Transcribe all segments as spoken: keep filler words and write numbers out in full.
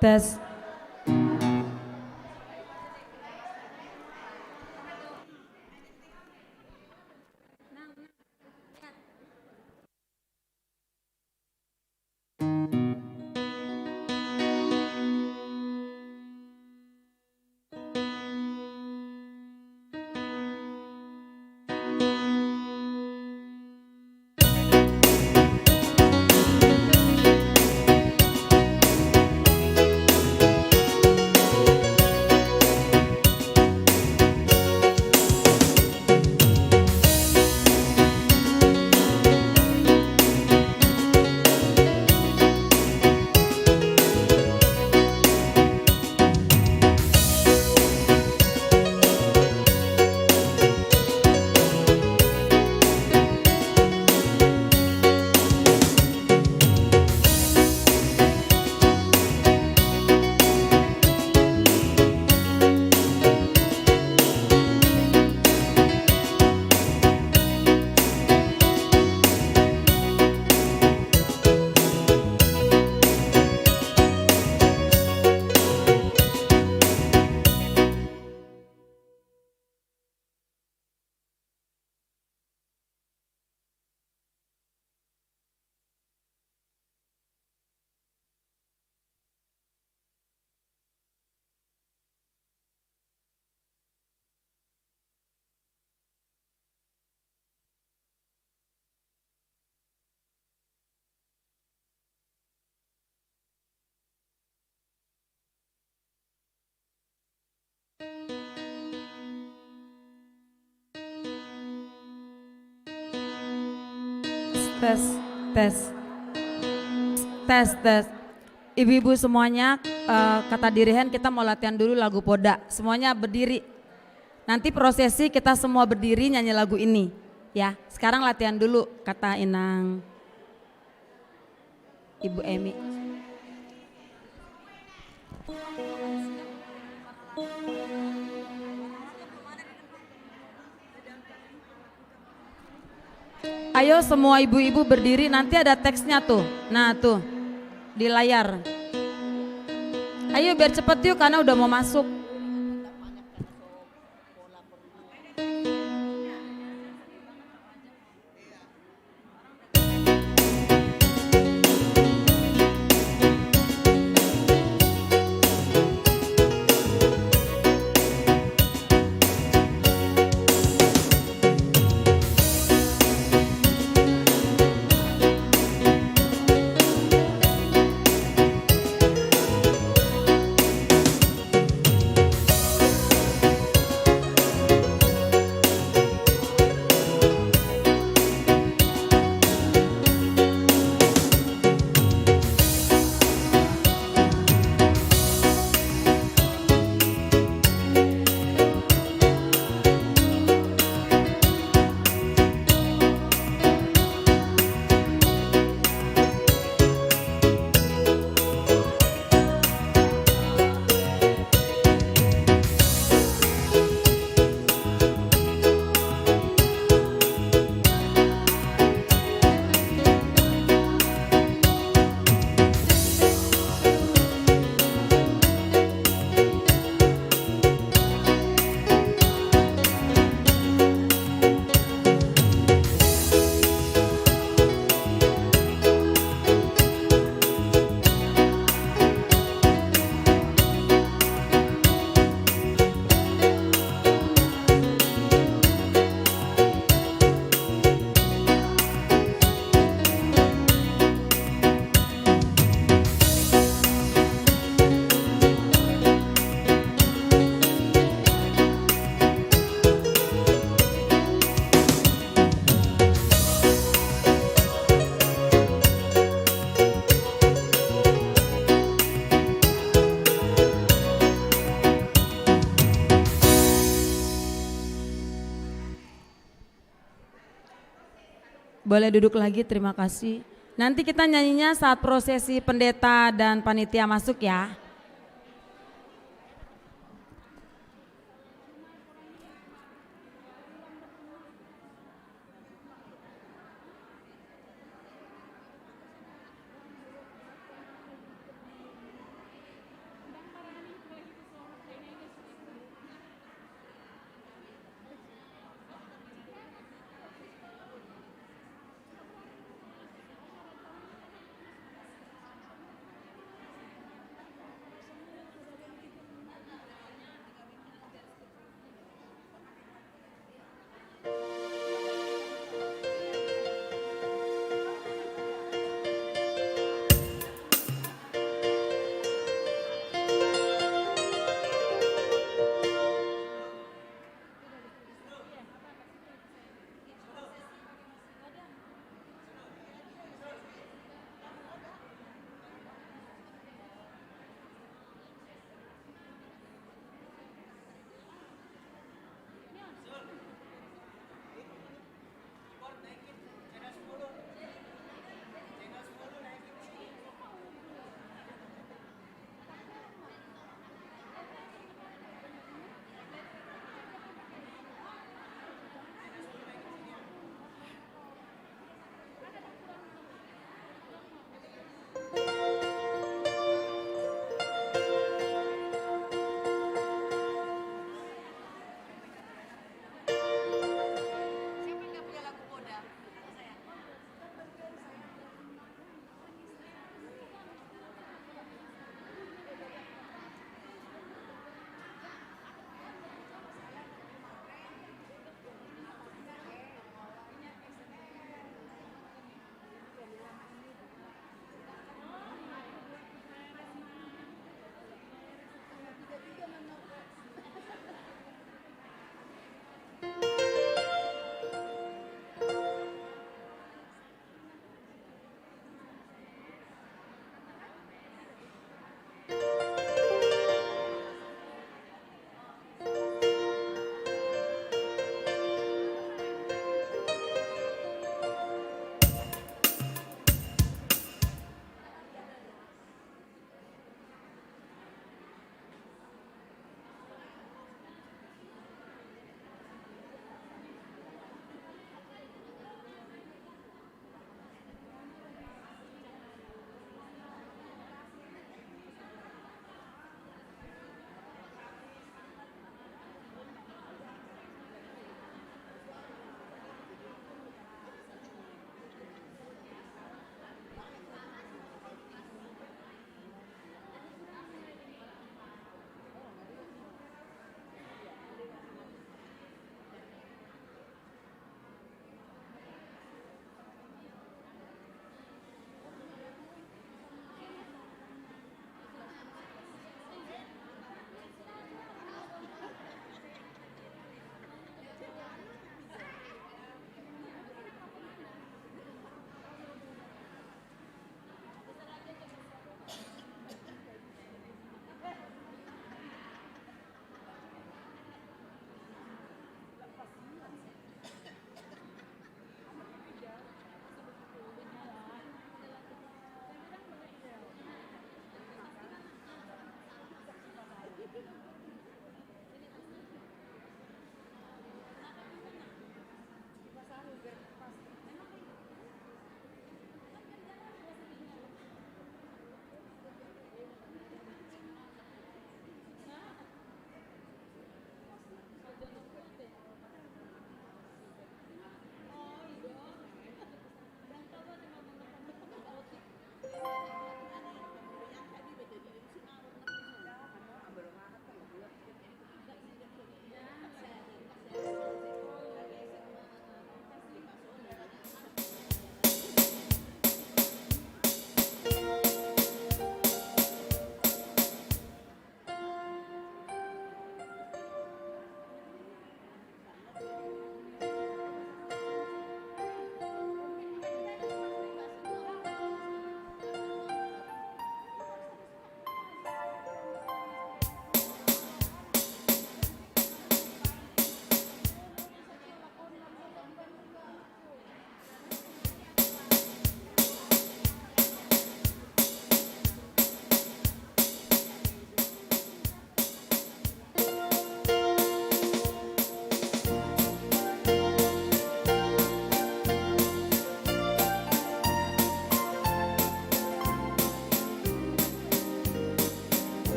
Tes. Tes, tes. Tes, tes. Ibu-ibu semuanya, eh, kata dirihen kita mau latihan dulu lagu Poda. Semuanya berdiri. Nanti prosesi kita semua berdiri nyanyi lagu ini. Ya, sekarang latihan dulu kata Inang. Ibu Emi. Ayo semua ibu-ibu berdiri, nanti ada teksnya tuh. Nah, tuh. Di layar. Ayo biar cepet yuk karena udah mau masuk. Boleh duduk lagi, terima kasih. Nanti kita nyanyinya saat prosesi pendeta dan panitia masuk ya.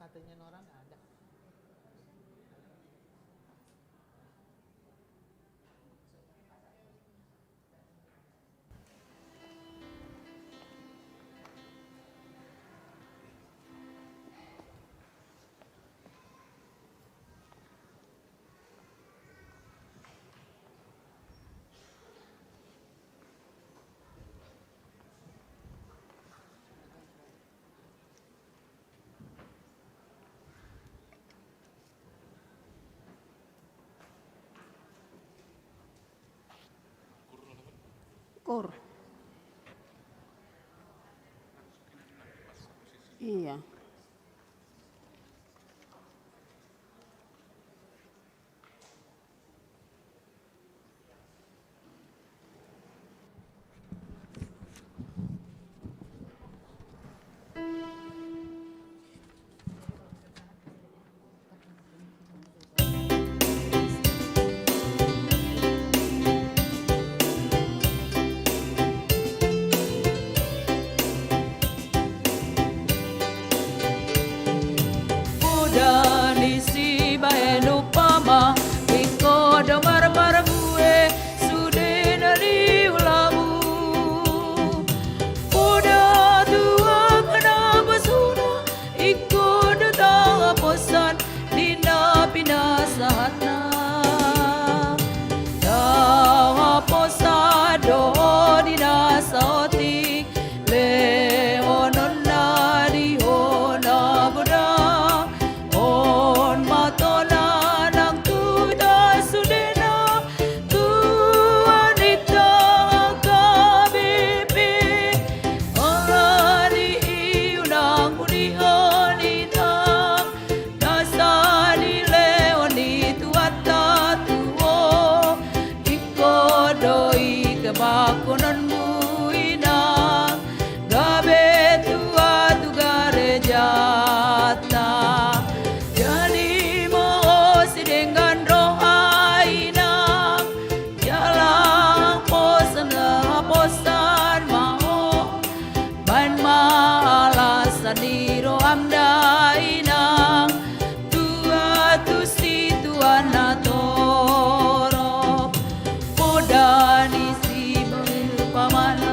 Katanya Nora nggak ada. Kur. Iya. Poda ni sibaen umpama, ingkon do marmarbue sude na niulamu. Poda tu angka na bosona, ingkon do tahaposan di na pinasahatna. Tahaposan do di na saotik, lehononna di ho na godang. On ma tona nang tu hita sudena, tu anita H K B P. Alani i unang mudihon inang, nasa dilehon ni Tuhanta tu ho. Ingkon do i tebahononmu inang, gabe tua tu garejanta. Jadi ma ho sidenggan roha inang, jala haposan, haposan ma ho. Baen ma alasan ni roham da inang, tua tu situa na torop. Poda ni sibaen umpamana,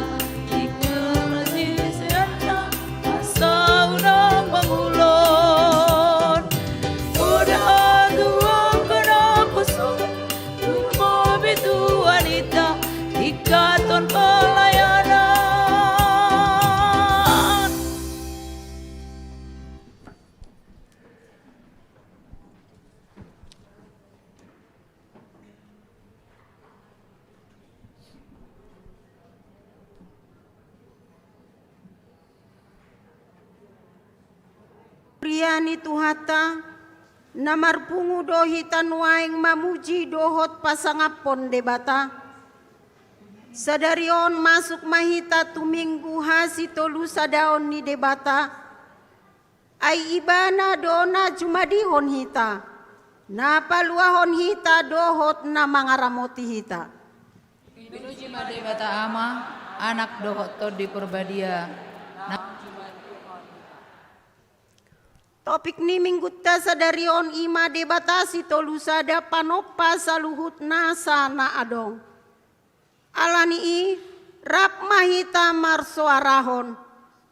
ingkon ma siseanna, asa unang mangulon. Poda tu angka na bosona, tu bobi tu anita, tingkathon pelayanan. Huria ni Tuhanta, na marpungu do hita nuaeng mamuji dohot pasangaphon Debata. Sadari on masuk ma hita tu Minggu hasitolusadaon ni Debata. Ai Ibana do na jumadihon hita, na paluahon hita dohot na mangaramoti hita. Pinuji ma Debata Ama, Anak dohot Tondi Parbadia. Na Topik ni Minggunta sadari on i ma Debata Sitolusada, panompa saluhut nasa na adong. Alani i, rap ma hita marsoarahon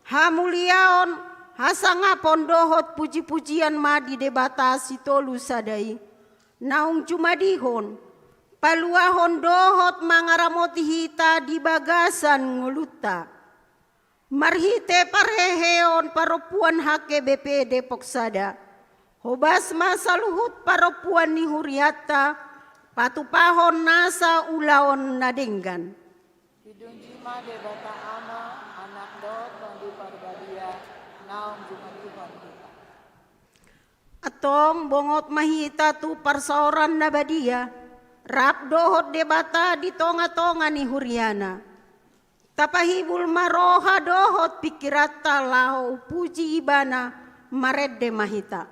hamuliaon, hasangapon dohot pujipujian ma di Debata Sitolusada i, naung jumadihon, paluahon dohot mangaramoti hita di bagasan ngolunta. Marhite parheheon parompuan H K B P Depok Sada, hobas ma saluhut parompuan ni hurianta patupahon nasa ulaon na denggan. Pinunji ma Debata Ama, Anak dohot Tondi Parbadia, naung jumadihon hita. Antong bongot ma hita tu parsaoran na badia, rap dohot Debata di tongatonga ni huriana. Tapahibul ma roha dohot pingkiranta laho umpuji Ibana, marende ma hita.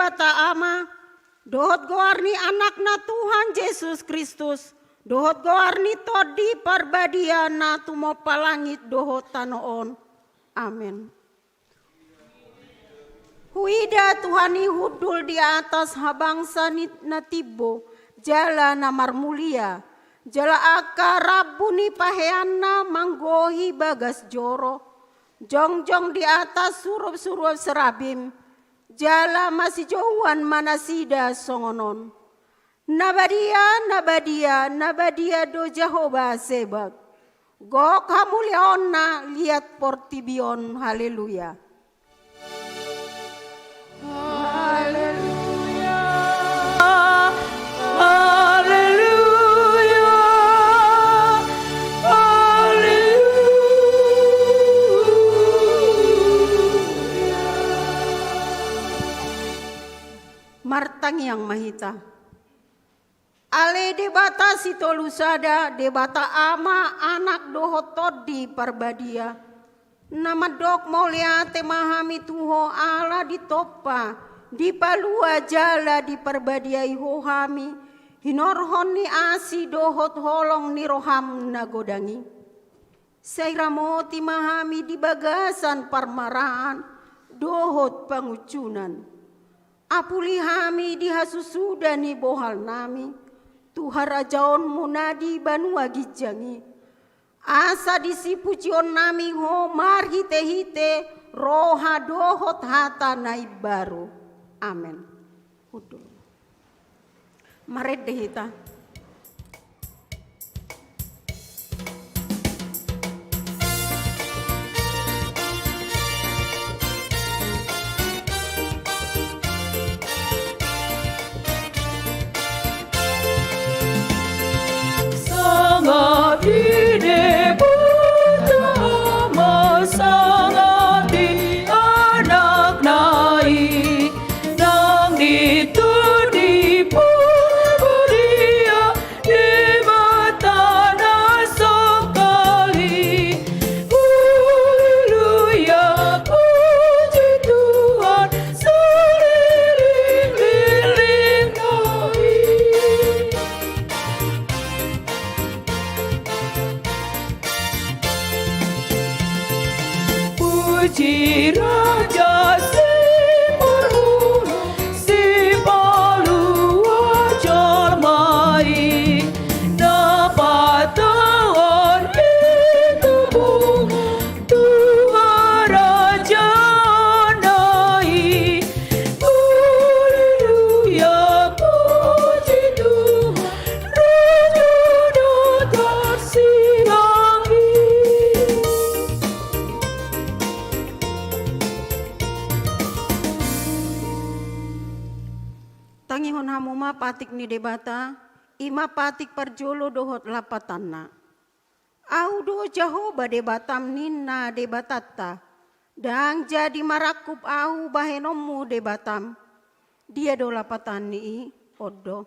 Debata Ama, dohot goar ni Anakna Tuhan Jesus Kristus, dohot goar ni Tondi Parbadia na tumompa langit dohot tano on. Amen. Huida Tuhan i hundul di atas habangsa ni na timbo jala na marmulia, jala angka rambu ni paheanna manggohi bagas joro, jongjong di atas surup-surup serabim, jala masijouan ma nasida songon on: Na badia, na badia, na badia do Jahowa Zebaot. Gok hamuliaonna liat portibi on. Haleluya. Haleluya. Haleluya. Haleluya. Martangiang ma hita. Ale Debata Sitolu Sada, Debata Ama, Anak dohot Tondi Parbadia, na mandok mauliate ma hami tu Ho ala ditompa, dipalua jala diparbadiai Ho hami, hinorhon ni asi dohot holong ni roham na godang i. Sai ramoti ma hami di bagasan parmaraan dohot pangunjunan. Apuli hami di hasusuda ni bohalnami tu harajaonmu na di banua ginjang i. Asa disi pujionnami Ho marhite-hite roha dohot hata na imbaru. Amen. Hundul. Marende hita. Sangat i Debata Ama, sangat i Anakna i, nang di Tondi Parbadia, Debata na sangkal i. Haleluya, puji Tuhan, saleleng-lelengna i. Puji Raja Simarmuna, Sipalua jolma i, na patahon hatubuan tu harajaonna i. Haleluya, puji Tuhan, Raja na tarsilang i. Tangihon hamu ma patik ni Debata, i ma patik parjolo dohot lapatanna. Ahu do Jahowa Debatam, ninna Debatanta. Ndang jadi marangkup ahu bahenonmu Debatam. Dia do lapatan ni i? On do.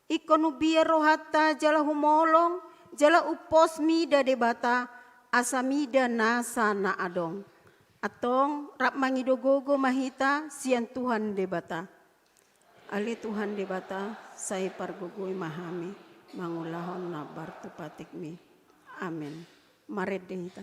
Ingkon umbiar rohanta jala humolong, jala umpos mida Debata, asa mida nasa na adong. Antong rap mangido gogo ma hita sian Tuhan Debata. Ale Tuhan Debata, sai pargogoi ma hami mangulahon na baru tu patikmi. Amen. Marende hita.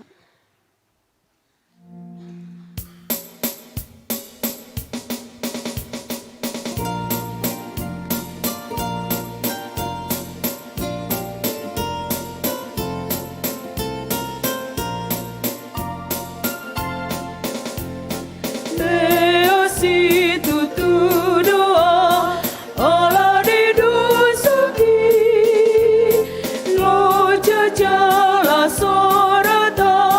Leas situtu do ahu ala ni dosangki, loja jala so ra ta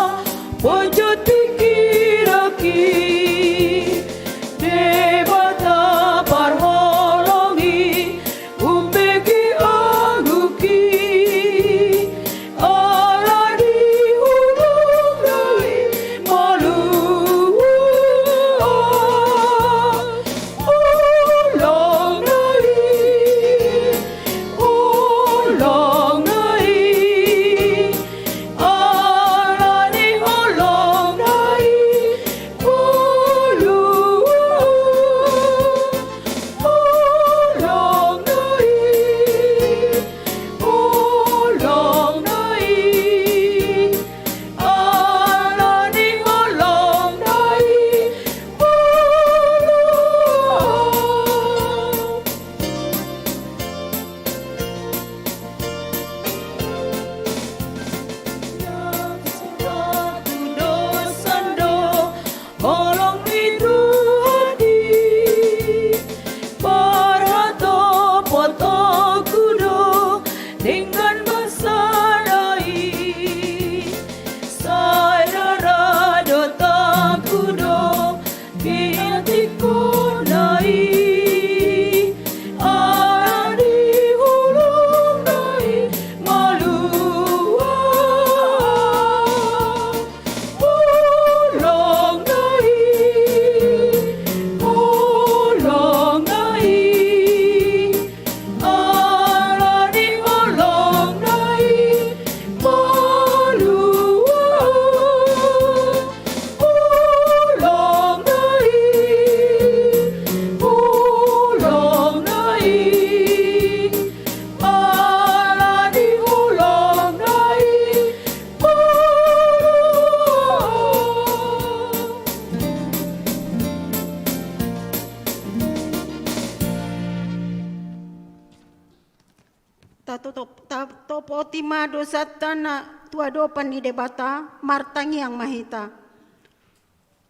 Oti ma dosanta na tu adopan ni Debata, martangiang ma hita.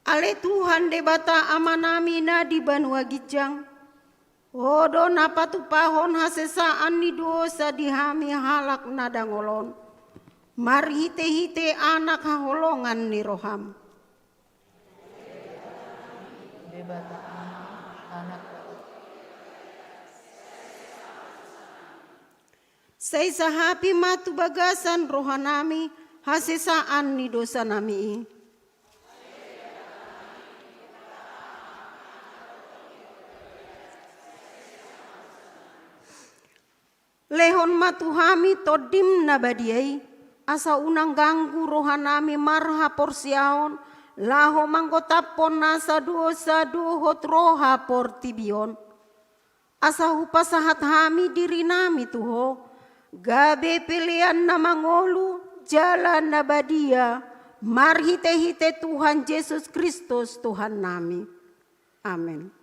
Ale Tuhan Debata Amanami na di banua ginjang, Ho do na patupahon hasesaan ni dosa di hami halak na dangol on, marhitehite Anak haholongan ni roham. Debata Ama, Anak. Sai sahapi ma tu bagasan rohanami hasesaan ni dosanami i. Lehon ma tu hami Tondim na badia i, asa unang ganggu rohanami marhaporseaon, laho manggotaphon nasa dosa dohot roha portibi on. Asa hupasahat hami dirinami tu Ho, gabe pelean na mangolu jala na badia, marhitehite Tuhan Jesus Kristus Tuhannami. Amen.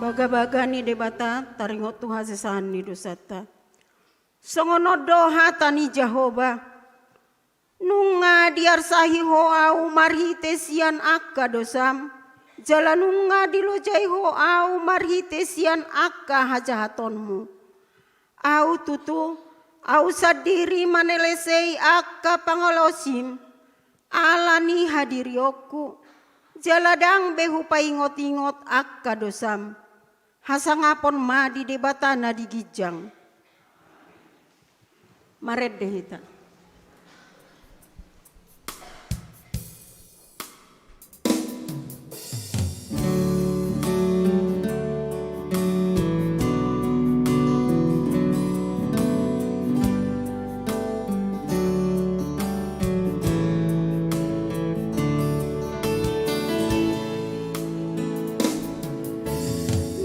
Bagabaga ni Debata taringot tu hasesaan ni dosanta. Songon on do hata ni Jahowa: Nunga diarsahi Ho ahu marhite sian angka dosam, jala nunga dilojai Ho ahu marhite sian angka hajahatonmu. Ahu tutu, ahu sandiri manelesei angka pangalaosim, ala ni hadirionku, jala ndang be hupaingot-ingot angka dosam. Hasangapon ma di Debata na di ginjang. Marende hita.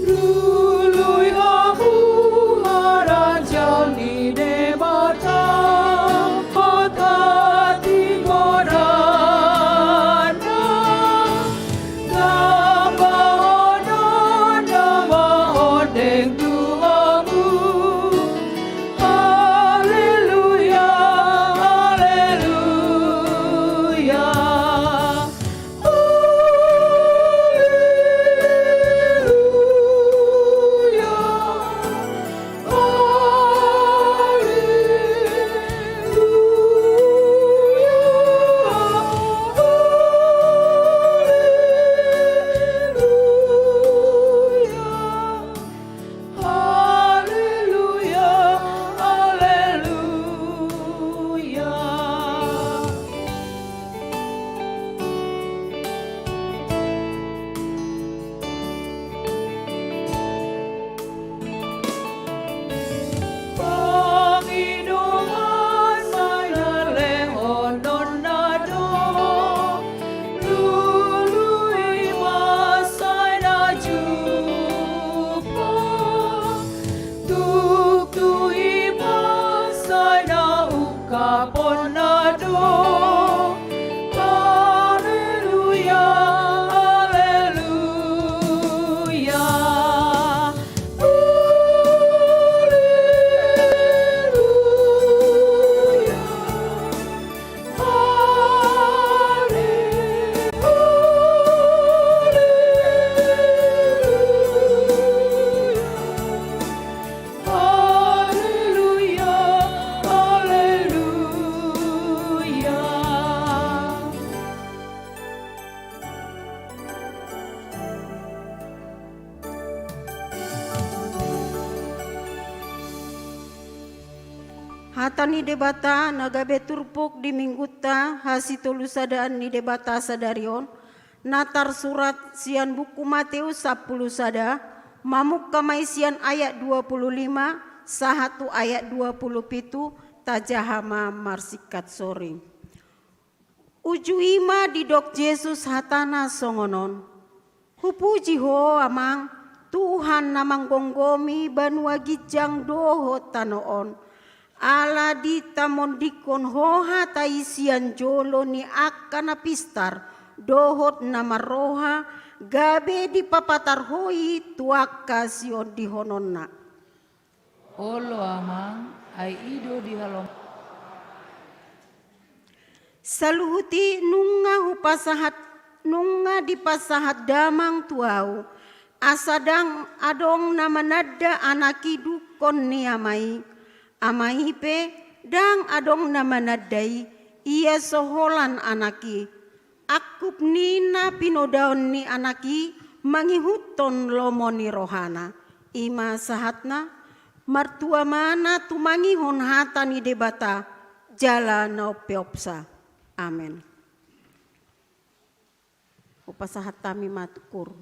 Lului hamu haranjal ni Debata. Hata ni Debata na gabe turpuk di Minggunta hasitolusadaan ni Debata sadari on, na tarsurat sian buku Mateus sampulu sada, mamungka ma i sian ayat dua pulu lima sahat tu ayat dua pulu pitu. Tajaha ma marsingkat soring. Uju i ma didok Jesus hatana songon on: Hupuji Ho, Amang, Tuhan na manggomgomi banua ginjang dohot tano on, ala ditamondingkon Ho hata i sian jolo ni angka na pistar dohot na marroha, gabe dipapatar Ho i tu angka siondihononna. Olo, Amang, ai i do dihalom. Saluhut i nunga hupasahat, nunga dipasahat damang tu ahu, asa ndang adong na mananda anak i dungkon ni ama i. Ama i pe ndang adong na mananda i, ia so holan anak i. Angkup ni na pinodaon ni anak i mangihuthon lomo ni rohana. I ma sahatna. Martua ma na tumangihon hata ni Debata jala na umpeopsa. Amen. Hupasahat hami ma tu kur.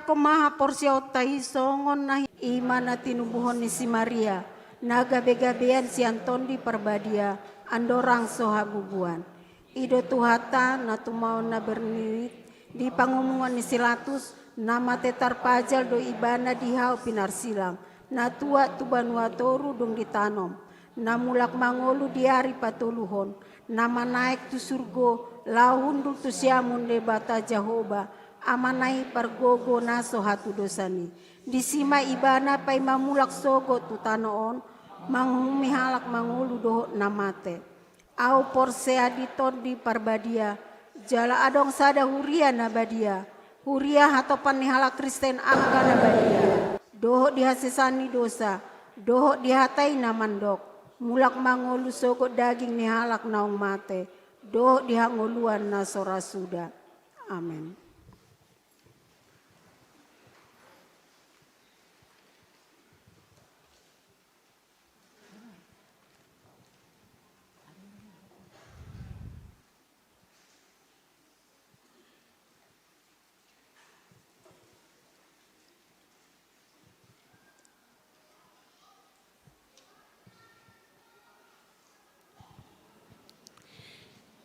Ko ma haporseaonta i songon na i ma na tinubuhon ni si Maria, na gabe-gabean sian Tondi Parbadia, andorang so habubuan. I do Tuhanta, na tumaon na bernit, di pangumungan ni si Latus, na mate tarpajal do ibana di hau pinarsilang, na tuat tu banua toru dung ditanom, na mulak mangolu di ari patoluhon, na manaek tu surgo, laho hundul tu siamun Debata Jahowa, Amana i pargogo na so hatudosan i. Disi ma ibana paima mulak sogot tu tano on, manguhumi halak mangolu dohot na mate. Ahu porsea di Tondi Parbadia, jala adong sada huria na badia, huria hatopan ni halak Kristen angka na badia, dohot di hasesaan ni dosa, dohot di hata i na mandok, mulak mangolu sogot daging ni halak naung mate, dohot di hangoluan na so ra suda. Amen.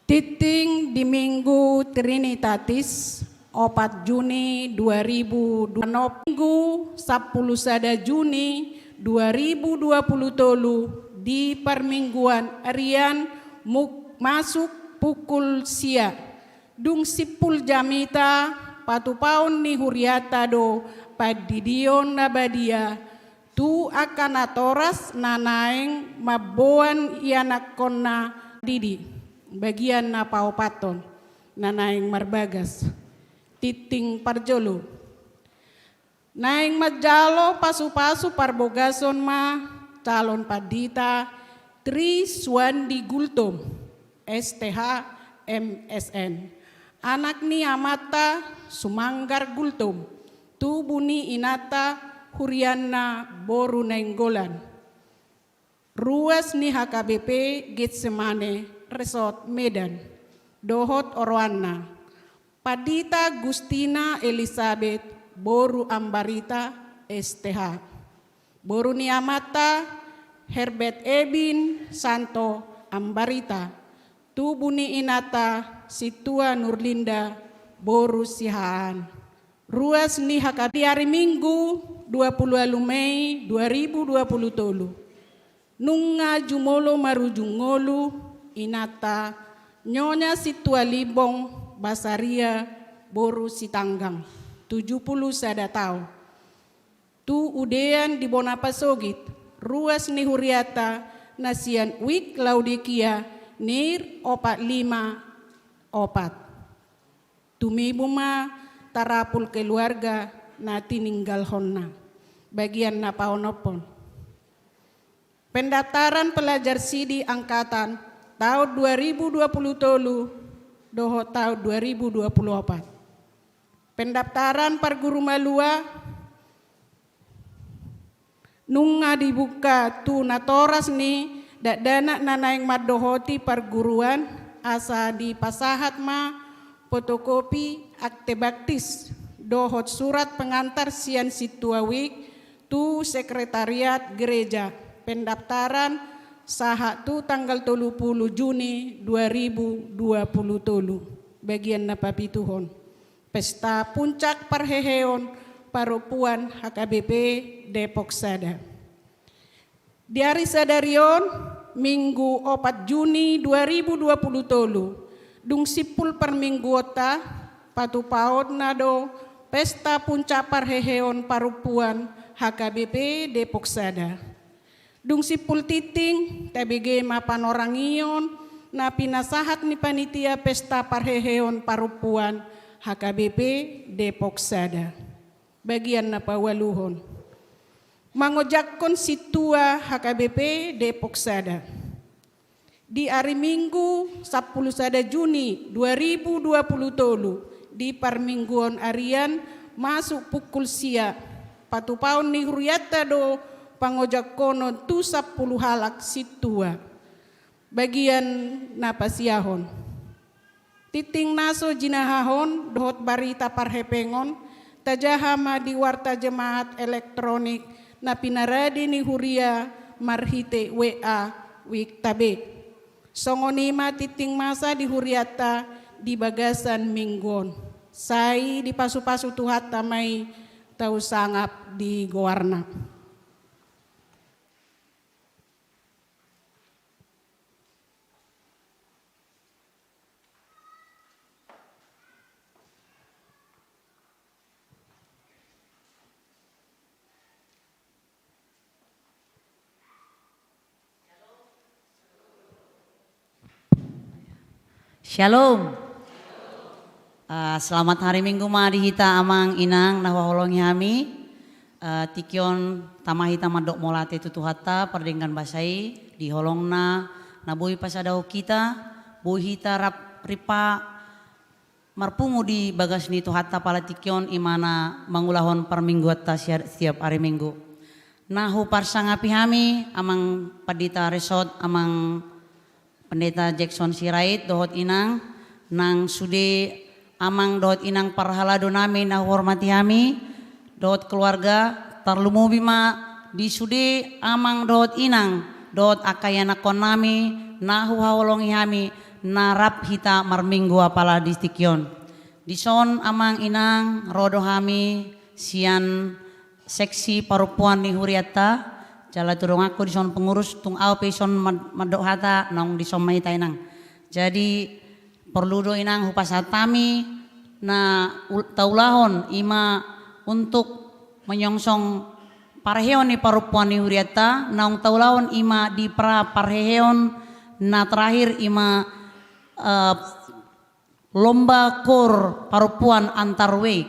Tingting di Minggu Trinitatis, opat Juni dua ribu dua puluh, Minggu sampulu sada Juni dua ribu dua puluh tolu, di parmingguan arian muk-, masuk pukul sia. Dung simpul jamita, patupaon ni huriata do pandidion na badia tu angka natoras na naeng mamboan ianakkonna didi. Bagian na paopathon, na naeng marbagas. Tingting parjolo. Naeng manjalo pasupasu parbogason ma calon pandita Tri Suwandi Gultom, S T H, M S N. Anak ni amanta Sumanggar Gultom, tubu ni inanta hurianna boru Nainggolan. Ruas ni H K B P Getsemane Resort Medan, dohot oroanna, Pandita Gustina Elisabet boru Ambarita, S T H. Boru ni amanta Herbert Ebin Santo Ambarita, tubu ni inanta Sintua Nurlinda boru Sihaan. Ruas ni H K B P di ari Minggu dua puluh ualu Mei dua ribu dua puluh tolu. Nunga jumolo marujung ngolu inanta Nyonya Sintua Limbong Basaria boru Sitanggang, tujuh puluh sada taon. Tu udean di bona pasogit, ruas ni huriata na sian Wik Laodikia, nir opat lima opat. Tumibu ma tarapul keluarga na tininggalhonna. Bagian na paonomhon. Pendaftaran pelajar sidi angkatan taon dua ribu dua puluh tolu dohot taon dua ribu dua puluh opat. Pendaftaran parguru malua nunga dibuka tu natoras ni dakdanak na naeng mandohoti parguruan, asa dipasahat ma fotokopi akte baptis dohot surat pengantar sian Sintua Wik tu sekretariat gereja. Pendaftaran sahat tu tanggal tolu puluh Juni dua ribu dua puluh tolu. Bagian na papituhon. Pesta puncak parheheon parompuan H K B P Depok Sada. Di ari sadari on, Minggu opat Juni dua ribu dua puluh tolu, dung simpul parmingguonta, patupaonna do pesta puncak parheheon parompuan H K B P Depok Sada. Dung simpul tingting, tabege ma panorangion na pinasahat ni panitia pesta parheheon parompuan H K B P Depok Sada. Bagian na paualuhon. Mangojakkon Sintua H K B P Depok Sada. Di ari Minggu sampulu sada Juni dua ribu dua puluh tolu, di parmingguon arian masuk pukul sia, patupaon ni hurianta do pangojakkonon tu sampulu halak sintua. Bagian na pasiahon. Tingting na so jinahahon dohot barita parhepengon, Tajaha ma di warta jemaat elektronik na pinaradi ni huria marhite W A wiktabe. Songon i ma tintin masa di hurianta di bagasan minggu on. Sai dipasupasu Tuhanta ma i, tau sangap di goarna. Shalom. Ah, selamat hari Minggu ma di hita amang inang na huhaholongi hami. Ah, tingki on tama hita mandok mauliate tu Tuhanta pardenggan basa i di holongna na boi pasadahon hita, boi hita rap ripa marpungu di bagas ni Tuhanta pala tingki on imana mangulahon parmingguanta sia-, setiap hari Minggu. Na huparsangapi hami amang Pandita Resort, amang Pendeta Jackson Sirait dohot inang, nang sude amang dohot inang parhalado nami na huhormati hami, dohot keluarga, tarlumobi ma di sude amang dohot inang, dohot angka ianakhon nami na huhaholongi hami, na rap hita marminggu apala di tingki on. Dison amang inang, ro do hami sian seksi parompuan ni hurianta, jala tu donganku dison pengurus, tung au pe dison mad-, mandok hata, naung dison ma hita inang. Jadi, porlu do inang hupasahat hami, na ul-, taulahon ima untuk menyongsong parheheon ni parompuan ni hurianta, naung taulahon ima di pra parheheon, na terakhir ima, eh, lomba koor parompuan antar wijk,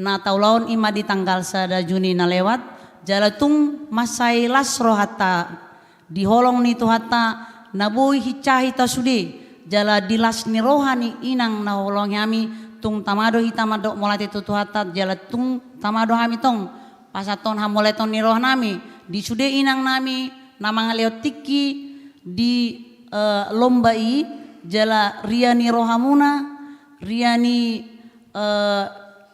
na taulahon ima di tanggal sada Juni na lewat, jala tung mansai las rohanta di holong ni Tuhanta, na boi hinsa hita sude, jala di las ni roha ni inang na huhaholongi hami, tung tama do hita mandok mauliate tu Tuhanta, jala tung tama do hami tong pasahathon hamauliateon ni roha nami di sude inang nami na mangalehon tingki di, eh, lomba i, jala ria ni rohamuna, ria ni, eh,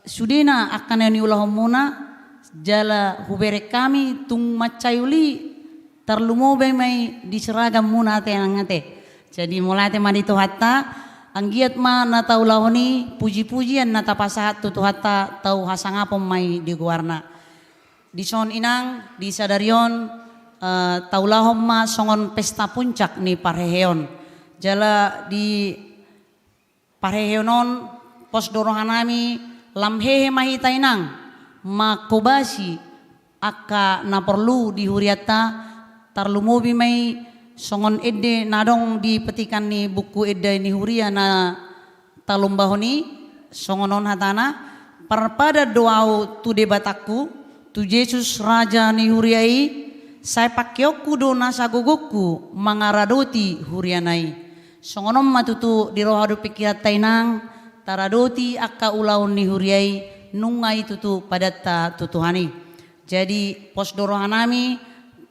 sudena angka na niulahonmuna, jala hubereng hami tung mansai uli, tarlumobi ma i di seragammuna ate nang ate. Jadi mauliate ma di Tuhanta, anggiat ma na taulahon i puji-pujian na tapasahat tu Tuhanta, tau hasangapon ma i di goarna. Dison inang, di sadari on, eh, taulahon ma songon pesta puncak ni parheheon. Jala di parheheon on, pos do roha nami, lam hehe ma hita inang, manghobasi angka na porlu di hurianta, tarlumobi ma i songon ende na adong di petikan ni buku ende ni huria na talombahon i, songon on hatana, parpadan do ahu tu Debatangku, tu Jesus Raja ni huria i, sai pangkeonku do nasa gogongku mangaradoti huriana i. Songon on ma tutu di roha dohot pingkiranta inang, taradoti angka ulaon ni huria i, nunga i tutu padanta tu Tuhan i. Jadi, pos do roha nami,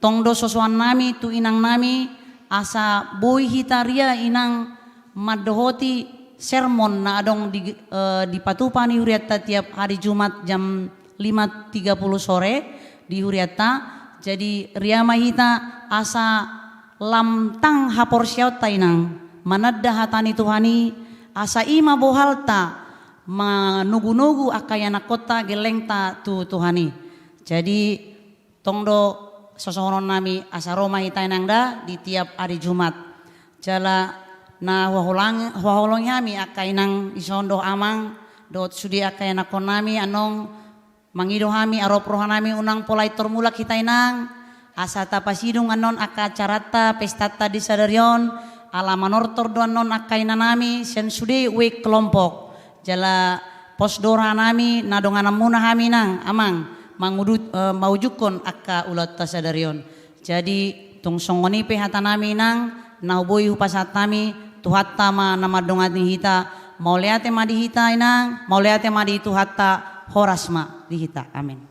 tong do sosoan nami tu inang nami, asa boi hita ria inang mandohoti sermon na adong di, eh, di patupa ni hurianta tiap hari Jumat jam lima tiga puluh sore di hurianta. Jadi, ria ma hita asa lam tang haporseaonta inang, mananda hata ni Tuhan i, asa i ma bohalta manogunogu angka ianakhonta gellengta tu Tuhan i. Jadi, tong do sosohonon nami asa ro ma hita inang da di tiap ari Jumat. Jala na huhaholongi, huhaholongi hami angka inang dison dohot amang, dohot sude angka ianakhon nami annon mangido hami, arop roha nami unang pola pintor mulak hita inang, asa tapasidung annon angka acaranta, pestanta di sadari on, ala manortor do annon angka ina nami sian sude wijk kelompok. Jala pos do roha nami na dongananmuna hami inang, amang, mangudut, eh, maujukhon angka ulaonta sadari on. Jadi, tung songon i pe hata nami inang, na boi hupasahat hami, Tuhanta ma na mandongani hita, mauliate ma di hita inang, mauliate ma di Tuhanta, horas ma di hita. Amin.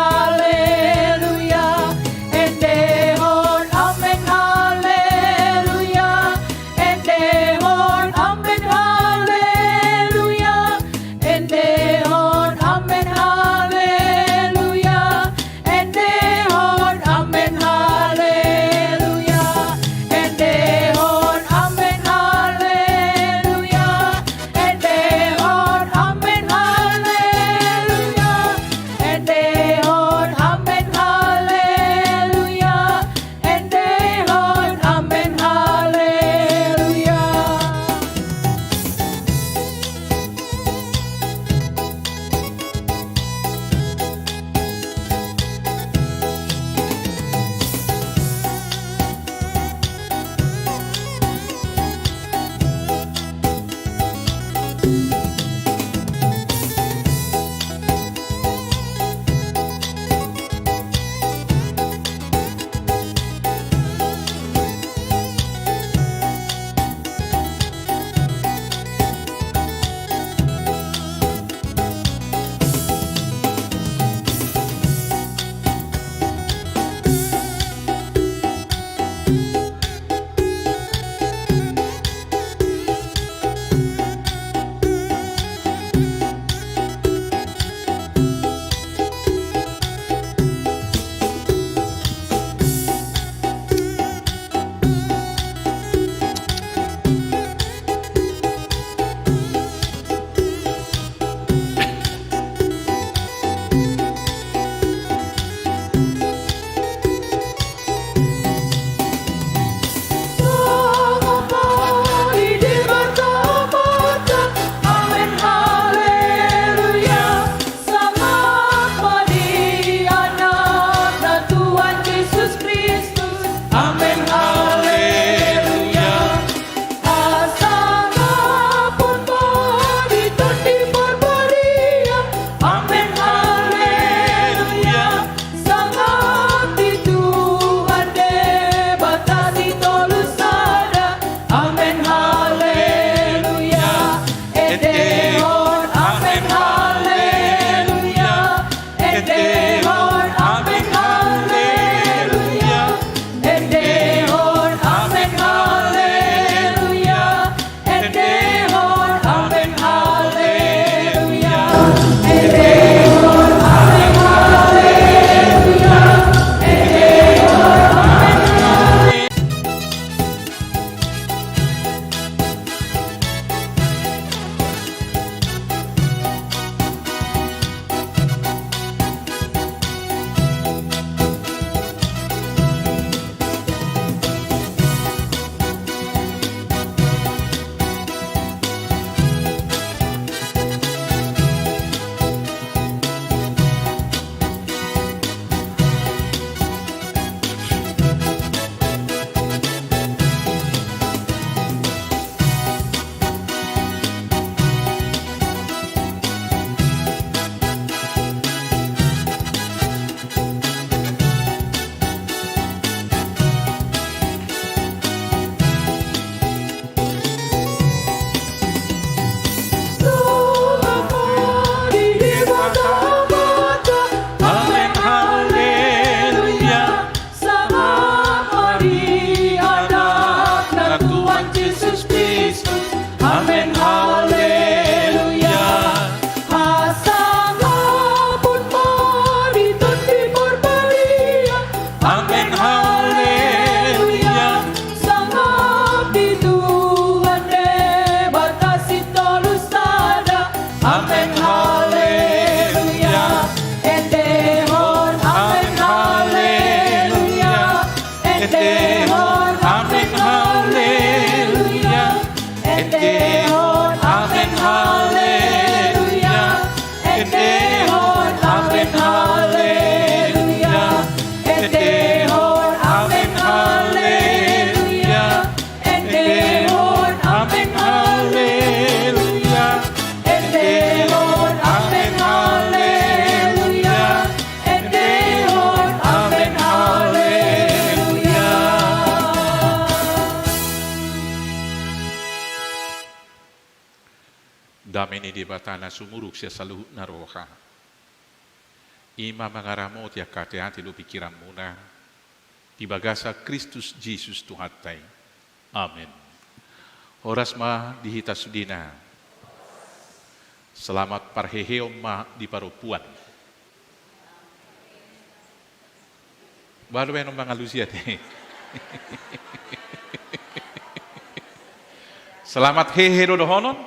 Haleluya, endehon amen haleluya, endehon amen haleluya, endehon amen haleluya, endehon amen haleluya, endehon amen haleluya. Endehon amen haleluya. Endehon amen haleluya. Endehon amen haleluya. Sangap ma di Debata Amanta. Amen, haleluya. Sangap ma di Anakna Tuhan Jesus Kristus. Amen, haleluya. Hasangapon ma di Tondi Parbadia. Amen, haleluya. Sangap di Tuhan Debata Sitolu Sada. Amen, haleluya. Endehon amen, haleluya. Endehon amen, haleluya. Endehon amen, haleluya. Endehon amen, haleluya. Endehon amen, haleluya. Endehon amen, haleluya. Amen, haleluya. Sangap ma di Anakna Tuhan Jesus Kristus. Amen, haleluya. Hasangapon ma di Tondi Parbadia. Amen, haleluya. Sangap di Tuhan Debata Sitolu Sada. Amen, haleluya. Endehon amen, haleluya. Endehon amen, haleluya. Endehon amen, haleluya. Endehon amen, haleluya. Endehon amen, haleluya. Endehon amen, haleluya. Endehon amen, haleluya. Endehon amen, haleluya. Dame ni Debata na sumurung sian saluhutna roha. I ma mangaramoti angka ateate dohot pingkiranmuna di bagasan Kristus Jesus Tuhanta i. Amen. Horas ma di hita sudena. Selamat parheheon ma di parompuan. Baru baen on mangalusi ate. Selamat hehe do dohonon.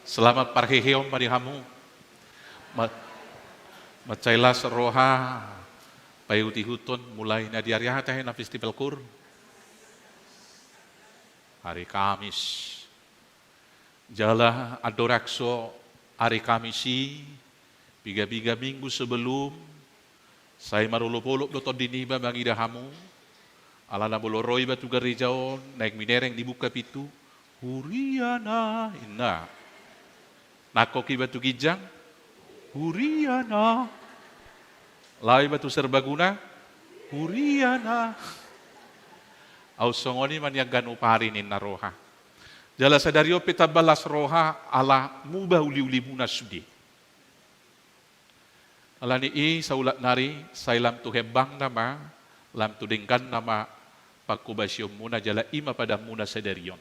Selamat parheheon ma di hamu. Ma-, mansai las roha paihut-ihuthon mulai na di ari aha tahe na festival kur? Ari Kamis. Jala andorang so ari Kamis i, piga-piga minggu sebelum, sai marolop-olop do tondi niba mangida hamu. Alana molo ro iba tu gareja on, naeng minereng dibuka pintu, "Huriana," inna. Nangkok iba tu ginjang, "Huriana." Laho iba tu serbaguna, "Huriana." Au songon i ma nian ganup ari ninna roha. Jala sadari on pe tamba las roha ala muba uli-ulimuna sude. Alani i saulak nari sai lam tu hembangna ma, lam tu dengganna ma panghobasionmuna jala i ma padanmuna sadari on.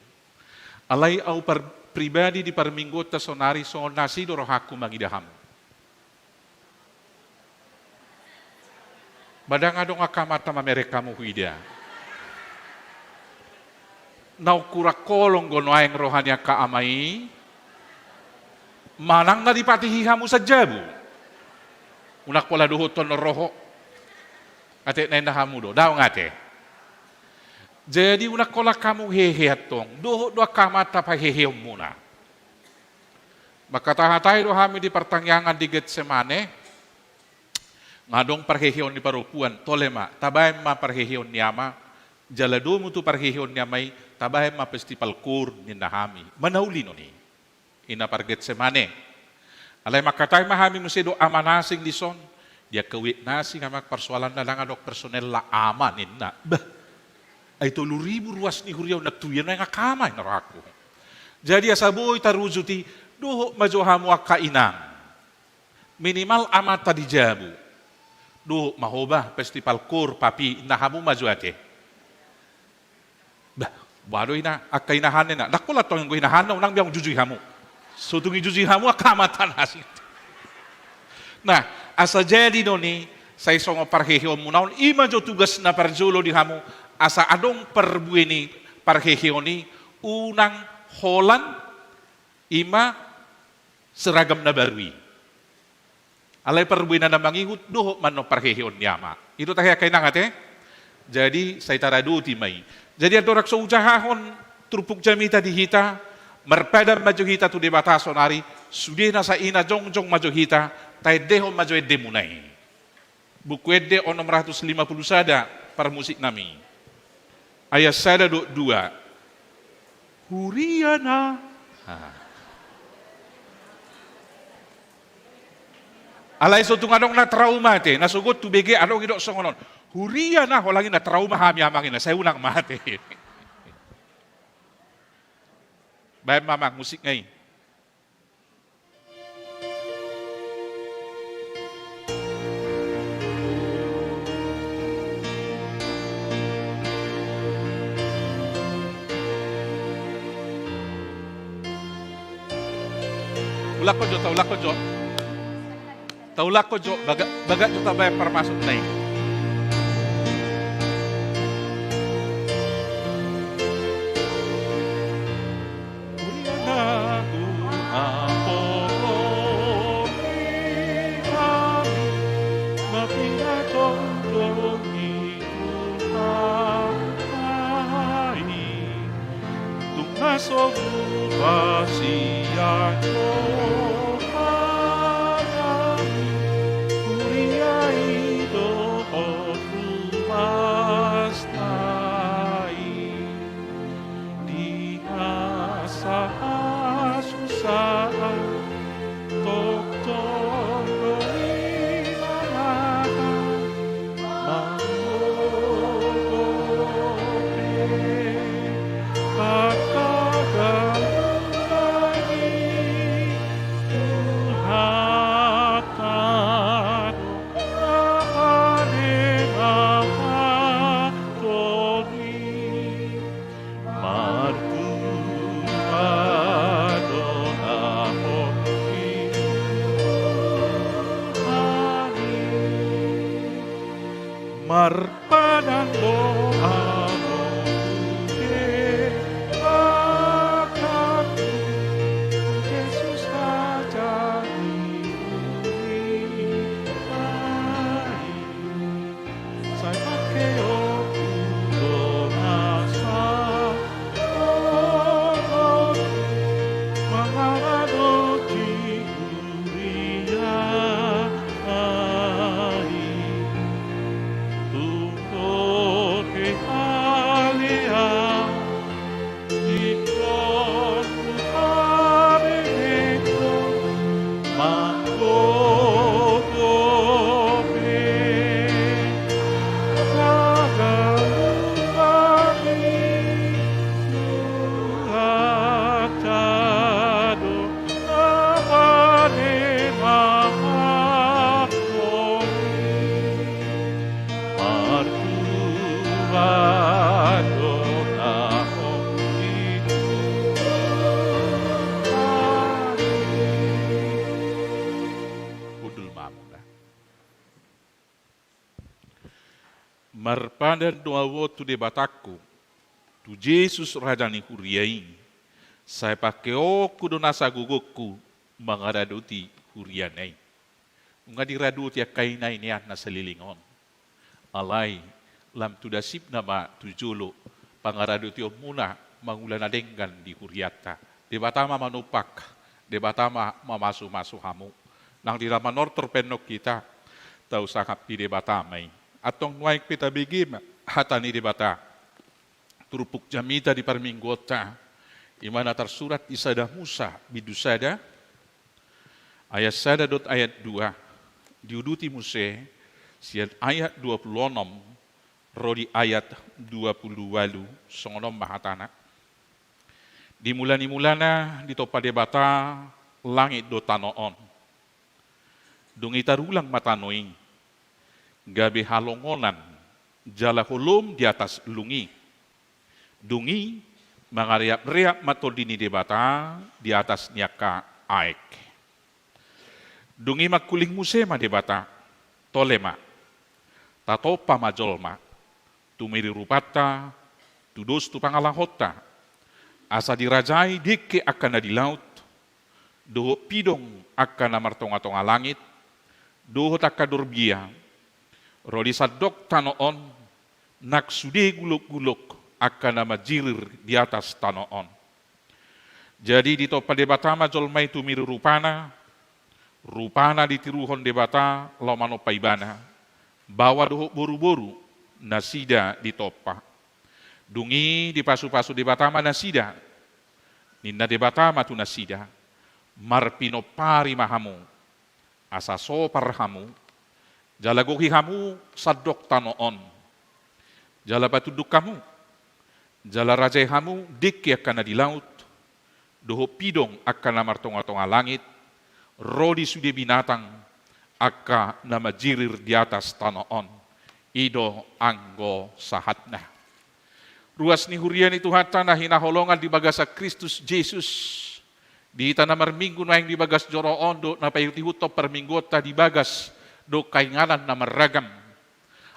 Alai au par-, pribadi di parmingguonta sonari songon na asi do rohangku mangida hamu. Ba ndang adong angka amanta mamereng hamu huida. Naung hurang holong do nuaeng roha ni angka ama i. Manang na dipatihi hamu sanjabu. Unang pola dohothon ro ho. Ate na inna hamu do, daong ate. Jadi unang holan hamu hehe antong, dohot do angka amanta paheheonmuna. Mangkata-hatai do hami di partangiangan di Getsemane, nga adong parheheon ni parompuan, tole ma, tabaen ma parheheon ni ama, jala domu tu parheheon ni ama i, tabaen ma festival kur ninna hami. Manauli non i. Inna pargetsemane. Alai mangkatai ma hami muse do ama na asing dison. Di angka uek na asing amang parsoalanna ndang adong personelna ama ninna. Bah. Ai tolu ribu ruas ni huria on nang tu ia nuaeng angka ama inna rohangku. Jadi asa boi tarujut i, dohot ma jo hamu angka inang. Minimal amanta di jabu. Dohot ma ho bah festival kur papi inna hamu ma jo ate. Bah, boha do ina, angka inahanna ina. Ndang pola tong anggo inahanna, unang be ahu jujui hamu. So tung dijujui hamu angka amanta na asing. Nah, asa jadi do ni, sai songon parheheonmuna on, i ma jo tugas na parjolo di hamu, asa adong parbue ni parheheon i, unang holan, i ma seragam na baru i. Alai parbuena na mangihut dohot ma annon parheheon ni ama. I do tahe angka inang ate. Jadi sai taradoti ma i. Jadi andorang so hujahahon turpuk jamita di hita, marpadan ma jo hita tu Debata sonari, sude nasa i na jongjong ma jo hita, taendehon ma jo endemuna i. Buku Ende onom ratus lima puluh sada, parmusiknami. Ayat sada dohot dua. Huriana. Ah. Alai so tung adong na trauma ate, na sogot hubege adong didok songon on. Huriana, holan i na trauma hami amang inna, sai unang ma ate. Baen ma amang musik nga i. Ulakkon jo, taulakkon jo. Taulakkon jo, bagak, bagak jo tabaen parmasuk na i. Huriana, huriana, huriana, na pinatongtong ni Tuhanta i, tung na so hupasahat roha nami, huria i dohot ruas na i. Di na sahat susah, tongtong do i mangaha, mangogopi angka ganup na i. Marpadan do ahu tu Debata, Jesus Raja ni huria i. Sai pangkeonku do na saotik, mangaradoti huria i. Tung dope halean, Hundul ma muna. Marpadan do ahu on tu Debatangku, tu Jesus Raja ni huria i, sai pangkeonku do nasa gogongku mangaradoti huriana i. Nunga diradoti angka ina i nian na saleleng on. Alai, lam tu dasipna ma tu jolo pangaradotionmuna mangula na denggan di hurianta. Debata ma manompak, Debata ma mamasumasu hamu. Nang di na manortor pe annon hita, tausahappi Debata ma i. Antong nuaeng pe tabege ma hata ni Debata. Turpuk jamita di parmingguonta, i ma na tarsurat di Sada Musa, bindu sada, ayat sada dohot ayat dua, diuduti muse sian ayat dua pulu onom ro di ayat dua pulu ualu, songon on ma hatana. Di mula ni mulana ditompa Debata langit dohot tano on. Dung i tarulang ma tano i, gabe halongonan jala holom di atas lung i. Dung i mangareapreap ma Tondi ni Debata di atas ni angka aek. Dung i mangkuling muse ma Debata, tole ma, tatompa ma jolma, tumiri rupanta, tudos tu pangalahonta, asa dirajai dengke angka na di laut, dohot pidong angka na martongatonga langit, dohot angka dorbia, ro di sandok tano on, nang sude gulokgulok angka na manjirir di atas tano on. Jadi ditompa Debata ma jolma i tumiri rupana, rupana ditiruhon Debata laho manompa ibana, baoa dohot boruboru nasida ditompa. Dung i dipasupasu Debata ma nasida. Ninna Debata ma tu nasida, marpinompari ma hamu, asa sopar hamu, jala gohi hamu sandok tano on. Jala patunduk hamu, jala rajai hamu dengke angka na di laut, dohot pidong angka na martongatonga langit, ro di sude binatang angka na manjirir di atas tano on. I do anggo sahatna. Ruas ni huria ni Tuhanta na hinaholongan di bagasan Kristus Jesus. Di hita na marminggu nuaeng di bagas joro on dohot na paihuthon parmingguonta di bagas dohot hainganan na marragam.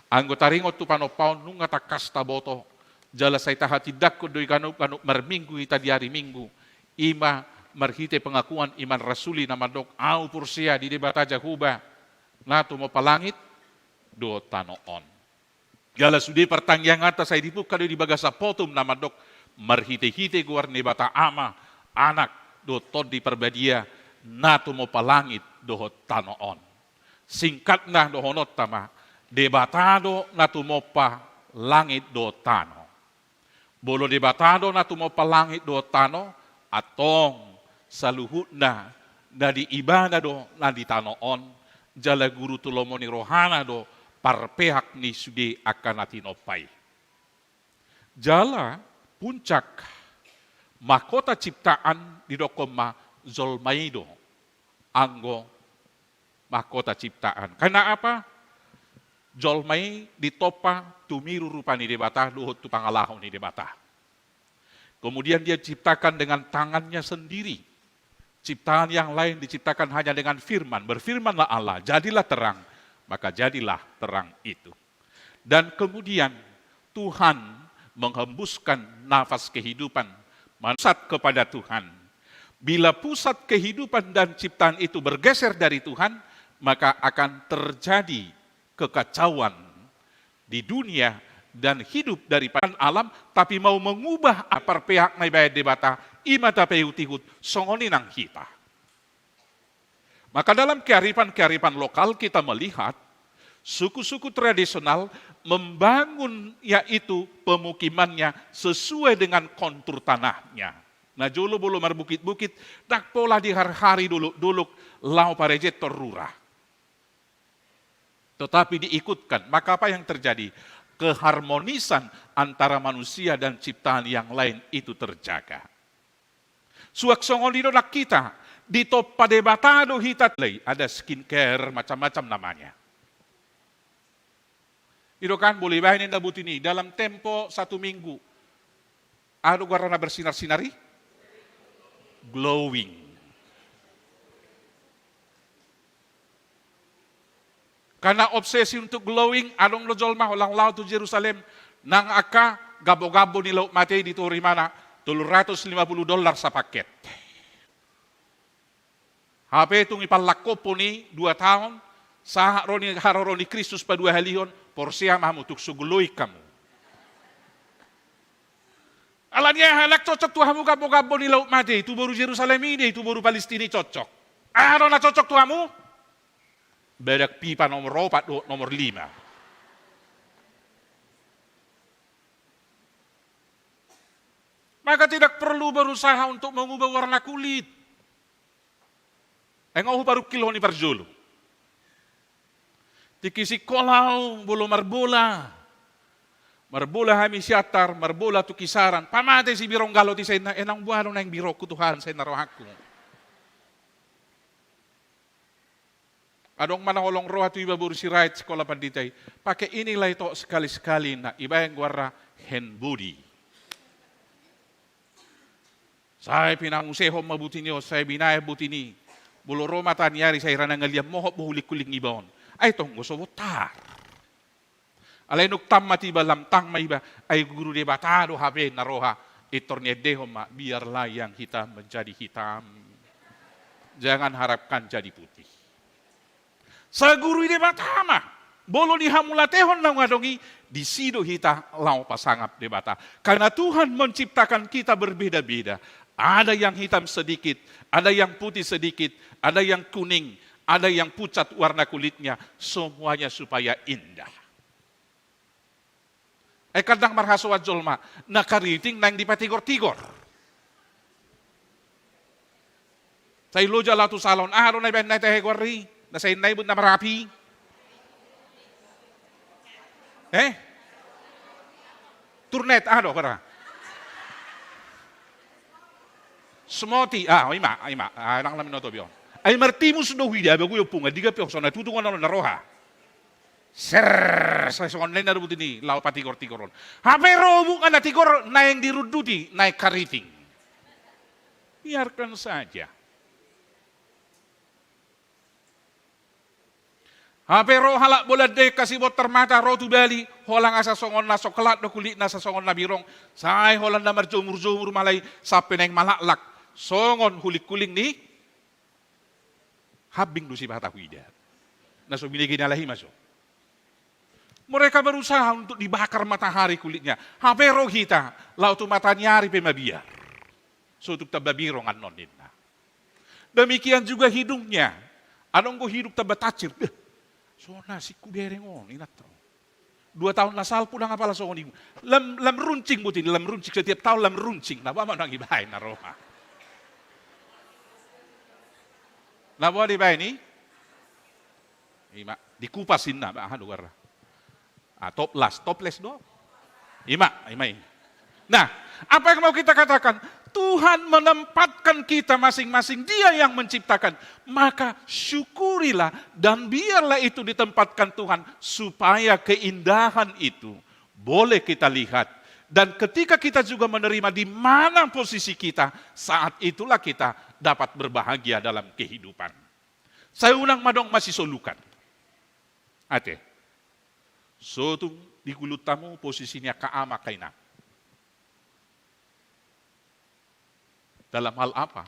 Anggo taringot tu panompaon nunga tangkas taboto, jala sai tahatindangkon do i ganup-ganup marminggu hita di ari Minggu, i ma marhite pengakuan iman rasuli na mandok, ahu porsea di Debata Jahowa, na tumompa langit dohot tano on. Jala sude partangianganta sai dipungka do i di bagasan potum na mandok, marhitehite goar ni Debata Ama, Anak, dohot Tondi Parbadia, na tumompa langit dohot tano on. Singkatna dohononta ma, Debata do na tumompa langit dohot tano. Molo Debata do na tumompa langit dohot tano, antong saluhutna na di Ibana do na di tano on, jala guru tu lomo ni rohana do parpeak ni sude angka na tinompa i. Jala puncak mahkota ciptaan didokkon ma jolma i do anggo mahkota ciptaan. Karena apa? Jolma i ditompa tumiru rupa ni Debata dohot tu pangalaho ni Debata. Kemudian dia ciptakan dengan tangannya sendiri. Ciptaan yang lain diciptakan hanya dengan firman. Berfirmanlah Allah, jadilah terang. Maka jadilah terang itu. Dan kemudian Tuhan menghembuskan nafas kehidupan, pusat kepada Tuhan. Bila pusat kehidupan dan ciptaan itu bergeser dari Tuhan, maka akan terjadi kekacauan di dunia dan hidup daripada alam, tapi mau mengubah apa parpeak na ibaen Debata, i ma tapaihutihut, songon i nang hita. Maka dalam kearifan-kearifan lokal kita melihat suku-suku tradisional membangun yaitu pemukimannya sesuai dengan kontur tanahnya. Na jolo molo marbukit-bukit, ndang pola diharhari dolok-dolok laho parejeton rura. Tetapi diikutkan, maka apa yang terjadi? Keharmonisan antara manusia dan ciptaan yang lain itu terjaga. Suang songon i do nang hita, ditompa Debata do hita. Ada skincare, macam-macam namanya. I do kan, boi dibaen inna buti ni, dalam tempo satu minggu. Aha do goarna na bersinar-sinar i? Glowing. Karena obsesi untuk glowing, adong do jolma holan laho tu Jerusalem, nang angka gambo-gambo ni Laut Mate i, ditoru ibana tolu ratus lima puluh dolar sapaket. Hape tung ipallangkophon i dua taon, sahat ro ni haroro ni Kristus paduahalihon, porsea ma hamu tung so glowing hamu. Alani aha? Ndang cocok tu hamu gambo-gambo ni Laut Mate i, tu boru Jerusalem i do i, tu boru Palestina i cocok. Aha do na cocok tu hamu? Badak pipa nomor opat dohot nomor lima. Maka tidak perlu berusaha untuk mengubah warna kulit. Ai nga huparungkilhon i parjolo. Tingki sikola au molo marbola. Marbola hami Siantar, marbola tu Kisaran. Pamate si Birong Galot i, sai inna, "Eh, naung boha do naeng birongku Tuhan?" sai inna rohangku. Adong ma na holong roha tu iba boru Sirait, sikola pandita i. Pake inilah itu sekali-sekali, na ibaen goarna hand body. Sai pinamusehon ma buti ni on, sai binaen buti ni. Molo ro mataniari sai ra na ngalian mohop bo hulinghuling iba on. Ai tong do so bontar. Alai nuktam ma tu iba, lam tang ma iba, ai guru Debata do hape na roha, pintor niendehon ma, biarlah yang hitam menjadi hitam. Jangan harapkan jadi putih. Saguru i Debata ma, molo dihamuliatehon naung adong i, disi do hita laho pasangap Debata. Karena Tuhan menciptakan kita berbeda-beda. Ada yang hitam sedikit, ada yang putih sedikit, ada yang kuning, ada yang pucat warna kulitnya, semuanya supaya indah. Ai kan ndang marhasoan jolma, na kariting naeng dipatigor-tigor. Sai loja laho tu salon, aha do na ibaen na tahe goar i, na sai na ibut na marapi. Eh? Turnet, aha do goarna? Smoothie, ah, ima, ima, ah, nang na minoto bion. Ai martimus do huida, bagu i ompung, diga pion so na tutung on na roha. Ser, sai songon na inna do buti ni laho patigor-tigor on. Hape ro buk na tigor, naeng dirunduti, naeng kariting. Biarkan saja. Hape ro halak Belanda i, angka sibontar mata ro tu Bali, holan asa songon na soklat do kulitna, asa songon na birong, sai holan na marjomur-jomur ma alai sampe naeng malaklak songon hulinghuling ni hambing do sipata huida. Na so binege ni halak i ma so. Mereka berusaha untuk dibakar matahari kulitnya. Hape ro hita, laho tu mataniari pe mabiar. So tung tamba birong annon ninna. Demikian juga hidungnya. Adong do hidung tamba tancil. Beh, so na singku bereng on, inanta. Dua taon na salpu ndang apala songon i. Lam, lam runcing buti ni, lam runcing, setiap taon lam runcing. Na boha ma naeng ibaen na roha? Na boha dibaen i? Ima, dikupas inna, aha do goarna? Ah, toplas, toples do? Ima, ima i. Nah, apa yang mau kita katakan? Tuhan menempatkan kita masing-masing, Dia yang menciptakan. Maka syukurilah dan biarlah itu ditempatkan Tuhan, supaya keindahan itu boleh kita lihat. Dan ketika kita juga menerima di mana posisi kita, saat itulah kita dapat berbahagia dalam kehidupan. Sai unang ma adong masisolukan. Ate. So tung di guluntamu posisi ni angka ama, angka inang. Dalam hal apa?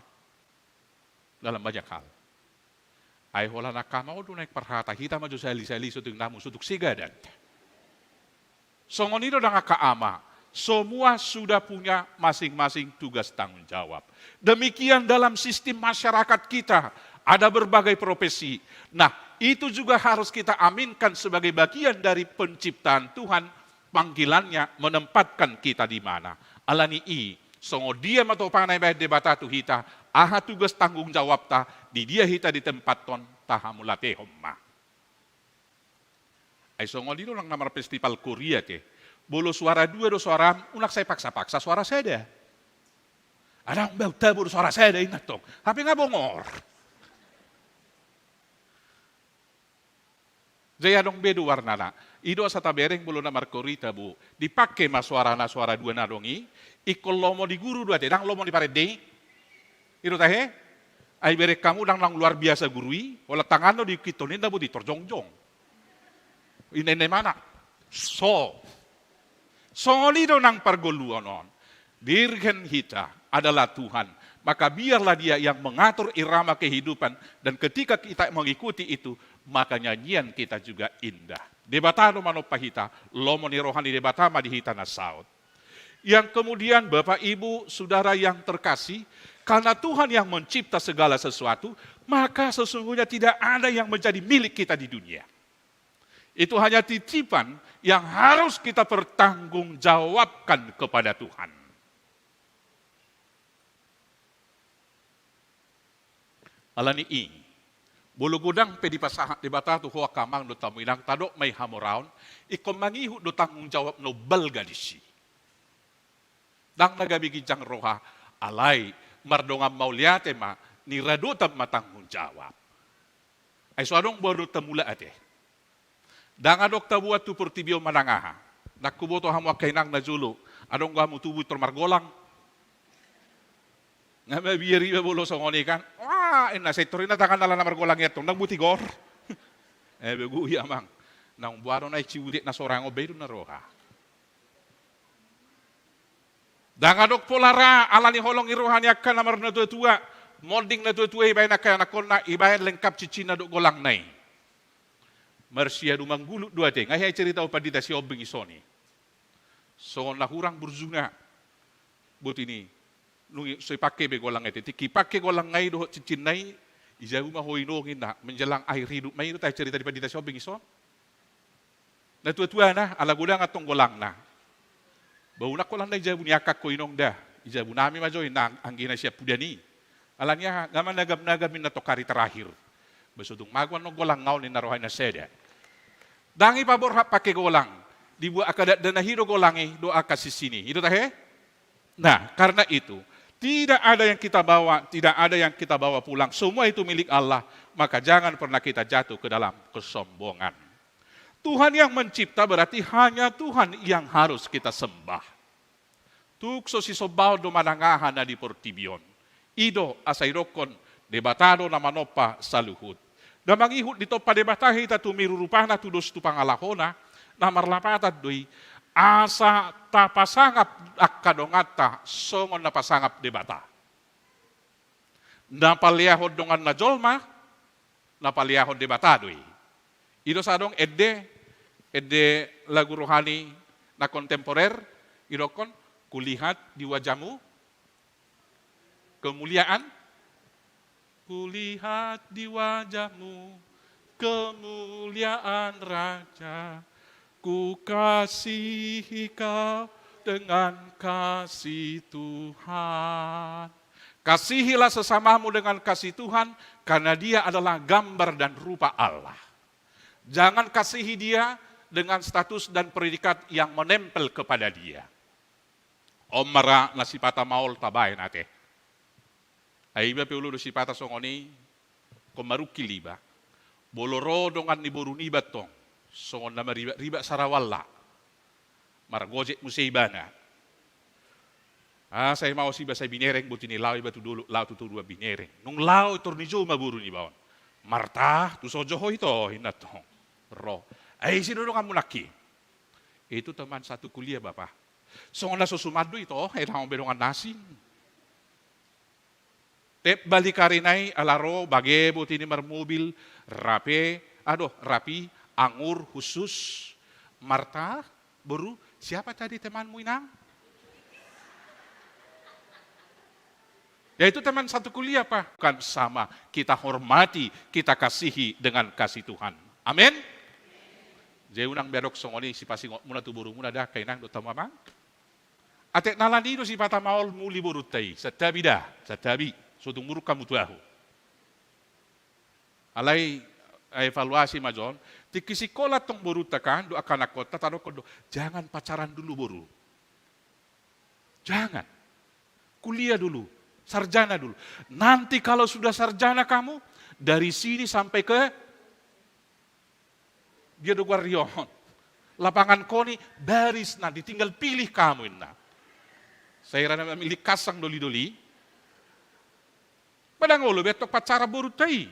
Dalam banyak hal. Ai holan angka ama on do naeng parhata, hita ma jo sahali-sahali so tung namu, so tung sigadan. Songon i do nang angka ama, semua sudah punya masing-masing tugas tanggung jawab. Demikian dalam sistem masyarakat kita, ada berbagai profesi. Nah, itu juga harus kita aminkan sebagai bagian dari penciptaan Tuhan, panggilannya menempatkan kita di mana. Alani i, songon dia ma topana ibaen Debata tu hita, aha tugas tanggung jawabta, di dia hita ditempathon, tahamauliatehon ma. Ai songon i do nang na marfestival Korea te. Molo suara dua do suaram, unang sai paksa-paksa suara sada. Adong baen tabo do suara sada inna tong. Hape nga bongor. Jadi adong be do warnana. I do asa tabereng molo na markorea tabo. Dipake ma suarana suara dua na adong i. Ingkon lomo ni guru do ate, ndang lomo ni parende i. I do tahe? Ai bereng hamu ndang naung luar biasa guru i, holan tangan do diungkithon i, ndang boi ditorjongjong. Inna-inna imana. So. Songon i do nang pargoluon on. Dirjen hita adalah Tuhan. Maka biarlah Dia yang mengatur irama kehidupan, dan ketika kita mengikuti itu, maka nyanyian kita juga indah. Debata do manompa hita, lomo ni roha ni Debata ma di hita na saut. Yang kemudian, Bapak, Ibu, Saudara yang terkasih, karena Tuhan yang mencipta segala sesuatu, maka sesungguhnya tidak ada yang menjadi milik kita di dunia. Itu hanya titipan yang harus kita pertanggungjawabkan kepada Tuhan. Alani i, molo godang pe dipasahat Debata tu ho angka amang dohot hamu inang, tadok ma i hamoraon, ingkon mangihut do tanggung jawab na umbalga disi. Ndang na gabe ginjang roha, alai mardongan mauliate ma, niradotan ma tanggung jawab. Ai so adong boanonta mulak ate. Ndang adong taboan tu portibi on manang aha. Ndang huboto hamu angka inang na jolo, adong do hamu tubu tor margolang. Nga mabiar iba molo songon i kan. Wah, inna sai tor inna tangan ala na margolang i antong, ndang boi tigor. Eh, begu i amang. Naung boanon ai cibudet na sorang on, ba i do na roha. Ndang adong pola ra, alani holong ni roha ni angka na marnatuatua, monding natuatua ibaen angka anakkonna, ibaen lengkap cincinna dohot golangna i. Marsiadu manggulut do ate, nga hea i cerita on pandita Sihombing i songon i. Songon na hurang burjuna botin i, nunga so ipake be golang i ate, tingki ipake golang i dohot cincinna i, i jabu ma ho inong inna, menjelang akhir hidup ma i, i do tahe cerita ni pandita Sihombing i son. Natuatuana, ala godang antong golangna. Ba unang holan na i jabu ni angka ho inong da, i jabu nami ma jo inna, anggina siampudan i. Alani aha, nga managam-nagam inna tong hari terakhir. Ba so tung mago annon golang on inna rohana sada. Ndang ipaborhat pake golang, dibuat angka dakdanak i do golang i dohot angka sinsina i. I do tahe? Nah, karena itu, tidak ada yang kita bawa, tidak ada yang kita bawa pulang. Semua itu milik Allah, maka jangan pernah kita jatuh ke dalam kesombongan. Tuhan yang mencipta berarti hanya Tuhan yang harus kita sembah. Tung so sisombaon do manang aha na di portibi on. I do asa idokkon Debata do na manompa saluhut. Na mangihut ditompa Debata hita tu miru rupana, tudos tu pangalahona, na marlapatan do i, asa tapasangap angka donganta songon na pasangap Debata. Na paleahon donganna jolma, na paleahon Debata do i. I do asa adong ende, ende lagu rohani na kontemporer, idokkon, kulihat di wajahmu kemuliaan, kulihat di wajahmu kemuliaan Raja, kukasihi kau dengan kasih Tuhan. Kasihilah sesamamu dengan kasih Tuhan, karena dia adalah gambar dan rupa Allah. Jangan kasihi dia dengan status dan predikat yang menempel kepada dia. On ma ra na sipata maol tabaen ate. Ai iba pe olo do sipata songon i, ingkon marungkil iba. Molo ro dongan ni boru niba antong, songon na maribak-ribak sarawalla. Margojek muse ibana. Ah, sai maos iba, sai binereng botin i, laho iba tu dolok, laho tu toruan binereng. Nung laho i tor nijou ma boru niba on. Marta, tu son jo ho ito, inna antong. Ro. Ai ise do donganmu nangkin? Itu teman satu kuliah, Bapak. Songon na so suman do ito, eh, na on be dongan na asing. Tep balik ari nai ala ro bage boti ni marmobil, rape, adoh, rapi, anggur, khusus, Marta, boru, siapa tadi temanmu, Inang? Ya, itu teman satu kuliah, Pak. Kan sama, kita hormati, kita kasihi dengan kasih Tuhan. Amin. Jadi unang be adong songon i sipasingot muna tu boru muna da, angka Inang dohot hamu Amang. Atik na ala ni i do sipata maol muli borunta i, santabi da, santabi, so tung muruk hamu tu ahu. Alai, eh, evaluasi ma jo on, tingki sikola tong borunta kan, dohot angka anakhonta tadokkon do, jangan pacaran dulu boru. Jangan. Kuliah dulu, sarjana dulu. Nanti kalau sudah sarjana kamu, dari sini sampai ke dia do guardian. Lapangan koni baris nanti, tinggal pilih kamu inna. Sai ra na mamilih kasang doli-doli. Padang olo be tong pacaran borunta i.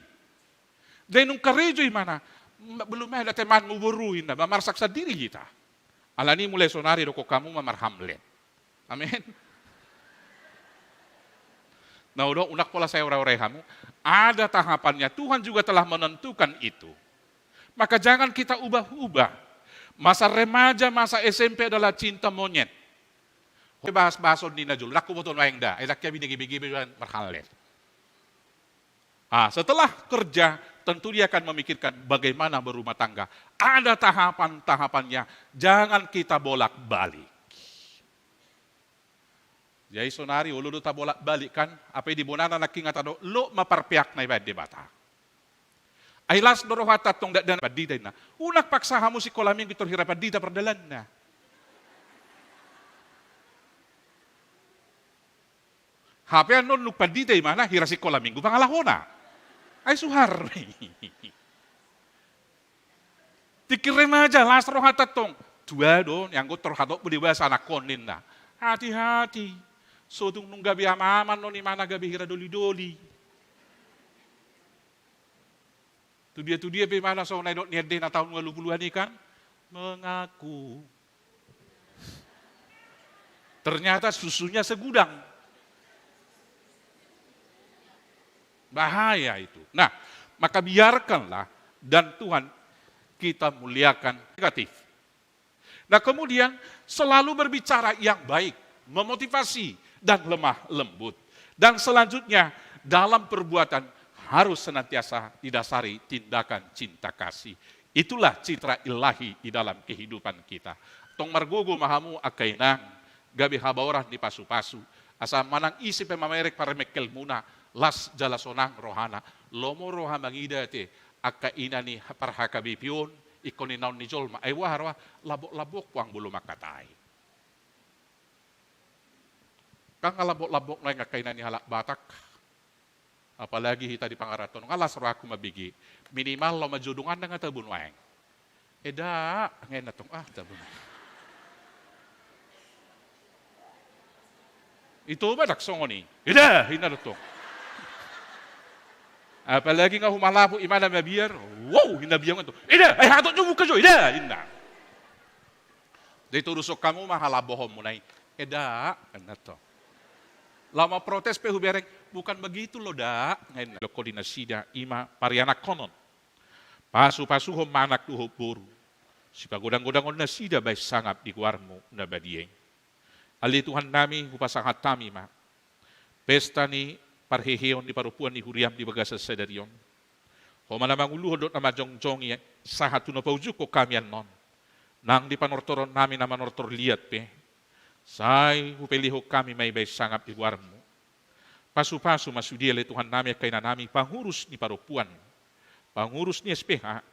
Dai nung karejo imana, belum ada temanmu boru inna, ba marsak sandiri hita. Ala ni mulai sonari dokkon hamu ma marhamlet. Amin. Nah, udah, unang pola saya urai-urai hamu. Ada tahapannya, Tuhan juga telah menentukan itu. Maka jangan kita ubah-ubah. Masa remaja, masa S M P adalah cinta monyet. Bahas-bahas on ninna jolo, ndang huboto nuaeng da, eh, ndang hea binege-bege be marhallet. Ah, setelah kerja, tentu dia akan memikirkan bagaimana berumah tangga. Ada tahapan-tahapannya, jangan kita bolak-balik. Jadi sonari olo do tabolak-balik kan, apa di bonana nangkin nga tadok, lot ma parpeakna ibaen Debata. Ai las do rohanta tong dakdanak pandita inna. Unang paksa hamu sikola minggu tor hira pandita pardalanna. Hape annon nung pandita imana hira sikola minggu pangalahona. Ai suhar. Tingki remaja las rohanta tong. Tua do, nianggo tor hatop budi bahasa anakhon ninna. Hati-hati. So tung nung gabe ama-ama annon imana gabe hira doli-doli. Tudia-tudia pe imana songon na nidok ni ende na taon ualu puluhan i kan. Mengaku. Ternyata susunya segudang. Bahaya itu. Nah, maka biarkanlah dan Tuhan kita muliakan negatif. Nah, kemudian selalu berbicara yang baik, memotivasi, dan lemah lembut. Dan selanjutnya, dalam perbuatan harus senantiasa didasari tindakan cinta kasih. Itulah citra ilahi di dalam kehidupan kita. Tong margogo ma hamu angka inang, gabe habaoran ni pasu-pasu. Asa manang ise pe mamereng parmengkelmuna, las jala sonang rohana. Lomo roha mangida ate, angka ina ni par-H K B P on, ingkon inaon ni jolma. Ai boha roha, lambok-lambok puang bolo mangkatai. Kan nga lambok-lambok nuaeng angka ina ni halak Batak. Apalagi hita di pangarantoan on, nga las rohangku mambege. Minimal laho manjou donganna nga tabo nuaeng. Eda, nga inna tong, ah, tabo nuaeng. Ito ma ndang songon i. Eda, inna do tong. Apalagi nga humalaput imana mabiar, wow, inna biang tong. Eda, ai hatop jo buka jo, eda, inna. Jadi torushon hamu ma halambohonmuna i. Eda, inna tong. Laho mamprotes pe hubereng, bukan begitu loh, Da, nga inna. Lokko di nasida, ima parianakhonon. Pasu-pasuhon ma anak dohot boru. Sipagodang-godangon nasida baen sangap di goarmu na badia i. Ale Tuhan nami, hupasahat hami ma pesta ni parheheon ni parompuan ni huriam di bagasan sadari on. Ho ma na manguluhon dohot na manjongjongi sahat tu na paujunghon hami annon. Nang di panortoron nami na manortor liat pe, sai hupelehon hami ma i baen sangap di goarmu. Pasu-pasu ma sude ale Tuhan nami angka ina nami pangurus ni parompuan, pangurus ni S P H,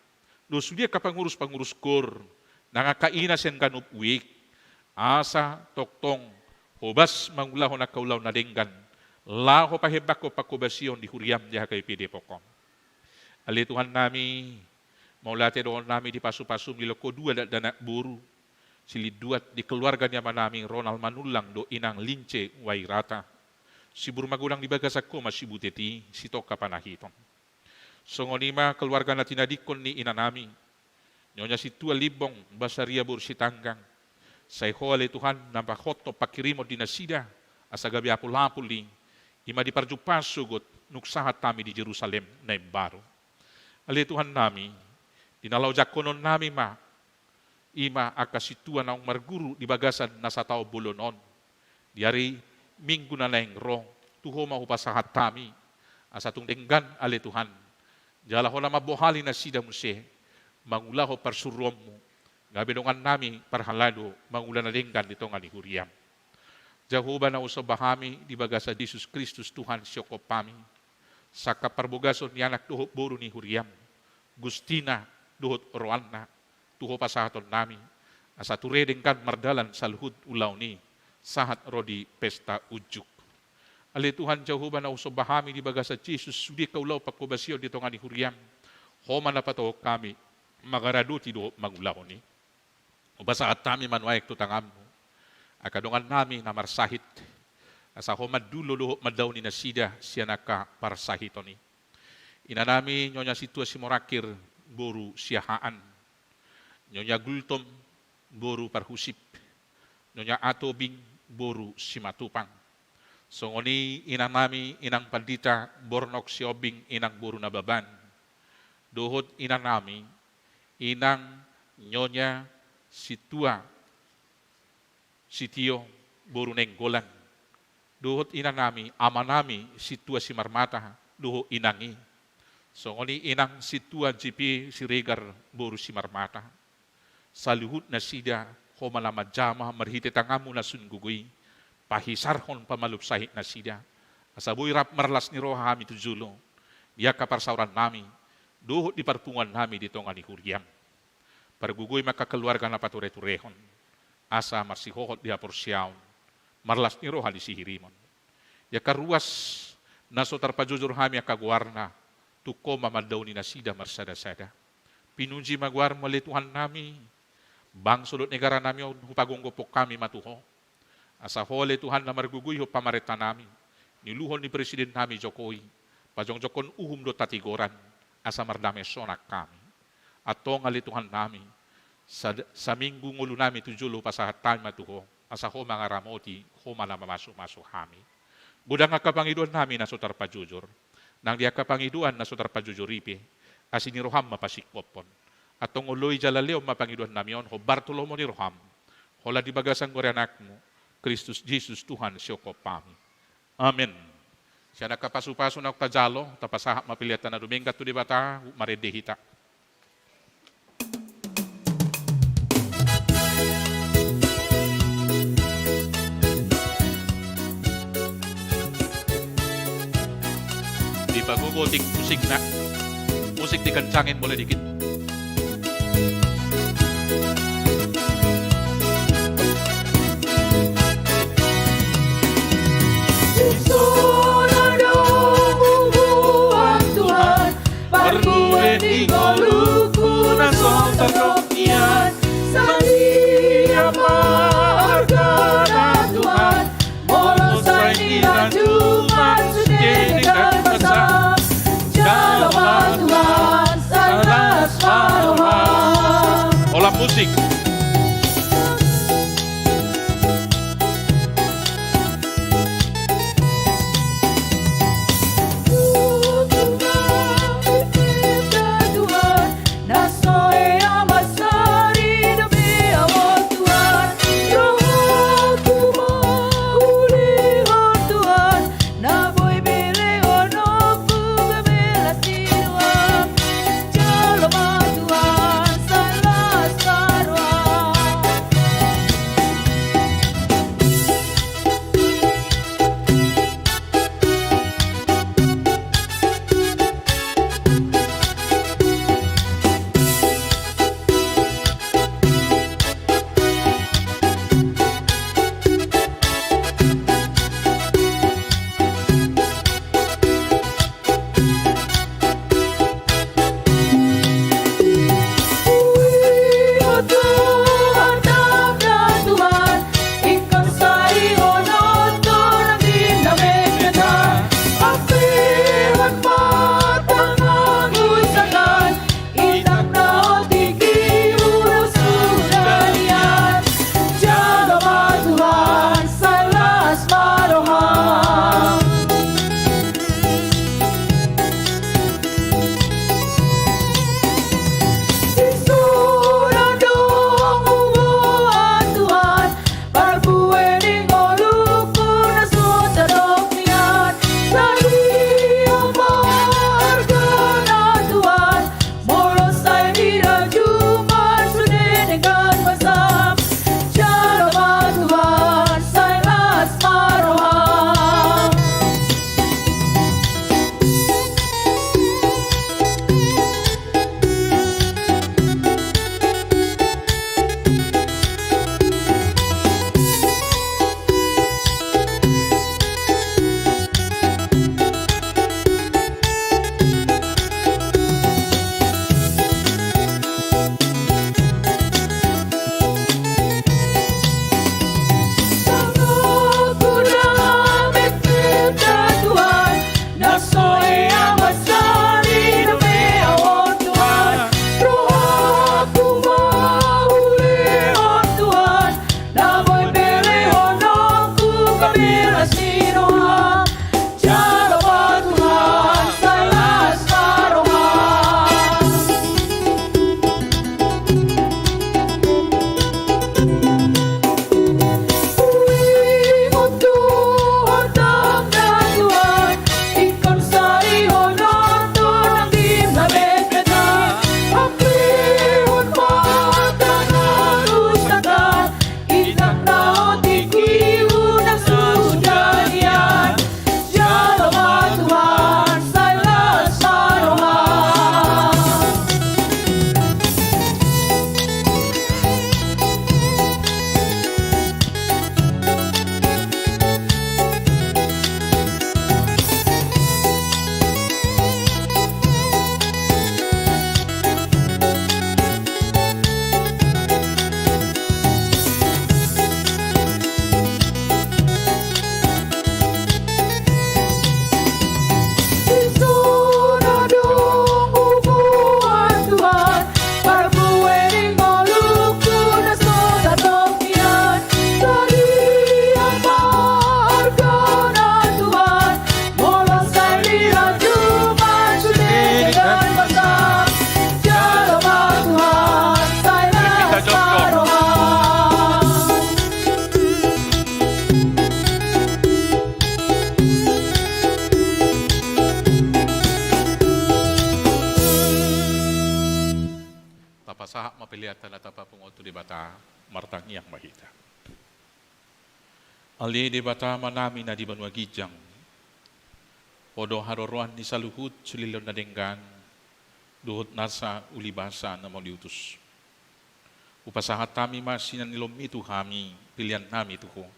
dohot sude angka pangurus-pangurus gor, nang angka ina sian ganup U I K, asa tongtong hobas mangulahon angka ulaon na denggan, laho pahembanghon panghobasion di huriam di H K B P Depok on. Ale Tuhan nami, mauliate dohonon nami di pasu-pasum di lokko dua dakdanak boru, silinduat di keluarga ni ama nami Ronald Manullang dohot inang Lince Wairata, sibur magodang di bagasan Ho ma sibutet i, sitongka panahiton. Songon i ma keluarga na tinadingkon ni ina nami, Nyonya Sintua Limbong Basaria boru Sitanggang, Sai Ho ale Tuhan na pahothon panghirimon di nasida, asa gabe apul-apul i, i ma di parjumpaan sogot nunga sahat hami di Jerusalem na imbaru. Ale Tuhannami, di na laho jangkononnami ma, i ma angka sintua naung marguru di bagasan na sataon bolon on, di ari Minggu na naeng ro, tu Ho ma hupasahat hami, asa tung denggan ale Tuhan, jala Ho na mambohali nasida muse, mangulahon parsuruonmu, gabe dongannami parhalado mangula na denggan di tonga ni huriam. Jahowa na husomba hami di bagasan Jesus Kristus Tuhan siongkop hami, sangkap parbogason ni anak dohot boru ni huriam, Gustina dohot oroanna, tu Ho pasahatonnami, asa ture denggan mardalan saluhut ulaon i, sahat ro di pesta unjuk. Ale Tuhan Jahowa na husomba hami di bagasan Jesus, sude angka ulaon panghobasion di tonga ni huriam, Ho ma na patohon hami, mangaradoti dohot mangulahon i. Hupasahat hami ma nuaeng tu tanganmu, angka dongannami na marsahit, asa Ho mandulo dohot mandaoni nasida sian angka parsahiton i. Inanami Nyonya Sintua Simorangkir boru Siahaan, Nyonya Gultom boru Parhusip, Nyonya Atobing boru Simatupang. Songon i inanami Inang Pandita Bornok Sihombing inang boru Nababan. Dohot inanami Inang Nyonya Sintua Sitio boru Nainggolan. Dohot inanami, amanami Sintua Simarmata, dohot inang i. Songon i inang Sintua J P Siregar boru Simarmata. Saluhut nasida, Ho ma na manjama marhite tanganmu na sun gogo i, pahisarhon pamalum sahit nasida. Asa boi rap marlas ni roha hami tu jolo, di angka parsaorannami, dohot di parpunguannami di tonga ni huriam. Pargogoi ma angka keluarga na pature-turehon, asa marsihohot di haporseaon, marlas ni roha di sihirimon. Di angka ruas na so tarpajojor hami angka goarna, tung Ho ma mandaoni nasida marsada-sada. Pinuji ma goarmu ale Tuhannami, bangso dohot negaranami on hupagomgophon hami ma tu Ho. Asa Ho ale Tuhan na margogoihon pamarentanami, niuluhon ni presidennami Jokowi, pajongjongkon uhum dohot hatigoran, asa mardame sonang hami. Antong ale Tuhannami, sad-, saminggu ngolunami tu jolo pasahat hami ma tu Ho, asa Ho mangaramoti, Ho ma na mamasu-masu hami. Godang angka pangidoannami na so tarpajojor, nang di angka pangidoan na so tarpajojor i pe, asi ni roham ma pasingkophon. Antong oloi jala lehon ma pangidoannami on hombar tu lomo ni roham, holan di bagasan goar ni anakmu, Kristus Jesus Tuhan siongkop hami. Amen. Sian angka pasu-pasu naung tajalo, tapasahat ma pelean tanda dumenggan tu Debata, huhut marende hita. Dipagogo otik musikna. Musik dikencangin boleh dikit. Tuhan, parlue ni ngolungku na so tardok nian, sadia ma argana Tuhan, molo sai dirajuma sude denggan basa. Jalo ma Tuhan, sai las ma roham. Holan musik. Tongon tu Debata, martangiang ma hita. Ale Debata Amanami na di banua ginjang, Ho do haroroan ni saluhut sulelleon na denggan, dohot nasa ulibasa na mauliutus. Hupasahat hami ma sian ilonmi tu hami, peleannami tu Ho.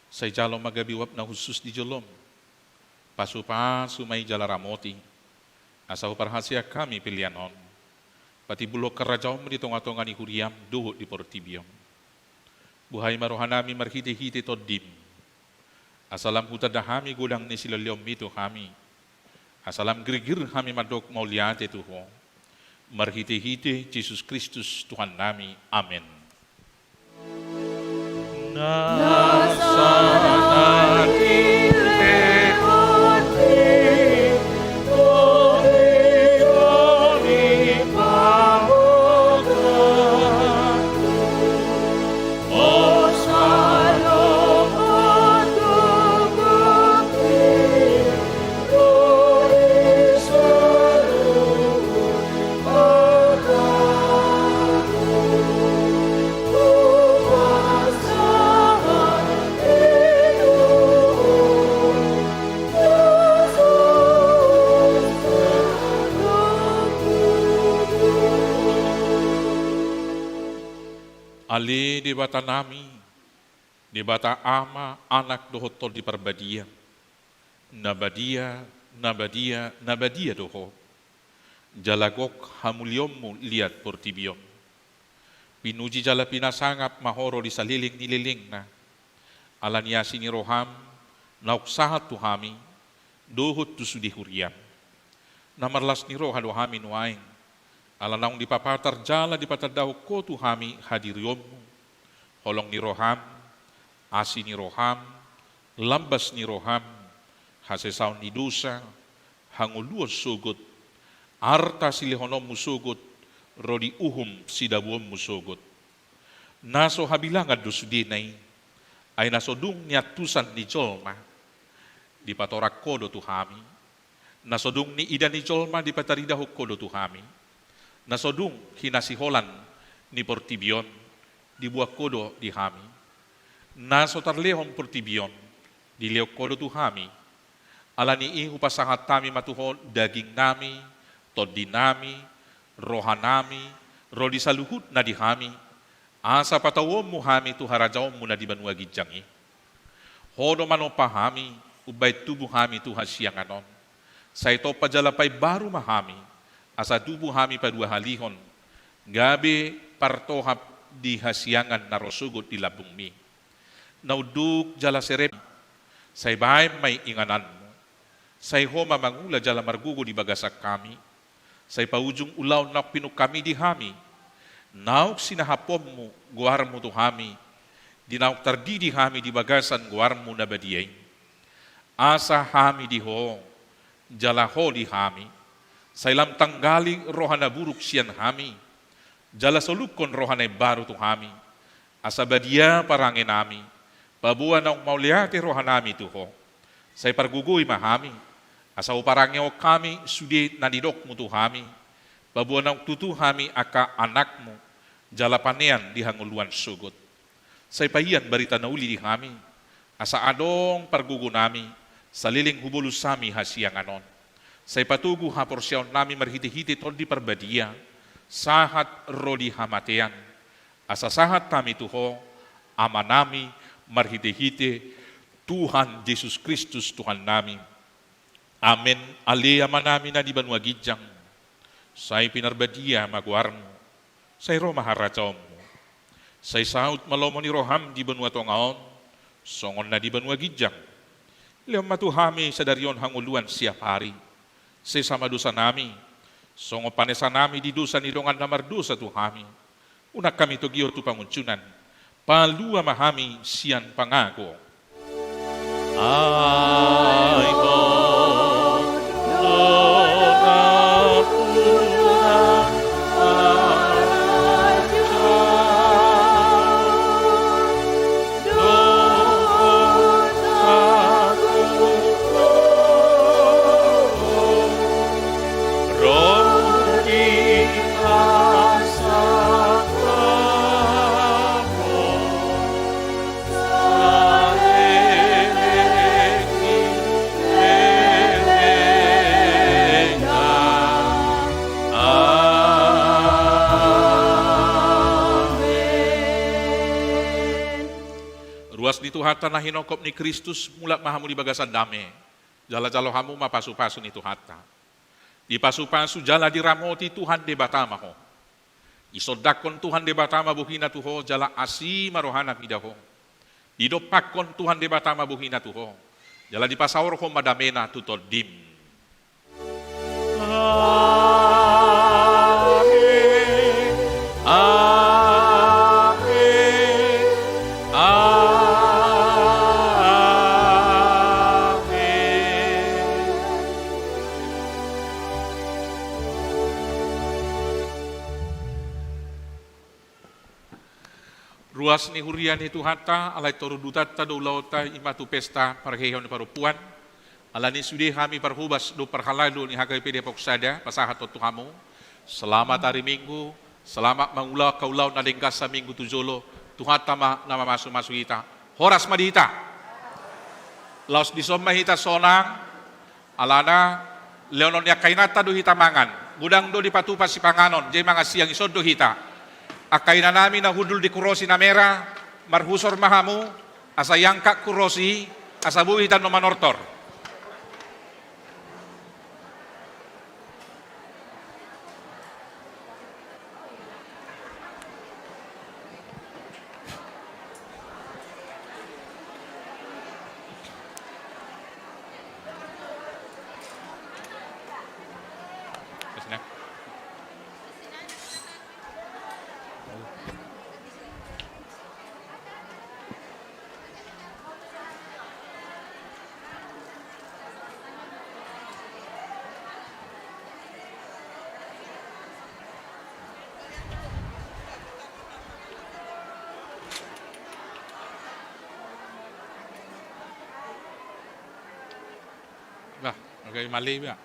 Sai jalo ma gabe uap na hushus di jolom. Pasupasu ma i jala ramoti, asa huparhaseang hami pelean on, patimbulhon harajaonmu di tongatonga ni huriam dohot di portibi on. Buhai ma rohanami marhitehite Tondim, asa lam hutanda hami godang ni silelleonmi tu hami, asa lam girgir hami mandok mauliate tu Ho. Marhitehite Jesus Kristus Tuhannami. Amen. Ale Debatanami, Debata Ama, Anak dohot Tondi Parbadia, na badia, na badia, na badia do Ho. Jala gok hamuliaonmu liat portibi on. Pinuji jala pinasangap ma Ho ro di saleleng ni lelengna. Ala ni asi ni roham, naung sahat tu hami, dohot tu sude huriam. Na marlas ni roha do hami nuaeng, ala naung dipapatar jala dipatandahon Ho tu hami hadirionmu, holong ni roham, asi ni roham, lambas ni roham, hasesaon ni dosa, hangoluan sogot, arta silehononmu sogot, ro di uhum sidabuonmu sogot. Na so habilangan do sudena i, ai na so dung niantusan ni jolma, dipatorang Ho do tu hami. Na so dung niida ni jolma dipataridahon Ho do tu hami. Na so dung hinasiholan ni portibi on diboan Ho do di hami. Na so tarlehon portibi on dilehon Ho do tu hami. Ala ni i hupasahat hami ma tu Ho dagingnami, tondinami, rohanami, ro di saluhut na di hami, asa patauonmu hami tu harajaonmu na di banua ginjang i. Ho do manompa hami, umbahen tubu hami tu hasiangan on. Sai tompa jala paimbaru ma hami, asa tubu hami paduahalihon, gabe partohap di hasiangan na ro sogot di lambungmi. Na unduk jala serep, sai baen ma i ingananmu. Sai Ho ma mangula jala margogo di bagasan hami. Sai paujung ulaon naung pinungkami di hami, naung sinahaponmu goarmu tu hami, di naung tardidi hami di bagasan goarmu na badia i. Asa hami di Ho, jala Ho di hami, sai lam tanggali roha na buruk sian hami, jala solukhon roha na imbaru tu hami, asa badia parangenami, paboa naung mauliate rohanami tu Ho. Sai pargogoi ma hami, asa huparangehon hami sude na nidokmu tu hami, paboa naung tutu hami angka anakmu, jala panean di hangoluan sogot. Sai paian barita na uli di hami, asa adong pargogonami, saleleng hubolus hami hasiangan on. Sai patogu haporseaonnami marhitehite Tondi Parbadia, sahat ro di hamatean, asa sahat hami tu Ho, Amanami, marhitehite Tuhan Jesus Kristus Tuhannami. Amen. Ale Amanami na di banua ginjang, sai pinarbadia ma goarmu, sai ro ma harajaonmu, sai saut ma lomo ni roham di banua tonga on, songon na di banua ginjang. Lehon ma tu hami sadari on hangoluan siapari. Sesa ma dosanami, songon panesanami di dosa ni dongan na mardosa tu hami. Unang hami togihon tu pangunjunan, palua ma hami sian pangago. Ai Ho do nampuna, ai Ho do nampuna. Ro di hasangapon Tuhanta na hinongkop ni Kristus, mulak ma hamu di bagasan dame. Jala jalo hamu ma pasupasu ni Tuhanta. Dipasupasu jala diramoti Tuhan Debata ma ho. Disondangkon Tuhan Debata ma bohina tu ho, jala asi ma rohana mida ho. Didompakkon Tuhan Debata ma bohina tu ho, jala dipasaorhon ma damena tu tondim. Amen. Amen. Amen. Ruas ni huria ni Tuhanta, alai toru dutanta do ulaonta, i ma tu pesta parheheon ni parompuan. Alani i sude hami parhobas dohot parhalado ni H K B P Depok Sada pasahathon tu hamu. Selamat hari Minggu, selamat mangulahon ulaon na denggan saminggu tu jolo. Tuhanta ma na mamasumasu hita. Horas ma di hita. Laos dison ma hita sonang. Alana lehonon ni angka inanta do hita mangan. Godang do dipatupa sipanganon, jadi mangan sian dison do hita. Angka inanami na hundul di kurosi na mera, marhusor ma hamu, asa iangkat kurosi i, asa boi hita annon manortor. Bah, oke, mali bah.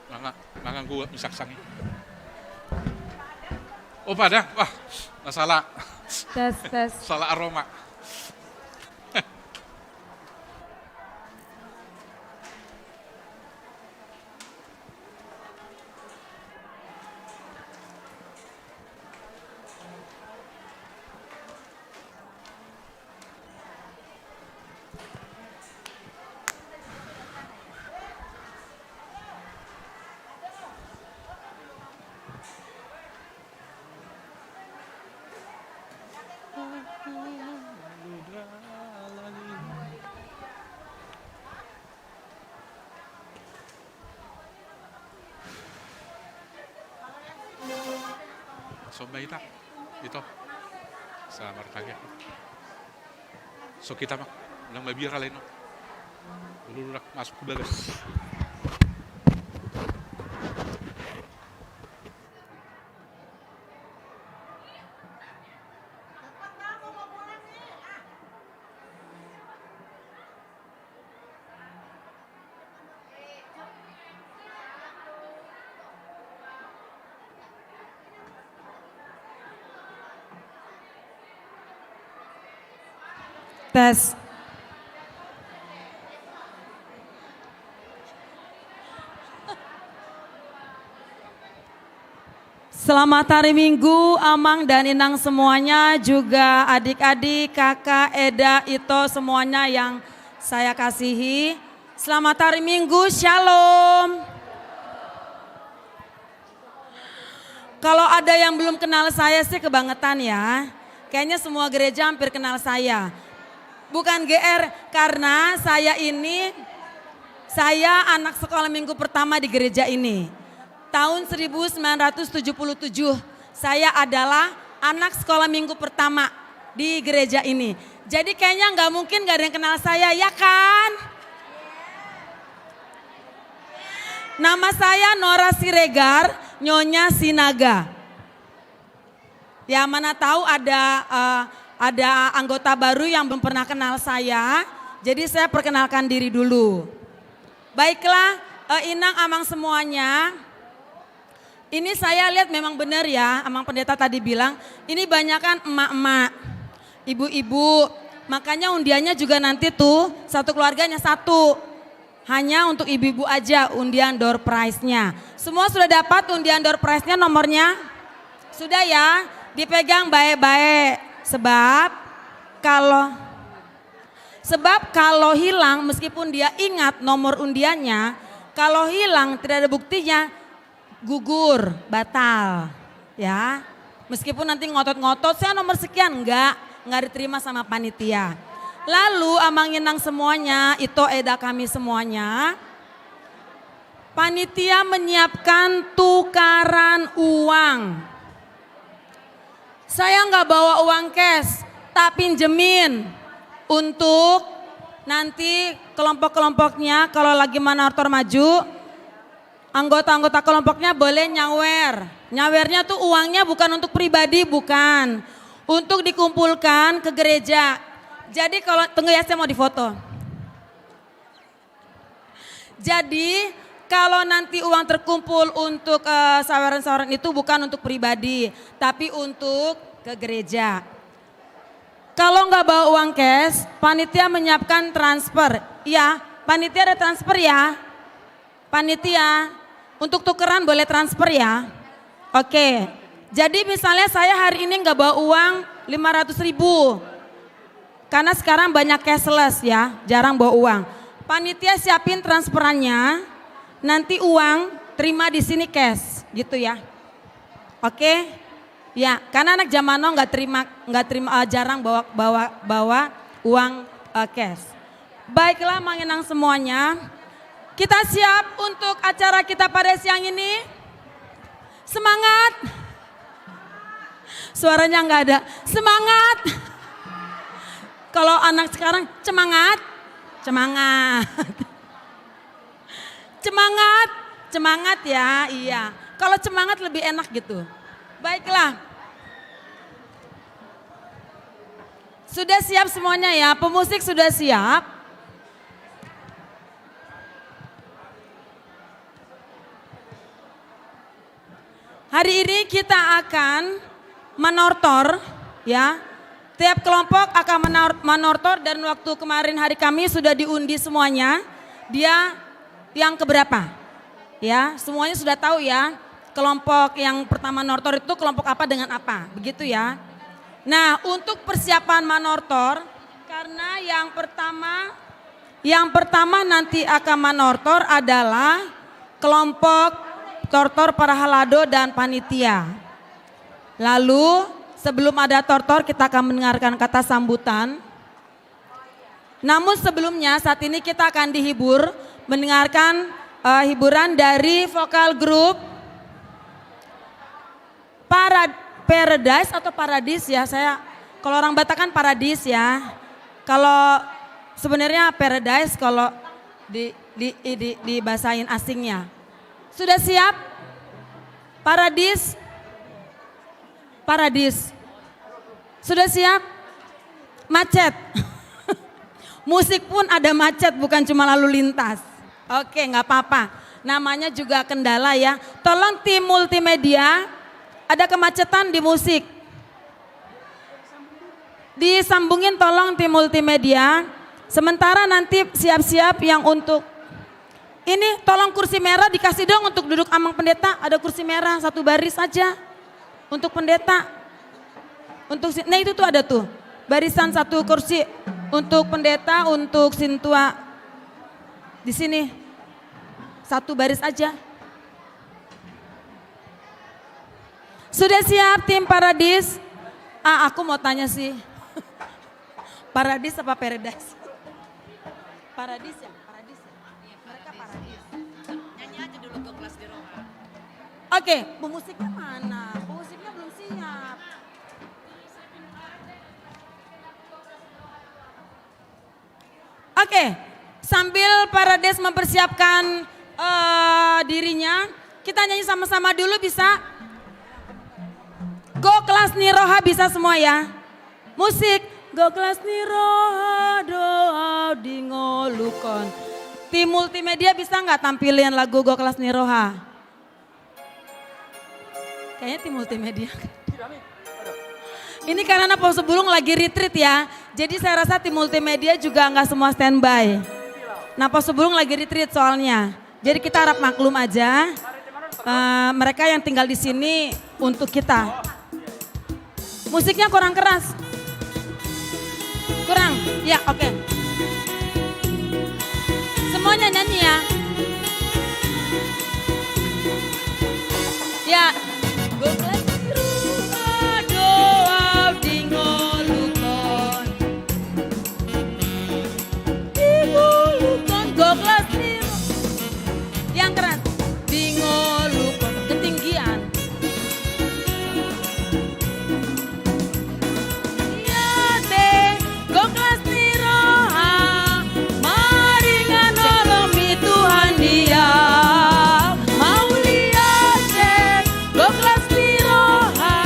Manga, manga gua misak sangi. Oh, pada, wah, masalah. Tes, tes. Salah aroma. Somba ita, ito. Sa martangiang. So kita ma, unang mabiar alai no. Ulu, ulu, masuk ke bagas. Tes. Selamat hari Minggu, Amang dan Inang semuanya, juga adik-adik, kakak, Eda, Ito, semuanya yang saya kasihi. Selamat hari Minggu, Shalom. Kalau ada yang belum kenal saya sih kebangetan ya. Kayaknya semua gereja hampir kenal saya. Bukan G R, karena saya ini, saya anak sekolah minggu pertama di gereja ini. Tahun seribu sembilan ratus tujuh puluh tujuh, saya adalah anak sekolah minggu pertama di gereja ini. Jadi kayaknya nggak mungkin nggak ada yang kenal saya, ya kan? Nama saya Nora Siregar, Nyonya Sinaga. Ya, mana tahu ada, eh, ada anggota baru yang belum pernah kenal saya. Jadi saya perkenalkan diri dulu. Baiklah, eh, Inang, Amang semuanya. Ini saya lihat memang benar ya, Amang Pendeta tadi bilang, ini banyak kan emak-emak, ibu-ibu. Makanya undiannya juga nanti tuh, satu keluarganya satu. Hanya untuk ibu-ibu aja undian door prize-nya. Semua sudah dapat undian door prize-nya nomornya? Sudah ya? Dipegang baik-baik. Sebab kalau Sebab kalau hilang, meskipun dia ingat nomor undiannya, kalau hilang tidak ada buktinya, gugur, batal. Ya. Meskipun nanti ngotot-ngotot, "Saya nomor sekian," enggak, enggak diterima sama panitia. Lalu, Amang Inang semuanya, Ito Eda kami semuanya, panitia menyiapkan tukaran uang. Saya nggak bawa uang cash, tak pinjemin untuk nanti kelompok-kelompoknya kalau lagi manortor maju, anggota-anggota kelompoknya boleh nyawer. Nyawernya tuh uangnya bukan untuk pribadi, bukan. Untuk dikumpulkan ke gereja. Jadi kalau, tunggu ya, saya mau difoto. Jadi, kalau nanti uang terkumpul untuk, eh, saweran-saweran itu bukan untuk pribadi, tapi untuk ke gereja. Kalau nggak bawa uang cash, panitia menyiapkan transfer. Iya, panitia ada transfer ya. Panitia, untuk tukeran boleh transfer ya. Oke, jadi misalnya saya hari ini nggak bawa uang lima ratus ribu. Karena sekarang banyak cashless ya, jarang bawa uang. Panitia siapin transferannya, nanti uang terima di sini cash, gitu ya. Oke? Ya, karena anak zaman now nggak terima, nggak terima, eh, jarang bawa, bawa, bawa uang, eh, cash. Baiklah, Amang Inang semuanya. Kita siap untuk acara kita pada siang ini? Semangat! Suaranya nggak ada. Semangat! Kalau anak sekarang, cemangat? Cemangat. Cemangat, cemangat ya, iya. Kalau cemangat lebih enak gitu. Baiklah. Sudah siap semuanya ya, pemusik sudah siap. Hari ini kita akan manortor, ya. Tiap kelompok akan menor-, manortor, dan waktu kemarin hari Kamis sudah diundi semuanya. Dia yang keberapa? Ya, semuanya sudah tahu ya. Kelompok yang pertama nortor itu kelompok apa dengan apa, begitu ya. Nah, untuk persiapan manortor, karena yang pertama Yang pertama nanti akan manortor adalah kelompok tortor para halado dan panitia. Lalu, sebelum ada tortor, kita akan mendengarkan kata sambutan. Namun sebelumnya, saat ini kita akan dihibur, mendengarkan, eh, hiburan dari vokal grup Parad-, Paradise atau Paradis ya, saya, kalau orang Batak kan Paradis ya. Kalau sebenarnya Paradise kalau di, di, di, di, dibahasain asingnya. Sudah siap? Paradis? Paradis. Sudah siap? Macet. Musik pun ada macet, bukan cuma lalu lintas. Oke, nggak apa-apa. Namanya juga kendala ya. Tolong tim multimedia, ada kemacetan di musik. Disambungin tolong tim multimedia. Sementara nanti siap-siap yang untuk ini, tolong kursi merah dikasih dong untuk duduk Amang Pendeta. Ada kursi merah satu baris aja untuk pendeta. Untuk si-, nah, itu tuh ada tuh. Barisan satu kursi untuk pendeta, untuk sintua. Di sini. Satu baris aja. Sudah siap tim Paradis? Ah, aku mau tanya sih. Paradis apa Paradise? Paradis ya? Paradis ya? Mereka Paradis. Nyanyi aja dulu Goklas di Roha. Oke, pemusiknya mana? Pemusiknya belum siap. Oke, sambil Paradise mempersiapkan, eh, dirinya, kita nyanyi sama-sama dulu bisa? Goklas ni roha bisa semua ya. Musik. Goklas ni roha do au di ngolukon. Tim multimedia bisa nggak tampilin lagu Goklas ni roha? Kayaknya tim multimedia. Ini karena Naposubulung lagi retreat ya. Jadi saya rasa tim multimedia juga nggak semua standby. Naposubulung lagi retreat soalnya. Jadi kita harap maklum aja. Eh, mereka yang tinggal di sini untuk kita. Musiknya kurang keras. Kurang? Ya, oke. Semuanya nyanyi ya. Ya. Gok las ni roha do au di ngolungkon. Di ngolungkon, gok las ni roha. Yang keras. Di ngolungkon. Ketinggian. Mauliate, gok las ni roha, maringan holong ni Tuhan di au. Mauliate, gok las ni roha,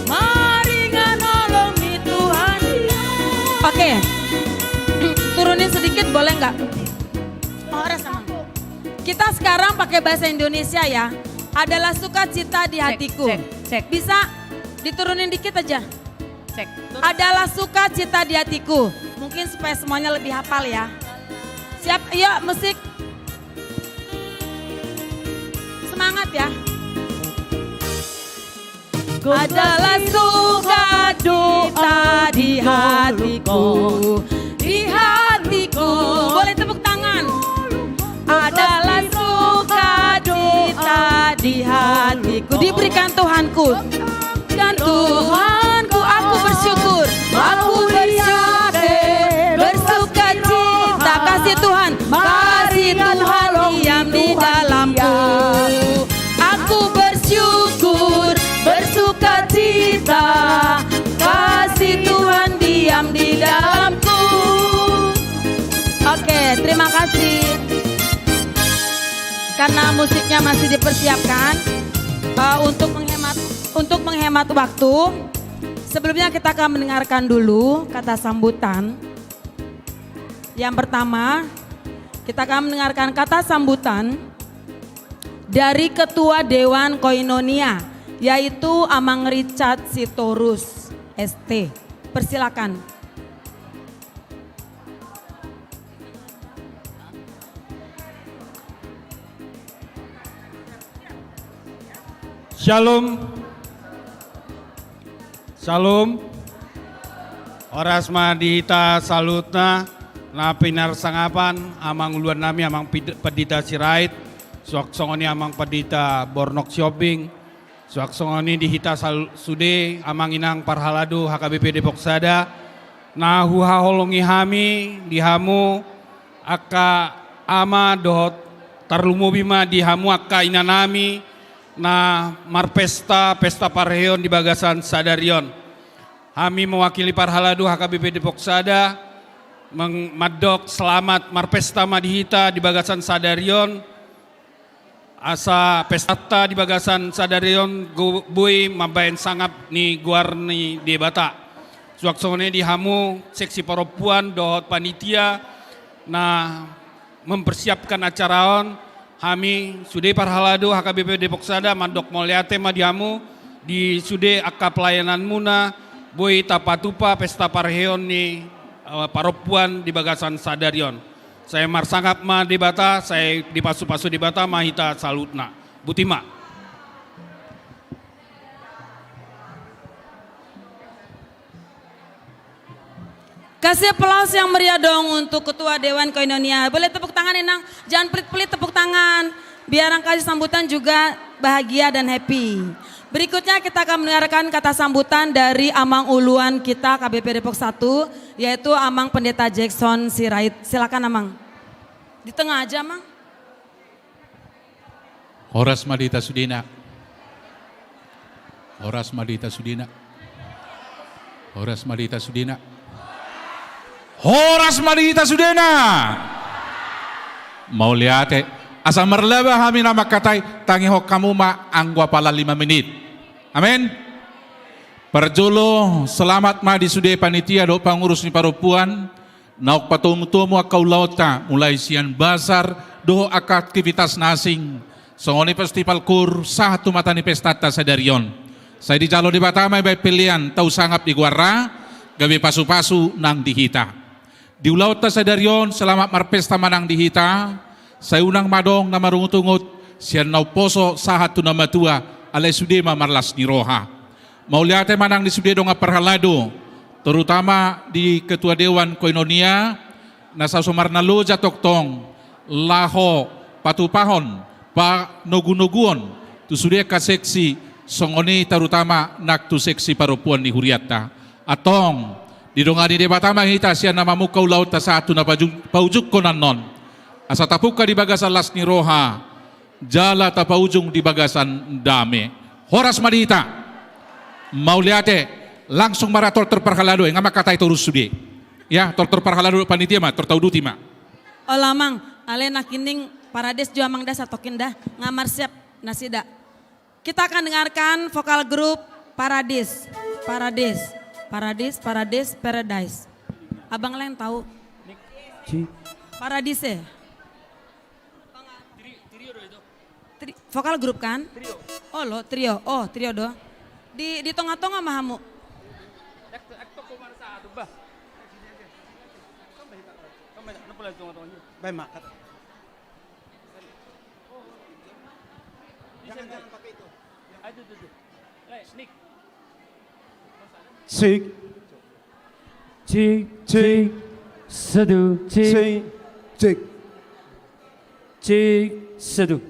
maringan holong ni Tuhan di au. Oke. Turunin sedikit boleh nggak? Horas, Amang. Kita sekarang pakai bahasa Indonesia ya. Adalah sukacita di hatiku. Cek, cek, cek. Bisa diturunin dikit aja. Cek. Adalah sukacita di hatiku. Mungkin supaya semuanya lebih hafal ya. Siap, yuk musik. Semangat ya. Adalah sukacita di hatiku, di hatiku. Boleh tepuk tangan. Adalah sukacita di hatiku. Diberikan Tuhanku. Dan Tuhanku, aku bersyukur. Aku bersyukur, bersukacita. Kasih Tuhan. Kasih Tuhan diam di dalamku. Aku bersyukur, bersukacita, kasih Tuhan diam di dalamku. Oke, terima kasih. Karena musiknya masih dipersiapkan, eh, untuk menghemat, untuk menghemat waktu, sebelumnya kita akan mendengarkan dulu kata sambutan. Yang pertama, kita akan mendengarkan kata sambutan dari Ketua Dewan Koinonia, yaitu Amang Richard Sitorus, S T. Persilakan. Shalom. Shalom. Horas ma di hita saluhutna, na pinarsangapan amang uluan nami, Amang Pid-, Pandita Sirait, suang songon i Amang Pandita Bornok Sihombing, suang songon i di hita sal-, sude amang inang parhalado H K B P Depok Sada, na huhaholongi hami di hamu angka ama dohot tarlumobi ma di hamu angka ina nami, na marpesta, pesta parheon di bagasan sadari on. Hami mewakili parhalado H K B P Depok Sada, meng-, mandok selamat marpesta ma di hita di bagasan sadari on, asa pestanta di bagasan sadari on go-, boi mambahen sangap ni goar ni Debata. Suang songon i di hamu seksi parompuan dohot panitia na mempersiapkan acara on, hami sude parhalado H K B P Depok Sada mandok mauliate ma di hamu, di sude angka pelayananmuna, boi tapatupa pesta parheon ni, eh, parompuan di bagasan sadari on. Sai marsangap ma Debata, sai dipasupasu Debata ma hita saluhutna. Boti ma. Kasih aplaus yang meriah dong untuk Ketua Dewan Koinonia. Boleh tepuk tangan, Inang? Jangan pelit-pelit tepuk tangan. Biar yang kasih sambutan juga bahagia dan happy. Berikutnya kita akan mendengarkan kata sambutan dari Amang Uluan kita K B P Depok Satu, yaitu Amang Pendeta Jackson Sirait. Silakan, Amang. Di tengah aja, Amang. Horas ma di hita sudena. Horas ma di hita sudena. Horas ma di hita sudena. Horas ma di hita sudena. Mauliate. Asa marlaba hami na mangkatai, tangihon hamu ma anggo apala lima menit. Amen. Parjolo, selamat ma di sude panitia dohot pangurus ni parompuan, naung patomutomu angka ulaonta, mulai sian bazar dohot angka aktivitas na asing, songon i festival kur, sahat tu mata ni pestanta sadari on. Sai dijalo Debata ma dibahen pelean, tau sangap di goarna, gabe pasupasu nang di hita. Di ulaonta sadari on, selamat marpesta ma nang di hita, sai unang ma adong na marungutungut, sian na umposo sahat tu na matua, alai sude ma marlas ni roha. Mauliate ma nang di sude dongan parhalado, terutama di Ketua Dewan Koinonia, na saso marnaloja tongtong, laho patupahon panogunoguon tu sude angka seksi, songon i tarutama nang tu seksi parompuan ni hurianta. Antong, didongani Debata ma hita sian na mamungka ulaonta sahat tu na paju-, paujungkon annon, asa tapungka di bagasan las ni roha jala tapaujung di bagasan dame. Horas ma di hita. Mauliate. Langsung ma ra tortor parhalado, nga mangkatai torus sude. Ya, tortor parhalado, panitia ma, tortor uduti ma. Olo amang, alai nangkining Paradis jo amang da satongkin da, nga marsiap nasida. Kita akan dengarkan vokal grup Paradis. Paradis, Paradis, Paradis, Paradise. Abang lain tahu? Paradise. Tri-, vokal grup kan? Trio. Olo, trio. Oh, trio do. Di, di tongatonga ma hamu. Baen ma. Jangan, jangan pakai itu. Cek. Cek, cek. Satu, cek. Cek. Cek, satu.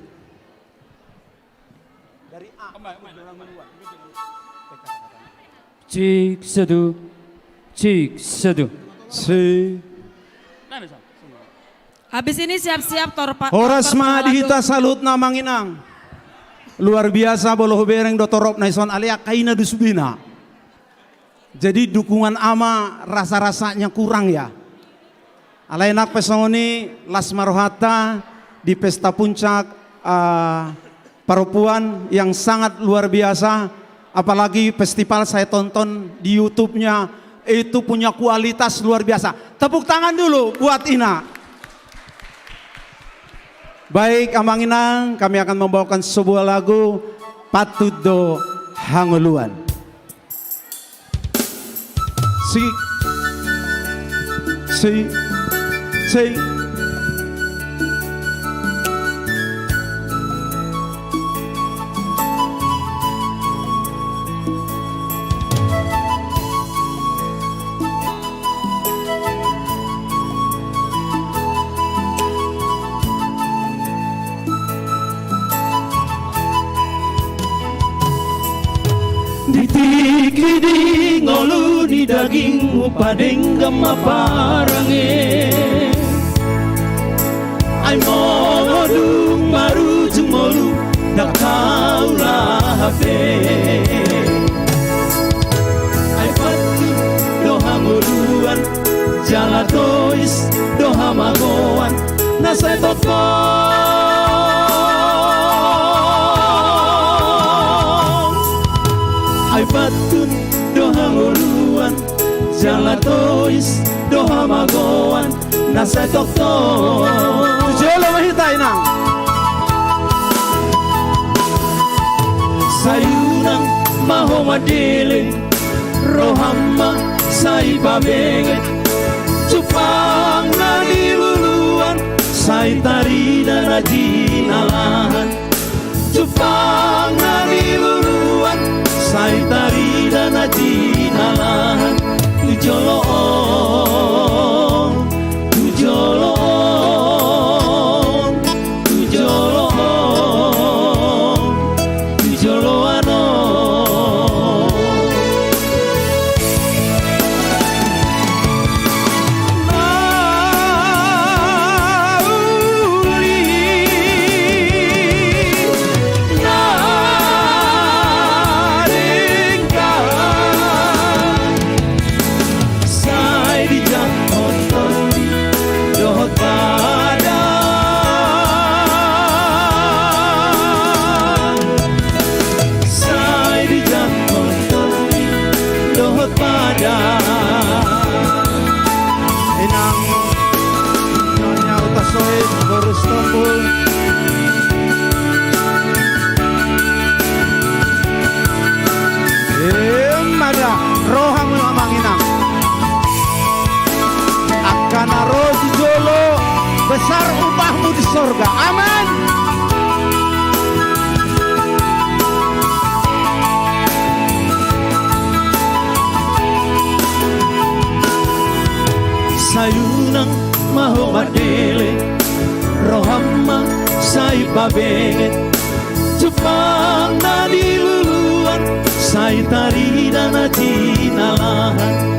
Cek, satu. Cek, satu. Cek. Habis ini siap-siap torpa-, horas ma di hita saluhutna amang inang. Luar biasa, molo hubereng do torop na dison, alai angka i na do sudena. Jadi dukungan ama rasa-rasanya kurang ya. Alai nang pe songon i, las ma rohanta di pesta puncak, eh, parompuan yang sangat luar biasa, apalagi festival saya tonton di YouTube-nya, itu punya kualitas luar biasa. Tepuk tangan dulu buat Ina. Baik, amang inang, kami akan membawakan sebuah lagu, Patut do Hangoluan. Sik. Sik. Sik. Di tingki di ngolu ni dagingmu padenggan ma parange. Ai molo dung marujung ngolu, ndang haulahan be. Ai patut do hangoluan, jala tois do hamagoan na sai tongtong. Ai patut do hangoluan, jala tois do hamagoan na sai tongtong. Tu jolo ma hita, inang. Sai unang ma ho mandele, roham ma sai pabenget. Jumpang na niluluan, sai tarida na jinalahan. Jumpang na niluluan, sai tarida na jinalahan. Tu jolo on, tu jolo on, tu jolo on, tu joloan on. Sai dijangkon tondi dohot badan. Sai dijangkon tondi dohot badan. Inang Nyonya Uta Soit, boru Sitompul. Ima da, roham ma, amang inang. Angka na ro tu jolo, besar upahmu di sorga. Amen. Sai unang ma ho mandele, Roham ma sai pabenget, jumpang na di luluan, sai tarida na jinalahan.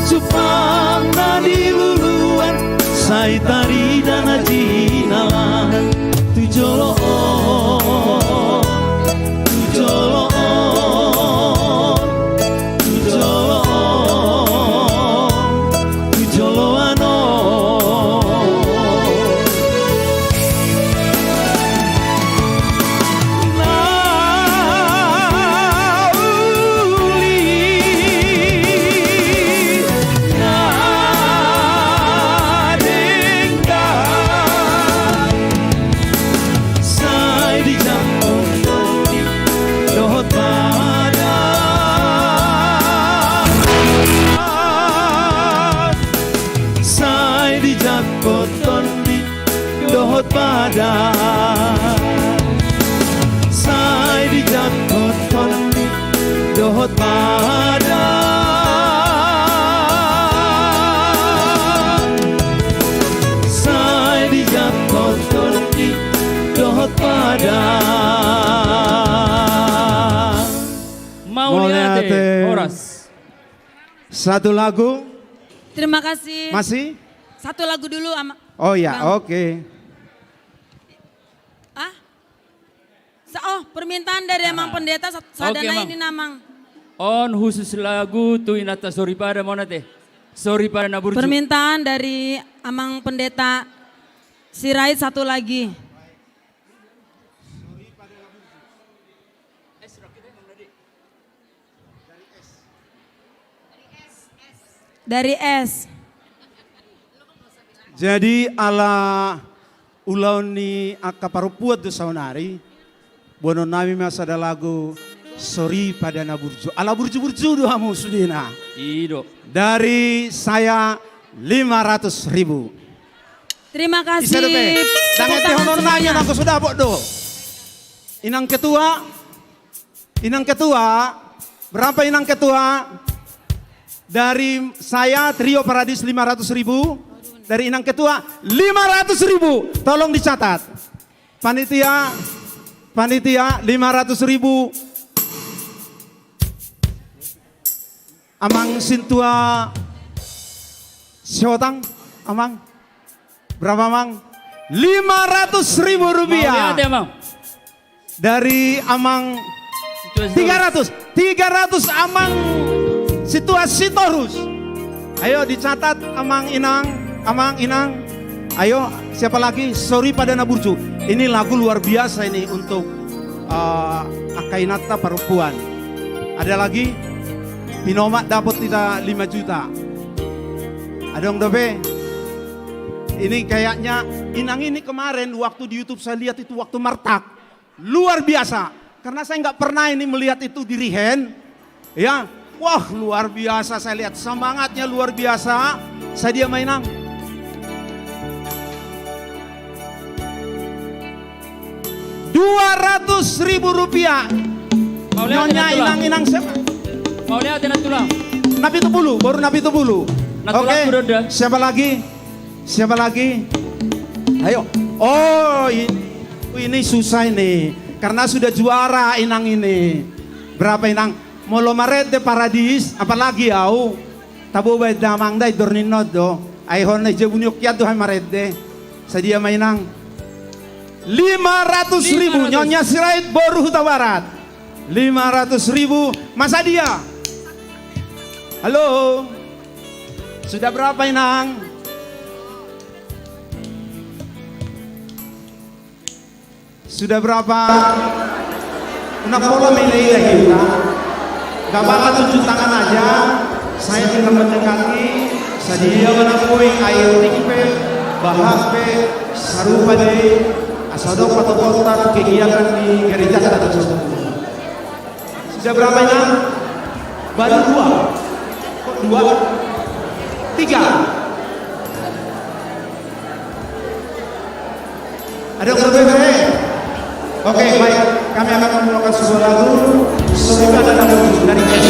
Jumpang na di luluan, sai tarida na jinalahan. Tu jolo on, tu jolo on, tu jolo on, tu joloan on. Na uli na denggan. Sai dijangkon dohot badan. Sai dijangkon dohot badan. Sai dijangkon dohot badan. Sai dijangkon dohot badan. Mauliate. Mauliate. Horas. Satu lagu. Terima kasih. Masih? Satu lagu dulu, Ama-, Oh ya, Bang. Oke. Ah? Sa-, oh, permintaan dari Amang Pendeta, sa-, sada na ini, Amang. On khusus lagu tu inanta soripada, mauliate. Soripada na burju. Permintaan dari Amang Pendeta Sirait satu lagi. Dari S. Jadi ala ulaon ni angka parompuan do saonari, boanon nami ma sada lagu Soripada na Burju. Ala burju-burju do hamu sudena. I do. Dari saya lima ratus ribu. Terima kasih. Isa dope. Tepuk tangan semuanya. Dang ente honorna, nanggo so dapot do. Inang Ketua, Inang Ketua, berapa Inang Ketua? Dari saya, Trio Paradis, lima ratus ribu. Dari Inang Ketua, lima ratus ribu. Tolong dicatat. Panitia, panitia, lima ratus ribu. Amang Sintua Siotang, Amang. Berapa, Amang? Lima ratus ribu rupiah. Mauliate, Amang. Dari Amang Sintua Sitorus. Tiga ratus. Tiga ratus, Amang Sintua Sitorus. Ayo dicatat, Amang, Inang. Amang, Inang. Ayo, siapa lagi? Soripada na Burju. Ini lagu luar biasa ini untuk, eh, angka inanta parompuan. Ada lagi? Pinomat dapot hita lima juta. Adong dope? Ini kayaknya Inang ini kemarin waktu di YouTube saya lihat itu waktu martak. Luar biasa. Karena saya nggak pernah ini melihat itu di Rihen. Ya. Wah, luar biasa saya lihat. Semangatnya luar biasa. Sadia ma, Inang. Dua ratus ribu rupiah. Mauliate, Nyonya Inang, Inang siapa? Mauliate, Inang Tulang. Na pitu pulu, baru na pitu pulu. Oke, siapa lagi? Siapa lagi? Ayo. Oh, ini, ini susah ini. Karena sudah juara Inang ini. Berapa, Inang? Molo marende Paradis, apalagi au. Tabo baen damang da, indor ninna on do. Ai hona i jabu ni ongkian do hami marende. Sadia ma, Inang? Lima ratus ribu. Lima ratus. Nyonya Sirait, boru Hutabarat. Lima ratus ribu. Masa dia? Halo? Sudah berapa, Inang? Sudah berapa? Unang pola mengilai-ilai hita. Gak apa-apa, tunjuk tangan aja. Saya tinggal mendekati. Sadia ma napoing, air tingpe, bahak pe, sarupa dei. Asa dong patopotan kegiatan di gereja kita tersebut. Sudah berapa, Inang? Baru dua. Kok dua? Tiga. Ada yang berbeda, eh? Oke, baik. Kami akan membawakan sebuah lagu, Soripada na Burju dari Kes.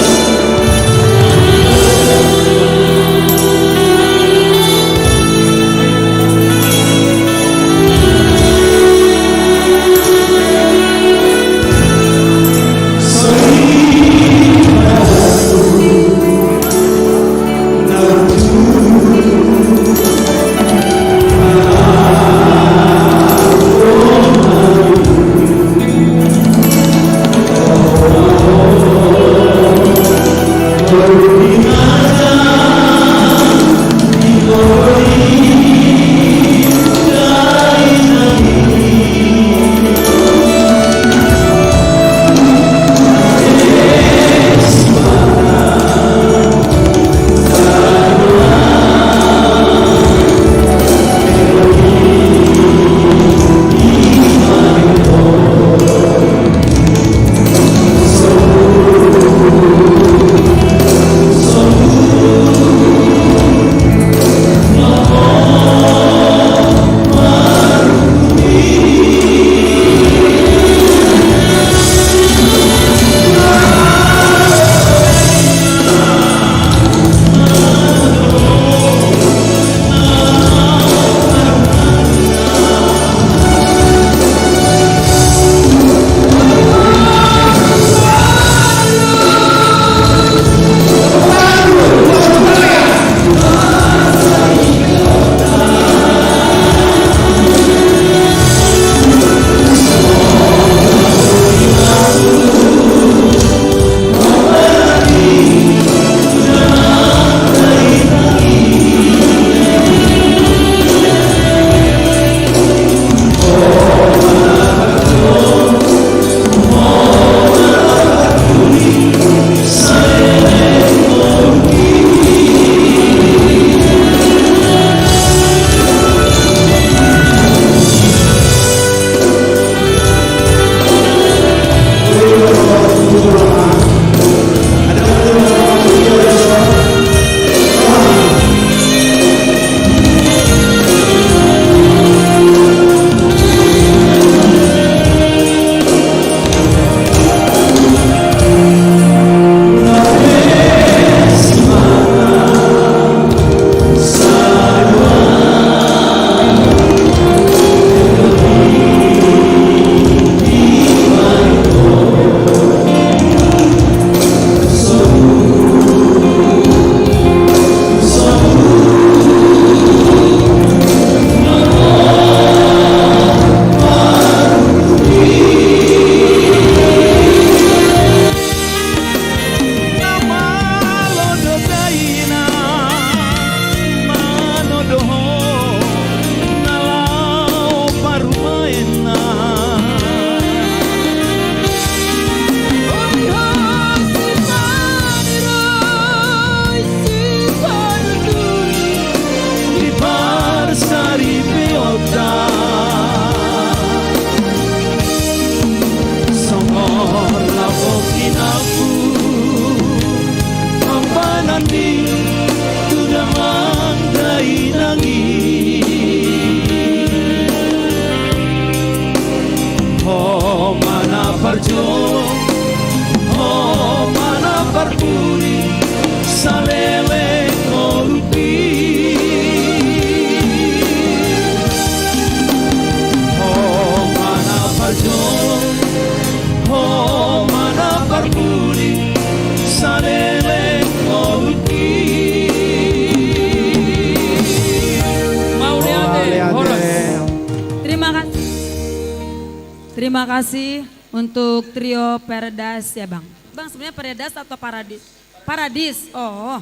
Terima kasih untuk trio Paradise ya, Bang. Bang, sebenarnya Paradise atau Paradis? Paradis. Oh,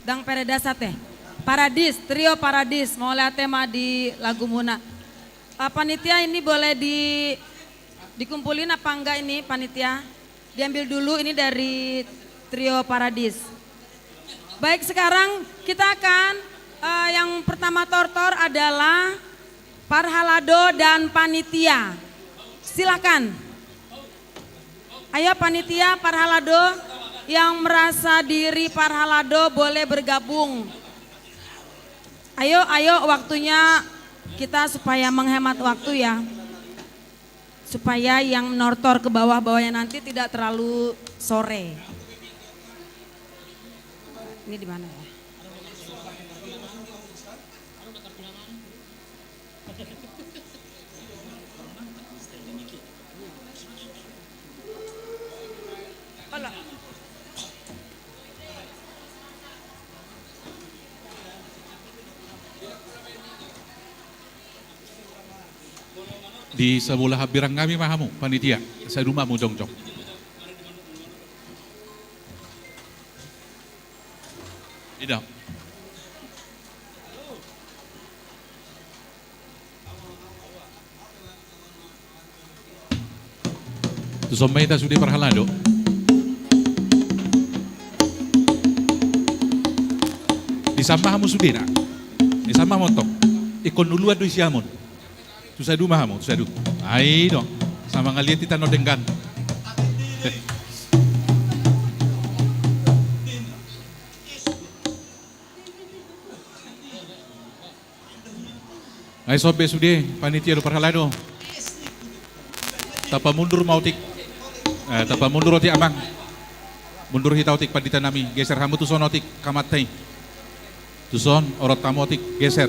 Bang Paradise ate. Paradis, trio Paradis. Mauliate ma di lagumuna. Ah, panitia, ini boleh di dikumpulin apa enggak ini, panitia? Diambil dulu ini dari trio Paradis. Baik, sekarang kita akan, eh, yang pertama tortor adalah Parhalado dan panitia. Silakan. Ayo panitia, Parhalado, yang merasa diri Parhalado boleh bergabung. Ayo, ayo, waktunya kita supaya menghemat waktu ya. Supaya yang nortor ke bawah-bawahnya nanti tidak terlalu sore. Ini di mana ya? Di sabola hambirang nami ma hamu, panitia. Sai duma hamu jongjong. Ida. Tuson ma hita sude parhalado. Disan ma hamu sudena. Disan ma hamu tong. Ingkon na uluan do i siamun. Tu saduma hamu, tu sadu. Ai do. Sama ngaliat hita na denggan. Ai sobe sude panitia do parhalado. Tapamundur ma otik. Eh, tapamundur otik amang. Mundur hita otik pandita nami. Geser hamu tuson otik kamanta i. Tuson orot hamu otik geser.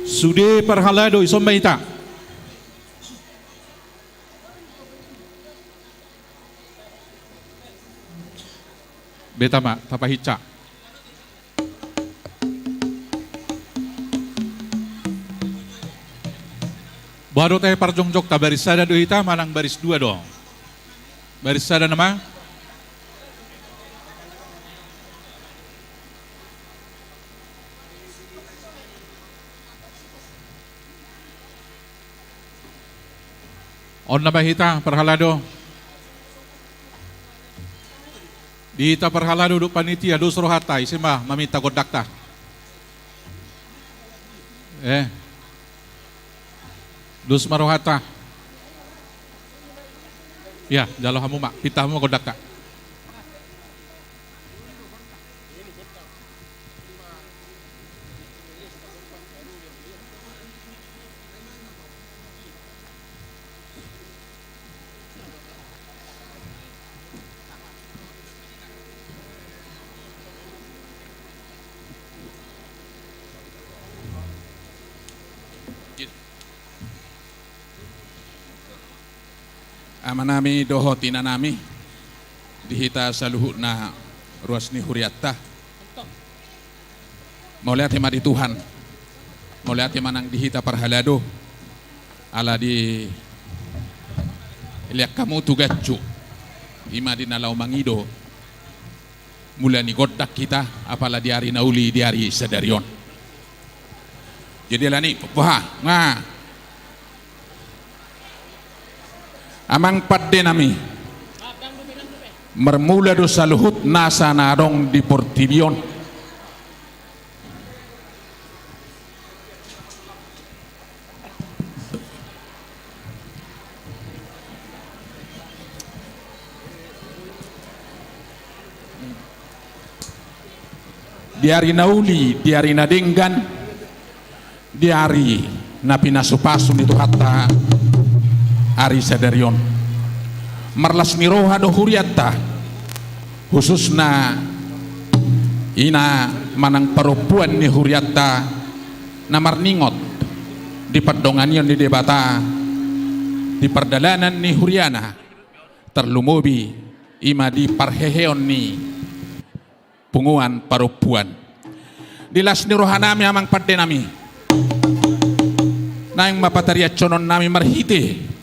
Sude parhalado ison ma hita. Beta ma tapahinsa. Boha do tahe parjongjongta, baris sada do hita manang baris dua do? Baris sada nama. On nama hita parhalado. Di hita parhalado dohot panitia dos rohanta, ise ma maminta gondangta? Eh. Dos ma rohanta. Ya, jalo hamu ma, pinta hamu ma gondangta. Amanami dohot inanami, di hita saluhutna ruas ni hurianta. Mauliate ma di Tuhan. Mauliate ma nang di hita parhalado. Ala dilean hamu tu ganjang. I ma di na laho mangido mula ni gondang hita, apala di ari na uli, di ari sadari on. Jadi alani, boha, nga. Amang pandenami, marmula do saluhut nasa na adong di portibi on. Di ari na uli, di ari na denggan, di ari na pinasupasu ni Tuhanta, ari sadari on. Marlas ni roha do hurianta, khususna ina manang parompuan ni hurianta, na marningot di pandonganion ni Debata, di pardalanan ni huriana, tarlumobi i ma di parheheon ni punguan parompuan. Di las ni rohanami, amang pandenami, naeng ma patariashononnami marhite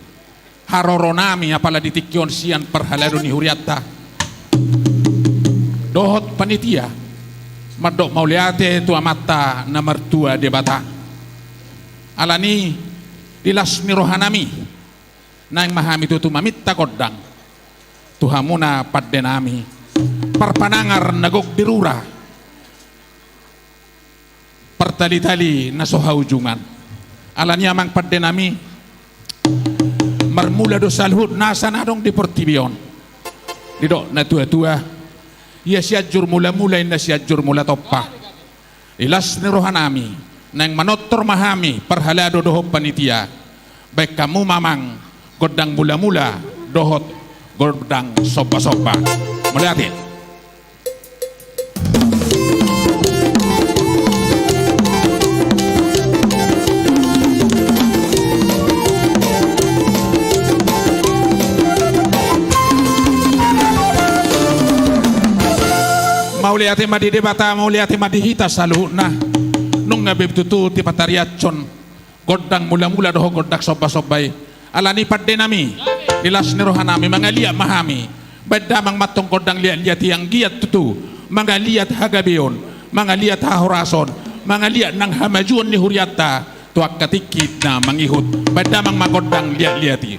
haroronami apala di tingki on sian parhalado ni hurianta dohot panitia, mandok mauliate tu Amanta na martua Debata. Alani i, di las ni rohanami, naeng ma hami tutu maminta gondang tu hamuna pandenami, parpanangar na gok di rura, partalitali na so haujungan. Alani i, amang pandenami, marmula do saluhut nasa na adong di portibi on. Didok natuatua, ia Sianjur Mulamula, inna Sianjur Mulatompa. Di las ni rohanami, naeng manortor ma hami parhalado dohot panitia. Baen hamu ma, amang, gondang mulamula dohot gondang sombasomba. Mauliate. Mauliate ma di Debata, mauliate ma di hita saluhutna. Nunga be tutu dipatariashon gondang mulamula dohot gondang sombasomba i. Alani i, pandenami, di las ni rohanami, mangaliat ma hami. Baen damang ma antong gondang liatliat i, anggiat tutu mangaliat hagabeon, mangaliat hahorason, mangaliat nang hamajuon ni hurianta tu angka tingki na mangihut. Baen damang ma gondang liatliat i.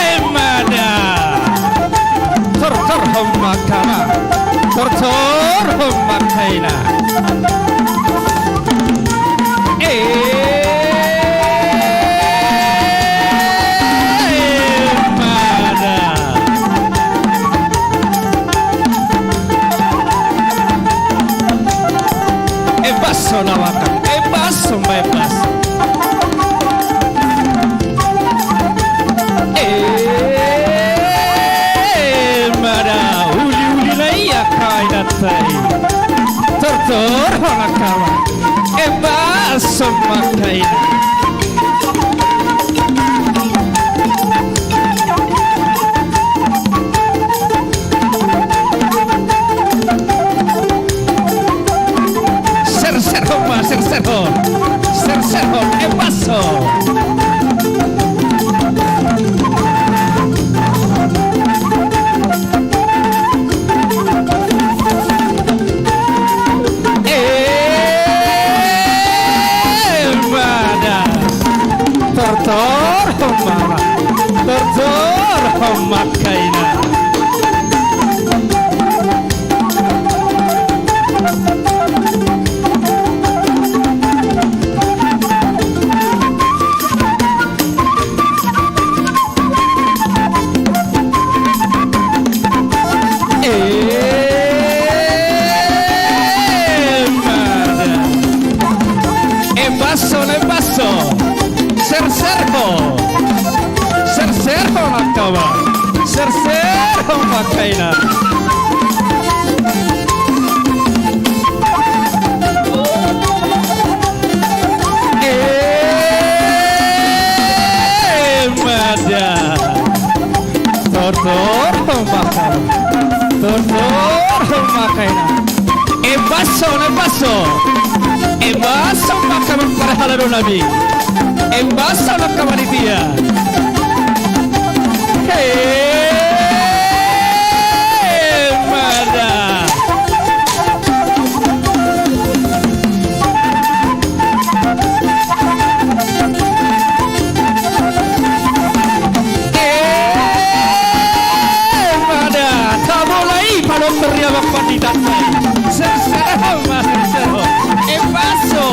Emma da. Tortor hamu ma angka amang. Tortor hamu ma angka inang. Emma da. Emma so na waka, emma so ma, emma so. Emma da, uliuli na i angka inanta i. Tortor hamu angka amang. Emma so ma angka inang. Serserhon ma, serserhon. Serserhon, emma so. Emma da. Tortor hamu ma. Tortor hamu ma angka inang. Emma da. Emma so, emma so. Serserhon. Serserhon angka amang. Serserhon ma angka inang. Emma da. Tortor hamu ma angka amang. Tortor hamu ma angka inang. Emma so, emma so. Emma so ma angka amang parhaladonami. Emma so ma angka panitia. Emma da. Emma da, tabo lai panortor i, amang pandita. Serserhon ma, serserhon. Emma so.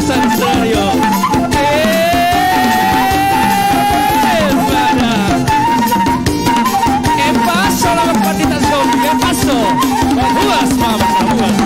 Sansario. Eh, pada. Eh, paso lawan pandita zombie, eh, paso. Huas ma, huas.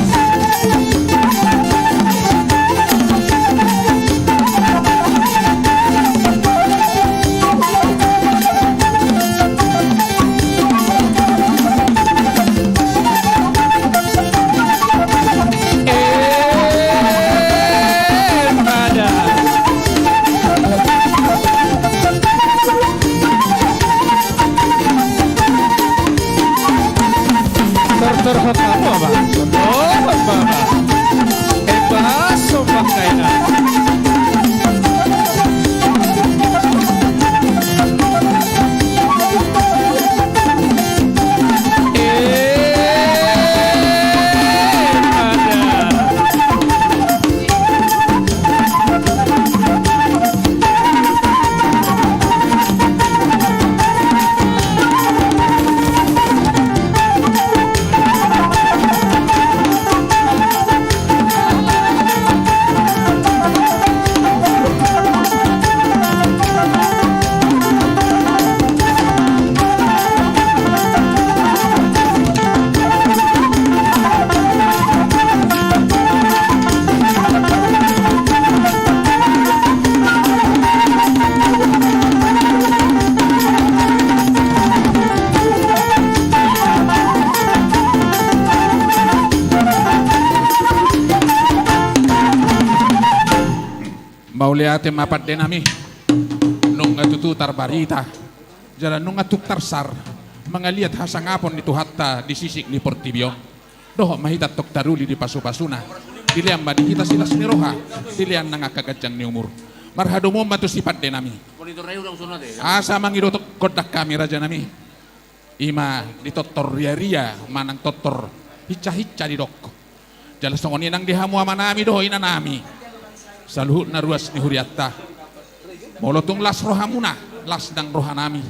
Tortor hot apa, Bang? Oh, Bang. Eh, baso, Bang, kaina. Mauliate ma pande nami, nunga tutu tarbarita jala nunga tuk tarsar mangaliat hasangapon ni Tuhanta di sisik ni portibi on. Dohot ma hita tong taruli di pasupasuna, dilean ma di hita silas ni roha, dilean nang angka ganjang ni umur. Marhadomuan ma tusi pande nami. Asa mangido gondang hami raja nami, i ma di tortor riaria manang tortor hinsahinsa didok. Jala songon i nang di hamu amanami dohot inanami, saluhutna ruas ni hurianta. Molo tung las rohamuna, las nang rohanami.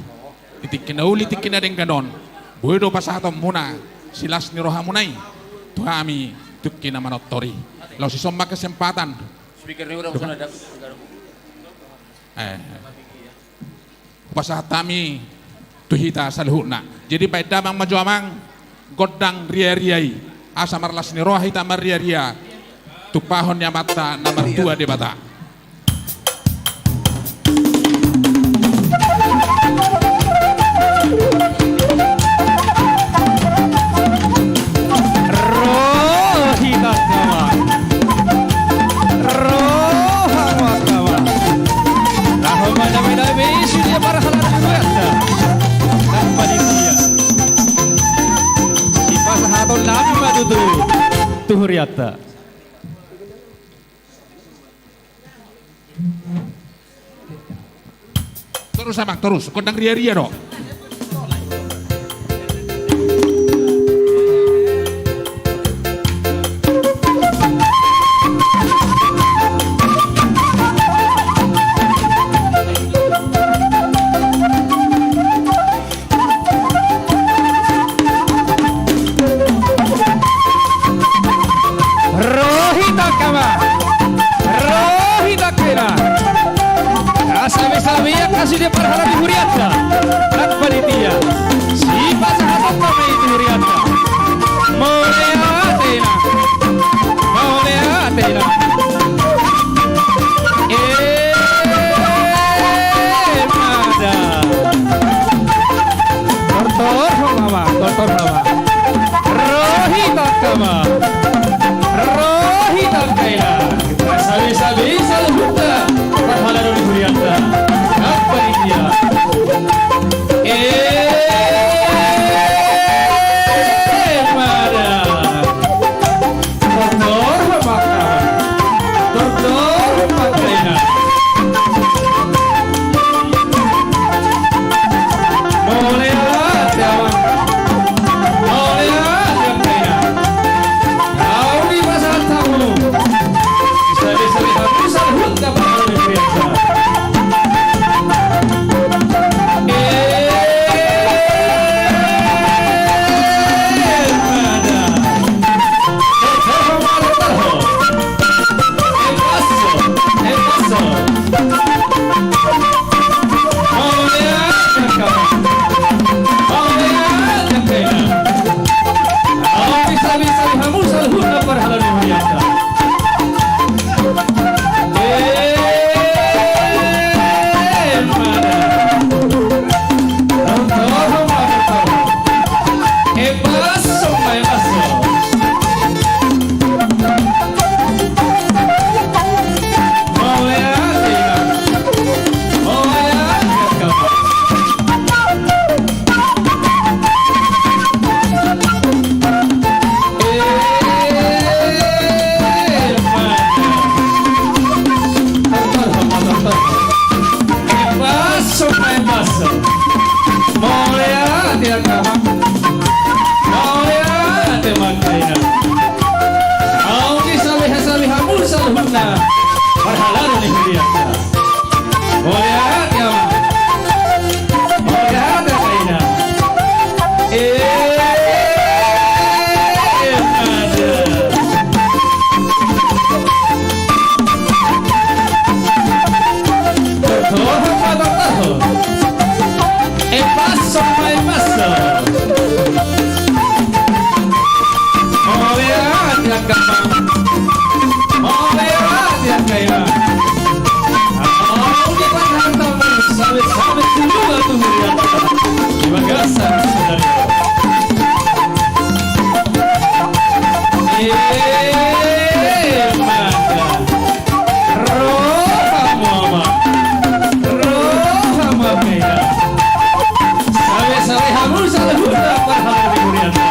Di tingki na uli, tingki na denggan on, boi do pasahatonmuna silas ni rohamuna i tu hami tingki na manortor i. Laos dison ma kesempatan. Speaker ni orang sudah dapat. Eh. Hupasahat hami tu hita saluhutna. Jadi baen damang ma jo amang gondang riaria i, asa marlas ni roha hita marriaria tumpahon ni Amanta na martua Debata. Ro hita angka amang. Ro hamu angka amang. Laho mandame-dame sude parhalado ni hurianta. Nang panitia, sipasahatonnami ma tutu tu hurianta. Torus amang, torus. Gondang riaria do. Ro hita angka amang. Ro hita angka inang. Asa be sabiak na sude parhalado ni hurianta. Nang panitia, sipasahatonnami tu hurianta. Mauliate inang. Mauliate inang. Eh, mada. Tortor ho ma amang, tortor ho ma. Ro hita angka amang. Ro hita angka inang. Asa be sabiak saluhutna parhalado ni hurianta. Nang panitia, eh, mada. Tortor ho ma angka amang. Tortor ho ma angka inang. Mauliate amang. Mauliate angka inang. Naung dipasahat hamu. Bisa-bisa dihamu saluhutna parhalado ni hurianta. Eh, mada. Tortor ho ma, tortor ho. Eh, paso. Parhalado ni hurianta. Mauliate, Amang. Mauliate, Amang. Eh, ada. Tortor ma, tortor. Epaso ma, epaso. Mauliate, Amang. Mauliate, Amang. Au di panghatamu, sabe-sabe tu dua tu hurianta. Di bagasan sadari. Eh, mada. Rohamu, Amang. Rohamu, Amang. Sabe-sabe hamu saluhutna parhalado ni hurianta.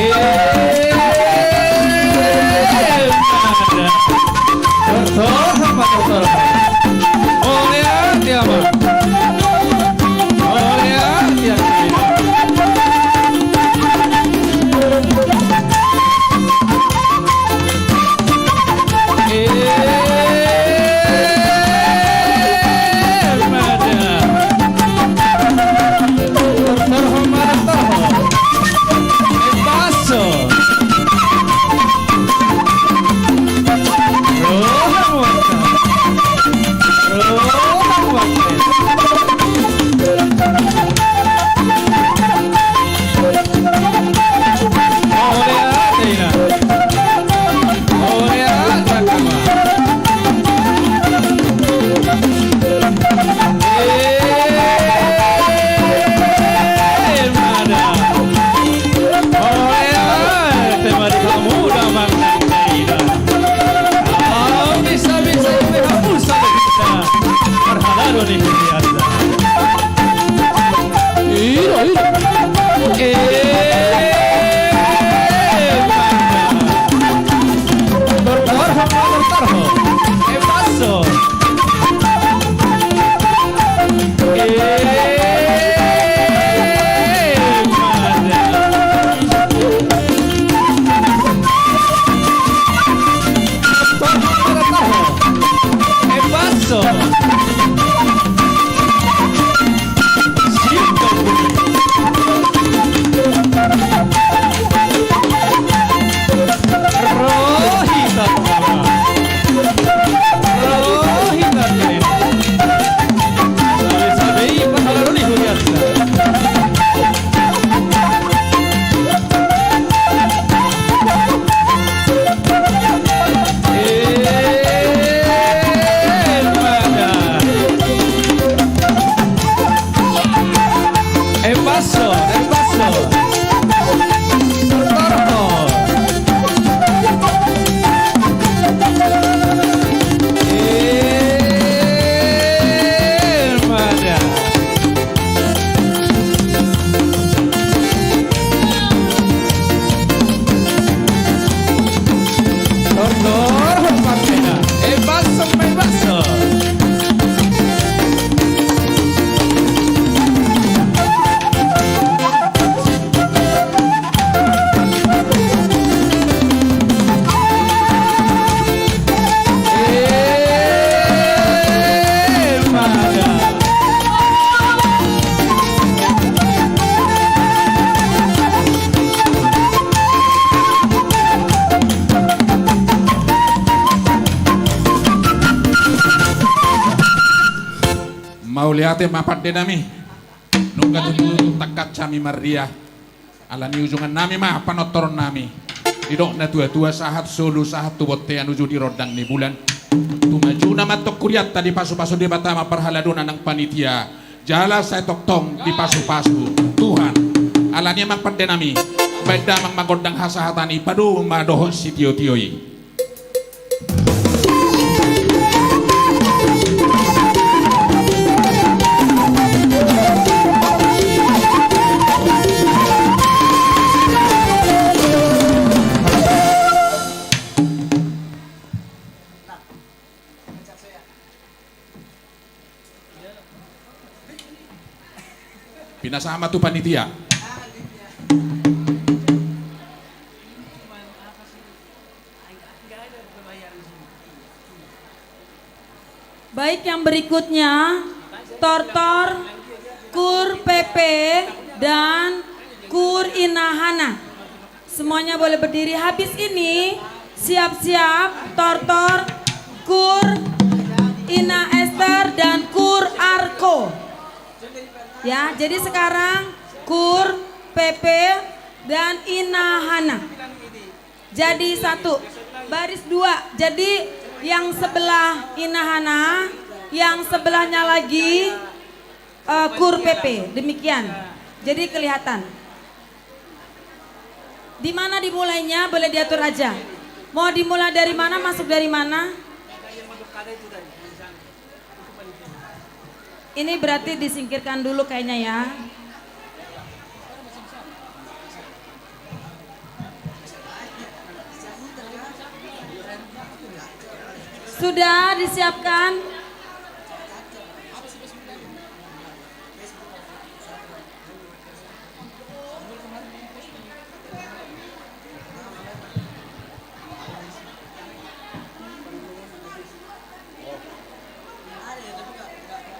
Eh, mada. Tortor ma, tortor. Mauliate, Amang. Mauliate, Amang. Parhalado ni hurianta. Iro, iro. Eh, mada. Tortor ho, tortor ho. Epaso. Eh, mada. Tortor ho, tortor ho. Epaso. Rohi ta, rohi ta. Sabe-sabe i parhalado ni hurianta. Epaso, epaso. Tortor ho. Eh, mada. Tortor ho, parhalado. Epaso ma, epaso. Mauliate ma pande nami. Nunga tutu tangkas hami marria. Ala ni ujukan nami ma panortoron nami. Didok na tua-tua sahat solu sahat tu bontean uju di rondang ni bulan. Tumaju nama antong hurianta dipasu-pasu Debata ma parhaladona nang panitia. Jala sai tongtong dipasu-pasu Tuhan. Ala ni i amang pande nami. Baen damang ma gondang hasahatan i padomu ma dohot sitio-tio i. Pinasahat ma tu panitia. Baik, yang berikutnya, Tortor, Kur P P, dan Kur Inahana. Semuanya boleh berdiri. Habis ini, siap-siap, Tortor, Kur Ina Ester, dan Kur Arko. Ya, jadi sekarang Kur P P dan Inahana. Jadi satu, baris dua. Jadi yang sebelah Inahana, yang sebelahnya lagi, eh, Kur P P. Demikian. Jadi kelihatan. Di mana dimulainya, boleh diatur aja. Mau dimulai dari mana, masuk dari mana? Ini berarti disingkirkan dulu kayaknya ya. Sudah disiapkan?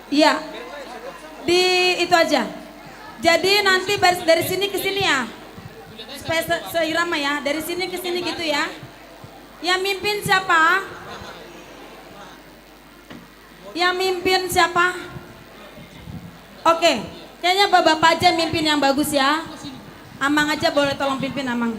Iya. Di itu aja. Jadi nanti baris dari sini ke sini ya. Supaya se- seirama ya. Dari sini ke sini gitu ya. Yang mimpin siapa? Yang mimpin siapa? Oke, kayaknya bapak-bapak aja mimpin yang bagus ya. Amang aja boleh tolong pimpin, Amang.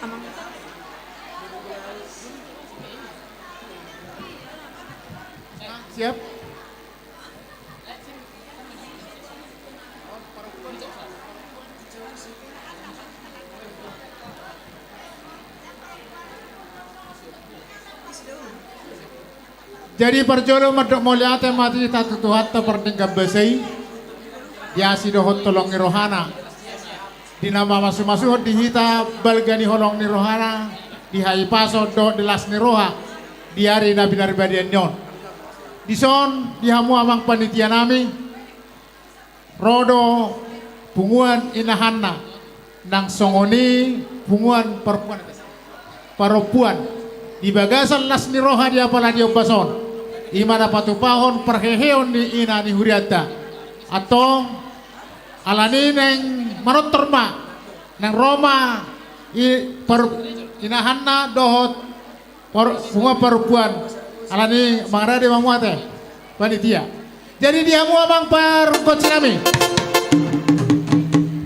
Amang. Siap. Jadi parjolo mandok mauliate ma di hita tu Tuhanta pardenggan basa i, di asi dohot holong ni rohana, di na mamasumasuhon di hita balga ni holong ni rohana, di hahipason dohot di las ni roha di ari na pinaribadianni on. Dison di hamu amang panitia nami, ro do punguan Inahana nang songon i punguan parompuan, parompuan di bagasan las ni roha di apala di ombas on, i ma na patupahon parheheon ni ina ni hurianta. Antong, alani naeng manortor ma, naeng ro ma i par-, Inahana dohot par-, punguan parompuan, alani mangarade ma hamu ate panitia. Jadi di hamu amang pargonsi nami,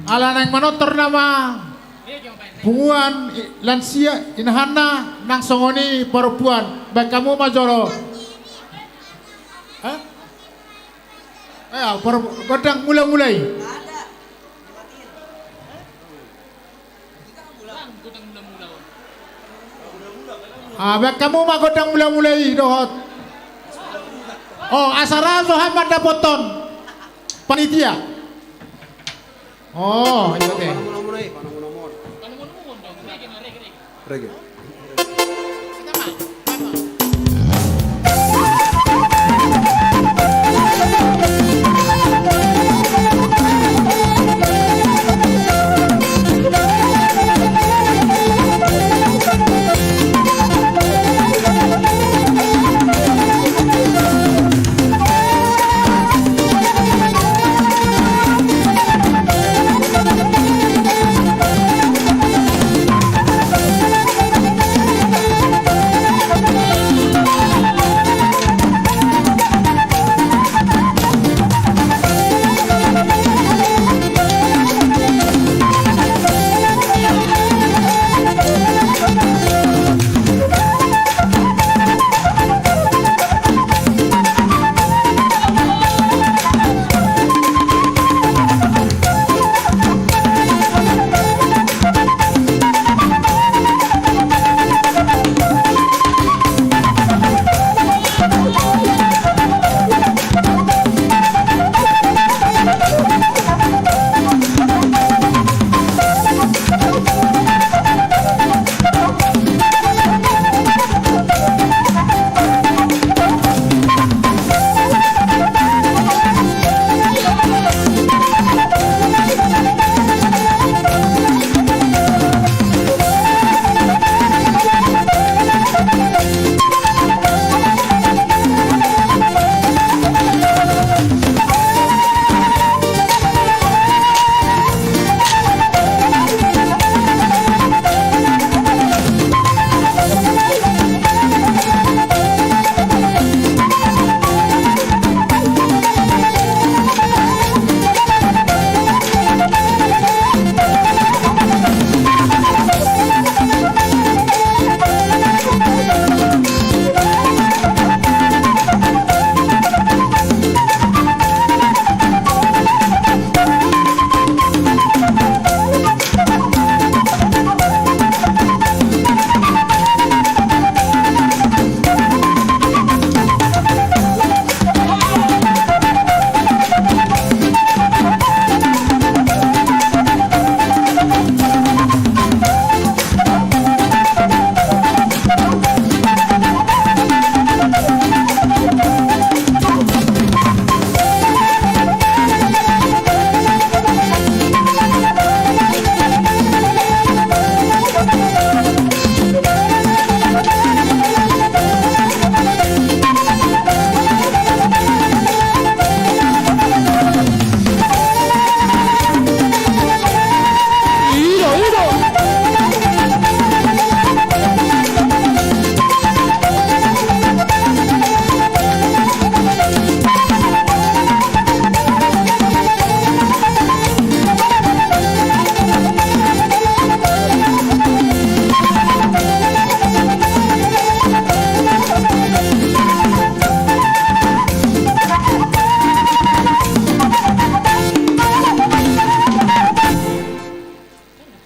ala naeng manortor nama punguan i-, lansia Inahana nang songon i parompuan, baen hamu ma jolo. Hah? Eh, par-, gondang mulamula i. Ah, baen hamu ma gondang mulamula i dohot. Oh, asa ra jo hami mandapothon panitia. Oh, iya deh. Rege.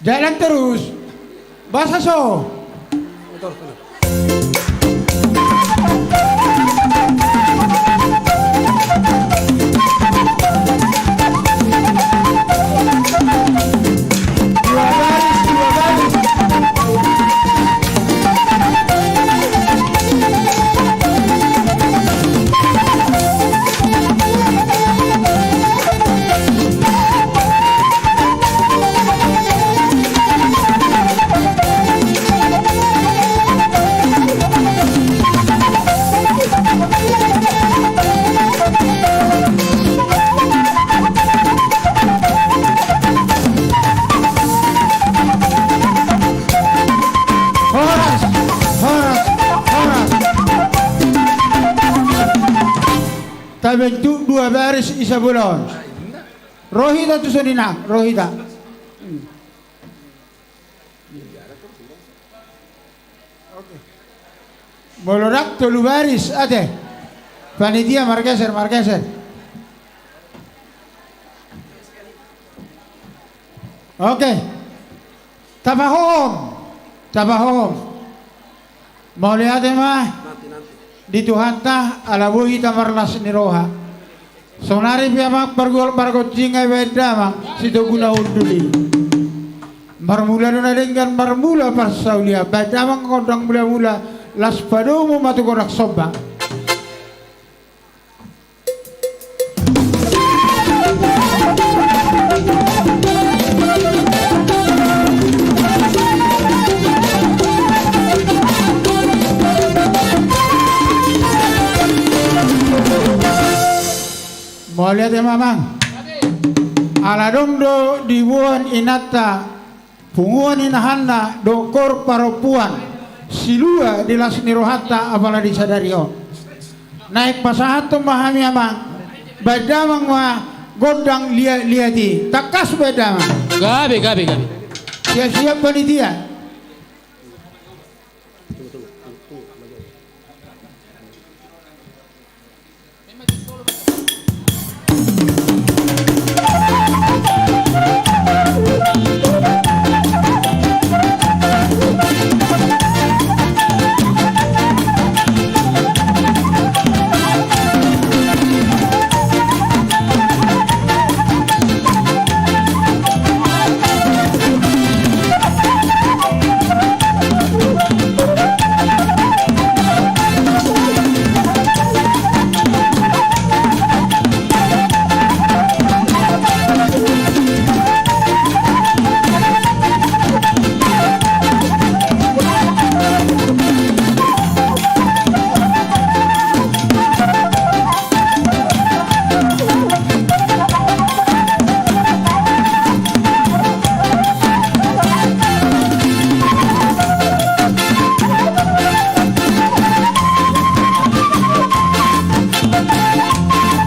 Jalan terus. Basa so. Horas, horas, horas. Tabentuk dua baris di sabola on. Ro hita tu son i, ro hita. Oke. Molo ndang, tolu baris ate. Panitia, margeser, margeser. Oke. Tapahohom. Tapahohom. Mauliate ma di Tuhanta ala boi hita marlas ni roha. Saonari pe amang pargual pargonsi, nga i baen damang sitoguna hundul i. Marmula do na denggan, marmula parsaulian, baen damang gondang mulamula, laos padomu ma tu godang somba. Mauliate ma amang. Ala adong do diboan inanta punguan inahanna dohot parompuan, silua di las ni rohanta apala di sadari on. Naeng pasahathon ma hami amang, baen damang ma gondang liat-liat i. Tangkas baen damang. Gabe, gabe, gabe. Siap-siap panitia.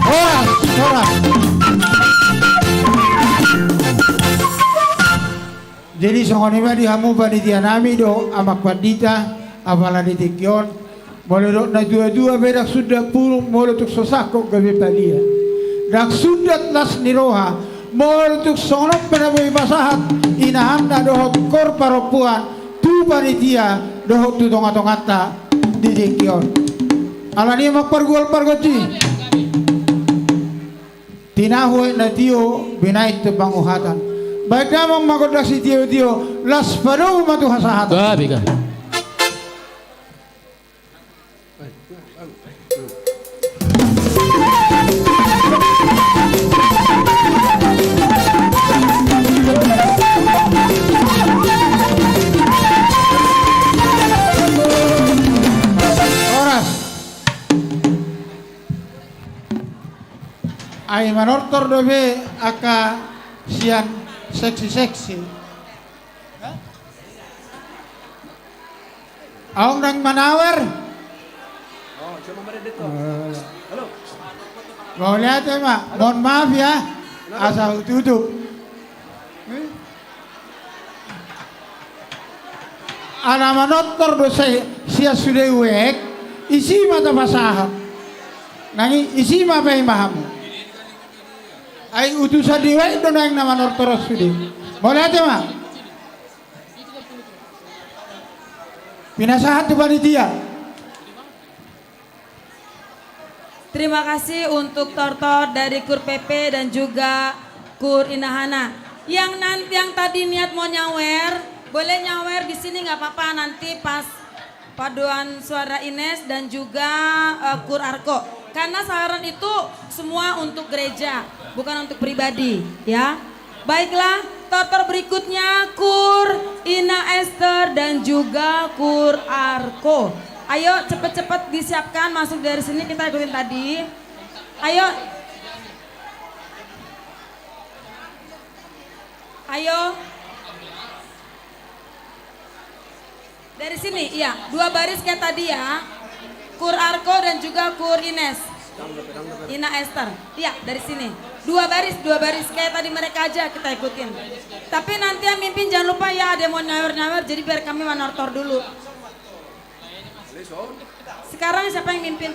Horas, horas. Jadi songon i ma di hamu panitia nami dohot amang pandita, apala di tingki on, molo didok na tua-tua pe ndang sundat purung, molo tung so sangkot gabe palia. Ndang sundat las ni roha, molo tung songon on pe na boi pasahat inahanna dohot parompuan tu panitia dohot tu tonga-tonganta di tingki on. Alani i amang pargual pargonsi. Tinahu aek na tio, binahen tu panguhatan. Baen damang ma gondang sitio-tio, laos padomu ma tu hasahatan. Gabe, gabe. Horas. Ai manortor dope angka sian seksi-seksi. Aung dang manawar. Mauliate ma, mohon maaf ya, asa hututup. Ala manortor do sai sian sude uek, isi ma tapasahat. Nang i, isi ma paimahanmu. Ai utusan di uek do naeng na manortor on sude. Mauliate ma. Pinasahat tu panitia. Terima kasih untuk tortor dari Kur Pepe dan juga Kur Inahana. Yang nan-, yang tadi niat mau nyawer, boleh nyawer di sini, nggak apa-apa, nanti pas paduan suara Ines dan juga, eh, Kur Arko. Karena saran itu semua untuk gereja, bukan untuk pribadi, ya. Baiklah, tortor berikutnya Kur Ina Ester dan juga Kur Arko. Ayo, cepet-cepet disiapkan masuk dari sini, kita ikutin tadi. Ayo. Ayo. Dari sini, iya. Dua baris kayak tadi ya. Kur Arko dan juga Kur Ines. Ina Ester. Iya, dari sini. Dua baris, dua baris. Kayak tadi mereka aja kita ikutin. Tapi nanti yang mimpin jangan lupa ya, ada yang mau nyawer-nyawer, jadi biar kami manortor dulu. Sekarang siapa yang mimpin?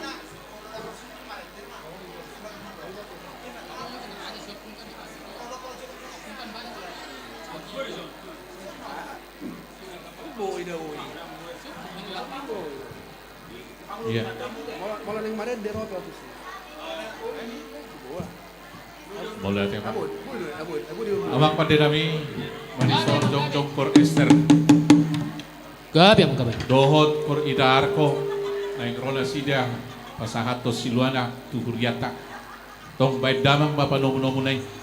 Iya. Mauliate ma. Amang pande nami, manjalo jongjong Kur Ester. Gabe, amang, gabe. Dohot Kur Ina Arko, naeng ro nasida pasahathon siluana tu hurianta. Tong baen damang ma panomunomuna i.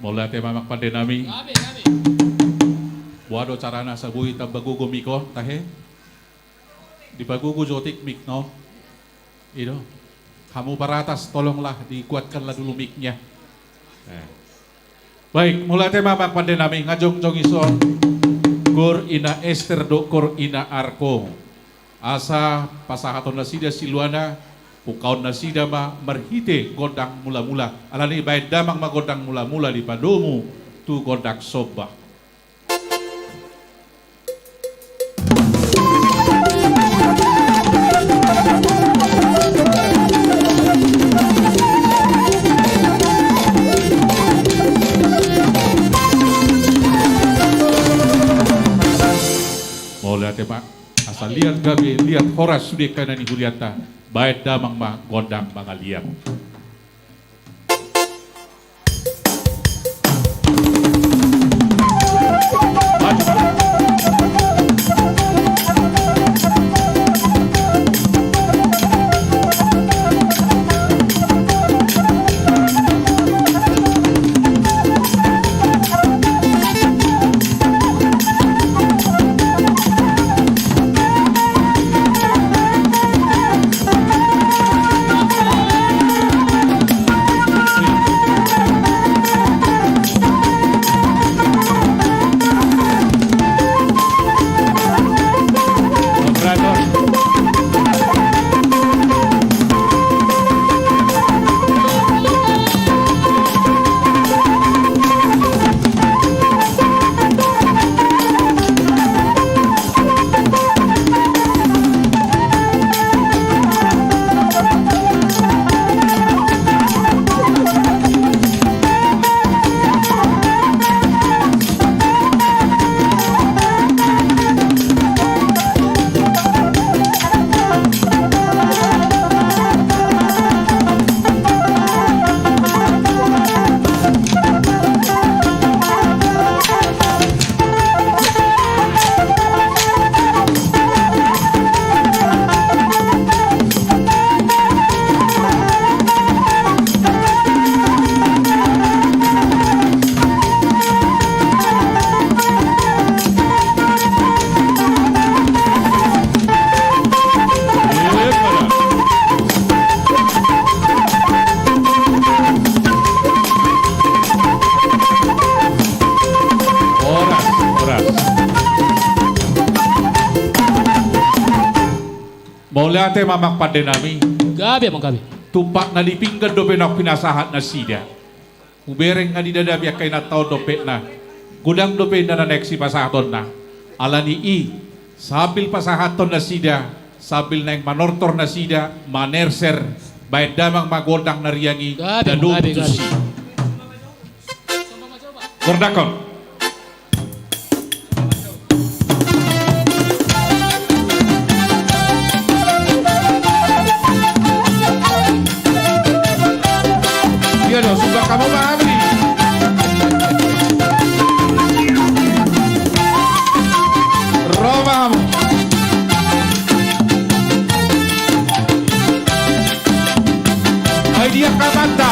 Mauliate ma, amang pande nami. Boha do carana asa boi tamba gogo mik on, tahe? Dipagogo jo otik mik na on. I do. Hamu paratas, tolonglah dikuatkanlah dulu miknya. Eh. Baik, mauliate ma, amang pande nami, nga jongjong dison Kur Ina Ester dohot Kur Ina Arko. Asa pasahaton nasida siluana, pungkaon nasida ma marhite gondang mulamula. Alani i baen damang ma gondang mulamula dipadomu tu gondang somba. Mauliate ma. Asa liat gabe, liat horas sude angka na nihurianta, baen damang ma gondang mangaliat. Mauliate ma amang pande nami. Gabe amang gabe. Tumpak na di pinggan dope naung pinasahat nasida. Hubereng nga di dada ni angka inanta on dope na godang dope inna na naeng sipasahatonna. Alani i, sambil pasahathon nasida, sambil naeng manortor nasida, manerser, baen damang ma gondang na riang i, gabe, na dohot gabe, gabe tusi. Gordakkon. Ia do, sumbang hamu ma hamu i. Ro ma hamu. Ai dia kamanta.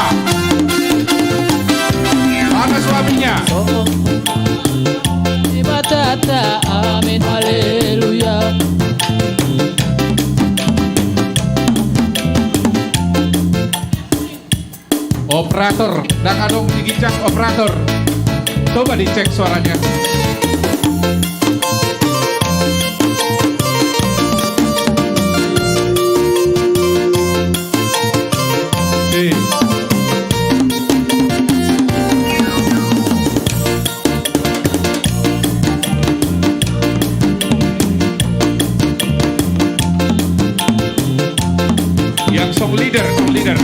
Mana suaminya? Di batata, amin, haleluya. Operator, ndang adong di ginjang operator. Coba dicek suaranya. Eh. Yang song leader, song leader.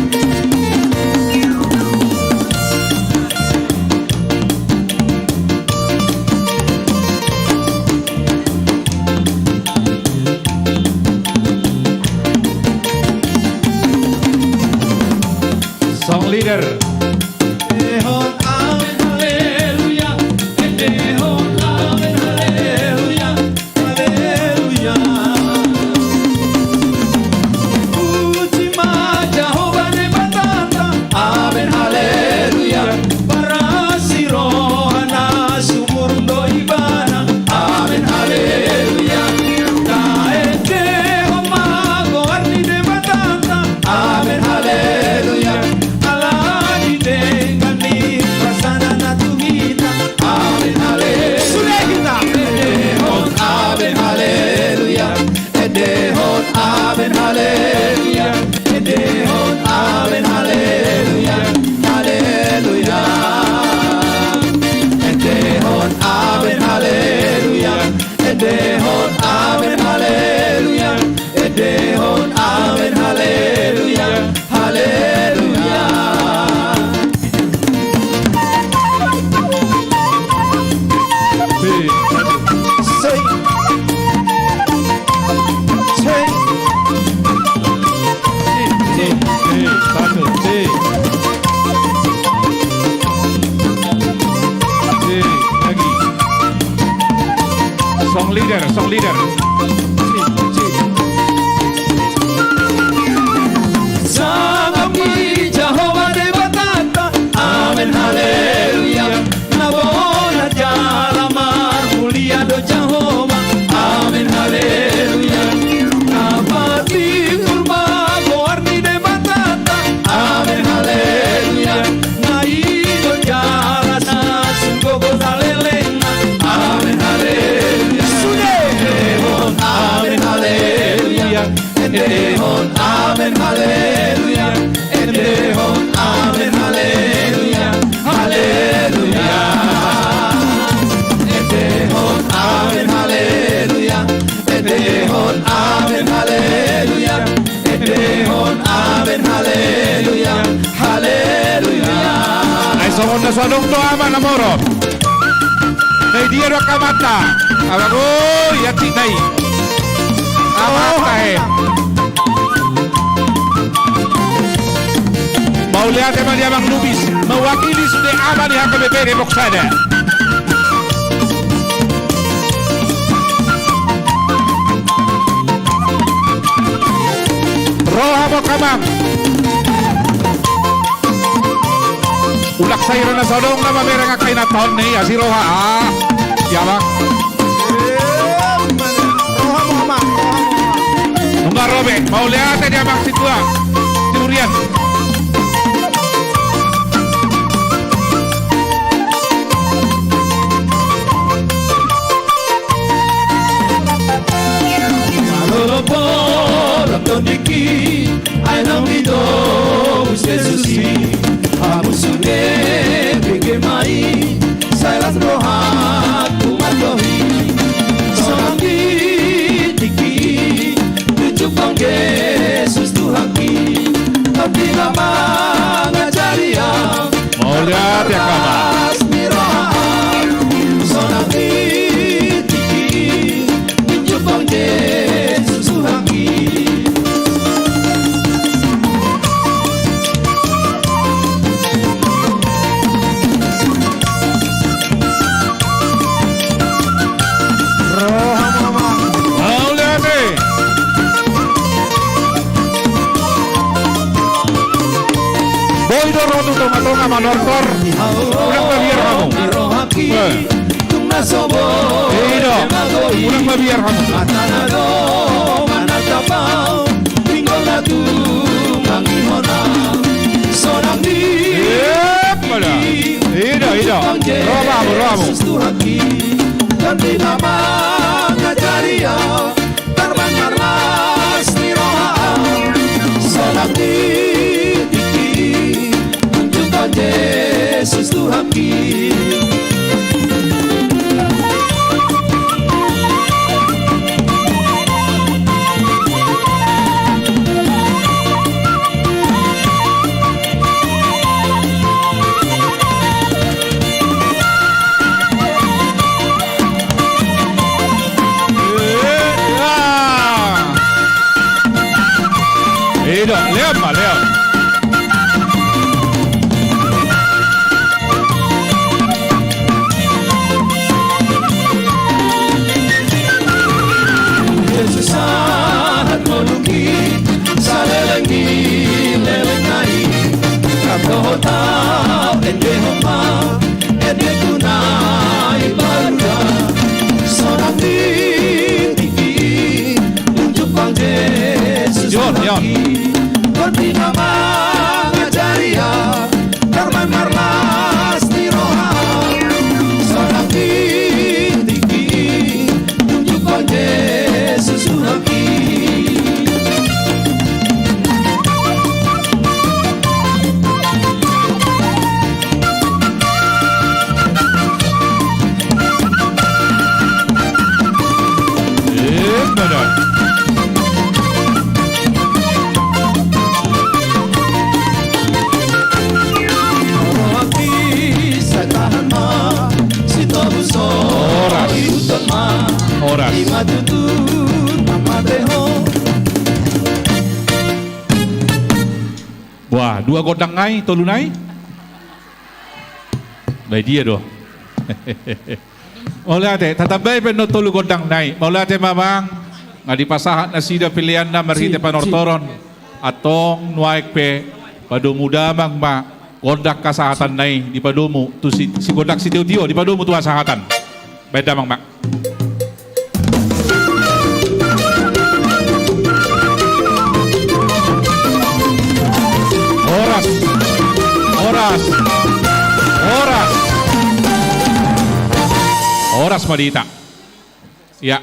Song leader. Endehon amen haleluya, endehon amen haleluya, haleluya. Puji ma Jahowa Debatanta, amen haleluya. Barasi rohana sumurung do ibana, amen haleluya. Taendehon ma goar ni Debatanta, amen haleluya. Alani denggan ni pasanana tu hita, amen haleluya. Sude hita. Endehon amen haleluya. Endehon amen haleluya. Endehon amen haleluya. Haleluya. Endehon amen haleluya. Endehon amen haleluya. Endehon amen haleluya. Haleluya. Sei. Sei. Sei. Sei. Satu. Sei. Sei. Lagi. Song leader, song leader. Sangap ma Jahowa Debatanta, amen haleluya. Na bona jala marmulia do Jahowa, amen haleluya. Na patimbul ma goar ni Debatanta, amen haleluya. Na i do jala na sunggogo salelengna, amen haleluya. Sude. Endehon amen haleluya. Endehon amen haleluya. Endehon amen haleluya. Haleluya. Endehon amen haleluya. Endehon amen haleluya. Endehon amen haleluya. Haleluya. Ai songon na so adong do ama na morot. Na i dia do angka amanta? Abang oi, antik na i. Amanta he. Mauliate ma di Amang Lubis, mewakili sude ama ni H K B P Depok Sada. Roha ma hamu amang. Ulak saira na so adong na mamereng angka inanta on ni asi roha. Ah, ia ma. Roha ma hamu amang. Nunga ro be, mauliate di amang sintua. Siburian. Lolo polo to Manortor, unang mabiar hamu. Eh. Ida, unang mabiar hamu. Ida, ida. Roha hamu, roha hamu. Tarbaen marlas ni roha, sonang ni tingki, tunjukkan Jesus Tuhanki. Ida, lean ma, lean. Jesus sahat ngolungki, saleleng ni lelengna i. Rap dohot ahu endehon ma, endengku na i baru da. Sonang ni tingki, tunjukkan Jesus Tuhanki. Tonti na mangajari ahu, tarbaen marlas ni roha, sonang ni tingki, tunjukkan Jesus Tuhanki. Horas. Horas. Wah, dua gondang nai, tolu nai? Badia do. Mauliate, tatambai pe annon tolu gondang nai. Mauliate ma amang, nga dipasahat nasida peleanna marhite panortoron. Antong nuaeng pe padomu damang ma gondang hasahatan nai dipadomu tu si, si gondang sitiotio dipadomu tu hasahatan. Baen damang ma. Horas. Horas. Horas. Horas ma di hita. Ya.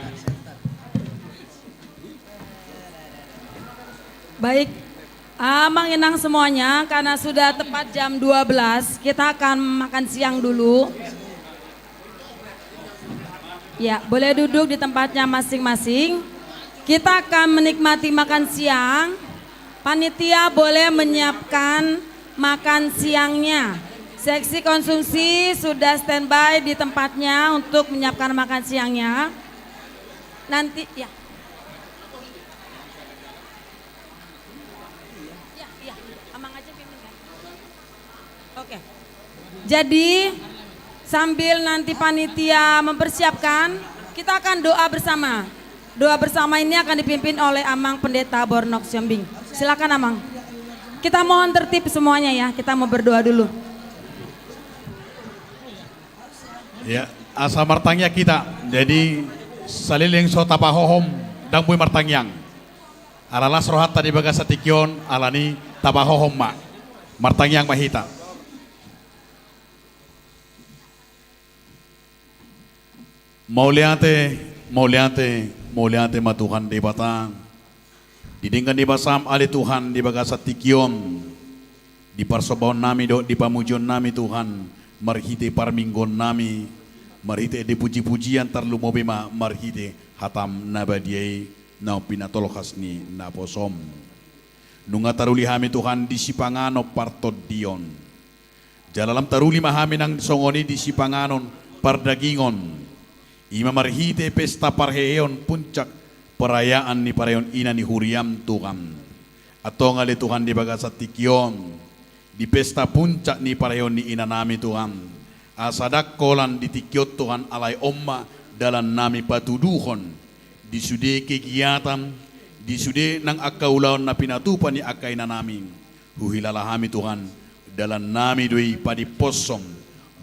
Baik, amang inang semuanya, karena sudah tepat jam dua belas, kita akan makan siang dulu. Ya, boleh duduk di tempatnya masing-masing. Kita akan menikmati makan siang. Panitia boleh menyiapkan makan siangnya. Seksi konsumsi sudah standby di tempatnya untuk menyiapkan makan siangnya. Nanti, ya. Ya, ya, amang aja pimpin kan. Oke. Jadi, sambil nanti panitia mempersiapkan, kita akan doa bersama. Doa bersama ini akan dipimpin oleh Amang Pendeta Bornok Siombing. Silakan, Amang. Kita mohon tertib semuanya ya, kita mau berdoa dulu. Ya, asa martangiang hita. Jadi, saleleng so tapahohom, ndang boi martangiang. Ala las rohanta di bagasan tingki on, alani tapahohom ma. Martangiang ma hita. Mauliate, mauliate, mauliate ma Tuhan Debata. Didenggan ni basaM ale Tuhan di bagasan tingki on. Di parsombaonnami dohot di pamujionnami Tuhan, marhite parmingguonnami, marhite di pujipujian, tarlumobi ma marhite hataM na badia i, naung pinatolhas ni naposoM. Nunga taruli hami Tuhan di sipanganon partondion. Jala lam taruli ma hami nang songon i di sipanganon pardagingon. I ma marhite pesta parheheon puncak perayaan ni parheheon ina ni huriaM Tuhan. Antong ale Tuhan di bagasan tingki on, di pesta puncak ni parheheon ni inanami Tuhan. Asa ndang holan di tingki on Tuhan, alai on ma dalannami patuduhon. Di sude kegiatan, di sude nang angka ulaon na pinatupa ni angka inanami. Huhilala hami Tuhan, Dalannami do i padiphoshon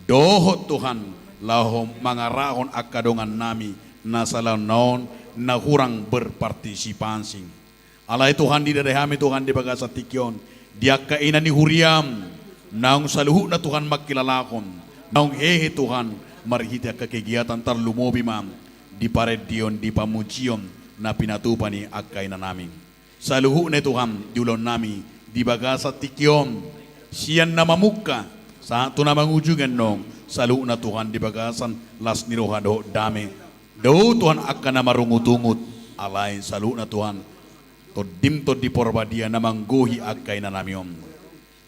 dohot Tuhan, laho mangarahon angka dongannami na salaon on na hurang berpartisipasi. Alai Tuhan, didadai hami Tuhan di bagasan tingki on, di angka ina ni huriaM, naung saluhutna Tuhan mangkilalahon, naung hehe Tuhan, marhite angka kegiatan tarlumobi ma di parendeon, di pamujion na pinatupa ni angka inanami. Saluhutna Tuhan, di ulaonnami di bagasan tingki on, sian na mamungka sahat tu na mangujungi annon, saluhutna Tuhan di bagasan las ni roha dohot dame. Dao Tuhan angka na marungutungut, alai saluhutna Tuhan, TondiM Tondi Porbadia na manggohi angka inanami on.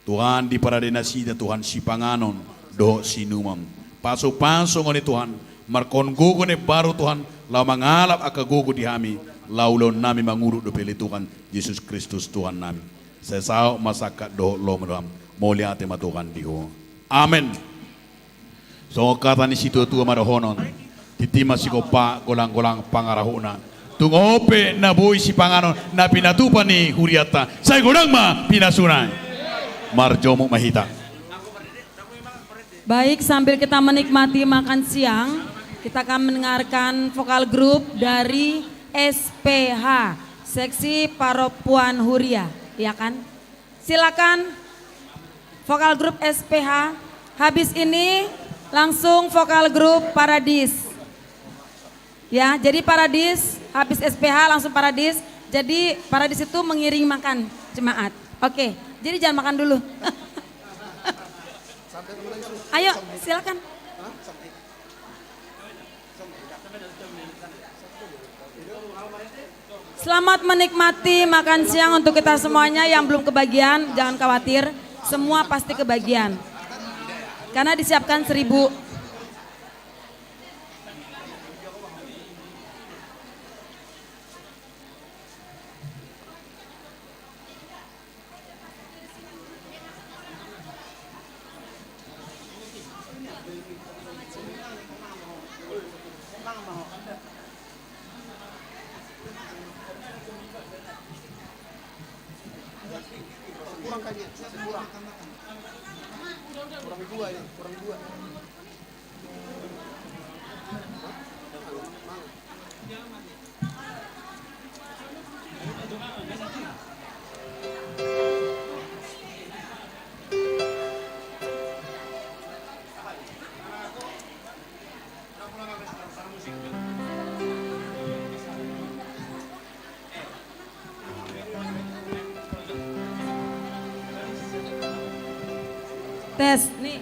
Tuhan, diparade nasida Tuhan sipanganon dohot siinumon. Pasupasu ngoni Tuhan, marhon gogo na imbaru Tuhan, laho mangalap angka gogo di hami, laho ulaonnami mangudut dope ale Tuhan Jesus Kristus Tuhannami. Sai saut ma sangkap dohot lomo Tuhan. Mauliate ma Tuhan di Ho. Amen. Songon hata ni situatua ma dohonon: Tintin ma sigompa, golanggolang pangarahutna. Tung on pe na boi sipanganon na pinatupa ni hurianta, sai godang ma pinasuna. Marjomuk ma hita. Baik, sambil kita menikmati makan siang, kita akan mendengarkan vokal grup dari S P H, Seksi Perempuan Huria, ya kan? Silakan, vokal grup S P H. Habis ini langsung vokal grup Paradis. Ya, jadi Paradis, habis S P H langsung Paradis. Jadi Paradis itu mengiring makan jemaat. Oke, jadi jangan makan dulu. Ayo, silakan. Selamat menikmati makan siang untuk kita semuanya. Yang belum kebagian, jangan khawatir, semua pasti kebagian. Karena disiapkan seribu. Kurang kayaknya, kurang. Kurang dua ini, kurang dua. Tes, nih.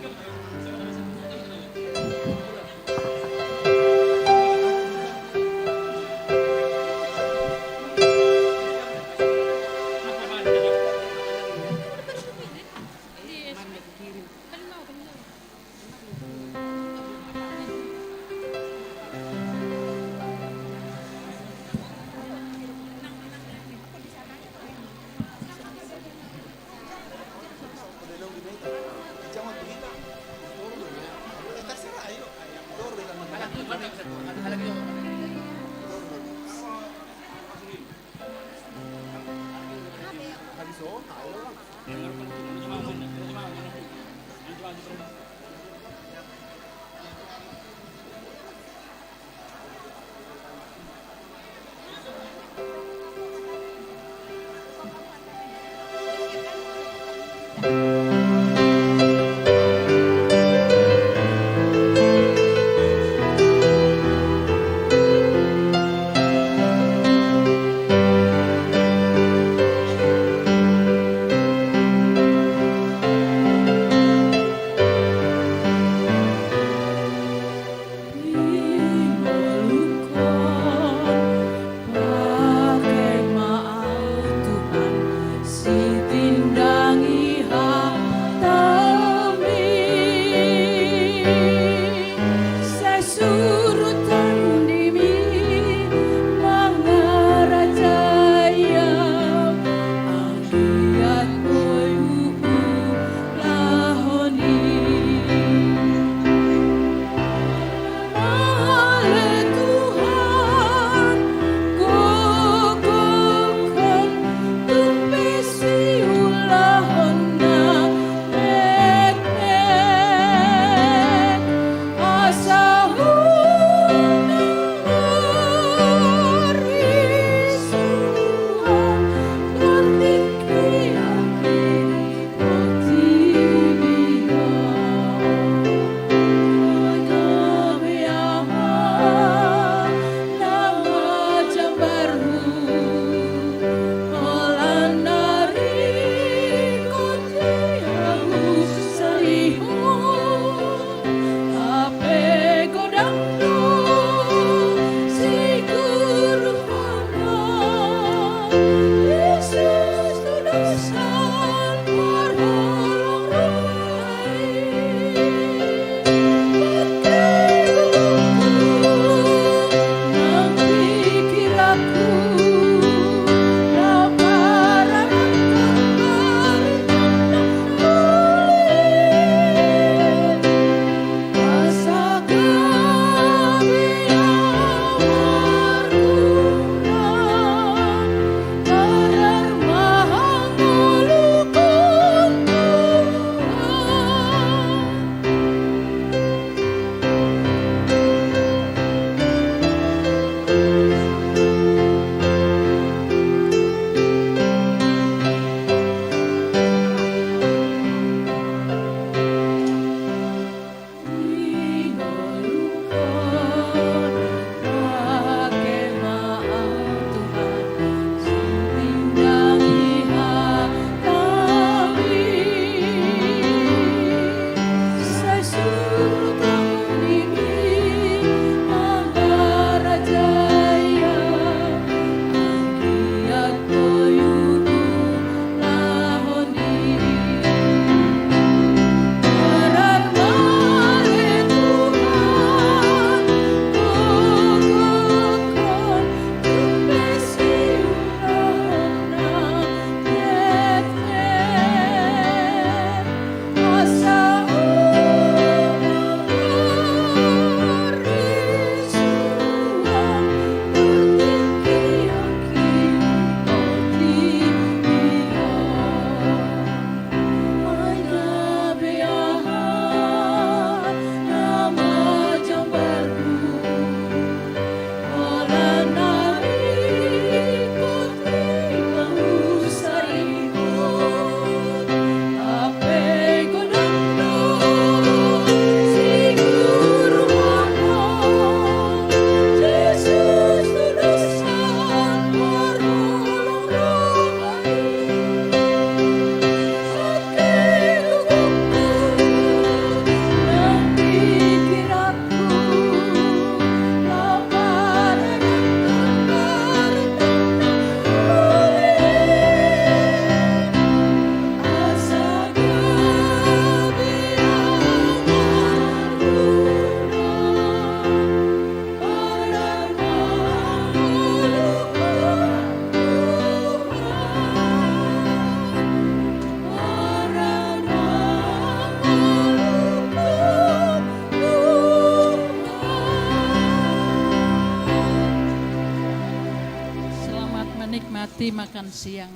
Mati makan siang.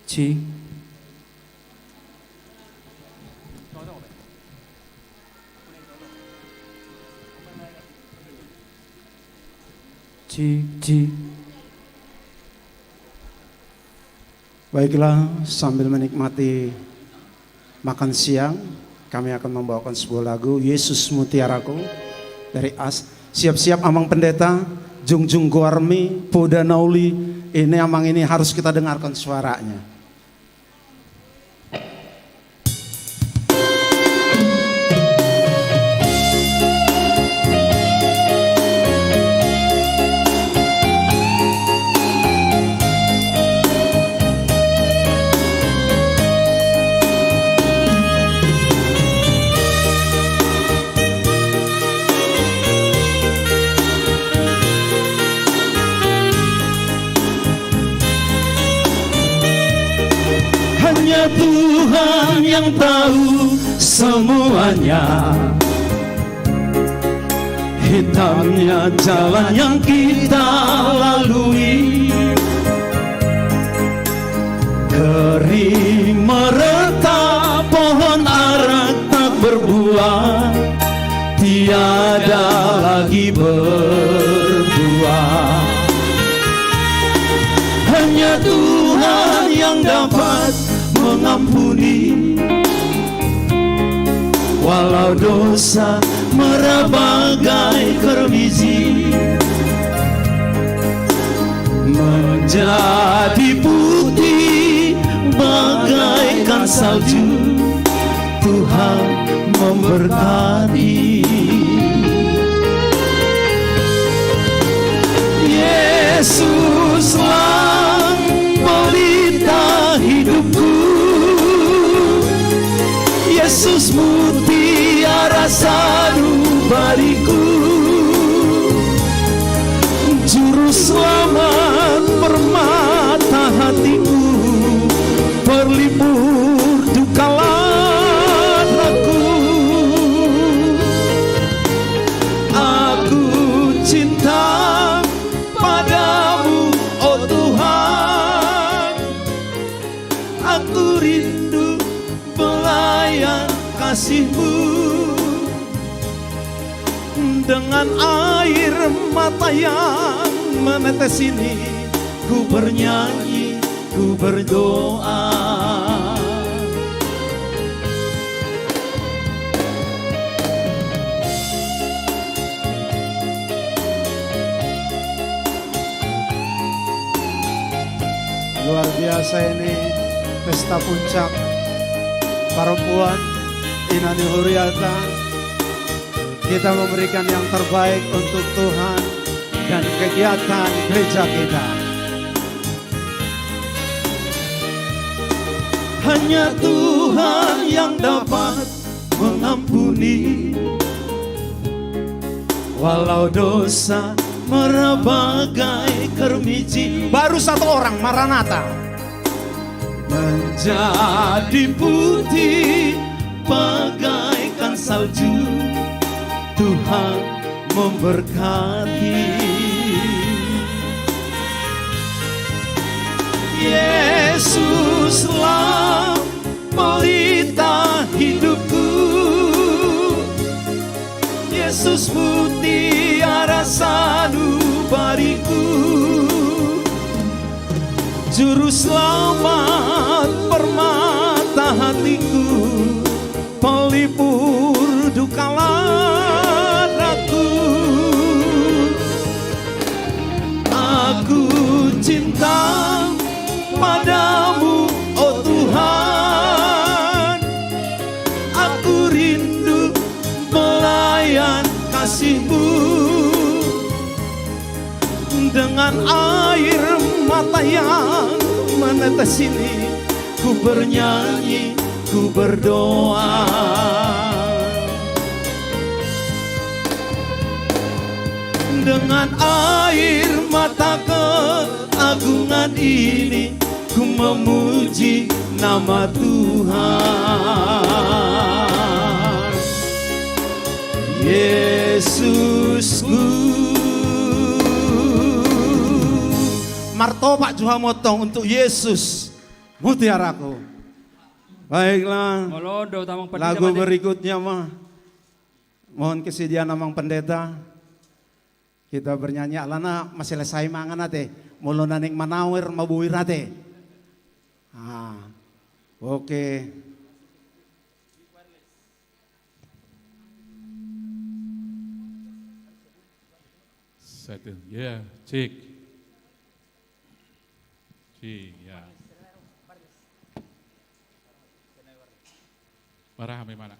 Ci. Ci, ci. Baiklah, sambil menikmati makan siang, kami akan membawakan sebuah lagu, Yesus Mutiaraku, dari As-, siap-siap Amang Pendeta, Jungjung Goarmi, Poda Nauli, ini Amang ini harus kita dengarkan suaranya. Hanya Tuhan yang tahu semuanya. Hitamnya jalan yang kita lalui, kering meretak pohon ara tak berbuah, tiada lagi berbuah. Hanya Tuhan yang dapat mengampuni, walau dosa merah bagai kermiji, menjadi putih bagaikan salju, Tuhan memberkati. Yesuslah pelita hidupku, Yesus mutiara sanubariku, juru selamat permata hatiku, pelipur duka lanaku. Aku cinta padamu, oh Tuhan, aku rindu pelayan kasih-Mu. Dengan air mata yang menetes ini, ku bernyanyi, ku berdoa. Luar biasa ini pesta puncak perempuan Inani Huriata. Kita memberikan yang terbaik untuk Tuhan dan kegiatan gereja kita. Hanya Tuhan yang dapat mengampuni, walau dosa merah bagai kermiji. Baru satu orang, Maranatha. Menjadi putih bagaikan salju, Tuhan memberkati. Yesuslah pelita hidupku, Yesus mutiara sanubariku, juru selamat permata hatiku, pelipur duka lanaku. Aku cinta padamu, oh Tuhan. Aku rindu melayan kasih-Mu. Dengan air mata yang menetes ini, ku bernyanyi, ku berdoa. Dengan air mata keagungan ini, ku memuji nama Tuhan. Yesusku. Martopak jo hamu antong untuk Yesus, mutiaraku. Baiklah. Molo do tamang pendeta. Lagu berikutnya ma. Mohon kesediaan amang pendeta. Kita bernyanyi alana maselesai mangan ate. Molo naeng manawer maboir ate. Ah, oke. Satu, ya, cek. Cek, ya. Marhaha ma ibana.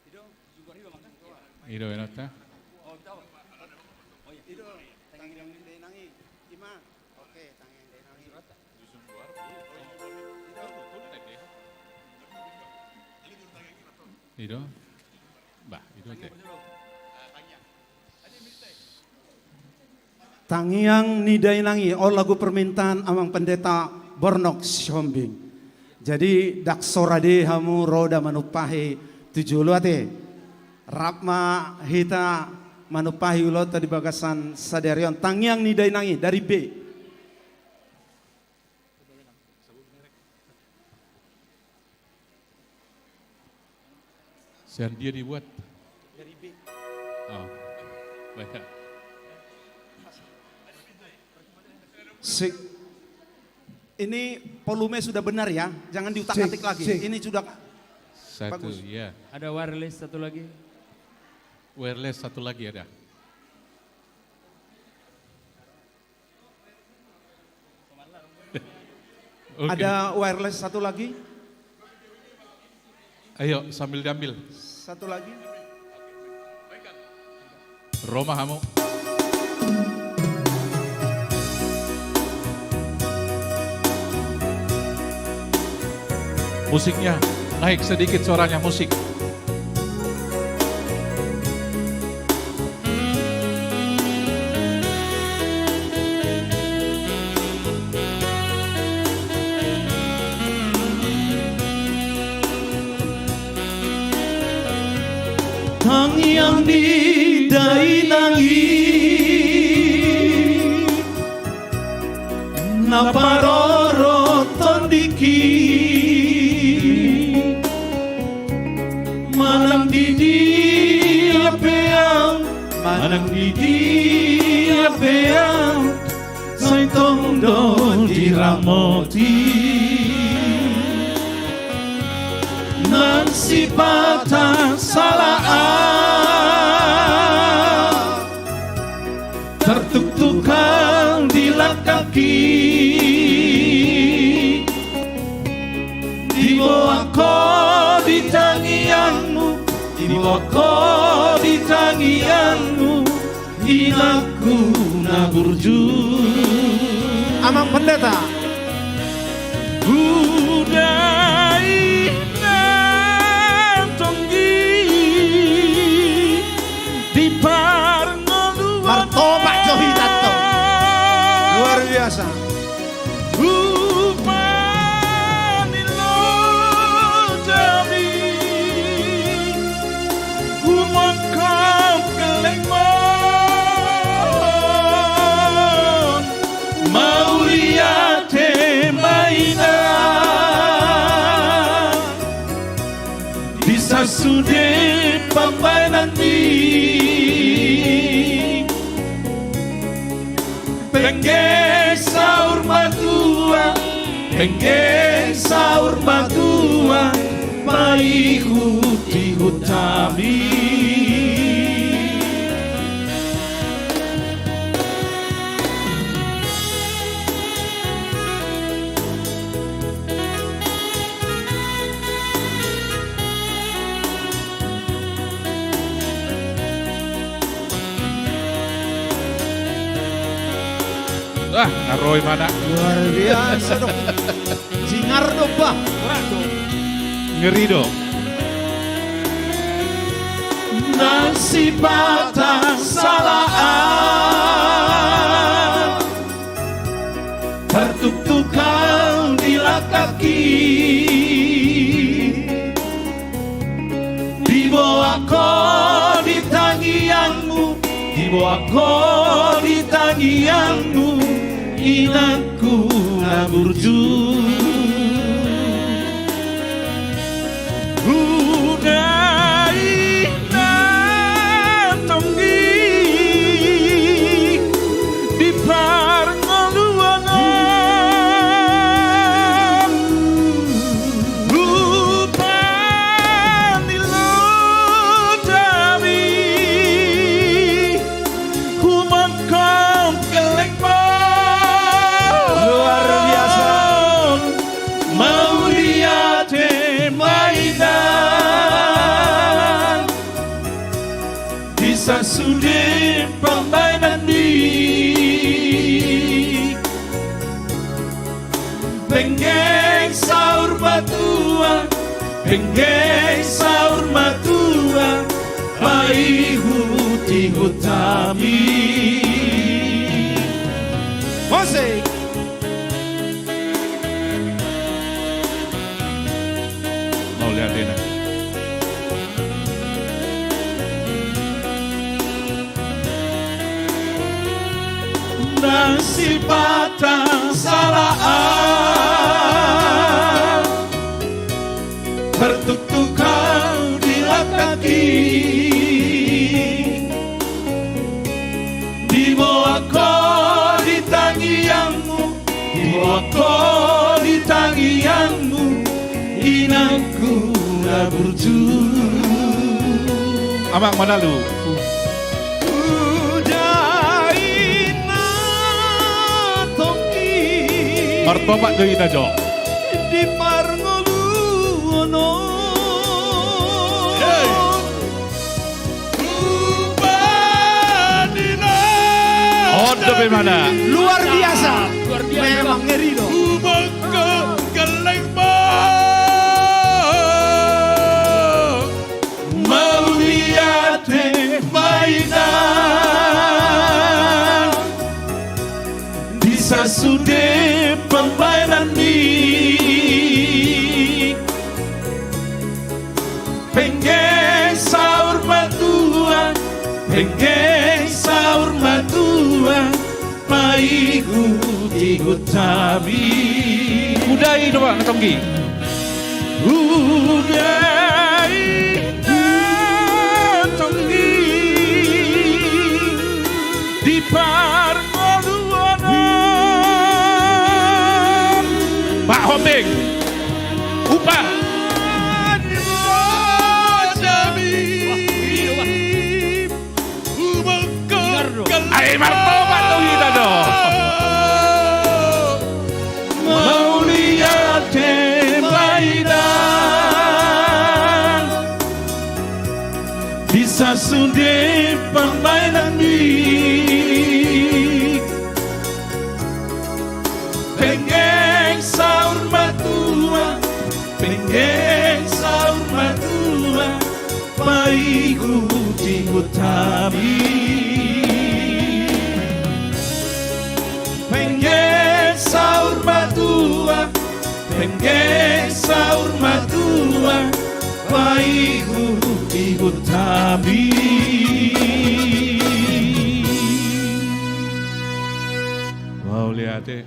I do, i do, i do, ta? I do. Bah, i do ate. Tangiang ni dainang i, on lagu permintaan amang pendeta Bornok Sihombing. Jadi, ndang so rade hamu ro da manumpahi tu jolo ate. Rap ma hita manumpahi ulaonta di bagasan sadari on. Tangiang ni dainang i, dari B. Sian dia dibuat? Dari B. Oh. Baik. Si-, ini volume sudah benar ya, jangan diutak-atik lagi. Cek, cek. Ini sudah bagus. Satu, iya. Ada wireless satu lagi. Wireless satu lagi ada. Oke. Ada wireless satu lagi? Ayo, sambil diambil. Satu lagi. Ro ma hamu. Musiknya, naik sedikit suaranya, musik. Tangiang ni dainang i, na parorot tondingki. Manang di dia pe ahu, manang di dia pe ahu, sai tong do diramoti. Nang sipata sala ahu, tartuktuk ahu di langkangki. Diboan ho di tangiangmu, diboan ho di tangiangmu, inangku na burju. Amang Pendeta. Hudainang tonggi di parngoluan. Martopak jo hita antong. Luar biasa. Hupaani lojami, humongkop gellengmon, mauliate ma inang. Di sasude pambahenanmi, penggeng saur matua, penggeng saur matua, paihutihut hami. Ah, ngaroi mana? Luar biasa dong. Jingar dong, bah. Ngeri dong. Nang sipata salaan, tartuktuk au di langkangki. Diboan ho di tangiangmu, diboan ho di tangiangmu, inangku na burju. Huda i na tonggi di par ngoluan on, huta ni loja mi, humongkop gellengmu. Luar biasa. Mauliate ma inang. Di sasude pambahenanmi, penggeng saur matua, penggeng saur matua, paihut-ihut hami. Musik. Mauliate inang. Nang sipata salaan, tartuktuk au di langkangki. Diboan ho di tangiangmu, diboan ho di tangiangmu, inangku na burju. Amang manalu. Huda i na tonggi. Martopak do hita jo. Di parngoluon on. Hei. Hubanina. On dope mana? Luar biasa. Luar biasa. Memang ngeri do. Humongkop gellengmu. Mauliate ma inang. Di sasude pambahenanmi, penggeng saur matua, penggeng saur matua, paihut-ihut hami. Huda i do, Bang, tonggi. Huda i na tonggi di parngoluon on. Pak Hombing. Upa. Ai martopak do hita do. Mauliate ma inang. Di sasude pambahenanmi, penggeng saur matua, penggeng saur matua, paihut-ihut hami. Penggeng saur matua, penggeng saur matua, paihut-ihut hami. Mauliate.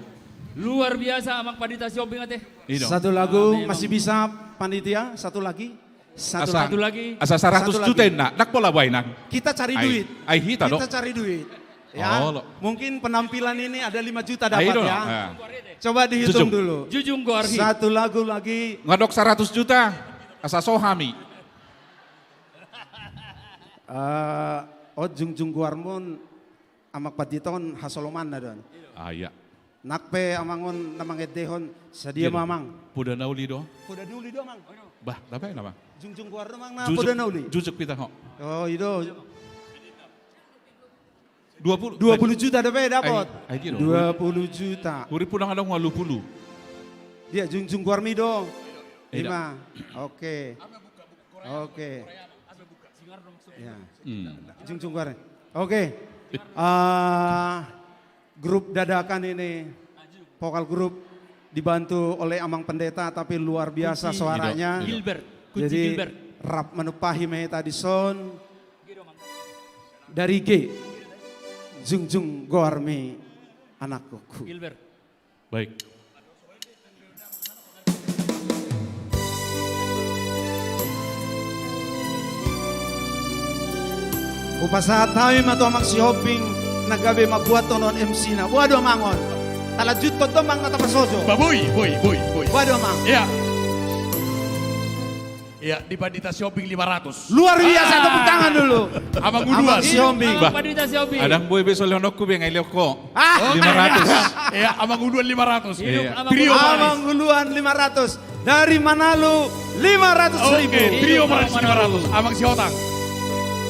Luar biasa, Amang Pandita Sihombing ate. Satu lagu masih bisa, panitia, satu lagi. Satu lagi. Asa saratus juta inna, ndang pola baenan. Kita cari duit. Ai hita do. Kita cari duit. Ya, mungkin penampilan ini ada lima juta dapat ya. Coba dihitung dulu. Jujung goar hit. Satu lagu lagi. Nga dok saratus juta, asa so hami. Eh, o, jungjung goarmon, Amang Pandita on hasolomanna do. Ah, iya. Nang pe amang on na mangendehon, sadia ma amang? Poda na uli do. Poda na uli do amang. Bah, na baen amang. Jungjung goar do amang na poda na uli. Jujuk pita ho. Oh, i do. Dua puluh, dua puluh juta dope dapot. Ai, ai, dua puluh juta. Huri pulang ada ualu pulu. Dia Jungjung Goarmi do. Eda. Ima. Oke. Oke. Ya. Hmm. Jungjung Goarmi. Oke. Eh. Ah, grup dadakan ini, vokal grup dibantu oleh Amang Pendeta, tapi luar biasa suaranya. Kunci, Gilbert. Kunci Gilbert. Jadi, rap manumpahi ma hita dison. Dari G. Jungjung Goarmi anakku. Gilbert. Baik. Hupasahat hami ma tu Amang Sihombing na gabe mambuat on M C-na. Boha do Amang on? Talanjuthon do Amang na tapasojo. Ba, boi, boi, boi, boi. Boha do Amang? Iya. Iya, di Pandita Sihombing lima ratus. Luar biasa, ah, tepuk tangan dulu. Amang Uluan. Amang Sihombing. Bah, Amang Pandita Sihombing. Adong boi be solehononku be nga ileon ho. Ah. Lima ratus. Iya, Amang Uluan lima ratus. Iya. Trio Manis. Amang Uluan lima ratus. Dari Manalu lima ratus ribu. Oke, Trio Manis lima ratus. Amang Sihotang.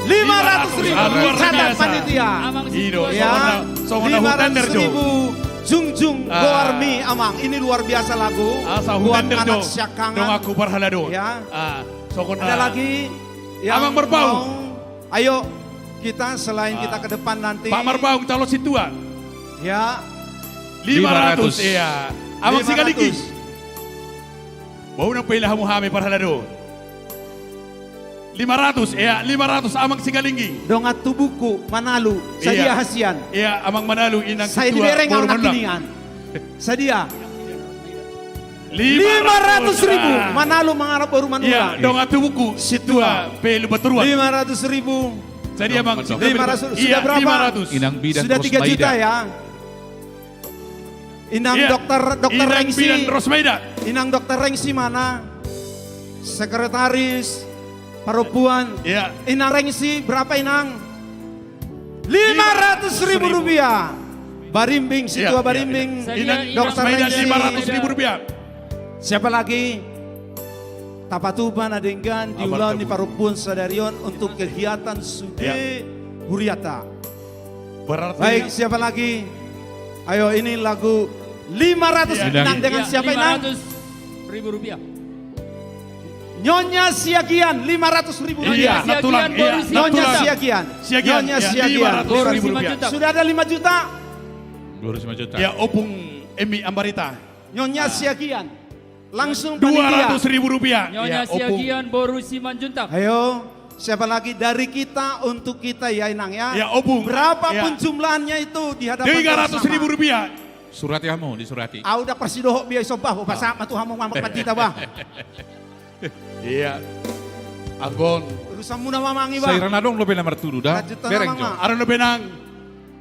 Lima ratus ribu. Ah, luar biasa. Catat panitia. Amang Sihotang. Ido, ya. Songon na, songon na hutender jo. Lima ratus ribu. Jungjung Goarmi Amang. Ini luar biasa lagu. Asa hutender jo. Buat anak siangkangan. Donganku parhalado. Ya. Ah, songon na. Ada lagi yang Amang Marpaung. Mau, ayo, kita selain kita ke depan nanti. Pak Marpaung, calon sintua. Ya. Lima ratus, iya. Amang Sigalingging. Lima ratus. Boi na paila hamu hami parhalado. Lima ratus, iya, lima ratus, Amang Sigalingging. Dongan tubuku, Manalu, sadia hasian. Iya, Amang Manalu, Inang Sintua, Boru Manula. Sadia. Lima ratus ribu, ah. Manalu mangarap Boru Manula. Iya, dongan tubuku, Sintua, P L Paturuan. Lima ratus ribu. Sadia, Amang Sintua. Lima ratus, sudah berapa? Lima ratus. Inang Bidan Rosmaida. Sudah tiga juta ya. Inang Dokter, Dokter Rengsi. Inang Bidan Rosmaida. Inang Dokter Rengsi mana? Sekretaris perempuan. Iya. Inang Rengsi, berapa, Inang? Lima ratus ribu rupiah. Barimbing, Sintua Barimbing. Iya, iya. Dokter Rengsi. Inang Rosmaida, lima ratus ribu rupiah. Siapa lagi? Tapatupa na denggan di ulaon ni parompuan sadari on untuk kegiatan sude huriata. Baik, siapa lagi? Ayo, ini lagu lima ratus. Inang dengan siapa, Inang? Lima ratus ribu rupiah. Nyonya Siagian, lima ratus ribu rupiah. Iya, Nyonya Siagian, Boru Simanjuntak. Nyonya Siagian. Siagian, lima ratus ribu rupiah. Sudah ada lima juta? Boru Simanjuntak. Ya, Opung Emi Ambarita. Nyonya Siagian. Langsung panitia. Dua ratus ribu rupiah. Nyonya Siagian, Boru Simanjuntak. Ayo, siapa lagi dari kita untuk kita ya, Inang, ya? Ya, Opung. Berapapun jumlahnya itu di hadapan Tuhan sama. Tiga ratus ribu rupiah. Surati hamu, disurati. Au, ndang parsidohot biasa, bah, bah, bah, sama tu hamu, Amang Pandita, bah. Iya. Anggo on. Urusanmuna ma, Amang, iba. Sai ra na adong dope na martudu da. Lanjuton, bereng jo. Amang, ma. Adong dope, Nang.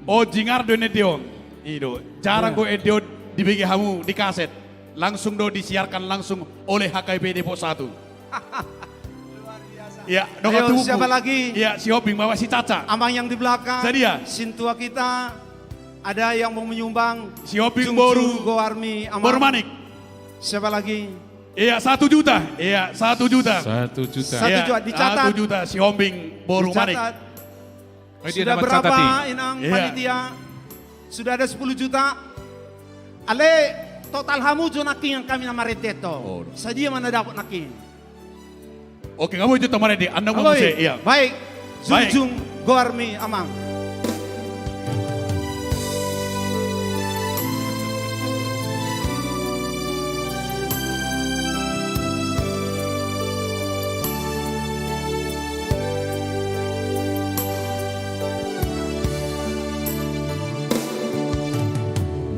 O, jingar do ende on. Ido. Jarang do ende on dibege hamu di kaset. Langsung do disiarkan langsung oleh H K B Depok satu. Iya, dongan tubuku. Ayo, siapa lagi? Iya, Sihombing, bawa si Caca. Amang yang di belakang. Sadia. Sintua kita. Ada yang mau menyumbang? Sihombing, Boru Goarmi, Amang. Boru Manik. Siapa lagi? Iya, satu juta. Iya, satu juta. Satu juta. Satu juta, dicatat. Satu juta, Sihombing, Boru Manik. Dicatat. Sudah berapa, Inang panitia? Sudah ada sepuluh juta. Ale, total hamu jo nangkin, kami na marende do. Oh. Sadia ma na dapot nangkin? Oke, nga boi jo tamarende, anna ma muse, iya. Baik. Baik. Jungjung Goarmi, Amang.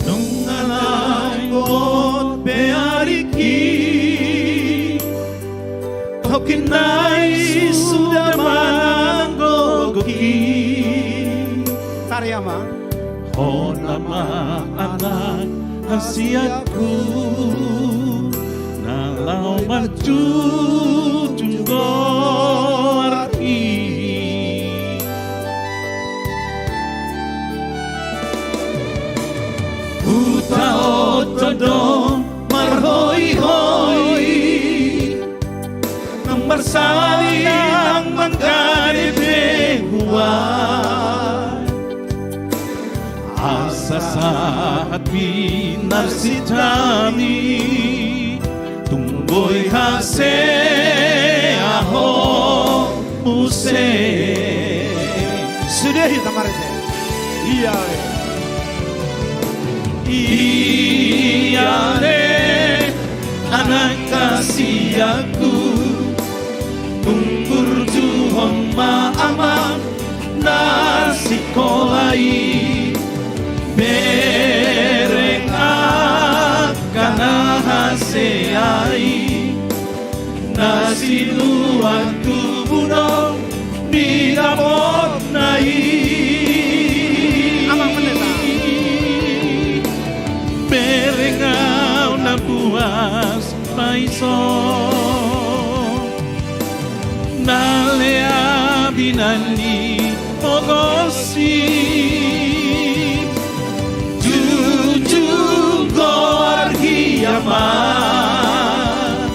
Nunga lambok pe ariki, tokinna i suda manang gogoki. Tari, Amang. Hona ma anak hasianku, na laho manjujung goarhi. Hutaothon do marhoihoi, nang marsali nang manggare pe huan. Asa sahat pinarsinta mi, tung boi hasea-hasea muse. Sude hita marende. Ia ale. Ia ale, anak hasianku, tung burjuhon ma amang na sikola i, bereng angka na hasea i, na sinuan tubu do nidapotna i. Amang Pendeta. Bereng au na puas paiso, na lean binan ni pogos i, jujung goar hi amang.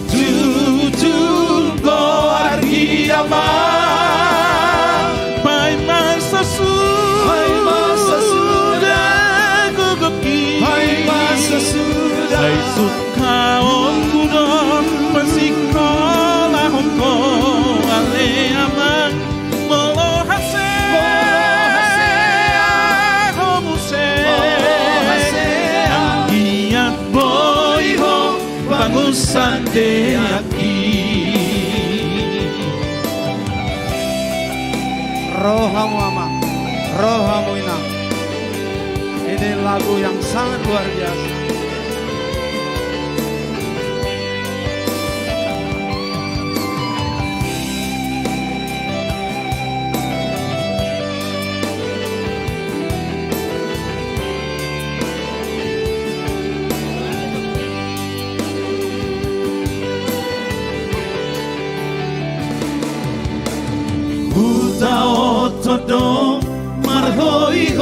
Jujung goar hi amang. Paima sasuda, paima sasuda gogok i, paima sasuda. Sai sungkaonku do pasikolahon ho ale amang. Molo hasea, molo hasea ho muse, molo hasea, anggiat boi ho pangunsan deak i. Ro hamu amang, ro hamu inang. Ini lagu yang sangat luar biasa. Hutaothon do marhoihoi,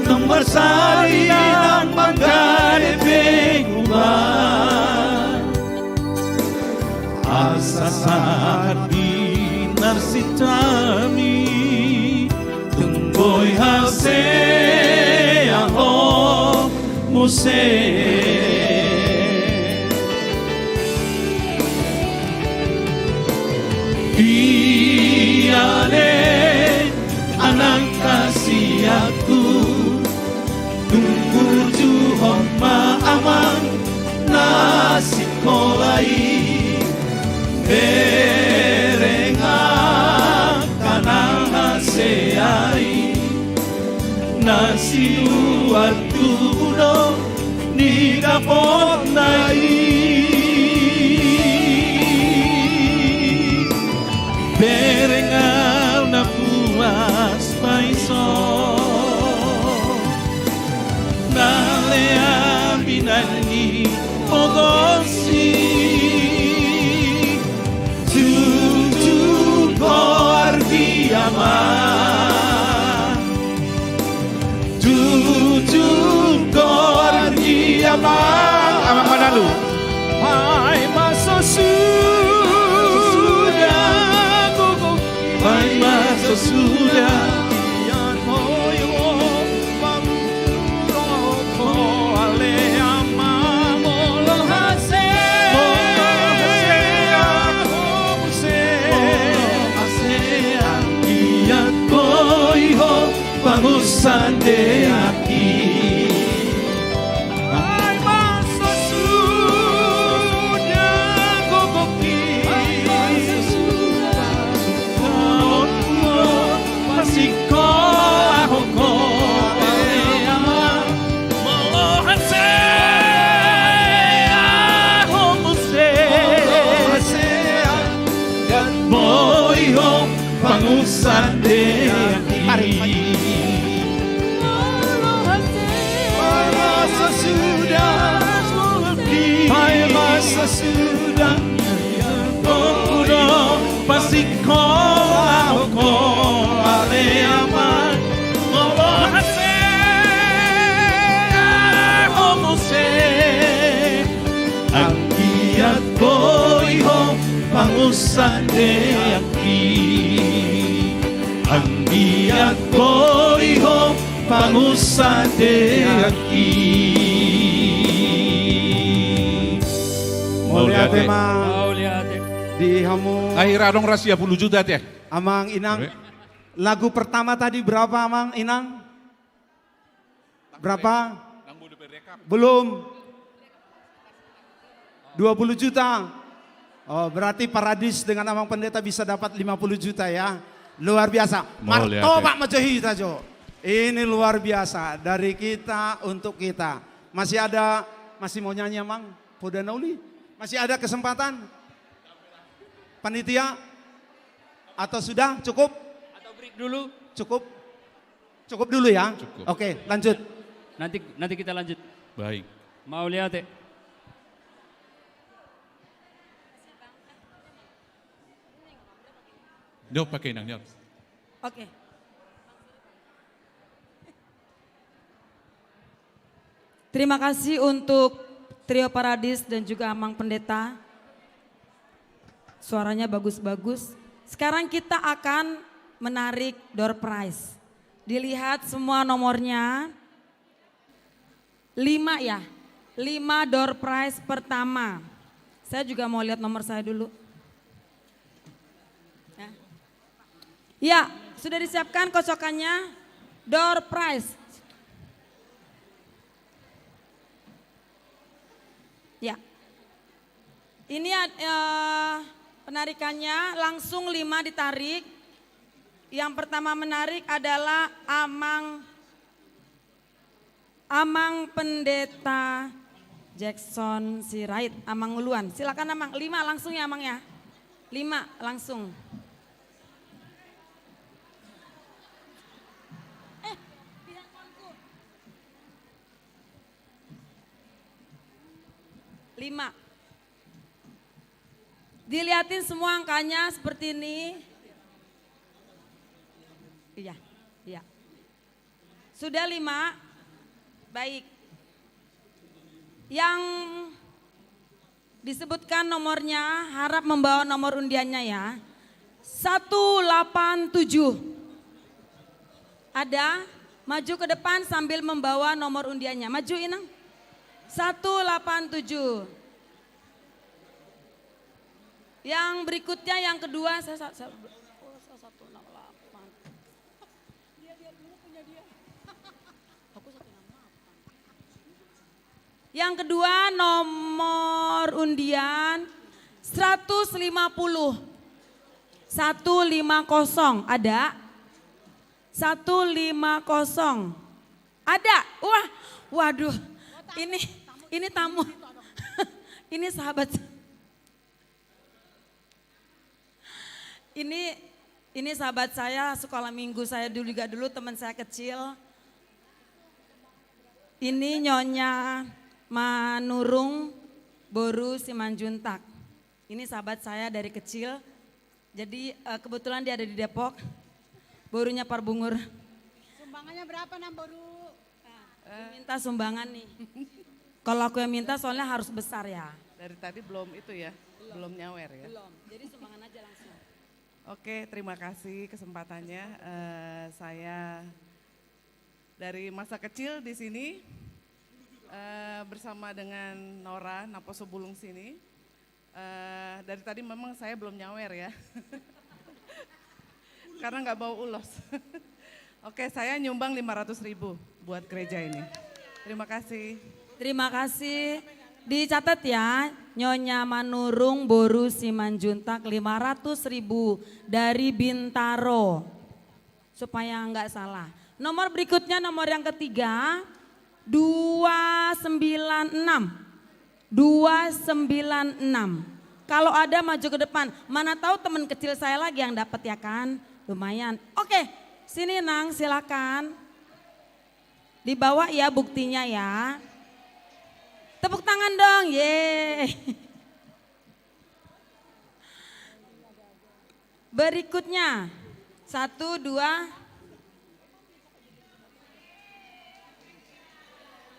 nang marsari nang manggade pe huba. Asa sahat pinarsinta mi, tung boi hasea ho muse. Ia ale, anak hasianku, tung burjuhon ma amang na sikola i, bereng angka na hasea i, na sinuan tubu do nidapotna i. Bereng au na puas paiso, na lean binan ni pogos i, jujung goar hi amang. Jujung goar hi amang. Amang Manalu. Paima sasuda, paima sasuda. Ia boi ho pangunsan deak i. Paima sasuda gogok i. Paima sasuda. Pasikolahon ho ale amang. Molo hasea ho muse. Molo hasea. Boi ho pangunsan deak i. Paima sasuda. Paima sasuda. Ia boi ho pangunsan deak i. Pasikolahon ho ale amang. Molo hasea ho muse. Anggiat boi ho pangunsan deak i. Ang- Iat boi ho pangunsandean i. Mauliate, Mauliate. Mauliate. Di hamu. Nga hira adong ra sia pulu juta te. Amang Inang. Oke. Lagu pertama tadi berapa, Amang Inang? Berapa? Belum. Dua puluh juta. Oh, berarti Paradis dengan Amang Pendeta bisa dapat lima puluh juta ya. Luar biasa. Mauliate. Martopak ma jo hita jo. Ini luar biasa dari kita untuk kita. Masih ada, masih mau nyanyi, Amang? Poda na uli? Masih ada kesempatan? Panitia? Atau sudah? Cukup? Atau break dulu? Cukup? Cukup dulu ya. Cukup. Oke, lanjut. Nanti, nanti kita lanjut. Baik. Mauliate. Nyo pakai nang nyo. Oke. Terima kasih untuk Trio Paradis dan juga Amang Pendeta. Suaranya bagus-bagus. Sekarang kita akan menarik door prize. Dilihat semua nomornya. Lima ya. Lima door prize pertama. Saya juga mau lihat nomor saya dulu. Ya. Ya, sudah disiapkan kocokannya. Door prize. Ya. Ini ad- eh, penarikannya langsung lima ditarik. Yang pertama menarik adalah Amang Amang Pendeta Jackson Sirait, Amang Uluan. Silakan Amang, lima langsung ya Amang ya. Lima langsung. Eh, di handphonku. Lima. Dilihatin semua angkanya seperti ini. Iya, iya. Sudah lima? Baik. Yang disebutkan nomornya, harap membawa nomor undiannya ya. Satu delapan tujuh. Ada? Maju ke depan sambil membawa nomor undiannya. Maju, Inang. Satu delapan tujuh. Yang berikutnya, yang kedua, saya, saya, saya, oh, saya satu enam delapan. Dia, dia dulu punya dia. Aku satu enam delapan. Yang kedua, nomor undian seratus lima puluh. Satu lima kosong, ada? Satu lima kosong. Ada? Wah, waduh. Ini, ini tamu. Ini sahabat. Ini, ini sahabat saya, sekolah minggu saya dulu juga dulu, teman saya kecil. Ini Nyonya Manurung, boru Simanjuntak. Ini sahabat saya dari kecil. Jadi, eh, kebetulan dia ada di Depok. Borunya Parbungur. Sumbangannya berapa, Nang, boru? Minta sumbangan nih. Kalau aku yang minta, soalnya harus besar ya. Dari tadi belum itu ya, belum nyawer ya. Belum. Jadi sumbangan aja langsung. Oke, terima kasih kesempatannya. Eh, saya dari masa kecil di sini, eh, bersama dengan Nora Naposobulung sini. Eh, dari tadi memang saya belum nyawer ya. Karena nggak bawa ulos. Oke, saya nyumbang lima ratus ribu buat gereja ini. Terima kasih. Terima kasih. Dicatat ya, Nyonya Manurung boru Simanjuntak lima ratus ribu dari Bintaro. Supaya nggak salah. Nomor berikutnya, nomor yang ketiga, dua sembilan enam. Dua sembilan enam. Kalau ada, maju ke depan. Mana tahu teman kecil saya lagi yang dapat, ya kan? Lumayan. Oke, sini Nang, silakan. Dibawa ya buktinya ya. Tepuk tangan dong, yeay. Berikutnya, satu, dua.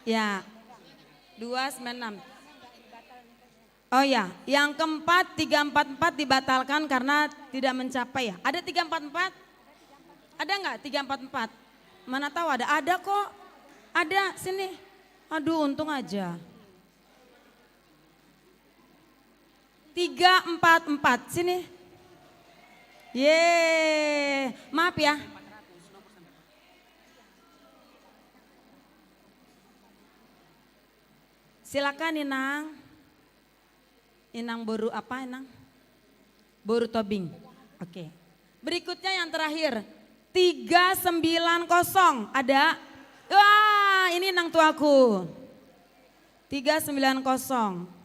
Ya, dua sembilan enam. Oh ya, yang keempat, tiga empat empat dibatalkan karena tidak mencapai ya. Ada tiga empat empat? Ada nggak tiga empat empat? Mana tahu ada. Ada kok. Ada, sini. Aduh, untung aja. Tiga empat empat, sini. Ye, maaf ya. Silakan, Inang. Inang boru apa, Inang? Boru Tobing. Oke. Berikutnya yang terakhir. Tiga sembilan kosong. Ada? Wah, ini nang tuaku. Tiga sembilan kosong.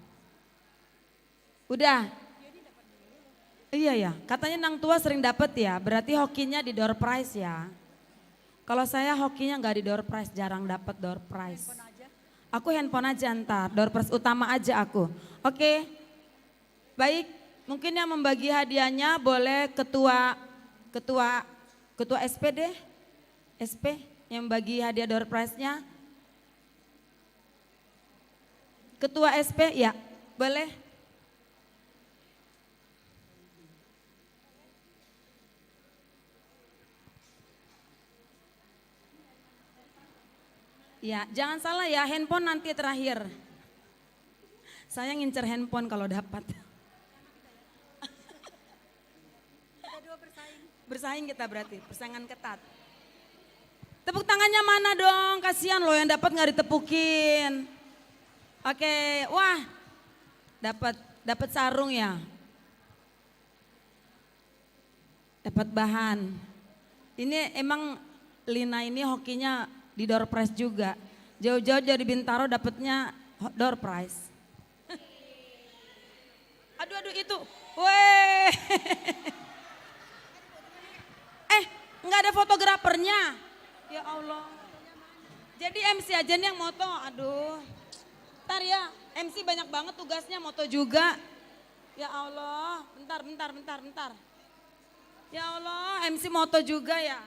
Udah. Iya ya, katanya nang tua sering dapat ya, berarti hokinya di door prize ya. Kalau saya hokinya nggak di door prize, jarang dapat door prize. Aku handphone aja ntar, door prize utama aja aku. Oke, baik, mungkin yang membagi hadiahnya boleh ketua, ketua, ketua S P deh, S P yang bagi hadiah door prize-nya. Ketua S P, ya, boleh. Ya, jangan salah ya, handphone nanti terakhir. Saya ngincer handphone kalau dapat. Kita dua bersaing. Bersaing kita berarti, persaingan ketat. Tepuk tangannya mana dong? Kasihan loh yang dapat nggak ditepukin. Oke, wah. Dapat, dapat sarung ya. Dapat bahan. Ini emang Lina ini hokinya di door prize juga. Jauh-jauh dari Bintaro dapatnya ho-, door prize. Aduh, aduh, itu. Weh. Eh, nggak ada fotografernya. Ya Allah. Jadi M C aja nih yang moto. Aduh. Ntar ya, M C banyak banget tugasnya, moto juga. Ya Allah, bentar, bentar, bentar, bentar. Ya Allah, M C moto juga ya.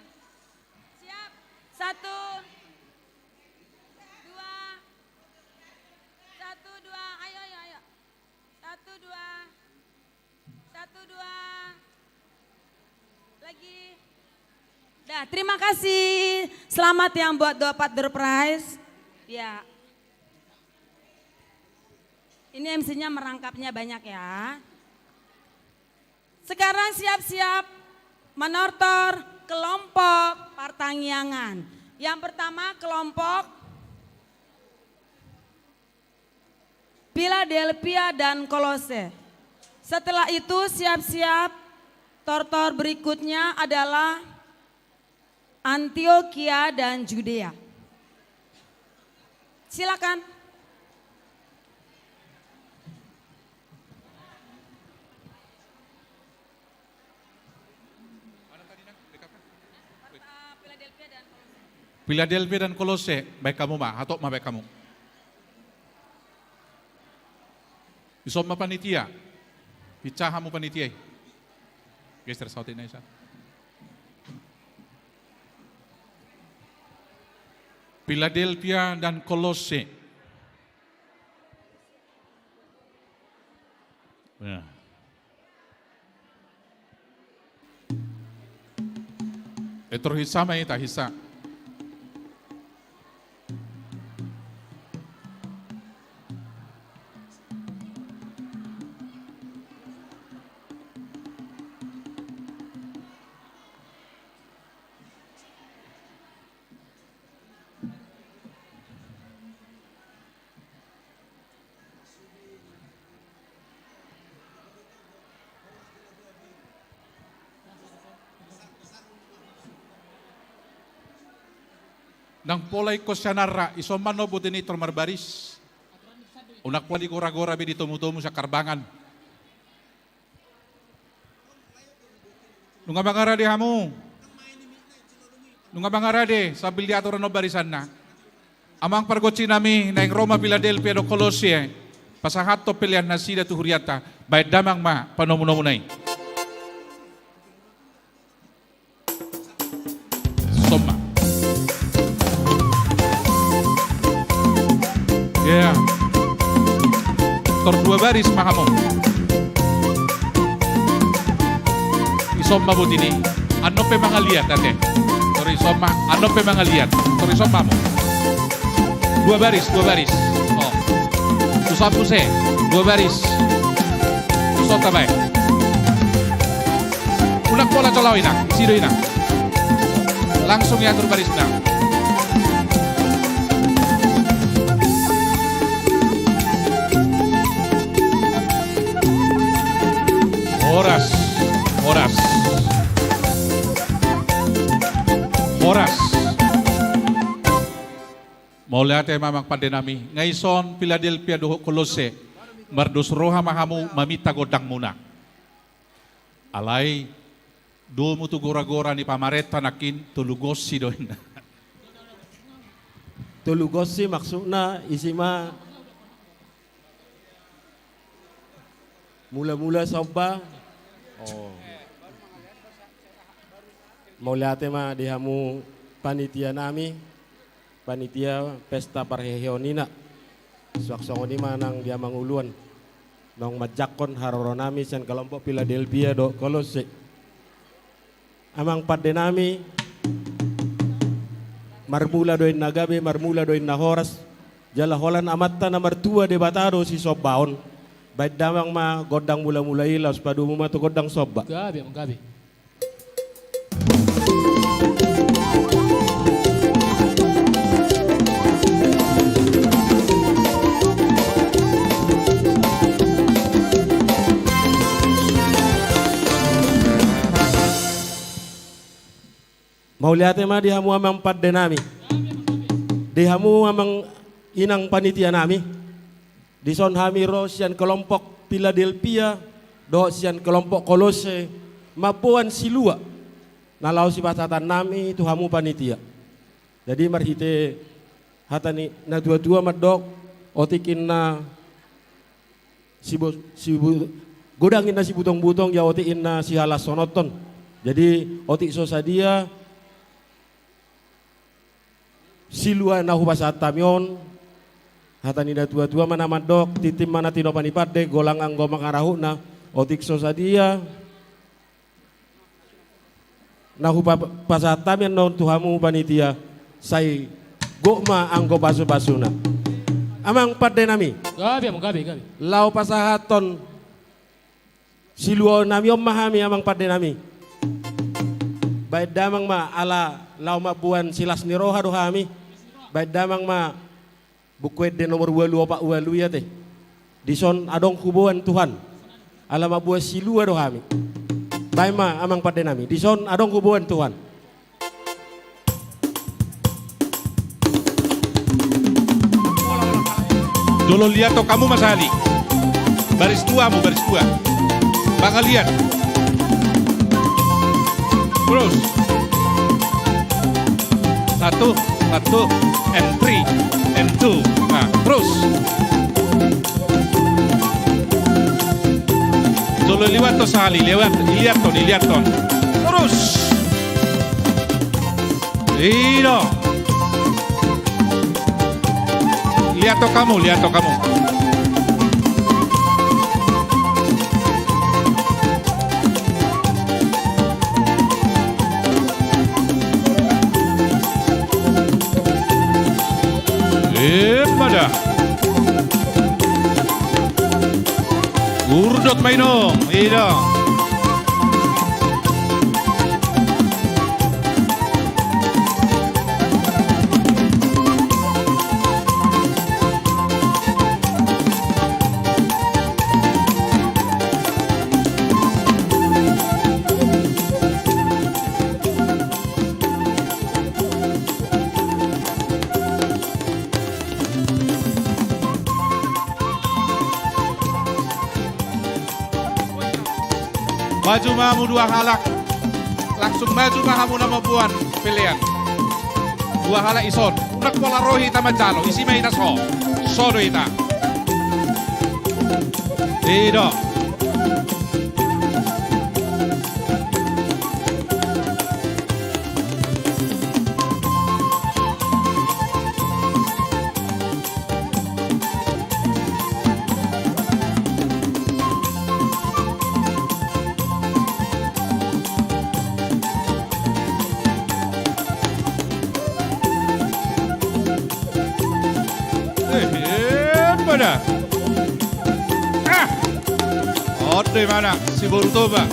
Siap. Satu, dua. Satu, dua. Ayo, ayo, ayo. Satu, dua. Satu, dua. Lagi. Dah, terima kasih. Selamat yang buat dapat door prize. Ya. Ini M C-nya merangkapnya banyak ya. Sekarang siap-siap manortor kelompok partangiangan. Yang pertama kelompok Philadelphia dan Kolose. Setelah itu siap-siap tortor berikutnya adalah Antiokia dan Judea. Silakan. Philadelphia dan Kolose, baen hamu ma, hatop ma baen hamu. Ison ma panitia. Hinsa hamu panitia i. Geser saotik na i sa. Philadelphia dan Kolose. Nah. Eh, tor hinsa ma hita, hinsa. Ndang pola ingkon sian arrak, ison ma na botima i tor marbaris. Unang pola digora-gora be, ditomu-tomu sian harbangan. Nunga mangarade hamu? Nunga mangarade sambil diatur annon barisanna? Amang pargonsi nami, naeng ro ma Philadelphia dohot Kolose pasahathon pelean nasida tu hurianta. Baen damang ma panomu-nomuna i. Ison ma. Ya. Tor dua baris ma hamu. Ison ma botima i. Annon pe mangaliat, ate. Tor dison ma, annon pe mangaliat. Tor dison ma hamu. Dua baris, dua baris. O. Tuson muse. Dua baris. Tuson tabaen. Unang pola jolo, inang. Isi do, inang. Langsung diatur barisna. Horas, horas. Horas. Mauliate ma, amang pande nami. Nga dison Piladelpia dohot Kolose, mardos roha ma hamu maminta gondangmuna. Alai domu tu gora-gora ni pamarenta nangkin, tolu gonsi do inna. Tolu gonsi maksudna isi ma. Mula-mula somba. O. Mauliate ma di hamu panitia nami, panitia pesta parheheon ina. Suang songon i ma nang di amang uluan. Naung manjangkon haroro nami sian kelompok Piladelpia dohot Kolose. Amang pande nami, marmula do inna gabe, marmula do inna horas, jala holan Amanta na martua Debata do sisombaon. Baen damang ma gondang mula-mula i, laos padomu ma tu gondang somba. Gabe, amang, gabe. Mauliate ma di hamu amang pande nami, di hamu amang inang panitia nami. Dison hami ro sian kelompok Piladelpia dohot sian kelompok Kolose mamboan silua na laho sipasahatonnami tu hamu panitia. Jadi marhite hata ni natua-tua mandok, otik inna sibu-, sibu-, godang inna sibutong-butong, ia otik inna sihalashononhon. Jadi otik so sadia silua na hupasahat hami on, hata ni natua-tua ma na mandok, tintin ma na tinopa ni pande, golang anggo mangarahutna. Otik so sadia na hupa-, pasahat hami annon tu hamu panitia, sai gok ma anggo pasu-pasuna. Amang pande nami. Gabe, amang, gabe, gabe. Laho pasahathon silua nami on ma hami, amang pande nami. Baen damang ma, ala laho mamboan silas ni roha do hami. Baen damang ma Buku Ende nomor ualu opat ualu i ate. Dison adong huboan Tuhan. Ala mamboan silua do hami. Baen ma, amang pande nami. Dison adong huboan Tuhan. Jolo liathon hamu ma sahali. Baris dua hamu, baris dua. Mangaliat. Terus. Satu, satu, and three, and two. Nah, terus. Jolo liathon sahali, liathon, liathon, liathon. Terus. I do. Liathon hamu, liathon hamu. Emma da. Urdot ma inong, i do. Maju ma hamu dua halak. Langsung maju ma hamu na mamboan pelean. Dua halak dison. Unang pola ro hita manjalo. Isi ma hita so. So do hita. I do. Pada. Ah! On do imana si boru Toba.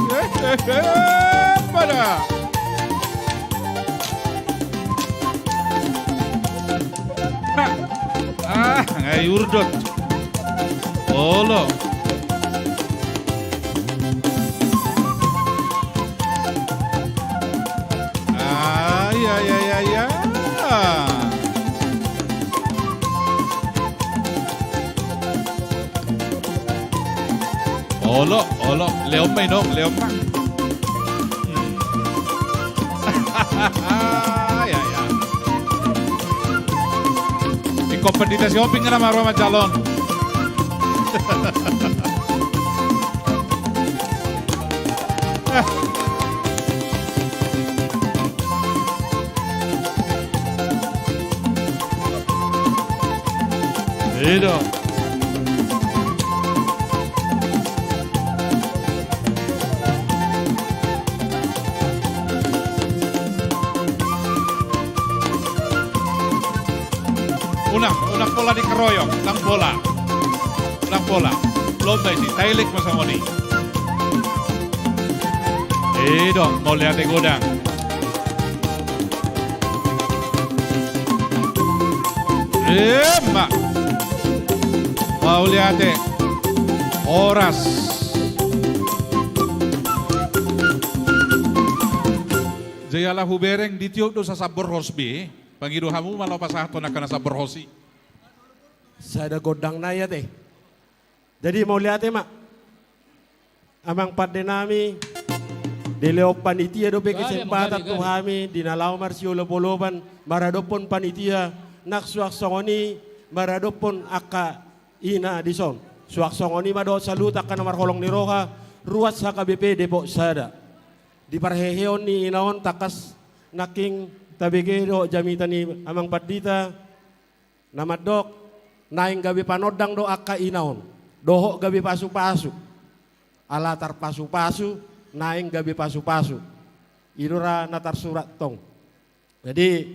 Eh, eh, eh, pada. Ah, nga i urdot. Olo. Ah, ya, ya, ya, ya. Olo, olo, lehon ma inong, lehon ma. Hmm. Ya, ya. Ingkon pandita si Oping na marua manjalo on. I do. Unang, unang pola dikeroyok, unang pola. Unang pola. Lomba i, si Tailik ma songon i. I do, mauliate godang. Emma. Mauliate. Horas. Jala hubereng ditiop do sasam borhos be. Pangido hamu ma laho pasahathon angka na sasam borhos i. Sada gondang nai ate. Jadi mauliate ma. Amang pande nami, dilehon panitia dope kesempatan tu hami di na laho marsiolopolopan maradophon panitia, nang suang songon i maradophon angka ina dison. Suang songon i ma dohot saluhut angka na marholong ni roha, ruas H K B P Depok Sada. Di parheheon ni ina on tangkas nangkin tabege dohot jamita ni amang pandita, na mandok, naeng gabe panondang do angka ina on, dohot gabe pasupasu. Ala tarpasupasu, naeng gabe pasupasu. I do ra na tarsurat tong. Jadi,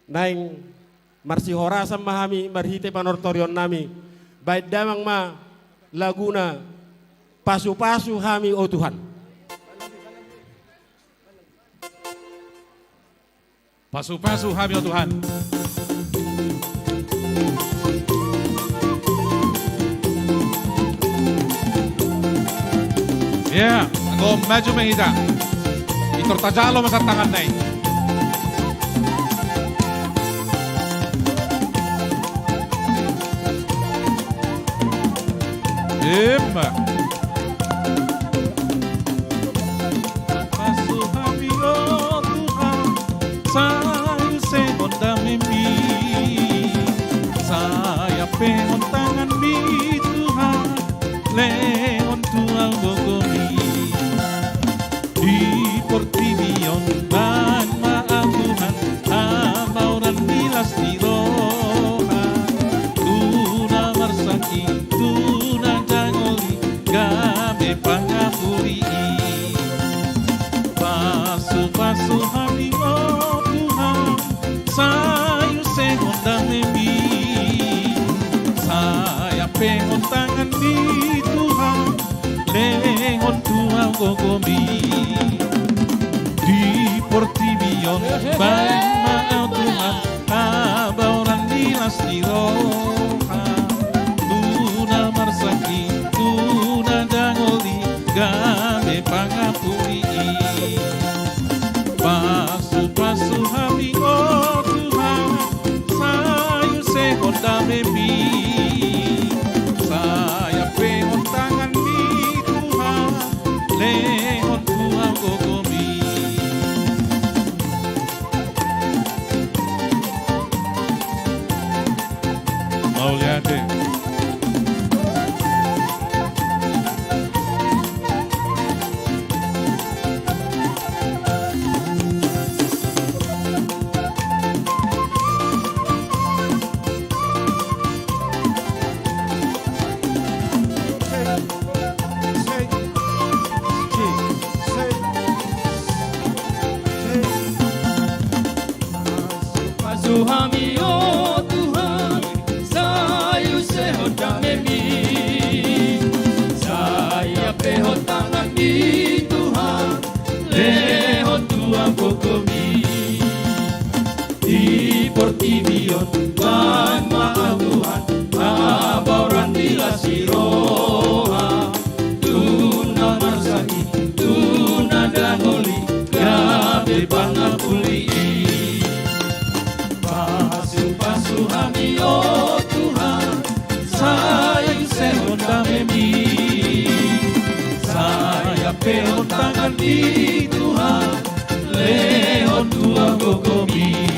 naeng marsihorasan ma hami marhite panortorion nami. Baen damang ma laguna Pasupasu Hami O Tuhan. Pasupasu hami, o Tuhan. Ya, anggo maju ma hita. Pintor tajalo ma sian tanganna i. Emma. Pasu hami, o Tuhan, sai use Ho damemi. Sai ampehon tanganmi, Tuhan, lehon tu ahu gogomi. Di portibi on baen ma ahu, Tuhan, habaoran ni las ni roha, tu na marsangkit, tu na jangol i, gabe pangapuli i. Pasupasu hami, o Tuhan, sai use Ho damemi. Sai ampehon tanganmi, Tuhan, lehon tu ahu gogomi. Di portibi on baen ma ahu, Tuhan, habaoran ni las ni roha, tu na marsangkit, tu na jangol i, gabe pangapuli i. Pasupasu hami, o Tuhan, sai use Ho damemi. Sai ampehon tanganmi, Tuhan, lehon tu ahu gogomi. Mauliate. Di Tuhan, lehon tua gogomi.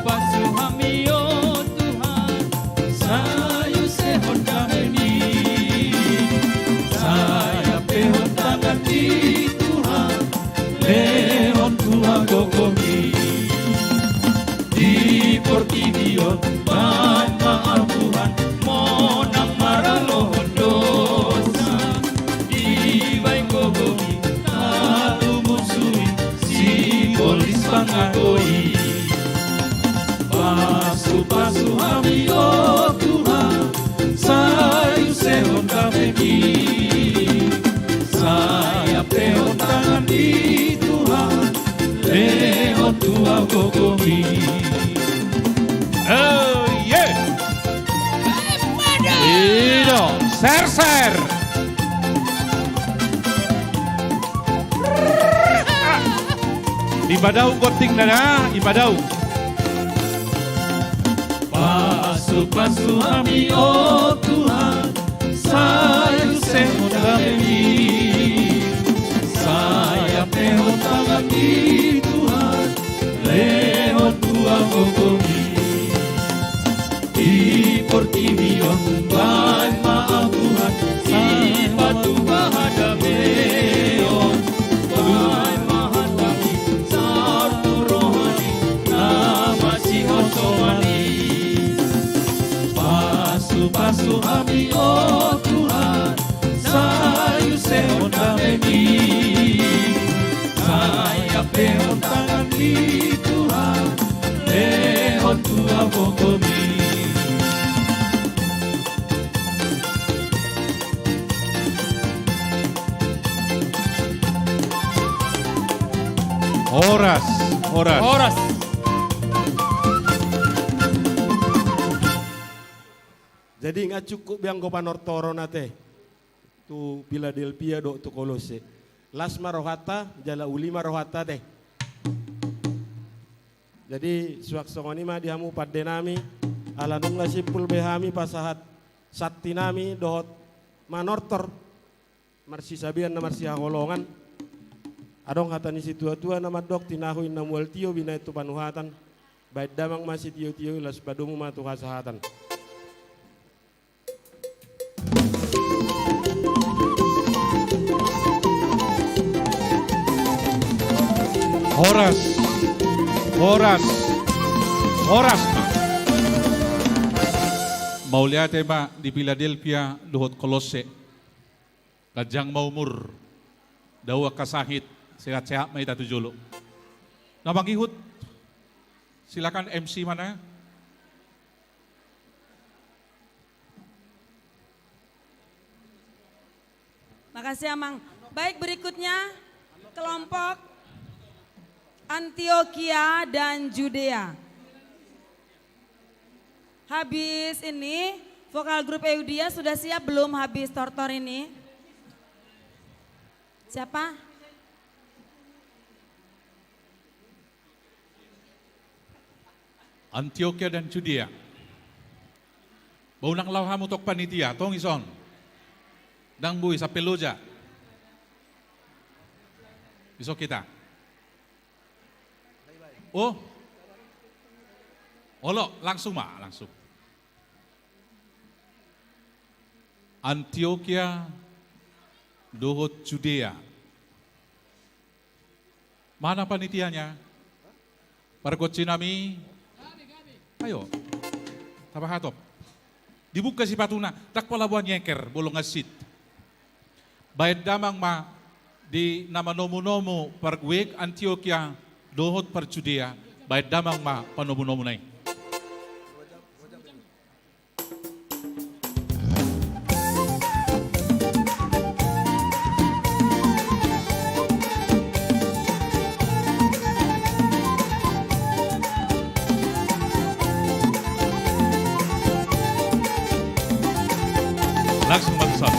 Pasu-pasu hami, o Tuhan, sai usehon damemi. Sai ampehon tangan di Tuhan, lehon tua gogomi. Di portibi on baen ma apuhan, monang maralohon dosa. Dibaen gogomi, talumusui sibolis pangago i. Pasu-pasu hami, o Tuhan, sai usehon damemi. Sai ampehon tangan di Tuhan, lehon tua gogomi. Oh, yeah. I do, ser, ser. Dipadaung gontingna, dipadaung. Pasu-pasu hami, o Tuhan, sai usehon damemi. Sai ampehon tangan di Tuhan, lehon tua gogomi. Di portibi on baen ma apuhan, sipatupa hadameon. Baen ma hataM i saur tu roha ni na masihosomani. Pasu-pasu hami, o Tuhan, sai usehon damemi. Sai ampehon tangan di Tuhan, lehon tua gogomi. Horas, horas. Horas. Jadi nga cukup be anggo panortoron ate tu Piladelpia dohot tu Kolosse. Las ma rohanta, jala uli ma rohanta ate. Jadi suang songon i ma di hamu pandenami, ala nunga simpul be hami pasahat santinami dohot manortor marsisabean na marsihaholongan. Adong hata ni situa-tua na mandok: Tinahu inna mual tio, binahen tu panuhatan. Baen damang ma sitio-tio i, laos padomu ma tu hasahatan. Horas, horas, horas ma. Mauliate ma di Piladelpia dohot Kolosse. Ganjang ma umur, dao angka sahit, sehat-sehat ma hita tu jolo. Na mangihut, silakan M C mana? Makasih, Amang. Baik, berikutnya kelompok Antiokia dan Judea. Habis ini, vokal grup Eudia sudah siap belum habis tortor ini? Siapa? Antiokia dan Judea. Ba unang laho hamu tong panitia, tong dison. Ndang boi, sampe loja. Dison hita. Oh. Olo, langsung ma, langsung. Antiokia dohot Judea. Mana panitianya? Pargonsinami. Ayo. Tapahatop. Dibuka sipatuna, ndang pola boha nyeker, bolong hansit. Baen damang ma di na manomunomu parguek Antiokia dohot par Judea, baen damang ma panomunomuna i. Langsung ma tu son.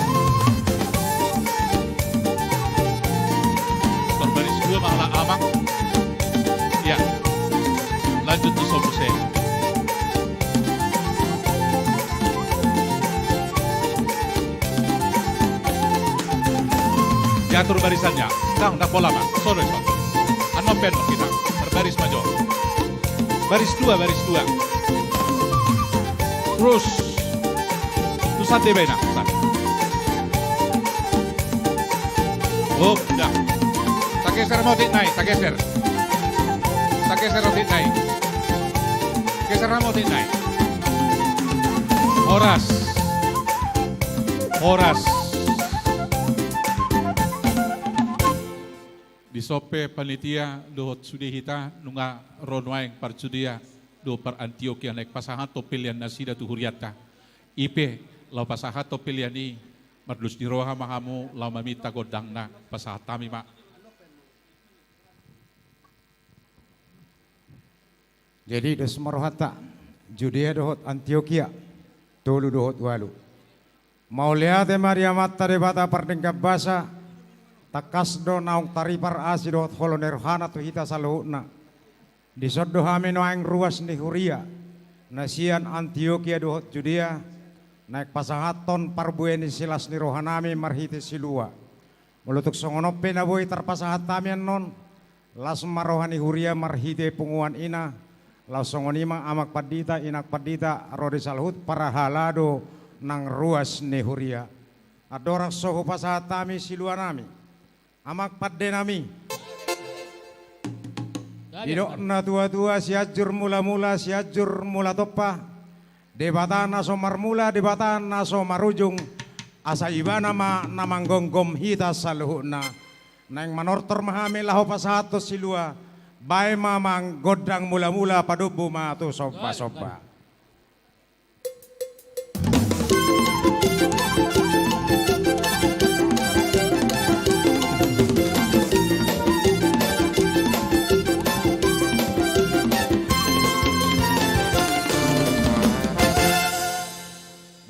Tor baris dua ma halak amang. Ia. Lanjut tu son muse. Diatur barisannya. Ndang, ndang pola ma. Sore, sore. Annon pe annon hita. Marbaris ma jo. Baris dua, baris dua. Terus. Tu son deba ina. Son. Oh, dah. Tageser ma otik nai, tageser. Tageser otik nai. Geser ma otik nai. Horas. Horas. Dison pe panitia dohot sude hita nunga ro nuaeng parjudia dohot par Antiokia naeng pasahathon pelean nasida tu hurianta. I pe laho pasahathon pelean i, marlus ni roha ma hamu laho maminta gondangna, pasahat hami ma. Jadi dos ma rohanta, Judea dohot Antiokia, tolu dohot ualu. Mauliate ma di Amanta Debata pardenggan basa, tangkas do naung taripar asi dohot holong ni rohana tu hita saluhutna. Dison do hami nuaeng ruas ni huria, na sian Antiokia dohot Judea, naeng pasahathon parbue ni silas ni rohanami marhite silua. Molo tung songon on pe na boi tarpasahat hami annon, las ma roha ni huria marhite punguan ina, laos songon i ma amang pandita, inang pandita, ro di saluhut parhalado nang ruas ni huria. Andorang so hupasahat hami siluanami, amang pandenami. Didok na tuatua, Sianjur Mulamula, Sianjur Mulatompa. Debata na so marmula, Debata na so marujung, asa Ibana ma na manggomgom hita saluhutna. Naeng manortor ma hami laho pasahathon silua, baen ma amang gondang mulamula, padombu ma tu sombasomba.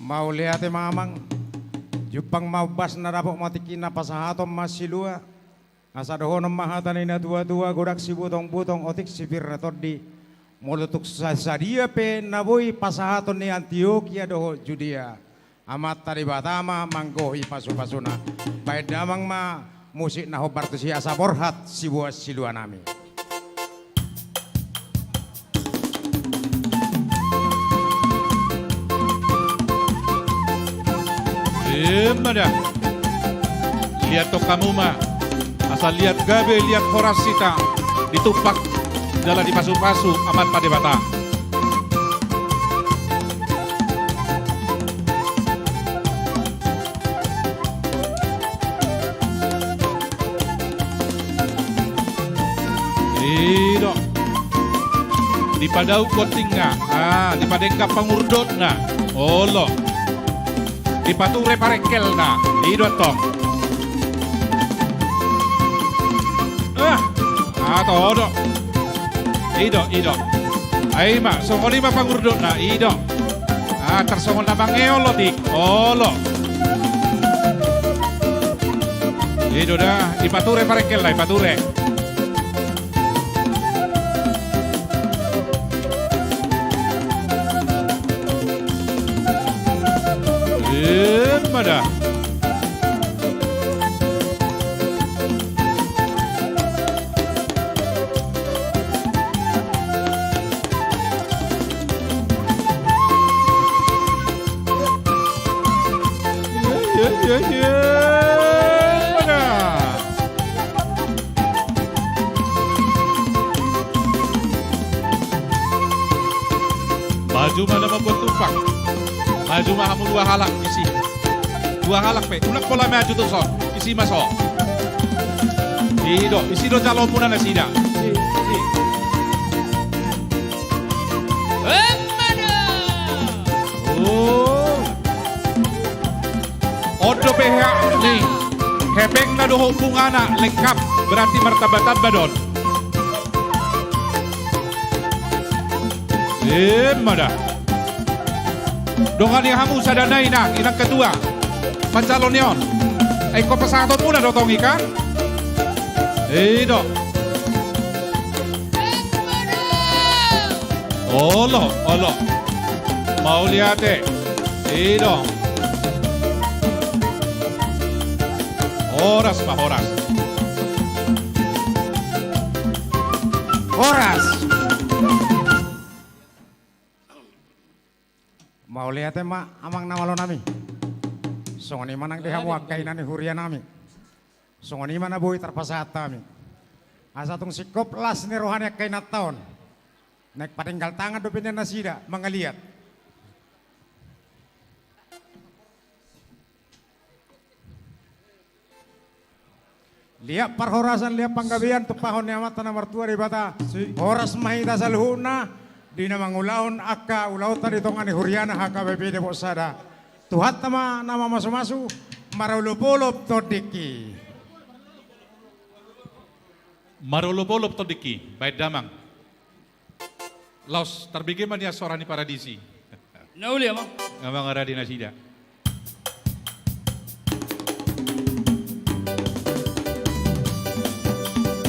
Mauliate ma amang. Jumpang ma umbasna, dapot ma tingkina, pasahaton ma silua. Asa dohonon ma hata ni na tuatua, godang sibutongbutong, otik sipir na tondi. Molo tung sa-, sadia pe na boi pasahaton ni Antiokia dohot Judea, Amanta Debata ma manggohi pasupasuna. Baen damang ma musik na hombar tusi asa borhat siboan siluanami. Ima da. Liathon hamu ma. Asa liat gabe, liat horas hita. Ditumpak jala dipasupasu Amanta Debata. I do. Dipadauk gontingna, ah, dipadenggan pangurdotna. Olo. Dipature parengkelna. I do tong. Ah, ah, todo. I do, i do. Ai ma, songon i ma pangurdotna, i do. Ah, tarsongon na mangeol otik. Olo. I do da, dipature parengkelna, dipature. Ima da. Ima da. Maju ma na mambuat tumpang. Maju ma hamu dua halak disi. Dua halak pe. Unang pola maju tu son. Isi ma so. I do, isi do calonmuna nasida. Ima da. Oh. On dope hea ni hepengna dohot bungana lengkap, berarti martambatamba do on. Ima da. Dongani hamu sada nai na, inang ketua. Panjalo ni on. Ai ingkon pasahatonmuna do tong i kan? I do. Olo, olo. Mauliate. I do. Horas ma, horas. Horas. Mauliate ma amang na malo nami. Songon i ma nang di hamu angka ina ni huria nami. Songon i ma na boi tarpasahat hami. Asa tung singkop las ni roha ni angka inanta on. Naeng padenggal tangan dope nian nasida mangaliat. Liat parhorasan, liat panggabean, tumpahon ni Amanta na martua Debata. Horas ma hita saluhutna di na mangulahon angka ulaonta di tonga ni huriana H K B P Depot Sada. Tuhanta ma na mamasumasu, marolopolop tondingki. Marolopolop tondingki, baen damang. Laos tarbege ma nian sora ni paradisi. Na uli amang. Nga mangaradi nasida.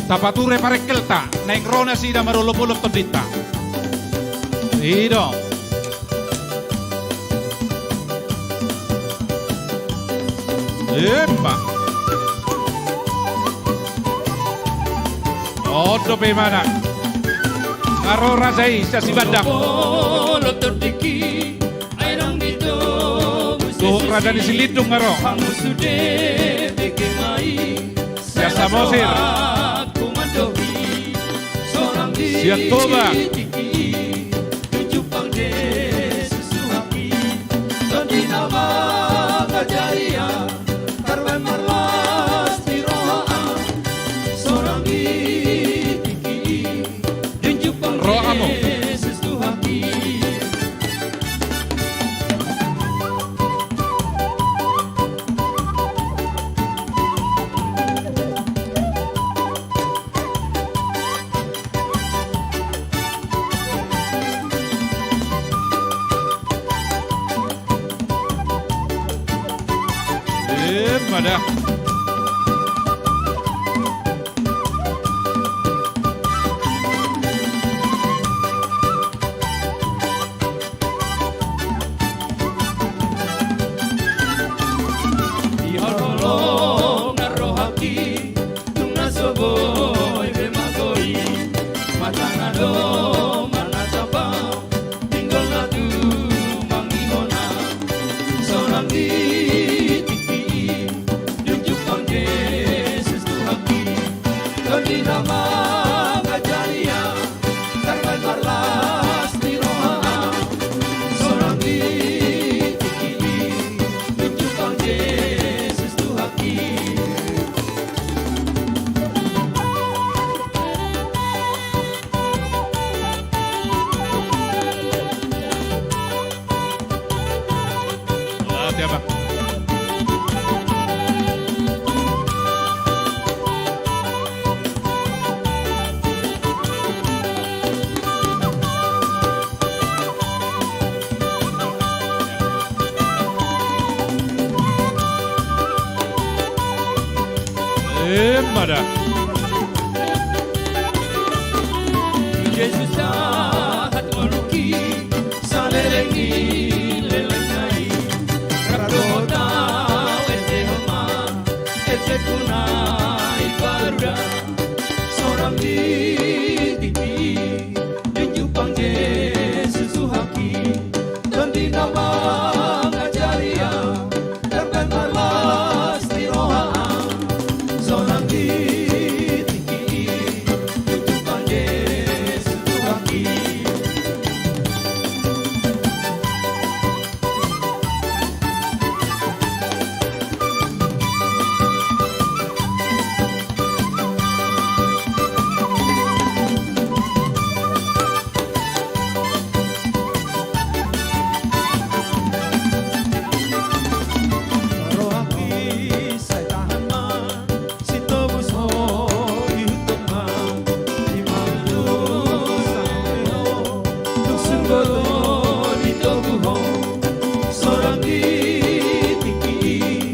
Tapature parengkelta, naeng ro nasida marolopolop tondinta. I do. Emma. On dope imana. Nga ro raja i sian Sibandang. Tuhuk raja ni Silindung nga ro. Sian Samosir. Sian Toba. Rohamu. Emma da. Di holong-holongan rohangki, tung na so boi be magoi, matana do manatapa, pinggolna tumangihon, sonang di tingki i, dung jumpang Jesus Tuhanki, tondina mangajari au, tarbaen marlas ni roha au, sonang di tingki i, dung jumpang Jesus Tuhanki. Emma da. Jesus sahat ngolungki, saleleng ni lelengna i. Rap dohot au ende homa, ende hona i paruda, sonang di tingki i. Dung jumpang Jesus Tuhanki, tondina mangajari au, tarbaen marlas ni roha au, sonang di tingki i. Dung jumpang Jesus Tuhanki. Rohangki sai tahan ma, sitobus ho ihuthon ma, imam tu sampe ho, tung surgot do ditogu ho, sonang di tingki i.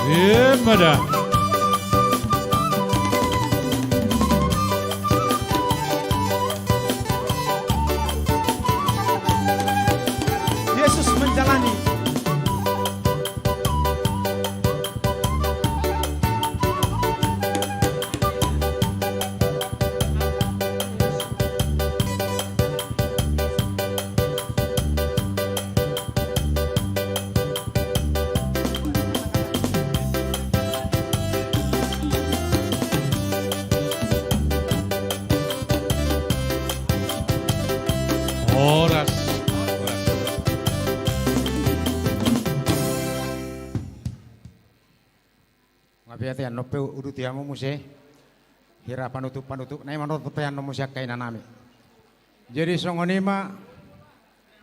Emma da. Yesus menjalani. Horas. Horas. Nga pe ate, annon pe uduti hamu muse. Hira panutup-panutup nai ma dope annon muse angka inanami. Jadi songon i ma,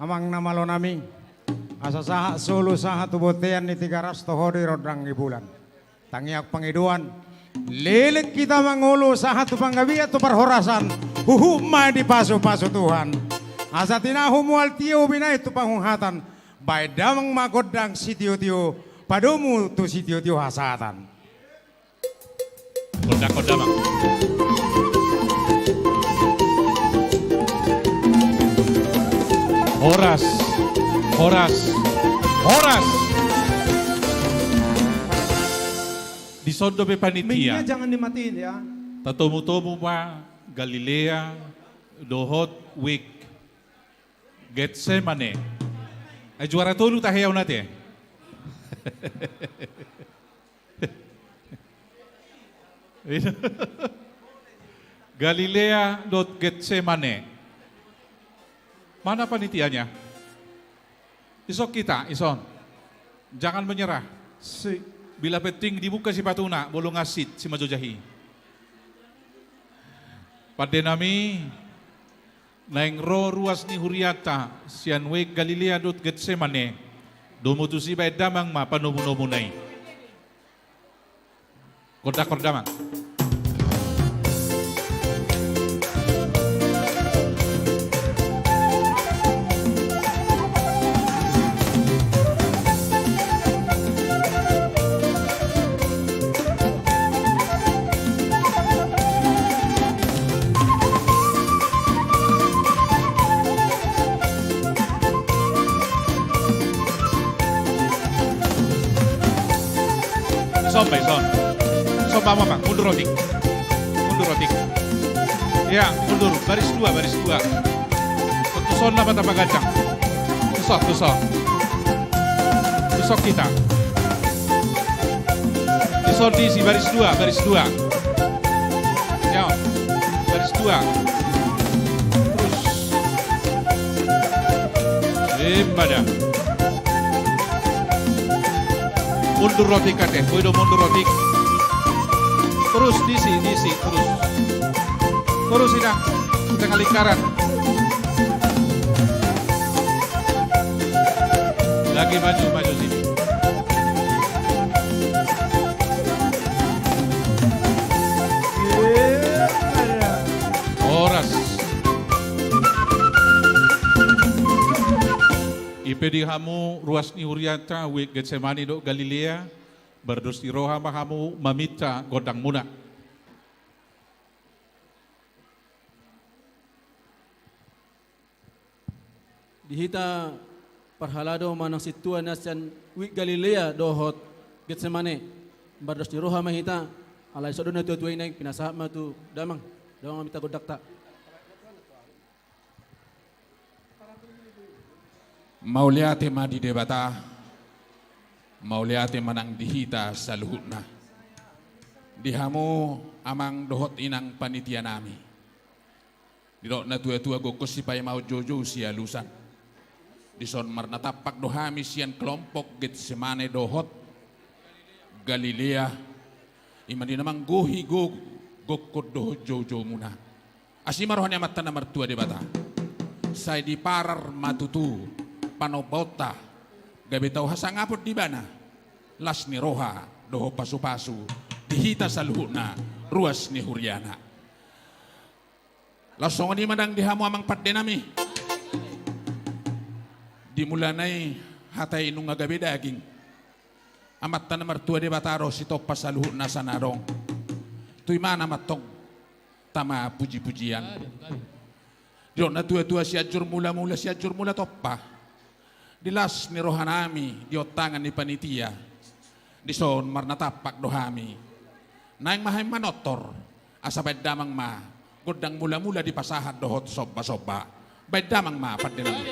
amang na malo nami, asa sahat solu sahat tu bontean ni Tigaras, toho di rondang ni bulan. Tangiang pangidoan, leleng hita mangolu sahat tu panggabean tu parhorasan, huhut ma dipasupasu Tuhan. Asa tinahu mual tio binahen tu panghunhatan, baen damang ma gondang sitiotio, padomu tu sitiotio hasahatan. Gondang, gondang, amang. Horas, horas, horas. Dison dope panitia. Mic-nya jangan dimatiin, ya. Tatomu-tomu ma Galilea dohot wijk Getsemane. Eh, juara tolu tahe au ate. Galilea dohot Getsemane. Mana panitianya? Dison hita, dison. Jangan menyerah. Si. Bila penting dibuka sipatuna, molo nga sit simanjojahi. Pande nami, naeng ro ruas ni hurianta sian wijk Galilea dohot Getsemane, domu tusi baen damang ma panomunomuna i. Gondang, gondang, amang. Dison ma, dison. Dison ma, amang, mundur otik. Mundur otik. Ya, mundur. Baris dua, baris dua. Tuson nama tamba gandang. Tuson, tuson. Tuson hita. Dison disi, baris dua, baris dua. Ya, baris dua. Terus. Emma da. Mundur otik ate, boi do mundur otik. Terus disi, disi, terus. Terus, inang, di tengah lingkaran. Lagi maju, maju sini. Horas. I pe di hamu ruas ni hurianta, wijk Getsemane dohot Galilea, bardos ni roha ma hamu maminta gondangmuna. Di hita parhalado manang sintua na sian wijk Galilea dohot Getsemane, bardos ni roha ma hita, alai so do na tuatua i naeng pinasahat ma tu damang, damang maminta gondangta. Mauliate ma di Debata, mauliate ma nang di hita saluhutna. Di hamu amang dohot inang panitia nami. Didok na tuatua, gokhon sipaimaon joujou sialusan. Dison marnatampak do hami sian kelompok Getsemane dohot Galilea. I ma di na manggohi go-, gokhon dohot joujoumuna. Asi ma roha ni Amanta na martua Debata. Sai diparar ma tutu panombaonta, gabe tau hasangapon di Ibana las ni roha dohot pasupasu di hita saluhutna ruas ni huriana. Laos songon i ma nang di hamu amang pande nami. Di mulana i hata i nunga gabe daging. Amanta na martua Debata do sitompa saluhut nasa na adong. Tu ibana ma antong tama puji-pujian. Didok na tua-tua, Sianjur mula-mula, Sianjur mula tompa. Di las ni rohanami, di ontangan ni panitia, dison marnatampak do hami. Naeng ma hami manortor, asa baen damang ma gondang mula-mula dipasahat dohot somba-somba. Baen damang ma, pandenami.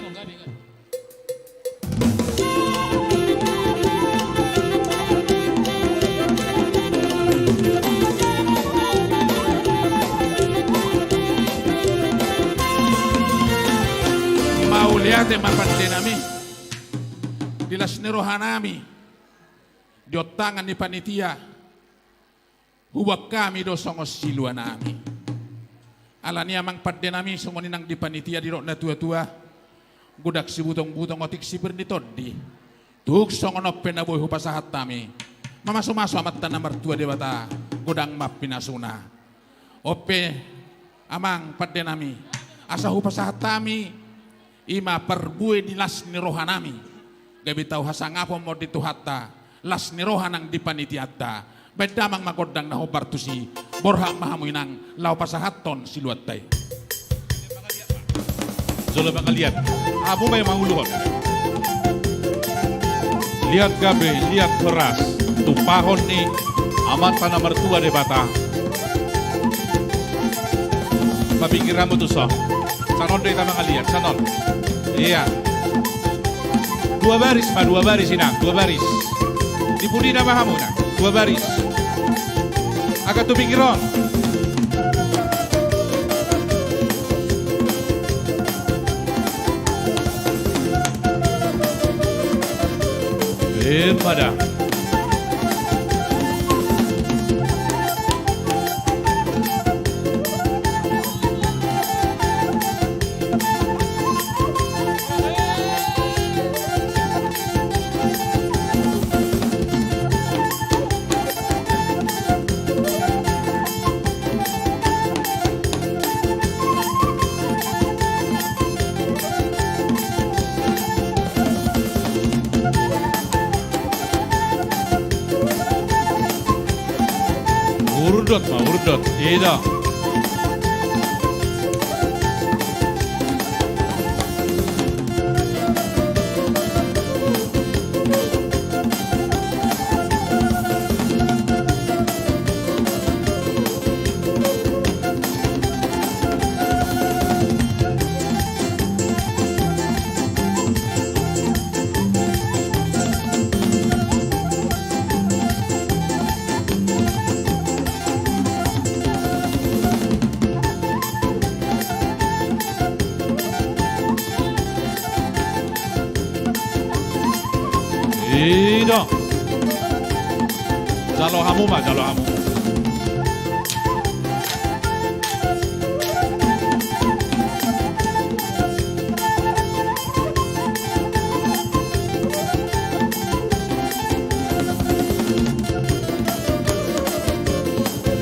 Mauliate ma, pandenami. Di las ni rohanami, di ontangan ni panitia, huboan hami do songon siluanami. Alani i, amang pandenami, songon i nang di panitia, didok na tua-tua, godang sibutong-butong, otik sipir ni tondi. Tung songon on pe na boi hupasahat hami. Mamasu-masu Amanta na martua Debata, godang ma pinasuna. On pe, amang pandenami, asa hupasahat hami i ma parbue ni las ni rohanami. Gabe tau hasangapon ma on di Tuhanta, las ni roha nang di panitianta. Baen damang ma gondang na hombar tusi. Borhat ma hamu inang, laho pasahathon siluanta i. Jolo mangaliat. Hamu ma i manguluhon. Liat gabe, liat horas, tumpahon ni Amanta na martua Debata. Mapinggir hamu tuson. Sian on do hita mangaliat, sian on. Ia. Dua baris ma, dua baris, inang, dua baris. Di pudi nama hamu, inang? Dua baris. Agak tu pinggir on. Emma da. Urdot ma, urdot. Ida. Ida. Jalo hamu ma, jalo hamu.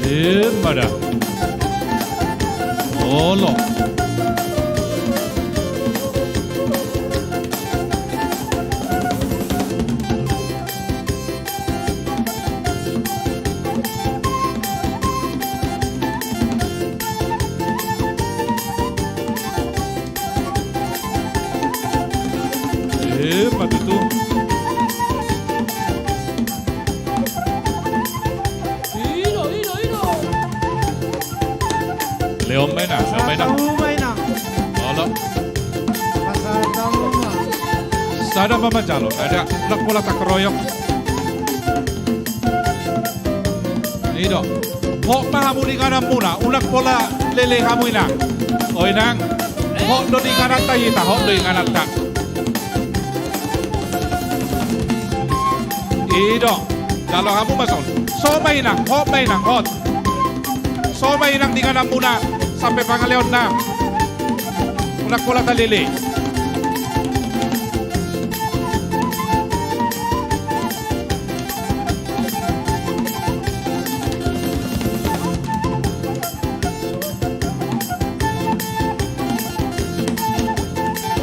Emma da. Olo. Emma tutu. Ida, ida, ida. Lehon ma inang, lehon ma inang. Pasahat hamu ma inang. Olo. Pasahat hamu ma. Sada ma manjalo, sada. Unang pola takaroyok. I do. Hot ma hamu di ingananmuna, unang pola lele hamu inang. O inang. Hot do di ingananta hita, hot do di ingananta. I do. Jalo hamu ma son. So ma inang, hot ma inang, hot. So ma inang di ingananmuna sampe pangaleonna. Unang pola talele.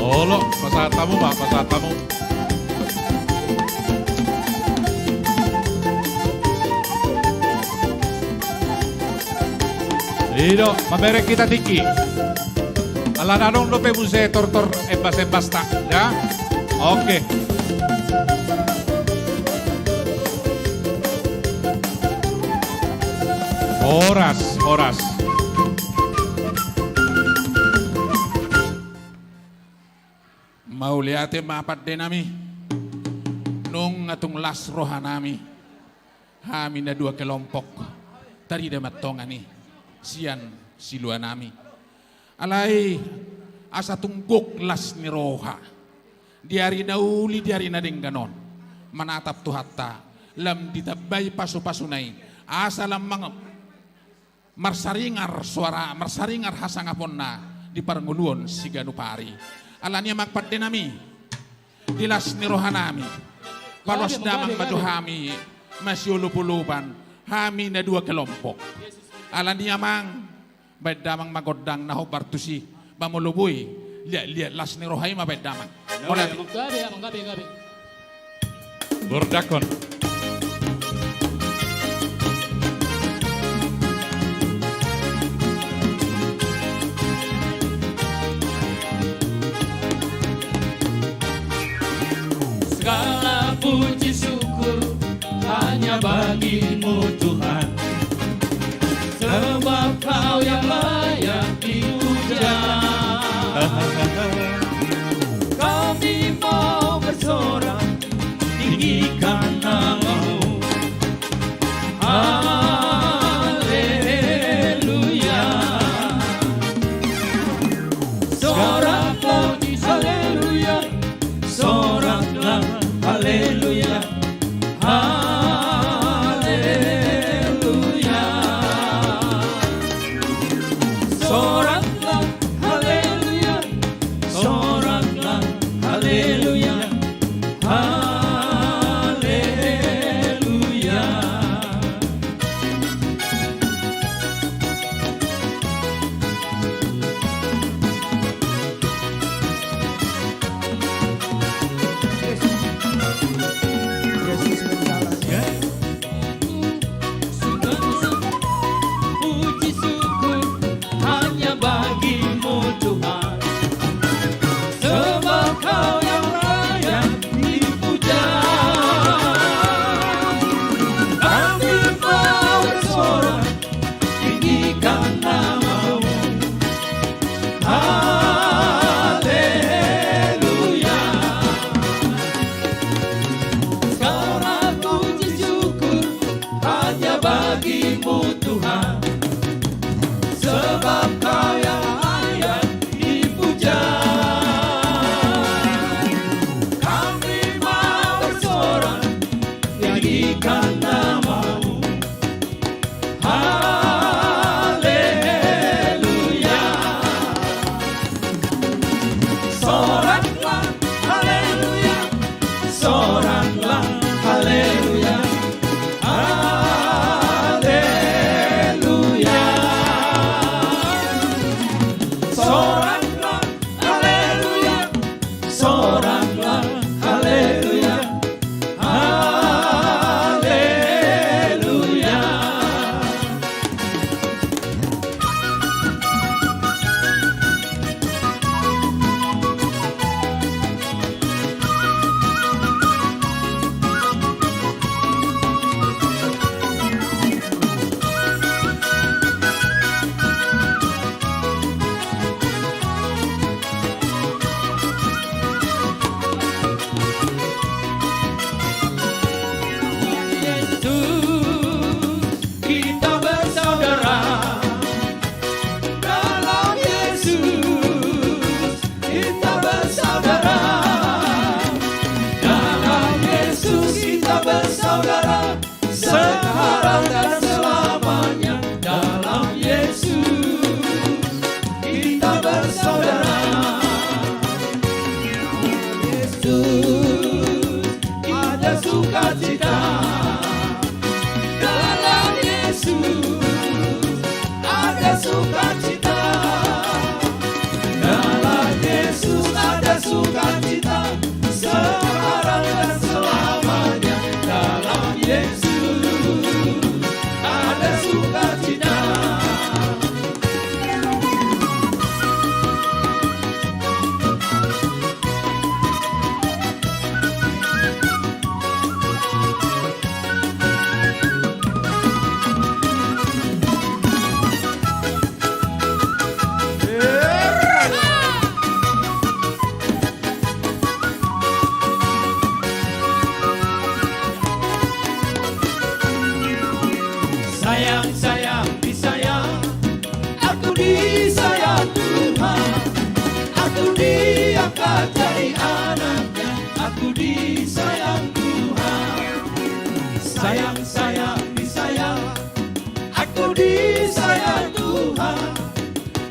Olo, pasahat hamu ma, pasahat hamu. I do, mamereng hita tingki. Ala na adong dope muse tortor embas-embasta, ya. Oke. Horas, horas. Mauliate ma pandenami. Nunga tung las rohanami. Hami na dua kelompok, tarida ma tongan i sian siluanami. Alai asa tung gok las ni roha di ari na uli, di ari na denggan on, manatap Tuhanta, lam ditambai pasu-pasuna i, asa lam mang-, marsaringar suara, marsaringar hasangaponna di parngoluon siganup ari. Alani i amang pandenami, di las ni rohanami, paloas damang ma jo hami masiolop-olopan, hami na dua kelompok. Alani i amang, baen damang ma gondang na hombar tusi, ba molo boi liat-liat las ni roha i ma baen damang. Mauliate. Gabe, amang, gabe, gabe. Bordakkon. Segala puji syukur hanya bagi-Mu, Tuhan. Sebab Kau yang layak dipuja. Kami mau bersorak, tinggikan nama-Mu. Haleluya. Soraklah, haleluya. Soraklah, haleluya. Haleluya. Soraklah, haleluya. Soraklah, haleluya. Haleluya. Puji syukur hanya bagi-Mu, Tuhan. Sebab Kau yang layak dipuja. Kami mau bersorak, tinggikan nama-Mu. Haleluya. Segala puji syukur hanya bagi-Mu, Tuhan. Sebab Kau yang layak dipuja. Kami mau bersorak, tinggikan nama-Mu. Haleluya. Soraklah, haleluya. Soraklah, haleluya. Haleluya. Sayang, sayang, disayang. Aku disayang Tuhan. Aku diangkat jadi anaknya. Aku disayang Tuhan. Sayang, sayang, disayang. Aku disayang Tuhan.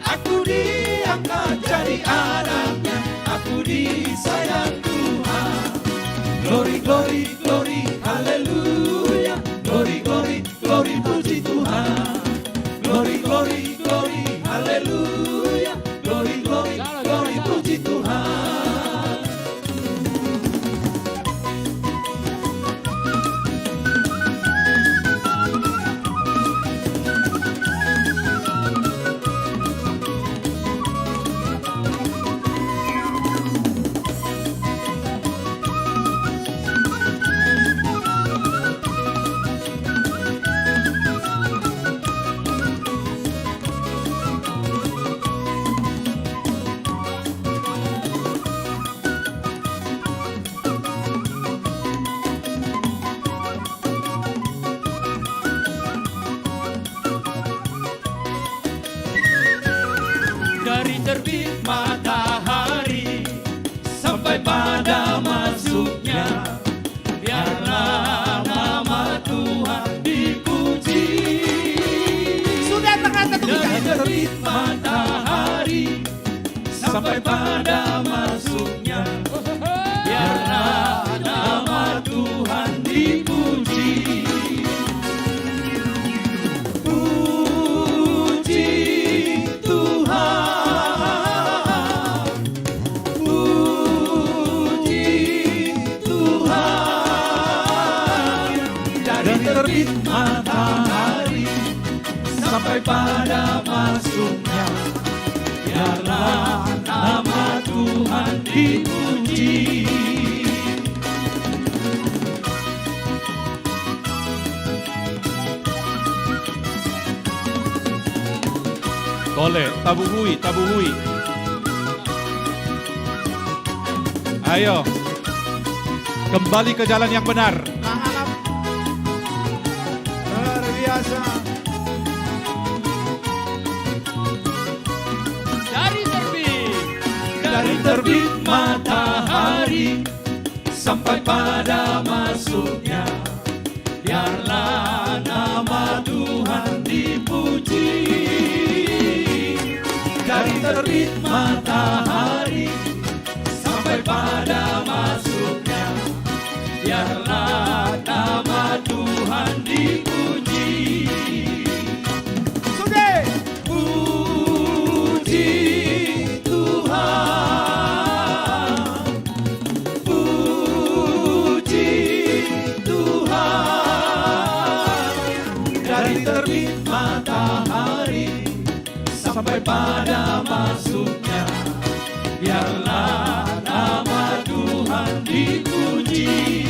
Aku diangkat jadi anaknya. Aku disayang Tuhan. Glory, glory, glory, haleluya. Glory, glory, glory, puji Tuhan. Glory, glory, glory, haleluya. Glory, glory, glory, puji Tuhan. Dari terbit matahari sampai pada masuknya, biarlah nama Tuhan dipuji. Sudah terkata tuh. Dari terbit matahari sampai pada masuknya, biarlah nama Tuhan dipuji. Puji Tuhan, puji Tuhan. Dari terbit matahari sampai pada masuknya, biarlah nama Tuhan dipuji. Boleh, tabuhui, tabuhui. Ayo. Kembali ke jalan yang benar. Luar biasa. Dari terbit, dari terbit matahari sampai pada masuknya, biarlah nama Tuhan dipuji. Dari terbit matahari sampai pada masuknya, biarlah nama Tuhan dipuji. Sudah. Puji Tuhan, puji Tuhan. Dari terbit matahari sampai pada masuknya, biarlah nama Tuhan dipuji.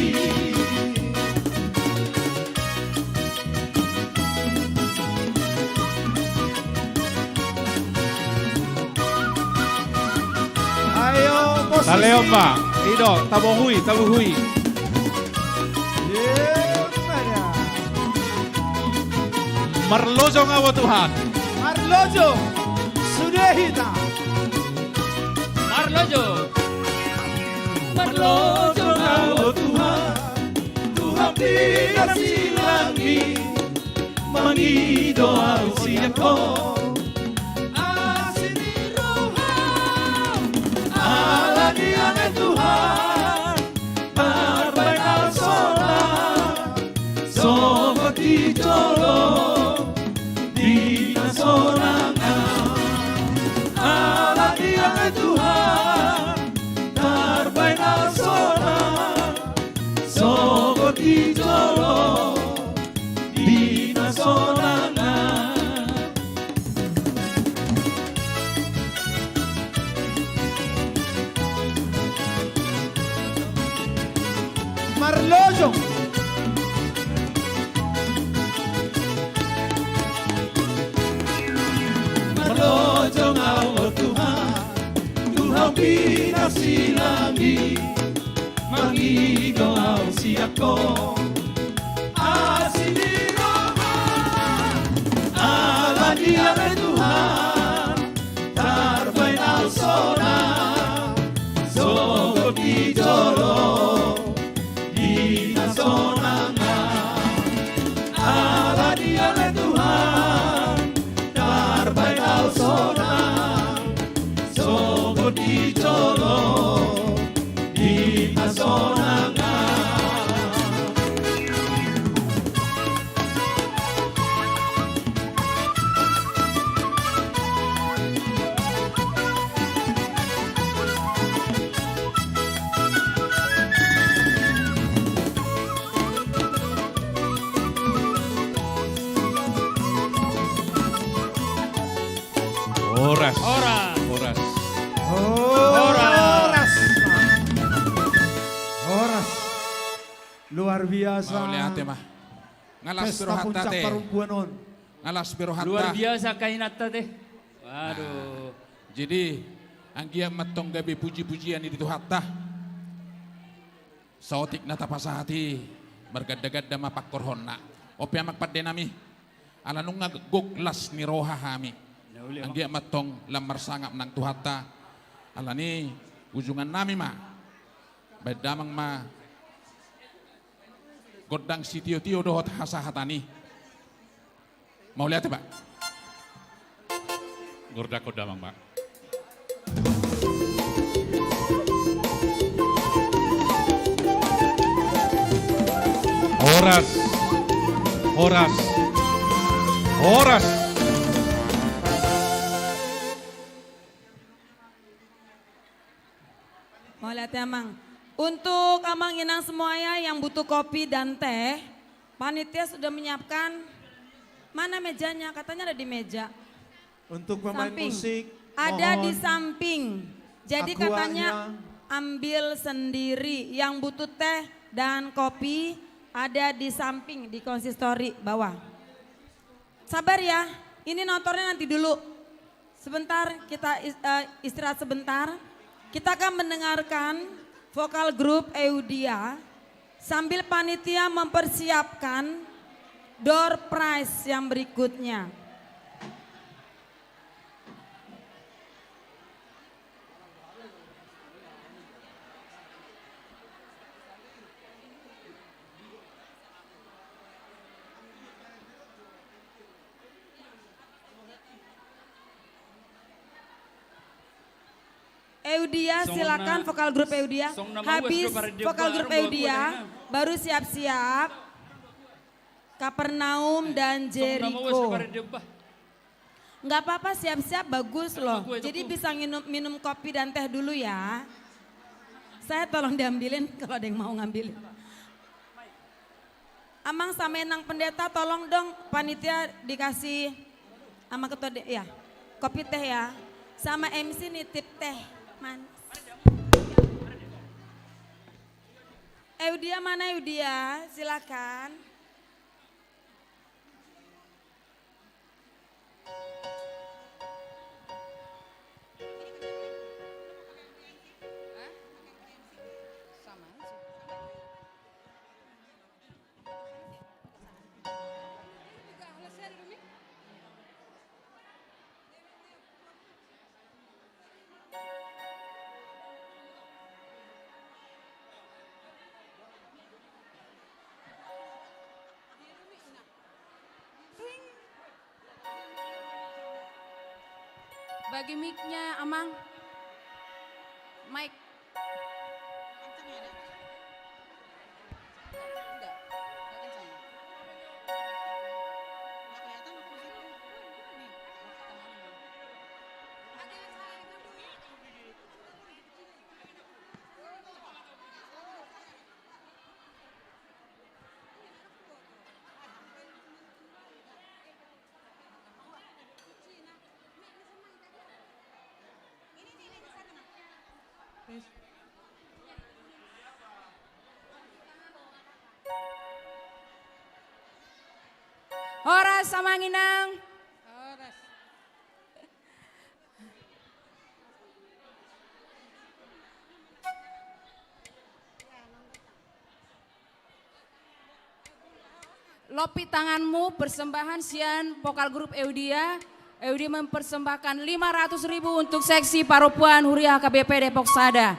Ayo, posisi. Talehon ma. I do, tabuhui, tabuhui. Marlojong ahu Tuhan. Marlojong. Sude hita. Marlojong. Marlojong ahu Tuhan. Tuhan di nasi langit, mangido ahu sian Ho. Asi ni roham, ala ni ale Tuhan, tarbaen ahu solang, sogot di jolo di na sonang. Ala ni ale Tuhan, tarbaen ahu solang, sogot di jolo di na sonang. Marlojong. Marlojong ahu Tuhan, Tuhan di nasi langit, mangido ahu sian Ho. Asi ni roham, Horas. Horas. Horas. Horas. Luar biasa. Mauliate ma. Nga las be rohanta, Te. Pesta puncak parompuan on. Nga las be rohanta. Luar biasa kainanta, Te. Waduh. Nah, jadi, anggiat ma antong gabe puji-pujian i di Tuhanta. Saotik na tapasahat i, marganda-ganda ma pangkorhonna. On pe, amang pande nami, ala nunga gok las ni roha hami. Anggiat ma antong lam marsangap nang Tuhanta. Alani i, ujungan nami ma. Baen damang ma gondang sitio-tio dohot hasahatan i. Mauliate, Pak. Gondang, gondang, Bang. Horas. Horas. Horas. Mauliate, Amang. Untuk Amang Inang semuanya yang butuh kopi dan teh, panitia sudah menyiapkan. Mana mejanya? Katanya ada di meja. Untuk pemain musik, ada di samping. Jadi katanya ambil sendiri. Yang butuh teh dan kopi ada di samping, di konsistori bawah. Sabar ya, ini notornya nanti dulu. Sebentar, kita is-, eh, istirahat sebentar. Kita akan mendengarkan vokal grup Eudia sambil panitia mempersiapkan door prize yang berikutnya. Eudia, silakan, vokal grup Eudia. Habis vokal grup Eudia, baru siap-siap Kapernaum dan Jeriko. Nggak apa-apa, siap-siap bagus loh. Jadi bisa nginum, minum kopi dan teh dulu ya. Saya tolong diambilin kalau ada yang mau ngambilin. Amang sama Inang Pendeta, tolong dong panitia dikasih sama ketua de-, ya, kopi teh ya. Sama M C nitip teh manis. Eudia mana Eudia? Silakan. Bagi mic-nya, Amang. Mic. Horas, Amang Inang. Horas. Lompit tanganmu, persembahan sian vokal grup Eudia. Eudia mempersembahkan lima ratus ribu untuk seksi parompuan Huria H K B P Depok Sada.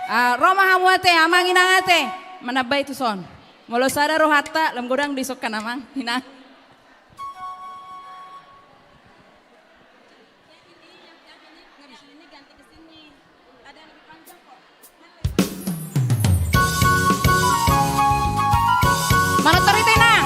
Ah, ro ma hamu ate, Amang Inang ate. Manambai tuson. Molo sada rohanta, lam godang disongkan Amang Inang. Manortor ita, Inang.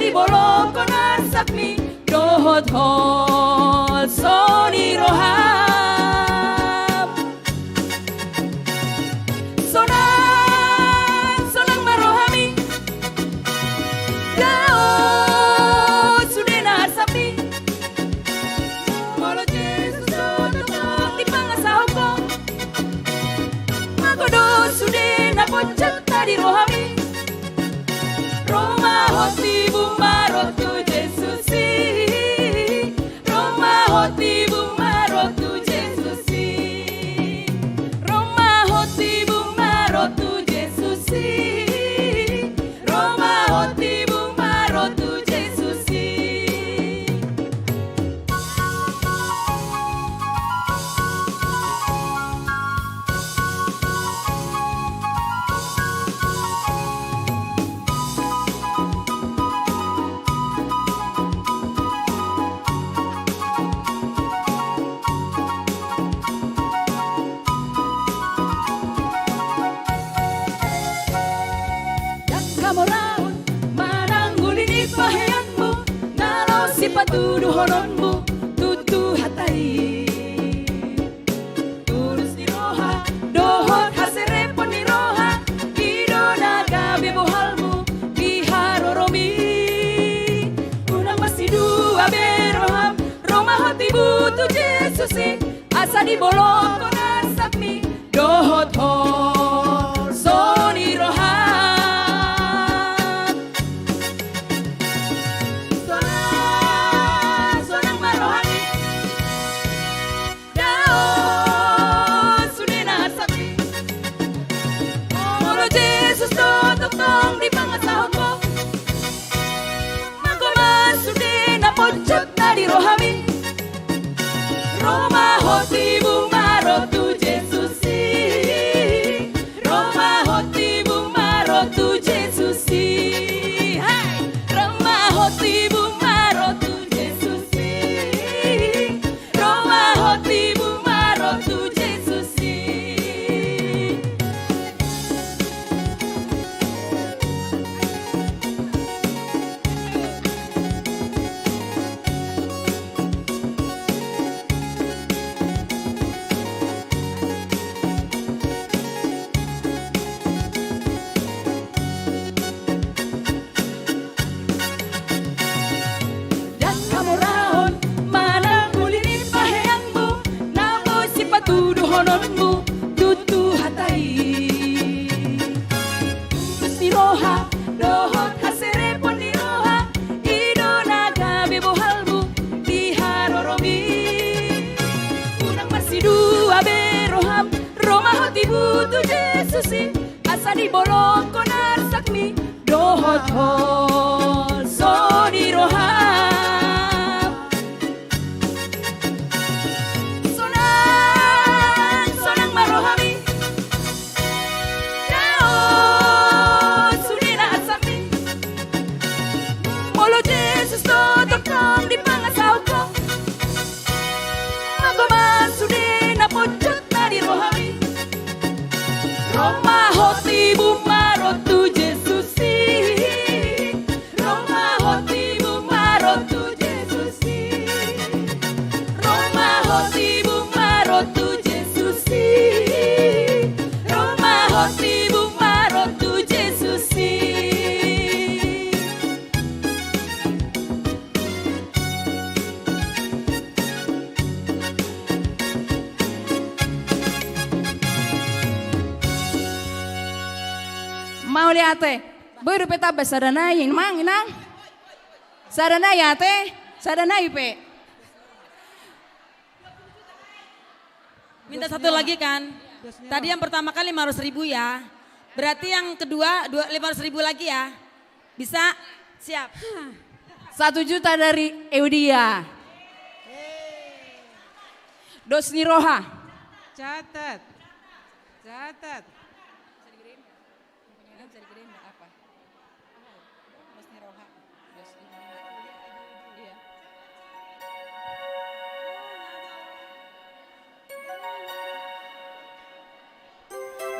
Bolongkon arsakmi dohot holso ni roham. Sonang, sonang ma rohami. Dao sude na arsakmi. Molo Jesus do tongtong dipangasahon ho, mago do sude na pojot na di rohami. Ro ma ho tibu ma ro tu Jesus i. Ro ma ho tibu ma ro tu Jesus i. Ro ma ho tibu ma ro tu Jesus i. Ro ma ho tibu ma ro tu Jesus i. Ndang hamoraon manang uli ni paheanmu, na laho sipatuduhononmu tu Tuhanta i. Tulus ni roha dohot haserepon ni roha, i do na gabe bohalmu di haroromi. Unang marsidua be roham, ro ma ho tibu tu Jesus i, asa dibolongkon arsakmi dohot holso ni roham. Sonang, sonang ma rohami. Dao sude na arsakmi. Molo Jesus do tongtong dipangasahon ho, mago ma sude na pojot na di rohami. Ro ma ho tibu ma ro tu Jesus i. Ro ma ho tibu ma ro tu Jesus i. Hai! Ro ma ho tibu ma ro tu Jesus i. Ro ma ho tibu ma ro tu Jesus i. Ndang hamoraon manang uli ni paheanmu, na boi sipatuduhononmu tu Tuhanta i. Tulus ni roha dohot haserepon ni roha, i do na gabe bohalmu di haroromi. Unang marsidua be roham, ro ma ho tibu tu Jesus i, asa dibolongkon arsakmi dohot holso ni roham. Sonang, sonang ma rohami. Dao sude na arsakmi. Molo Jesus do tongtong dipangasahon ho, mago ma sude na pojot na di rohami. Ro ma ho tibu ma ro tu Jesus i. Ro ma ho tibu ma ro tu Jesus i. Ro ma ho tibu ma ro tu Jesus i. Ro ma ho tibu ma ro tu Jesus i. Mauliate. Boi dope tamba sada nai, Amang, Inang? Sada nai ate, sada nai pe. Minta satu lagi kan? Tadi yang pertama kali lima ratus ribu ya. Berarti yang kedua dua, lima ratus ribu lagi ya. Bisa? Siap. Satu juta dari Eudia. Dos ni roha. Catat. Catat. Bisa digedein nggak? Apa? Dos ni roha. Dos ni roha. Iya.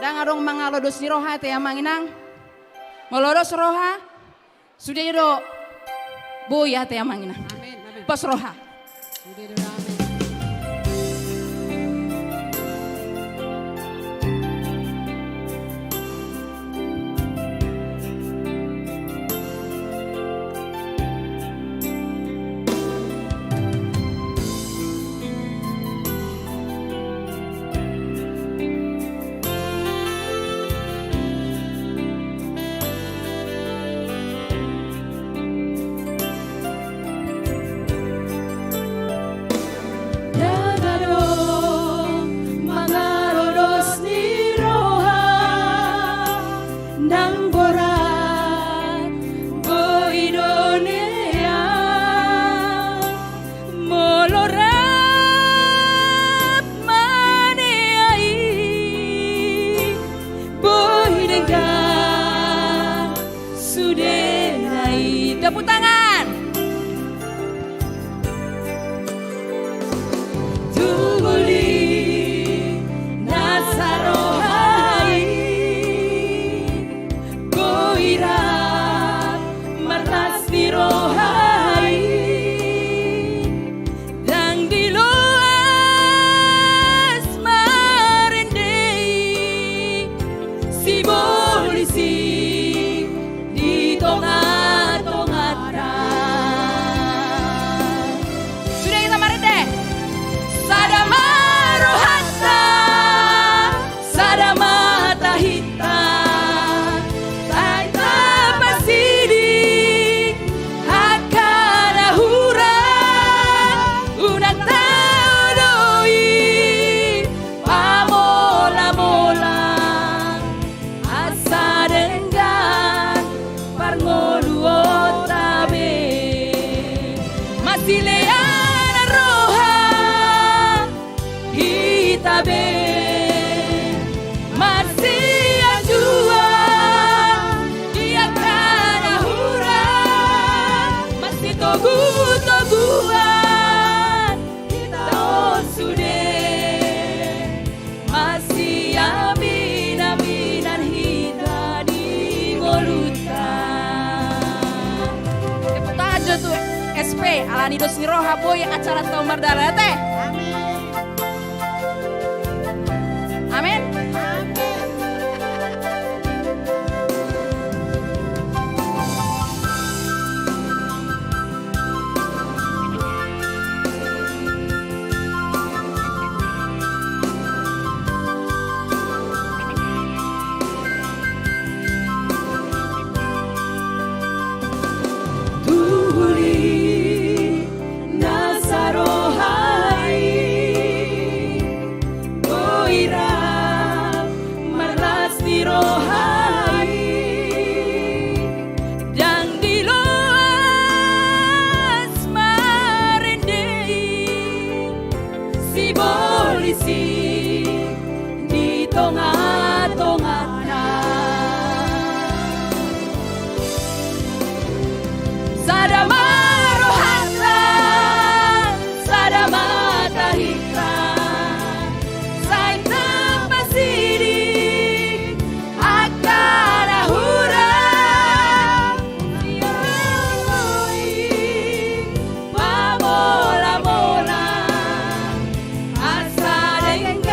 Ndang adong mangalo dos ni roha ate, Amang Inang. Molo dos roha, sude do. Boi ate amang inang. Amin, amin. Pos roha. Sude do da, amin. Ndang adong mangarodos ni roha nang borat, boi do neang. Molo rap maneai, boi denggan sudena i. Tepuk tangan. Tung uli na saroha i, boi rap marlas ni roha i. Ndang diloas marende i sibolis i di tongatonganta. Sude hita marende. Sada ma rohanta, sada ma tahinta, sai tapasidik angka na hurang. Unang taoloi pamolamola, asa denggan parngoluonta be. Masilean roha hita be, marsianjuan di angka na hurang, marsitogutoguan hita on sude, marsiaminaminan hita di ngolunta. Tepuk tangan jo tu S P, alani dos ni roha boi acaranta on mardalan ate. Amin. Amin. Amin. Tung uli na saroha i, boi rap marlas ni roha i. Ndang diloas marende i sibolis i di tongatonganta. Sada ma rohanta, sada ma tahinta, sai tapasidik angka na hurang. Sian i pamolamola, asa denggan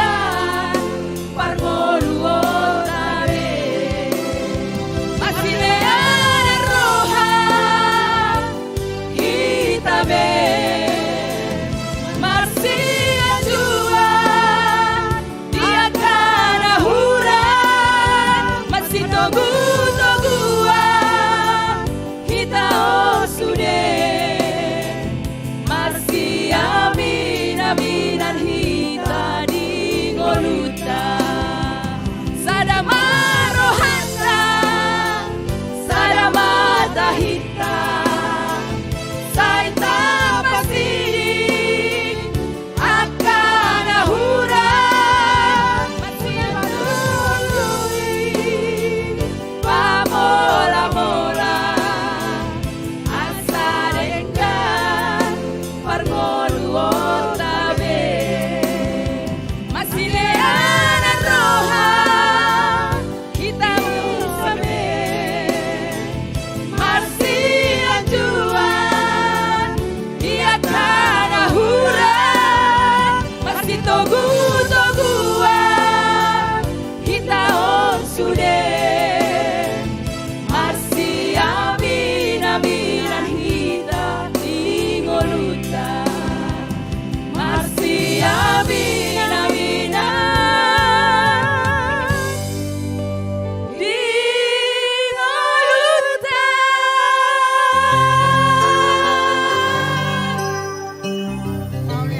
Pinawinan di ngolunta.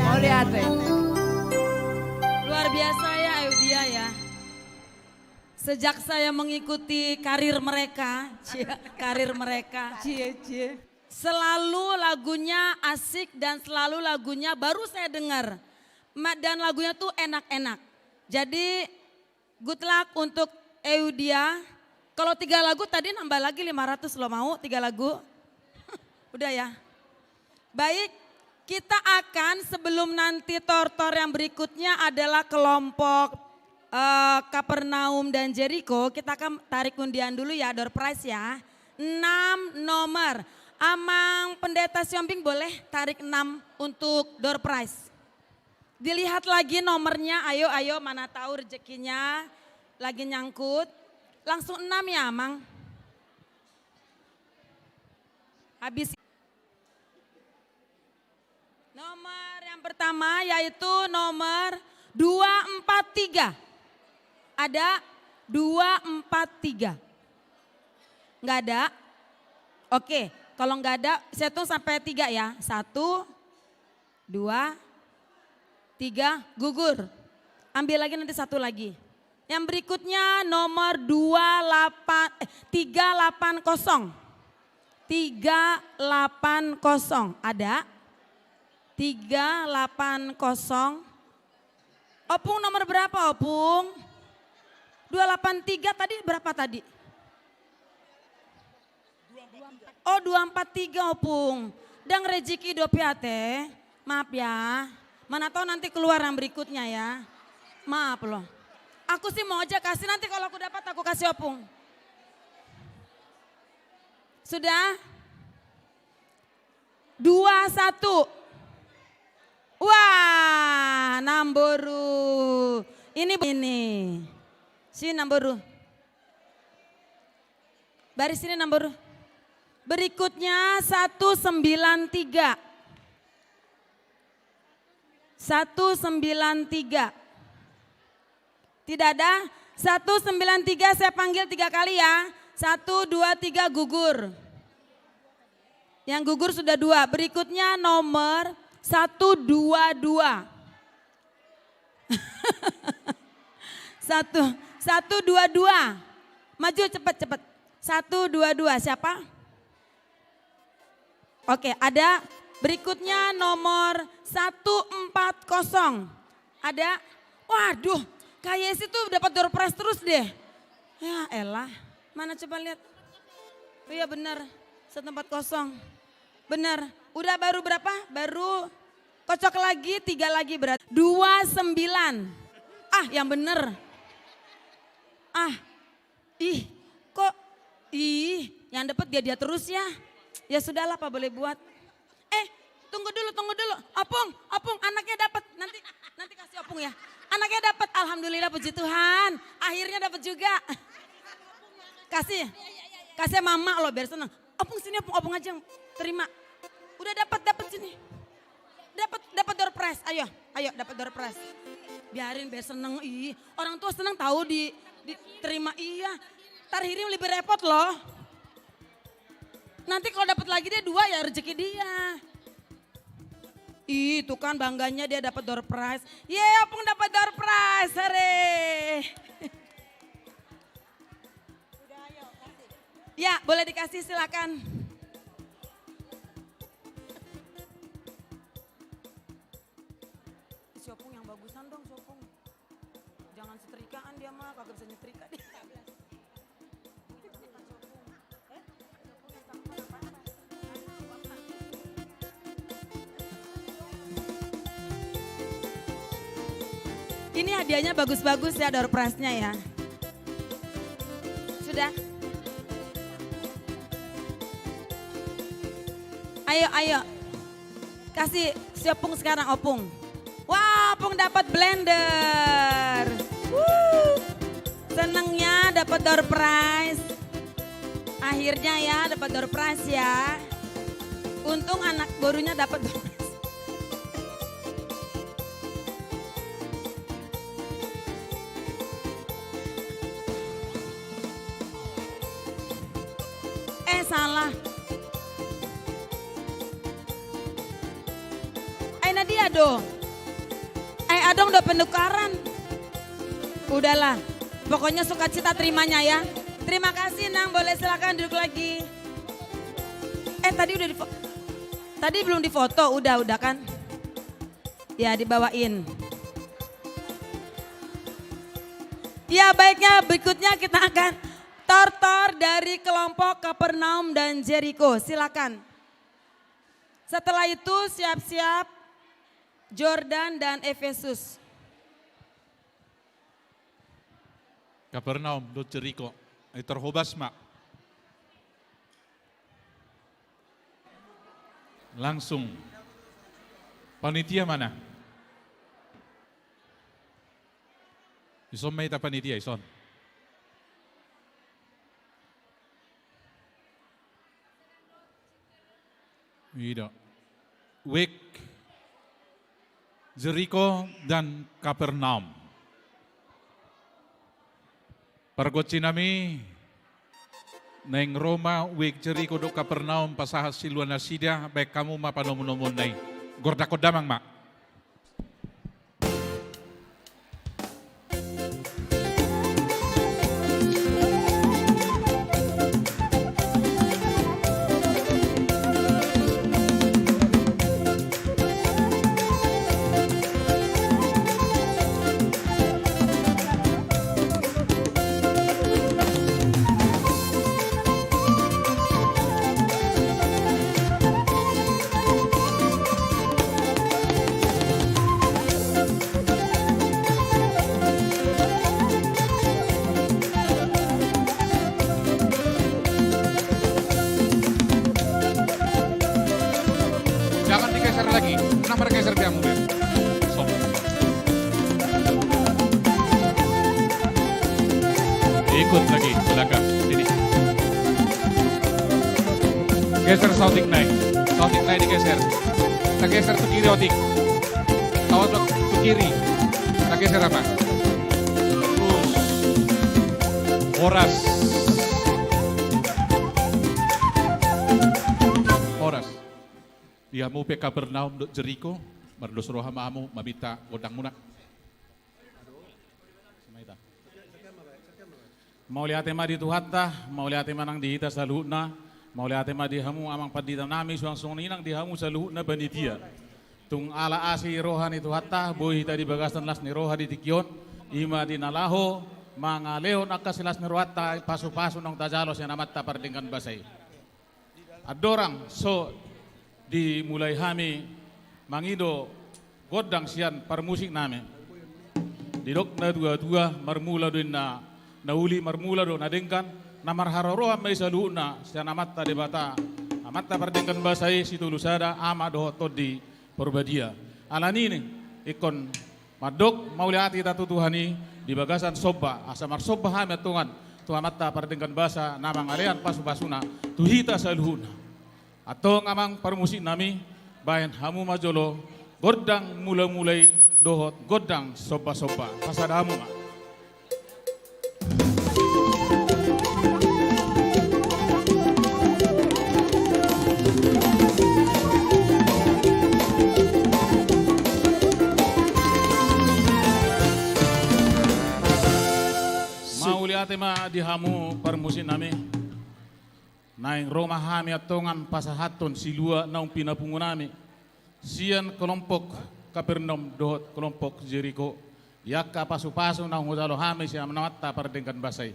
Mauliate. Luar biasa ya, Eudia ya. Sejak saya mengikuti karir mereka, cie, karir mereka. Cie, cie. Selalu lagunya asik dan selalu lagunya baru saya dengar. Ma-, dan lagunya tuh enak-enak. Jadi, good luck untuk Eudia. Kalau tiga lagu tadi nambah lagi lima ratus loh, mau tiga lagu? Udah ya. Baik, kita akan, sebelum nanti tortor yang berikutnya adalah kelompok, eh, Kapernaum dan Jeriko, kita akan tarik undian dulu ya, door prize ya. Enam nomor. Amang Pendeta Siombing, boleh tarik enam untuk door prize. Dilihat lagi nomornya, ayo, ayo, mana tahu rezekinya lagi nyangkut. Langsung enam ya, Amang. Habis. Nomor yang pertama yaitu nomor dua empat tiga. Ada dua empat tiga. Nggak ada? Oke, kalau nggak ada, saya hitung sampai tiga ya. Satu, dua, tiga, gugur. Ambil lagi nanti satu lagi. Yang berikutnya nomor dua delapan, eh, tiga delapan kosong. Tiga delapan kosong. Ada? Tiga delapan kosong. Opung nomor berapa, Opung? Dua delapan tiga tadi, berapa tadi? Oh, dua empat tiga, Opung. Dang rezeki dope ate. Maaf ya. Mana tahu nanti keluar yang berikutnya ya. Maaf loh. Aku sih mau aja kasih, nanti kalau aku dapat aku kasih Opung. Sudah? Dua satu. Wah, namboru. Ini, ini. Si namboru. Baris ini, namboru. Berikutnya satu sembilan tiga. Satu sembilan tiga. Tidak ada? Satu sembilan tiga, saya panggil tiga kali ya. Satu, dua, tiga, gugur. Yang gugur sudah dua. Berikutnya nomor satu dua dua. Satu, satu dua dua. Maju cepat, cepat. Satu dua dua. Siapa? Oke, ada berikutnya nomor satu empat kosong. Ada? Waduh, Kak Yesi tuh dapat door prize terus deh. Ya elah, mana coba lihat. Oh iya benar, satu empat kosong. Benar. Udah, baru berapa? Baru kocok lagi, tiga lagi berarti. Dua sembilan. Ah, yang bener. Ah, ih, kok, ih, yang dapat dia-dia terus ya. Ya sudahlah, apa boleh buat. Eh, tunggu dulu, tunggu dulu. Opung, Opung, anaknya dapat. Nanti, nanti kasih Opung ya. Anaknya dapat, alhamdulillah, puji Tuhan. Akhirnya dapat juga. Kasih, kasih mama lo biar seneng. Opung sini, Opung, Opung aja yang terima. Udah dapat, dapat sini. Dapat, dapat door prize. Ayo, ayo dapat door prize. Biarin biar seneng. Ih, orang tua seneng tahu di, diterima. Iya. Ntar Hirim lebih repot loh. Nanti kalau dapat lagi dia dua ya rezeki dia. Ih, itu kan bangganya dia dapat door prize. Ye, Opung dapat door prize. Hore. Ya, boleh dikasih, silakan. Si Opung yang bagusan dong, si Opung. Jangan setrikaan dia mah, kagak bisa nyetrika dia. Ini hadiahnya bagus-bagus ya, door prize-nya ya. Sudah? Ayo, ayo. Kasih si Opung sekarang, Opung. Wah, Opung dapat blender. Wuh. Senengnya dapat door prize. Akhirnya ya, dapat door prize ya. Untung anak borunya dapat door prize. Eh, salah. Ai na dia do? Ai adong do penukaran? Udahlah. Pokoknya sukacita terimanya ya. Terima kasih, Nang. Boleh silakan duduk lagi. Eh, tadi udah di, tadi belum difoto, udah, udah kan? Ya, dibawain. Ya, baiknya berikutnya kita akan tortor dari kelompok Kapernaum dan Jeriko. Silakan. Setelah itu siap-siap Jordan dan Efesus. Kapernaum dohot Jeriko. Eh, terhobas ma. Langsung. Panitia mana? Ison ma hita panitia, ison. Ida. Wijk, Jeriko dan Kapernaum. Pargonsi nami, naeng ro ma Wijk Jeriko dohot Kapernaum pasahat silua nasida, baen hamu ma panomunomuonna i. Gordangkon damang ma. Jangan digeser lagi. Kenapa digeser dia mungkin? Sob. Ikut lagi belakang. Sini. Geser saotik nai. Saotik nai digeser. Kita geser tu kiri, otik. Taotik tu kiri. Kita geser apa? Terus. Horas. Horas. Di hamu pe Kapernaum dohot Jeriko, mardos roha ma hamu maminta gondangmuna. Mauliate ma di Tuhanta, mauliate ma nang di hita saluhutna, mauliate ma di hamu amang pandita nami, suang songon i nang di hamu saluhutna panitia. Tung ala asi roha ni Tuhanta, boi hita di bagasan las ni roha di tingki on, i ma di na laho mangalehon angka silas ni rohanta, pasupasu naung tajalo sian Amanta Pardenggan Basa i. Andorang so dimulai hami mangido gondang sian parmusik nami. Didok natuatua, marmula do inna na uli, marmula do na denggan, na marharoroan ma i saluhutna sian Amanta Debata, Amanta Pardenggan Basa i, Sitolu Sada, Ama dohot Tondi Porbadia. Alani i ingkon mandok mauliate hita tu Tuhan i di bagasan somba, asa marsomba hami antongan tu Amanta Pardenggan Basa na mangalehon pasupasuna tu hita saluhutna. Antong amang parmusik nami, baen hamu ma jolo gondang mulamula i dohot gondang sombasomba. Pasada hamu ma. Mauliate ma di hamu parmusik nami. Naeng ro ma hami antongan pasahathon silua naung pinapungu nami sian kelompok Kapernaum dohot kelompok Jeriko, di angka pasupasu naung hujalo hami sian Amanta Pardenggan Basa i.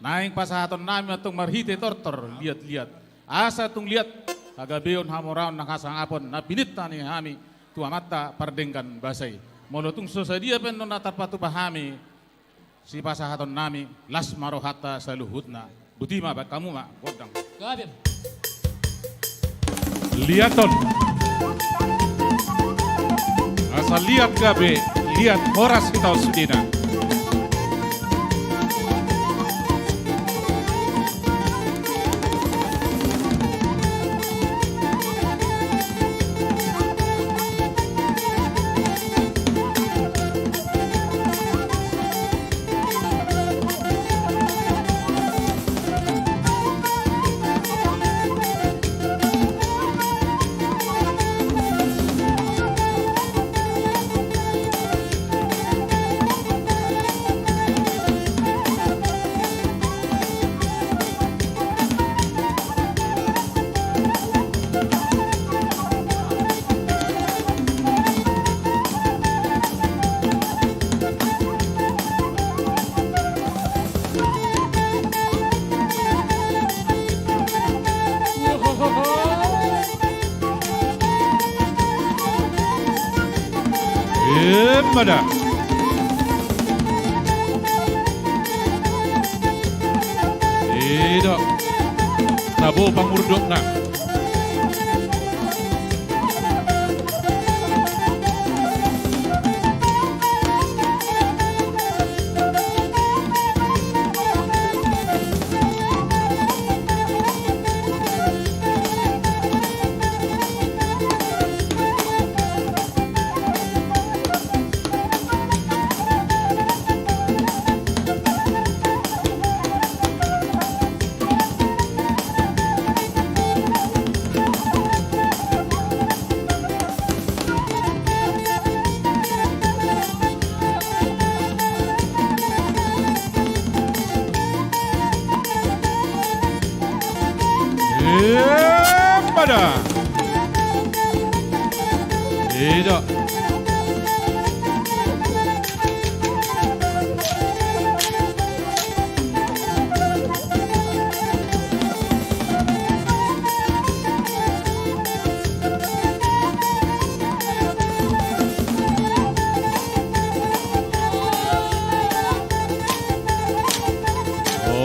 Naeng pasahaton nami antong marhite tortor liatliat, asa tung liat hagabeon, hamoraon nang hasangapon na pininta ni hami tu Amanta Pardenggan Basa i. Molo tung so sadia pe annon na tarpatupa hami sipasahaton nami, las ma rohanta saluhutna. Boti ma, baen hamu ma gondang. Gabe. Liaton. Asa liat gabe, liat horas hita on sudena. Emma da. I do. Tabo pangurdotna. Emma da. I do.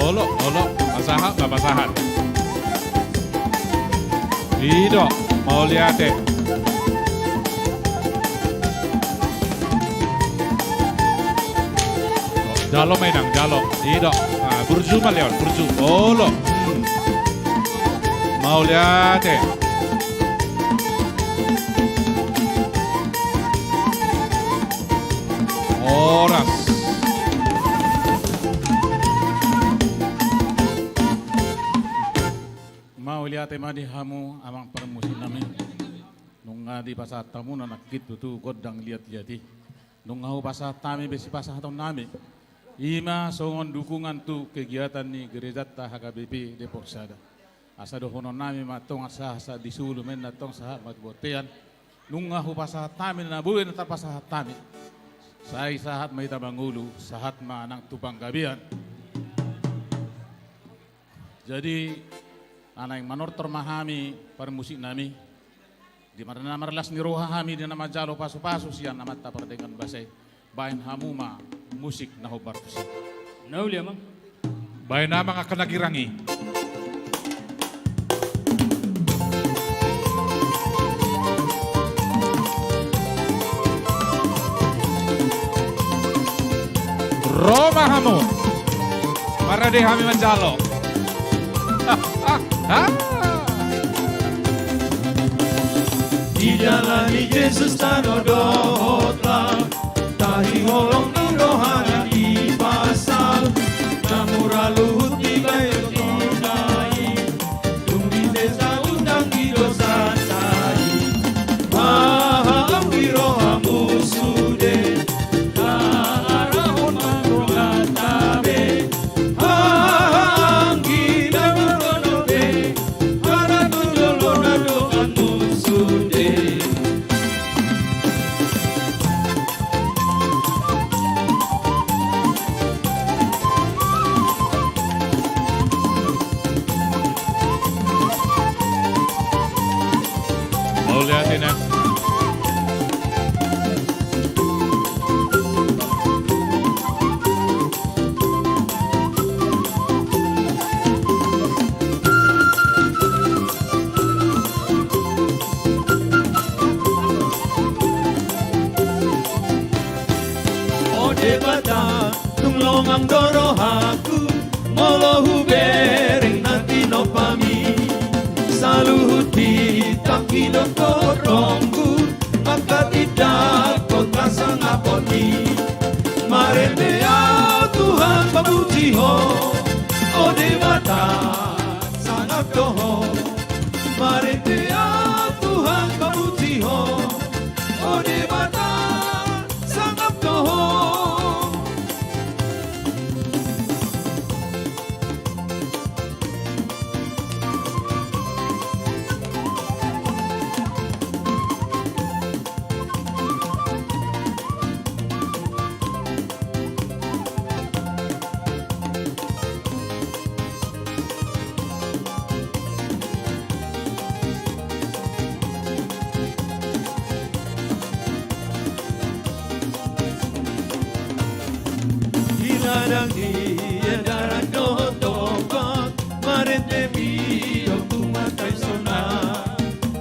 Olo, olo, pasahat ma, pasahat. I do, mauliate. Jalo ma inang, jalo. I do. Ah, burju ma Leon, burju. Olo. Hmm. Mauliate. Horas. Mauliate ma di hamu amang parmusik nami. Nunga dipasahat hamuna nangkin tutu gondang liat-liat i. Nunga hupasahat hami be sipasahaton nami. I ma songon dukungan tu kegiatan ni gerejanta H K B P Depok Sada. Asa dohonon nami ma tong sahat sahat di sulu, umbahen na tong sahat ma tu bontean. Nunga hupasahat hami na boi na tarpasahat hami. Sai sahat ma hita mangolu, sahat ma nang tu panggabean. Jadi, naeng manortor ma hami parmusik nami. Di marna marlas ni roha hami di na manjalo pasupasu sian Amanta Pardenggan Basa i. Baen hamu ma musik na hombar tusi. Na uli amang. Baen amang angka na girang i. Ro ma hamu. Marade hami manjalo. Di dalan ni Jesus tano dohot lam, tahi holong ni rohana i pasal, na mura luhut dibaen tona i, dung di desa undang di dosanta i. Haha anggi rohamu sude, taarahon ma rohanta be. Haha anggi na marnono be, hara tu jolo na donganmu sude. Mauliate na. O Debata, tung longang do rohangku, molo hubereng na tinompami. Saluhut hitangkinon torongku, angka tindakkon hasangapon i. Marende ahu Tuhan pamuji Ho, o Debata sangap do Ho. Marende ahu Tuhan pamuji Ho, o Debata sangap do Ho. Dang di edaran dohot dompak, marende mi do tu martaisona.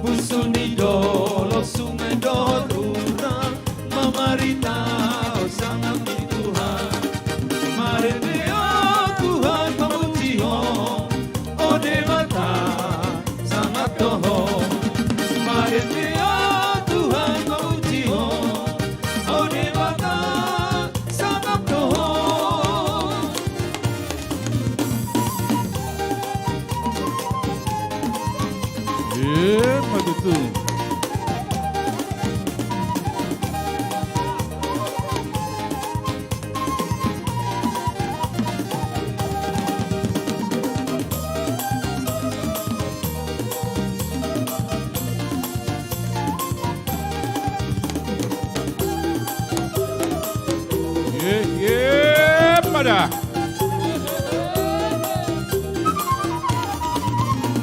Musu ni dolok, sunge dohot rura, mamaritahon sangap ni Tuhan. Marende, o Tuhan, pamuji Ho, o Debata, sangap do Ho. Marende, o Tuhan, pamuji Ho, o Debata, sangap do Ho. Emma tutu. Ye, ye, ma da.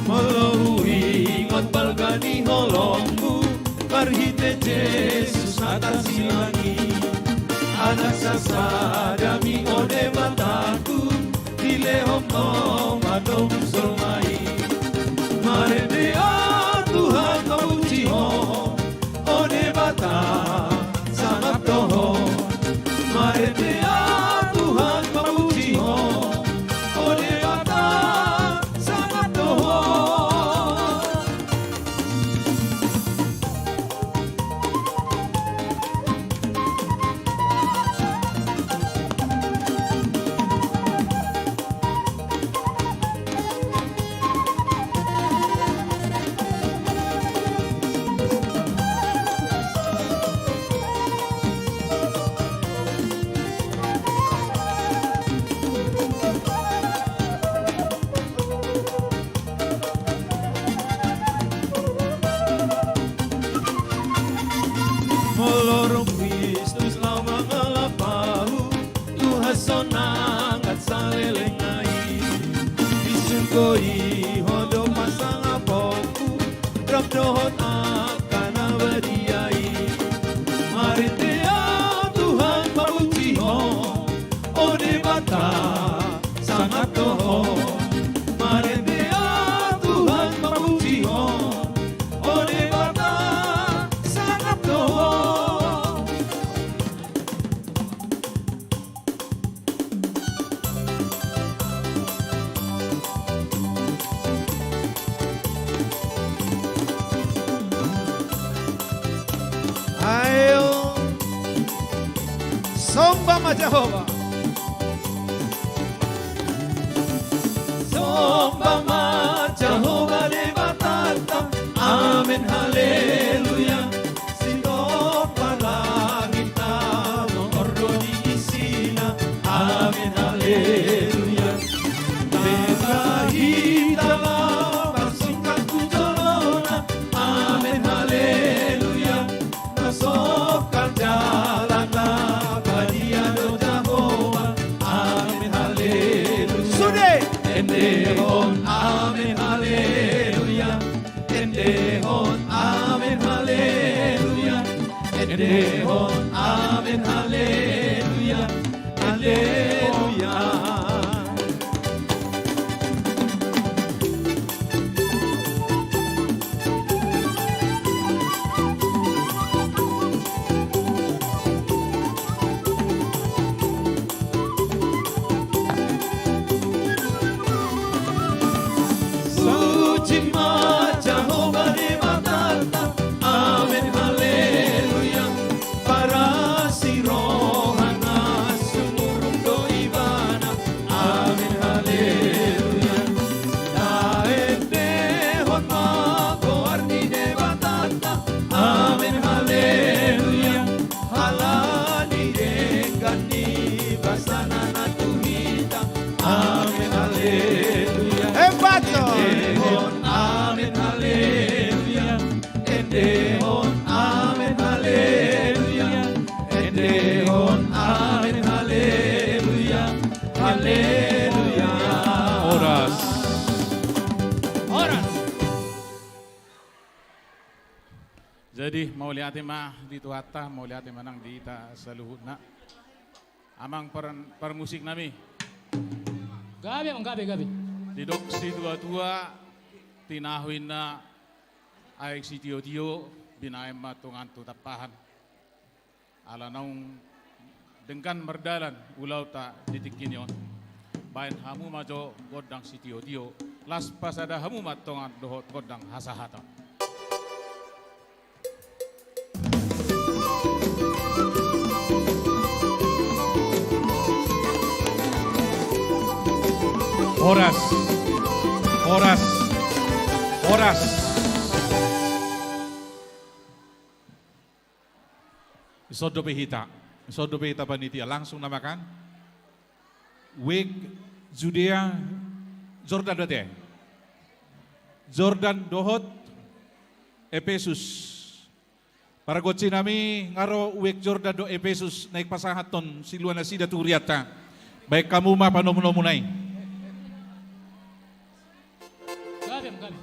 Molo huingot balga ni holongku, marhite Jesus hata silang i. Anak sasada mi, o Debataku, dilehon Ho ma tobus jolma i. Marende, o Tuhan, pamuji Ho, o Debata, sangap do Ho. Marende, o Tuhan, pamuji Ho, o Debata, sangap do Ho. Molo ro Kristus laho mangalap ahu, tu hasonangan saleleng na i. Di surgo i Ho do pasangaponku, rap dohot angka na badia i. Marende, o Tuhan, pamuji Ho, o Debata, sangap do Ho. Marende, o Tuhan, pamuji Ho, o Debata, sangap do Ho. Ayo, somba ma Jahowa. Somba ma Jahowa Debatanta. Amen, haleluya. Sitongka langit nang horbo ni isina. Amen, haleluya. Nang hita laho marsungkun tu jolona. Amen, haleluya. Na songkal jalanna, badia do Jahowa. Amen, haleluya. Sude. Endehon amen, haleluya. Endehon amen, haleluya. Endehon amen, haleluya. Haleluya. Suci ma Jahowa Debatanta. Amen, haleluya. Parasi rohana sumurung do Ibana. Amen, haleluya. Na endehon ma goar ni Debatanta. Amen, haleluya. Ala ni denggan ni basana na tu hita. Amen, haleluya. Hebat, coy. Endehon amen, haleluya. Endehon amen, haleluya. Endehon amen, haleluya. Haleluya. Horas. Horas. Jadi, mauliate ma di Tuhanta, mauliate ma nang di hita saluhutna. Amang par-, parmusik nami. Gabe, amang, gabe, gabe. Didok situatua, tinahu inna aek sitiotio, binaen ma tongan tu tampahan. Ala naung denggan mardalan ulaonta di tingki on, baen hamu ma jo gondang sitiotio, laos pasada hamu ma tongan dohot gondang hasahaton. Horas. Horas. Horas. Dison dope hita. Dison dope hita panitia. Langsung nama kan? Wijk Judea, Jordan do ate. Jordan dohot Epesus. Pargonsi nami, nga ro Wijk Jordan dohot Epesus, naeng pasahathon silua nasida tu hurianta. Baen hamu ma panomunomuna i. Gabe, gabe.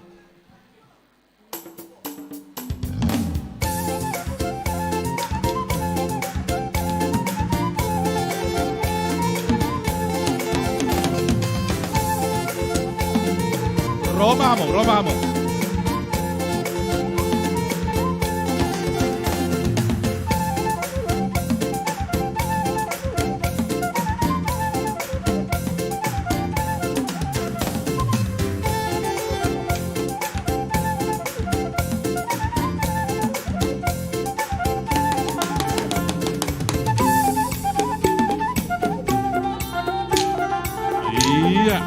Ro ma hamu, ro ma hamu. Iya.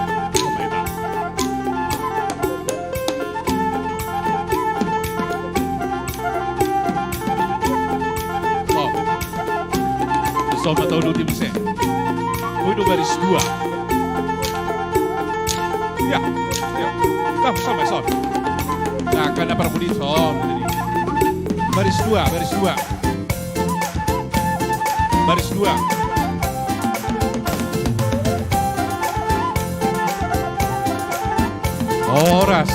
Oh. Dison ma tauluti muse. Ui, do baris dua. Iya, ayo. Nah, sampe son. Nah, kan na parpudi son. Baris dua, baris dua. Baris dua. Horas.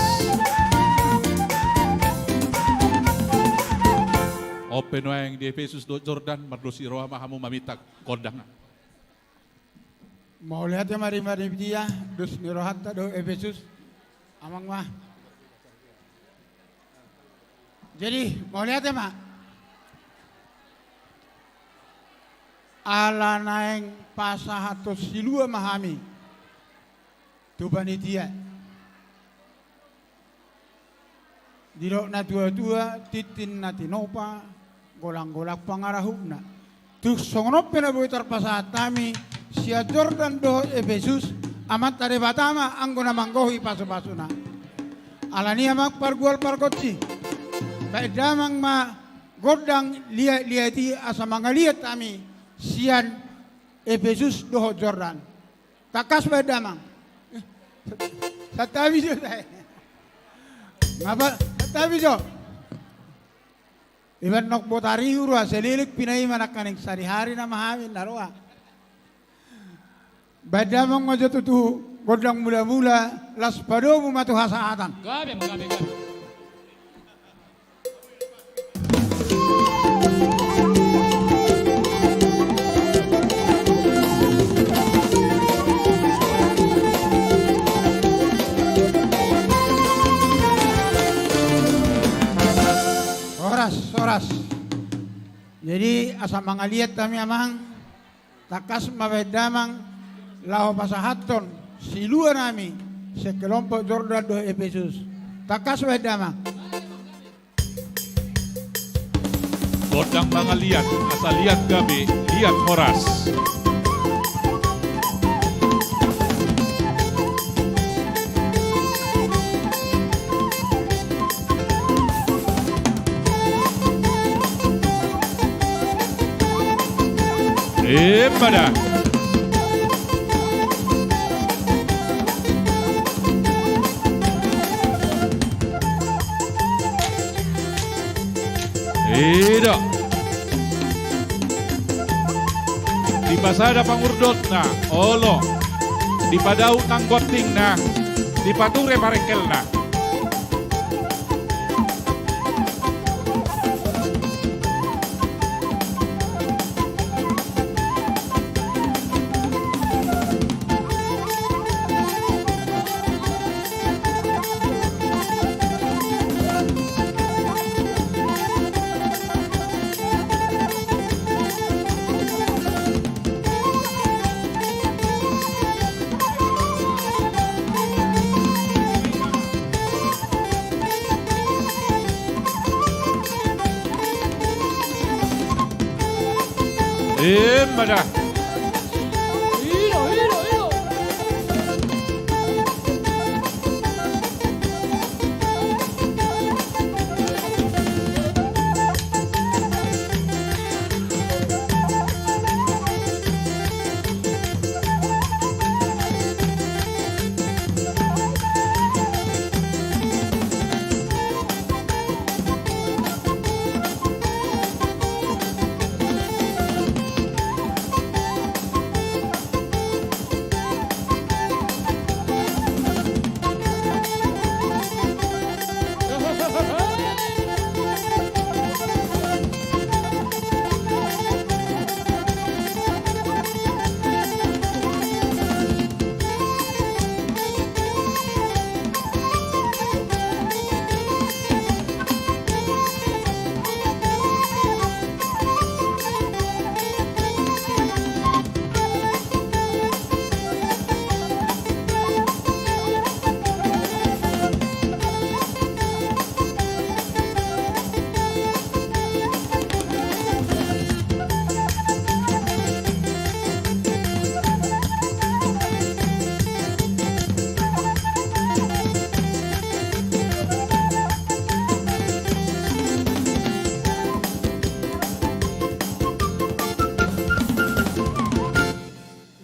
On pe nuaeng di Epesus dohot Jordan, mardos ni roha ma hamu maminta gondang. Mauliate ma di panitia, dos ni rohanta dohot Epesus. Amang ma. Jadi, mauliate ma. Ala naeng pasahathon silua ma hami tu panitia. Didok natuatua, tintin na tinopa, golanggolang pangarahutna. Tung songon on pe na boi tarpasahat hami sian Jordan dohot Epesus, Amanta Debata ma anggo na manggohi pasupasuna. Alani i, amang pargual pargonsi, baen damang ma gondang liatliat i asa mangaliat hami sian Epesus dohot Jordan. Tangkas baen damang. Santabi jo. Ngapa? Santabi jo. Iba nunga botari hurua selelek pinaima nangkaning sadihari nama hami na roa. Baen damang ma jo tutu gondang mulamula, laos padomu ma tu hasahatan. Gabe, gabe, gabe. Horas, horas. Jadi, asa mangaliat hami, amang. Tangkas ma baen damang, laho pasahathon silua nami, sekelompok Jordan dohot Epesus. Tangkas baen damang. Gondang mangaliat, asa liat gabe, liat horas. Emma da. Ido. Dipasada pangurdotna, olo. Dipadaut nang gontingna, dipature parengkelna. Emma da.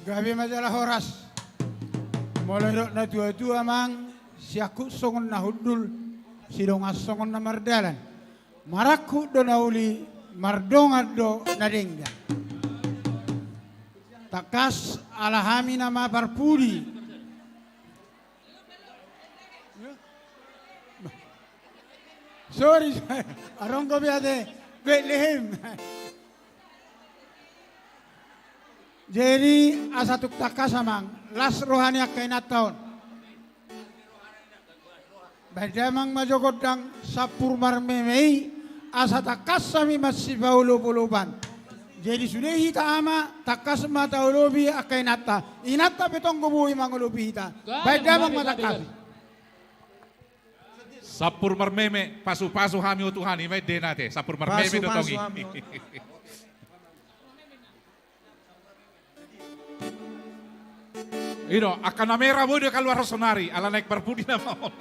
Gabe ma jala horas. Molo didok na tua-tua, amang, siangkup songon na hundul, sidongan songon na mardalan. Marangkup do na uli, mardongan do na denggan. Tangkas ala hami nama parpudi. Sorry, sorry. Adong dope ate Betlehem. Jadi asa tung tangkas, amang, las roha ni angka inanta on. Baen damang ma jo gondang sampur marmeme i, asa tangkas hami masipaolop-olopan. Jadi sude hita, ama, tangkas ma taolopi angka inanta. Inanta pe tong do boi mangolopi hita. Baen damang ma tangkas. Sampur marmeme, pasu-pasu hami, o Tuhan, i ma endena ate. Sampur marmeme do tong i. Pasu-pasu hami, o Tuhan. I do, angka na mera boi do kaluar sonari, ala naeng parpudi nama on.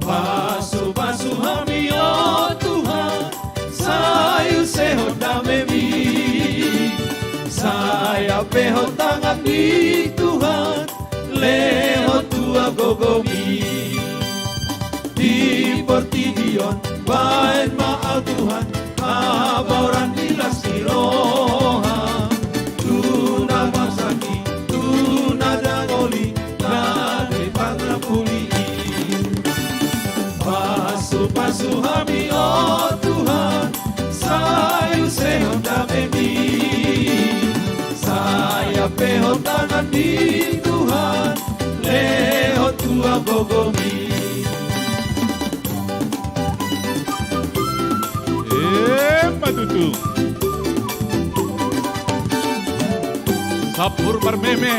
Pasu-pasu hami, o Tuhan, sai use Ho damemi. Sai ape Ho tangan ni Tuhan, lehon tua gogomi. Di portibi on baen ma au, Tuhan, habaoran ni las ni roha. Tu na marsangki, tu na dangoli, na denggan na puli i. Pasu-pasu hami, o Tuhan, sai use Ho damemi. Sai ape Ho tangan ni Tuhan, lehon tua gogomi. Emma tutu. Sampur marmeme.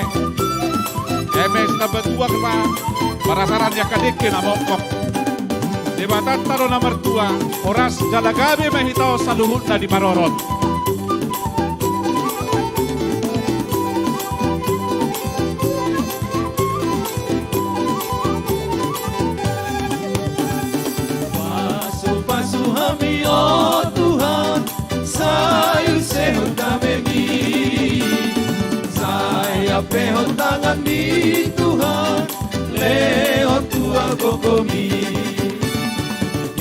Eme sitamba tuak ma parasaran ni angka dengke na mongkok. Debatanta do na martua, horas jala gabe ma hita on saluhutna di parorot. Pasu-pasu hami, o Tuhan, sai use Ho damemi. Sai ape Ho tangan ni Tuhan, lehon tua gogomi.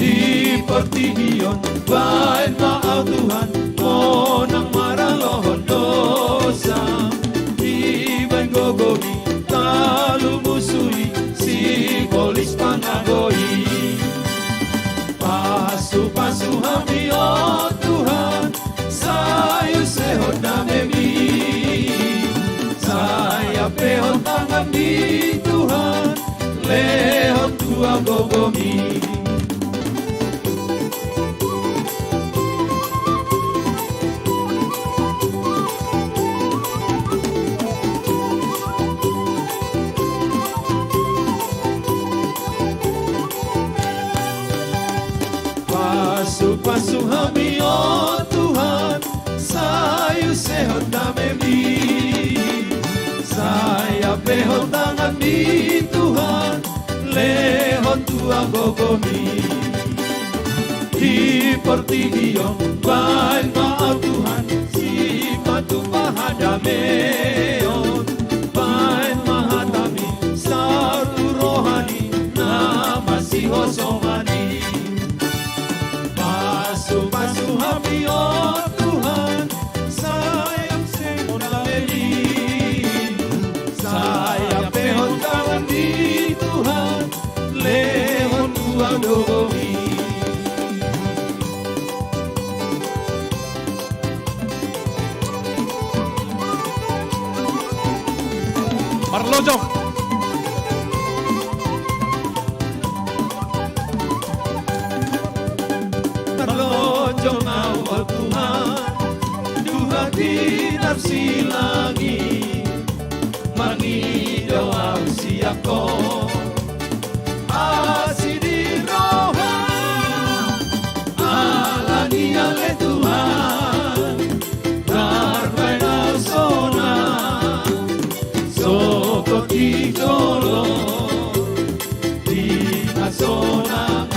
Di portibi on baen ma au, Tuhan, monang maralohon dosa. Dibaen gogomi talumusui sibolis pangago i. Pasu-pasu hami, o Tuhan, sai use Ho damemi. Sai ape Ho tangan ni Tuhan, lehon gogomi. Pasu-pasu hami, o Tuhan, sai usehon damemi. Sai ampehon tanganmi, Tuhan, lehon tu au gogomi. Di portibi on baen ma au, Tuhan, simatupa hadameon. Baen ma hatami saur tu roha ni na masihosongan i. Pasu-pasu hami, o Tuhan, sai usehon damemi. Sai ampehon tanganmi, Tuhan, lehon tu au gogomi. Marlojong. Marlojong au, o Tuhan, tu hatiNa silang i, mangido au sian Ho, asi di roha. Alani ale Tuhan, tarbaen au sonang, sogot di jolo di na sonang.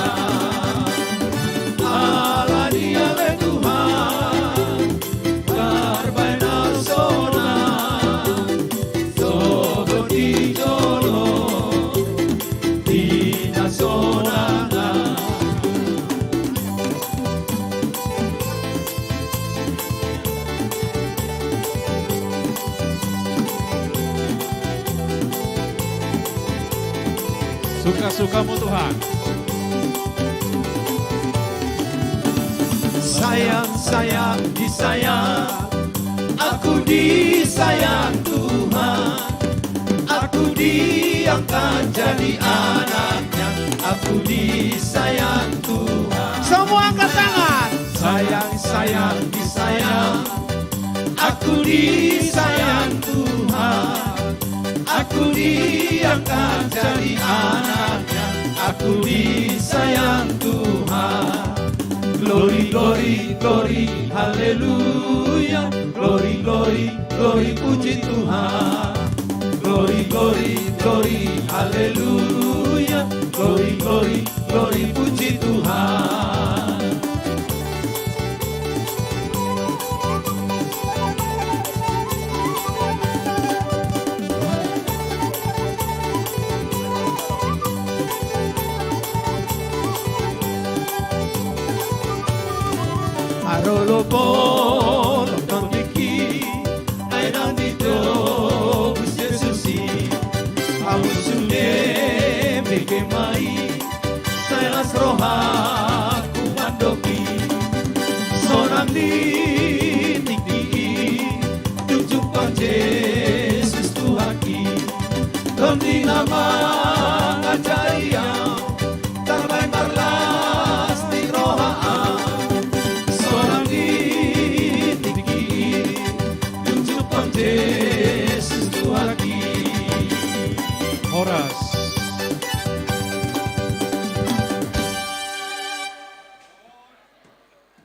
Alani ale Tuhan, tarbaen au sonang, sogot di jolo di na sonang. Suka-sukamu, Tuhan. Sayang, sayang, disayang. Aku disayang Tuhan. Aku diangkat jadi anak-Nya. Aku disayang Tuhan. Semua angkat tangan. Sayang, sayang, disayang. Aku disayang Tuhan. Aku diangkat jadi anak-Nya. Aku disayang Tuhan. Glory, glory, glory, haleluya. Glory, glory, glory, puji Tuhan. Glory, glory, glory, haleluya. Glory, glory, glory, puji Tuhan. Marolopolop tondingki, ai ndang ditobus Jesus i. Ahu sune mege ma i, sai las rohangku mandok i. Sonang ni tingki i, dung jumpang Jesus Tuhanki. Tondi na mangajari au, tarbaen marlas ni roha au. Sonang ni tingki i, dung jumpang Jesus Tuhanki. Horas.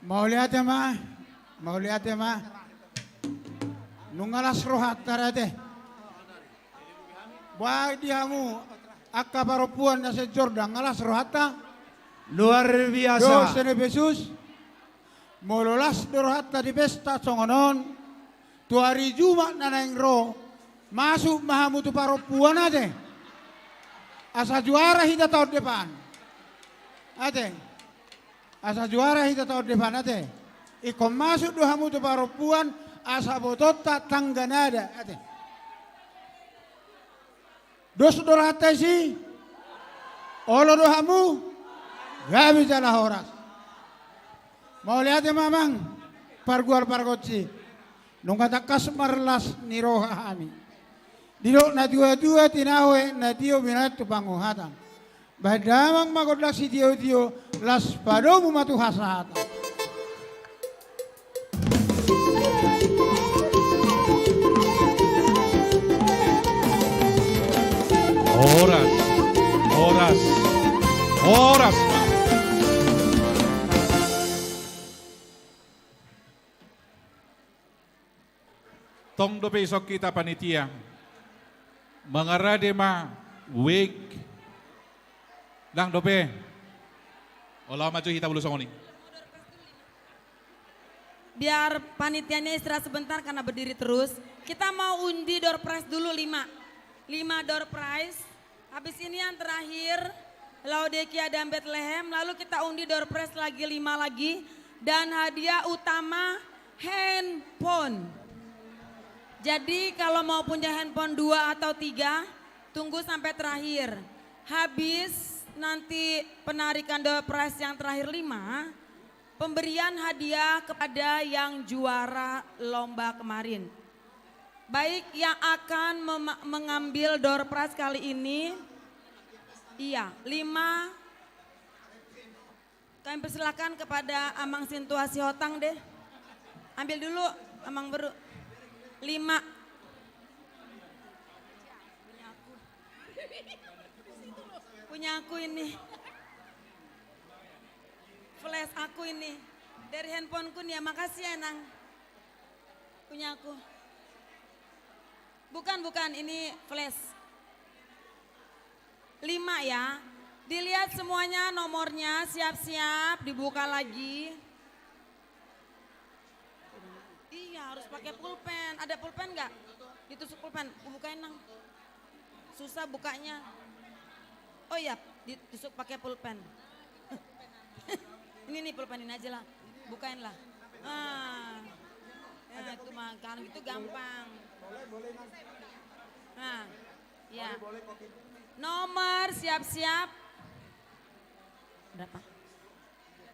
Mauliate ma, mauliate ma. Nunga las rohanta da te. Boha di hamu angka parompuan na sian Jordan, nunga las rohanta? Luar biasa. Dohot sian Epesus, molo las do rohanta di pesta songon on, tu ari Jumat na naeng ro, masuk ma hamu tu parompuan ate. Asa juara hita taon depan. Ate. Asa juara hita taon depan ate. Ingkon masuk do hamu tu parompuan, asa botoonta tangga nada ate. Dos do rohanta disi? Olo do hamu? Gabe jala horas. Mauliate ma amang, pargual pargonsi. Nunga tangkas marlas ni roha hami. Didok na tua-tua tinahu aek na tio binahen tu panguhatan. Bahen damang ma gondang sitiotio, laos padomu ma tu hasahatan. Horas, horas, horas ma. Tong dope ison hita panitia. Mangarade ma wig. Dang dope. Olo, maju hita molo songon i. Biar panitianya istirahat sebentar karena berdiri terus. Kita mau undi door prize dulu lima. Lima door prize. Habis ini yang terakhir, Laodikia dan Betlehem. Lalu kita undi door prize lagi lima lagi. Dan hadiah utama handphone. Jadi kalau mau punya handphone dua atau tiga, tunggu sampai terakhir. Habis nanti penarikan door prize yang terakhir lima, pemberian hadiah kepada yang juara lomba kemarin. Baik, yang akan mema-, mengambil door prize kali ini, iya, lima. Kami persilakan kepada Amang Sintua Sihotang deh. Ambil dulu, Amang Beru. Lima. Punya aku ini. Flash aku ini. Dari handphoneku nih ya, makasih ya, Nang. Punya aku. Bukan, bukan, ini flash. Lima ya. Dilihat semuanya nomornya, siap-siap, dibuka lagi. Iya, harus pakai pulpen. Ada pulpen nggak? Ditusuk pulpen. Ku bukain, Nang. Susah bukanya. Oh iya, ditusuk pakai pulpen. Ini nih, pulpen ini aja lah. Bukain lah. Ah. Ya, itu mah, kalau gitu gampang. Nah, ya. Nomor siap-siap. Berapa?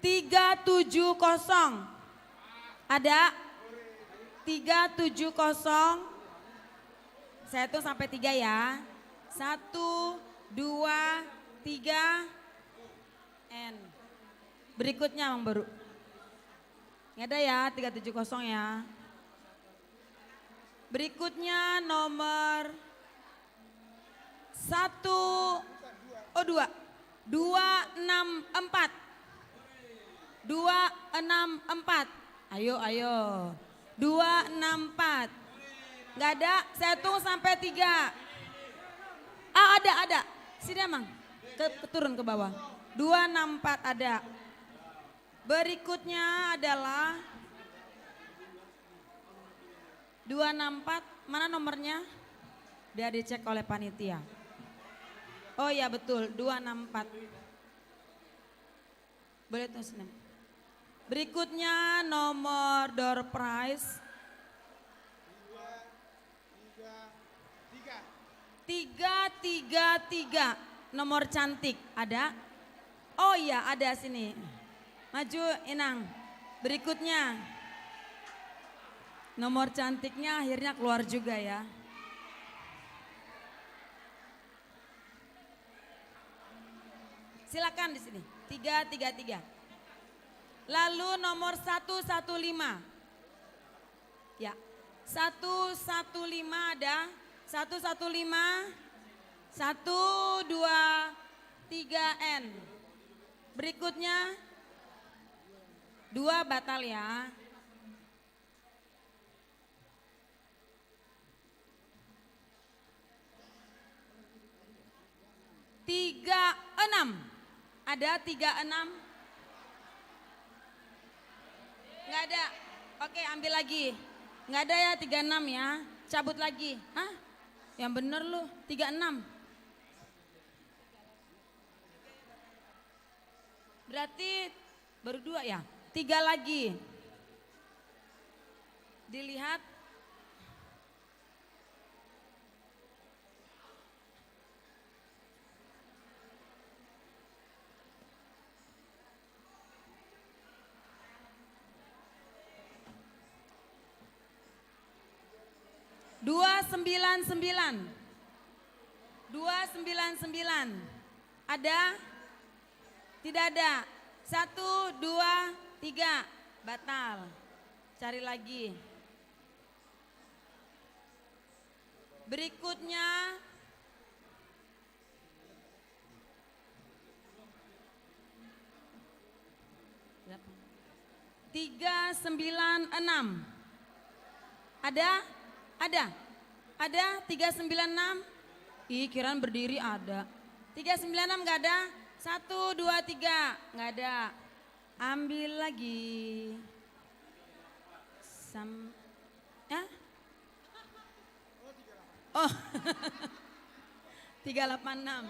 Tiga tujuh kosong. Ada? Tiga tujuh kosong. Saya hitung sampai tiga ya. Satu, dua, tiga. N. Berikutnya, Mang Boru. Nggak ada ya, tiga tujuh kosong ya. Berikutnya nomor satu, oh, dua. Dua enam empat. Dua enam empat. Ayo, ayo. Dua enam empat. Nggak ada, saya hitung sampai tiga. Ah, ada, ada. Sini, Amang. Ke, ke, turun ke bawah. Dua enam empat ada. Berikutnya adalah dua enam empat. Mana nomornya? Biar dicek oleh panitia. Oh iya, betul, dua enam empat. Boleh tuh, senang. Berikutnya nomor door prize. Tiga tiga tiga. Nomor cantik ada? Oh iya, ada sini. Maju, Inang. Berikutnya. Nomor cantiknya akhirnya keluar juga ya. Silakan di sini. Tiga tiga tiga. Lalu nomor satu satu lima. Ya. Satu satu lima ada. Satu satu lima. Satu, dua, tiga, N. Berikutnya. Dua batal ya. Tiga enam. Ada tiga enam? Nggak ada. Oke, ambil lagi. Nggak ada ya, tiga enam ya. Cabut lagi. Hah? Yang bener lu, tiga enam. Berarti baru dua ya? Tiga lagi. Dilihat. Dua sembilan sembilan. Dua sembilan sembilan. Ada? Tidak ada. Satu, dua, tiga. Batal. Cari lagi. Berikutnya. Tiga sembilan enam. Ada? Ada? Ada tiga sembilan enam? Ih, kiraan berdiri ada. Tiga sembilan enam nggak ada? Satu, dua, tiga. Nggak ada. Ambil lagi. Sam-, ya? Oh. Tiga delapan enam.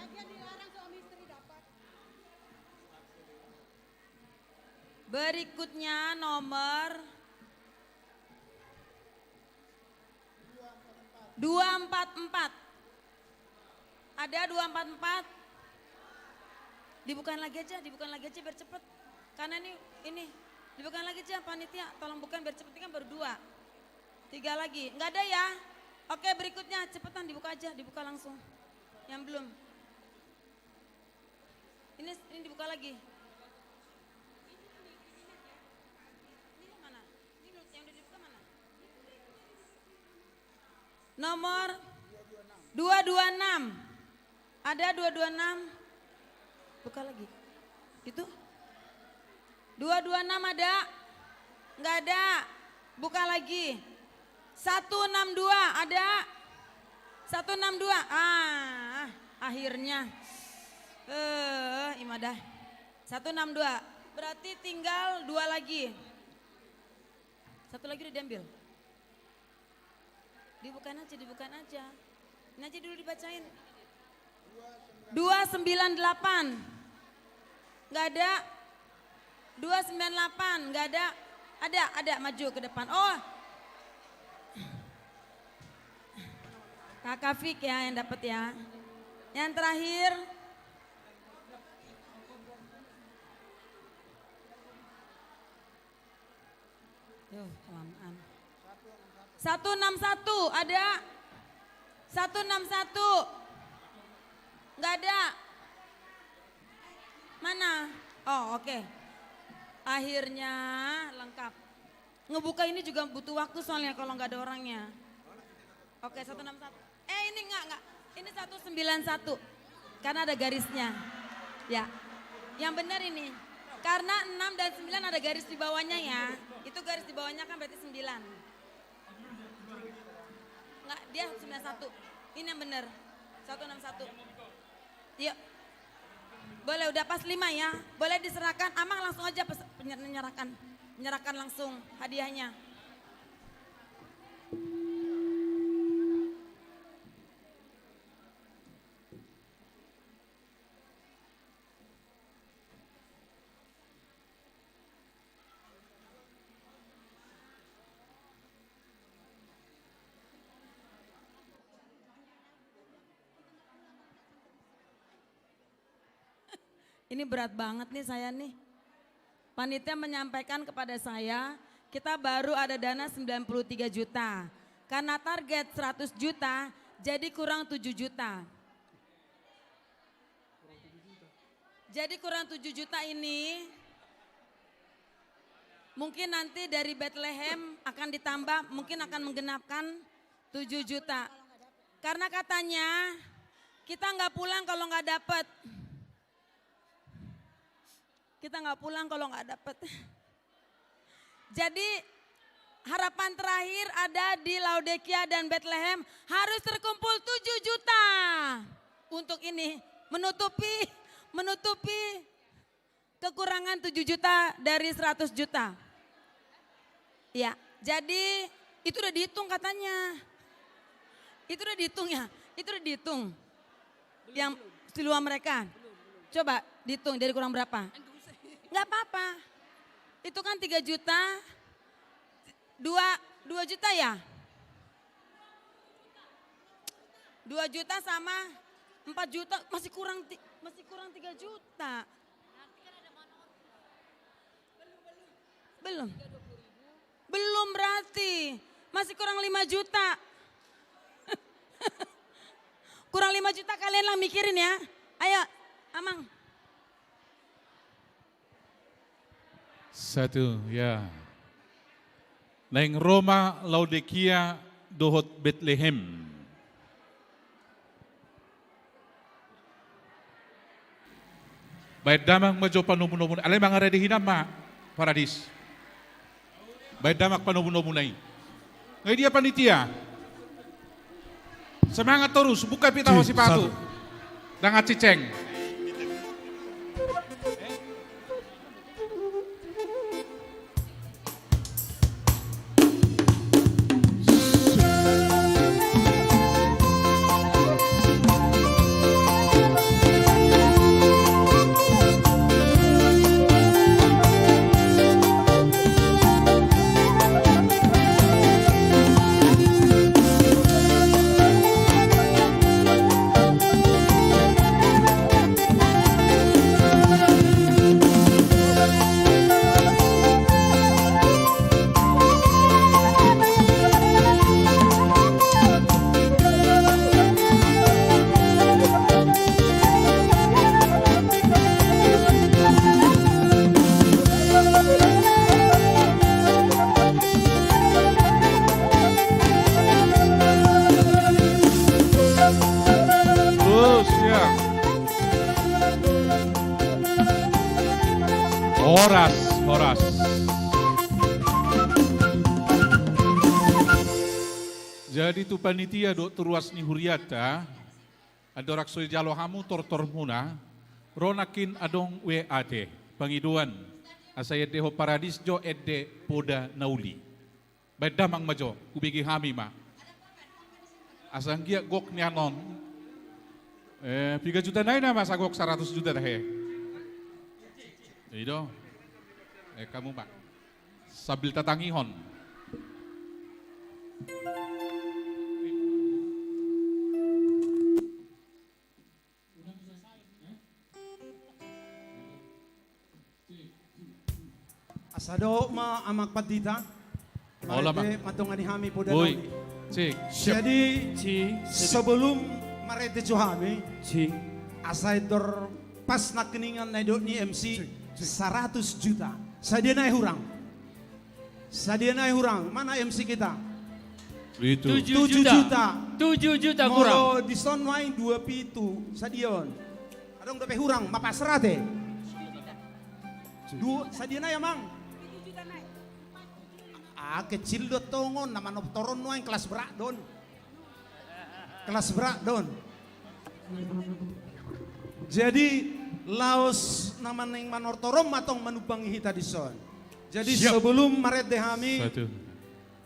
Berikutnya nomor dua empat empat. Ada dua empat empat? Dibukain lagi aja, dibukain lagi aja biar cepet. Karena ini, ini, dibukain lagi aja panitia, tolong bukain biar cepet, ini kan baru dua. Tiga lagi, nggak ada ya? Oke, berikutnya cepetan dibuka aja, dibuka langsung. Yang belum. Ini, ini dibuka lagi. Ini yang mana? Ini belum, yang udah dibuka mana? Nomor dua dua enam. Ada dua dua enam? Buka lagi. Itu? Dua dua enam ada? Nggak ada. Buka lagi. Satu enam dua ada? Satu enam dua. Ah, akhirnya. Eh, ima da. Satu enam dua. Berarti tinggal dua lagi. Satu lagi udah diambil. Dibukain aja, dibukain aja. Ini aja dulu dibacain. Dua sembilan delapan. Nggak ada. Dua sembilan delapan, nggak ada. Ada, ada, maju ke depan. Oh. Kakak Fik ya yang dapat ya. Yang terakhir. Yuh, kelamaan. Satu enam satu, ada? Satu enam satu. Nggak ada. Mana? Oh, oke. Akhirnya lengkap. Ngebuka ini juga butuh waktu soalnya kalau nggak ada orangnya. Oke, satu enam satu. Eh, ini enggak, enggak. Ini satu sembilan satu. Karena ada garisnya. Ya. Yang benar ini. Karena enam dan sembilan ada garis di bawahnya ya. Itu garis di bawahnya kan berarti sembilan. Enggak, dia sembilan satu. Ini yang benar. Satu enam satu. Yuk. Boleh, udah pas lima ya. Boleh diserahkan, Amang langsung aja pes-, penyer-, menyerahkan. Menyerahkan langsung hadiahnya. Ini berat banget nih saya nih. Panitia menyampaikan kepada saya, kita baru ada dana sembilan puluh tiga juta. Karena target seratus juta, jadi kurang tujuh juta. Jadi kurang tujuh juta ini, mungkin nanti dari Bethlehem akan ditambah, mungkin akan menggenapkan tujuh juta. Karena katanya, kita nggak pulang kalau nggak dapet. Kita nggak pulang kalau nggak dapet. Jadi, harapan terakhir ada di Laodikia dan Bethlehem harus terkumpul tujuh juta untuk ini, menutupi, menutupi kekurangan tujuh juta dari seratus juta. Ya, jadi itu udah dihitung katanya. Itu udah dihitung ya? Itu udah dihitung. Yang di luar mereka. Coba dihitung dari kurang berapa? Nggak apa-apa. Itu kan tiga juta, dua, dua juta ya? Dua juta sama empat juta, masih kurang ti-, masih kurang tiga juta. Belum. Belum berarti. Masih kurang lima juta. Kurang lima juta kalian lah mikirin ya. Ayo, Amang, Satu, ya. Naeng ro ma Laodikia dohot Betlehem. Baen damang ma jo panomunomu, alai mangarade hinan ma, Paradis. Baen damang panomunomuna i. Nga i dia panitia? Semangat torus, buka pita ho sipatu. Satu. Ndang anciceng. Terus, ya. Horas, horas. Jadi tu panitia dohot tu ruas ni hurianta, andorang so dijalo hamu tortormuna, ro nangkin adong W A te, pangidoan, asa iendehon Paradis jo ende poda na uli. Baen damang ma jo, hubege hami ma. Asa anggiat gok nian on. Eh, piga juta nai na masa gok saratus juta tahe. I do. Eh, hamu ma. Sambil tatangihon. Asa dohot ma Amang Pandita. Hola, Mang. Marende mandongani hami poda na uli. Cik. Jadi, cik, sebelum marende jo hami, cik, asa endor pas nangkiningan na nidok ni M C, cik, cik, saratus juta. Sadia nai hurang? Sadia nai hurang? Mana M C kita? Itu. Tujuh juta. Tujuh juta. Tujuh juta hurang. Molo dison nuaeng dua pitu, sadia on? Adong dope hurang, ma pasrah te. Du-, sadia nai, Amang? Ah, kecil do tongon, na manortor on nuaeng kelas berat do on. Kelas berat do on. Jadi, laos na naeng manortor on ma tong manumpangi hita dison. Jadi, siap, sebelum marende hami, satu,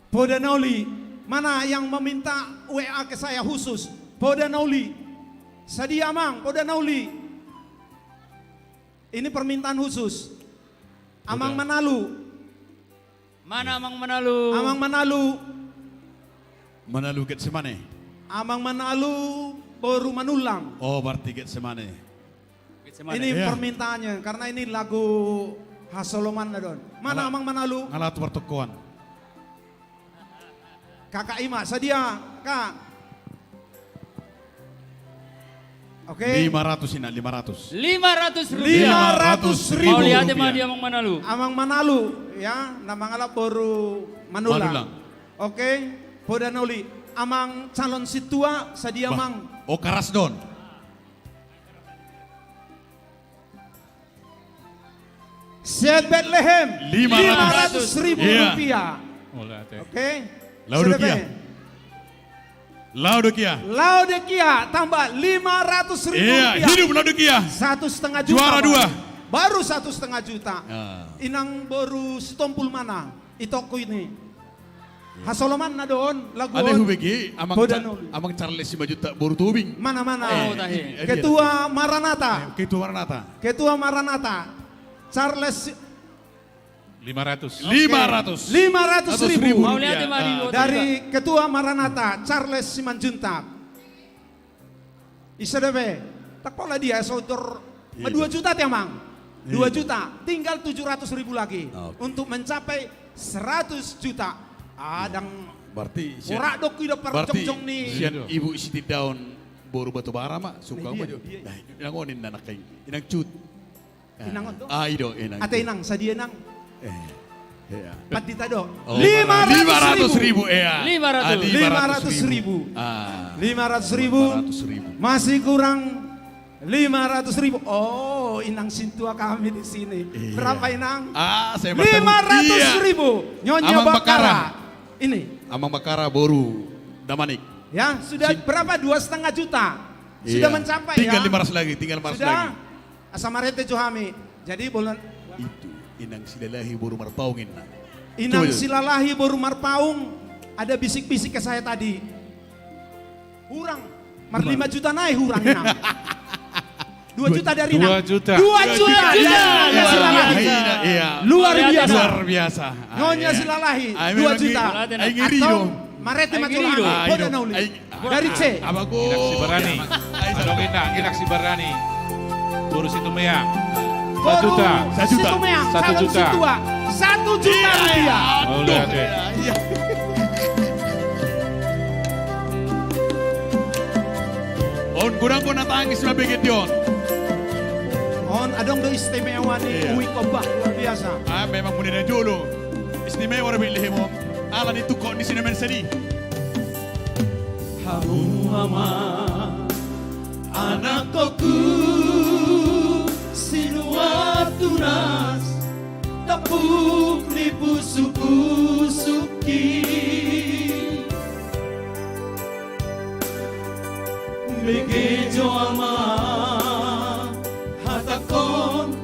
poda na uli, mana yang meminta W A ke saya khusus? Poda na uli. Sadia, Amang, poda na uli. Ini permintaan khusus. Amang Manalu. Mana Amang Manalu? Amang Manalu. Manalu Getsemane. Amang Manalu boru Manullang. Oh, berarti Getsemane. Getsemane. Ini, iya, permintaannya, karena ini lagu hasolomanna do on. Mana Amang Manalu? Nga laho tu partungkoan. Kakak i ma, sadia, Kak? Oke. Lima ratus, Inang, lima ratus. Lima ratus rupiah. Lima ratus ribu rupiah. Mauliate ma di Amang Manalu. Amang Manalu, ya, na mangalap boru Manullang. Manullang. Oke, poda na uli. Amang calon sintua, sadia, Amang? Oh, keras do on. Sian Betlehem, lima ratus. Lima ratus ribu rupiah. Iya. Oke. Laodikia. Laodikia. Laodikia, tambah lima ratus ribu rupiah. Iya, hidup Laodikia. Satu setengah juta. Juara dua. Baru satu setengah juta. Ya. Inang boru Sitompul mana? Itokku ini. Hasolomanna do on, lagu on. Hubege, Amang Charles Simanjuntak boru Tobing. Mana, mana? Eh, oh, tahe. Ketua Maranatha. Eh, Ketua Maranatha. Ketua Maranatha. Charles Si-, lima ratus. Oke. Lima ratus. Lima ratus ribu. Mauliate ma di. Dari Ketua Maranatha, Charles Simanjuntak. Ise dope? Tak pola dia, so dor, iya, ma dua juta te, Amang. Iya. Dua juta. Tinggal tujuh ratus ribu lagi. Oke. Untuk mencapai seratus juta. Adong. Berarti ora dok ido parjongjong ni. Sian ibu Sitindaon boru Batubara ma, suka ma jo. Dia, dia. Nah, inang on, inang nangkin. Inang Cut. Inang on do? Ah, i do, Inang. Ate Inang, sadia, Inang? Eh, iya. Pandita do. Oh, lima ratus ribu. Lima ratus ribu, iya. Lima ratus. Ah, lima ratus ribu. Lima ratus ribu. Ah. Lima ratus ribu. Lima ratus ribu. Masih kurang lima ratus ribu. Oh, inang sintua kami di sini. Iya. Berapa, Inang? Ah, saya bertemu. Lima ratus ribu. Iya. Nyonya Amang Bakara. Bakara. Ini. Amang Bakara boru Damanik. Ya, sudah berapa? Dua setengah juta. Sudah mencapai, ya? Tinggal lima ratus lagi, tinggal lima ratus lagi. Sudah. Asa marende jo hami. Jadi, bulan itu, Inang Silalahi boru Marpaung, Inang. Inang Silalahi boru Marpaung, ada bisik-bisik ke saya tadi. Hurang. Mar lima juta nai hurang, Inang. Dua juta dari Inang. Dua juta. Dua juta. Dua juta. Iya, iya, iya. Luar biasa. Luar biasa. Nyonya Silalahi, dua juta. Ai ngeri do. Antong, marende ma jo hami. Poda na uli. Dari C. Abang, Inang Sibarani. Adong, Inang, Inang Sibarani. Boru Situmeang. Satu juta. Satu juta. Satu juta. Satu juta rupiah. Iya, iya. Aduh. Iya, iya. On, godang do na tangis ma beget di on. On, adong do istimewa ni Uik on, bah, luar biasa. Ah, memang muna na jolo. Istimewa do Betlehem on. Ala ni tungkot ni si na mansadihon. Hamu ma, anakkongku, sinuan tunas, tampuk ni pusuk-pusukki. Bege jo, Amang, hatangkon,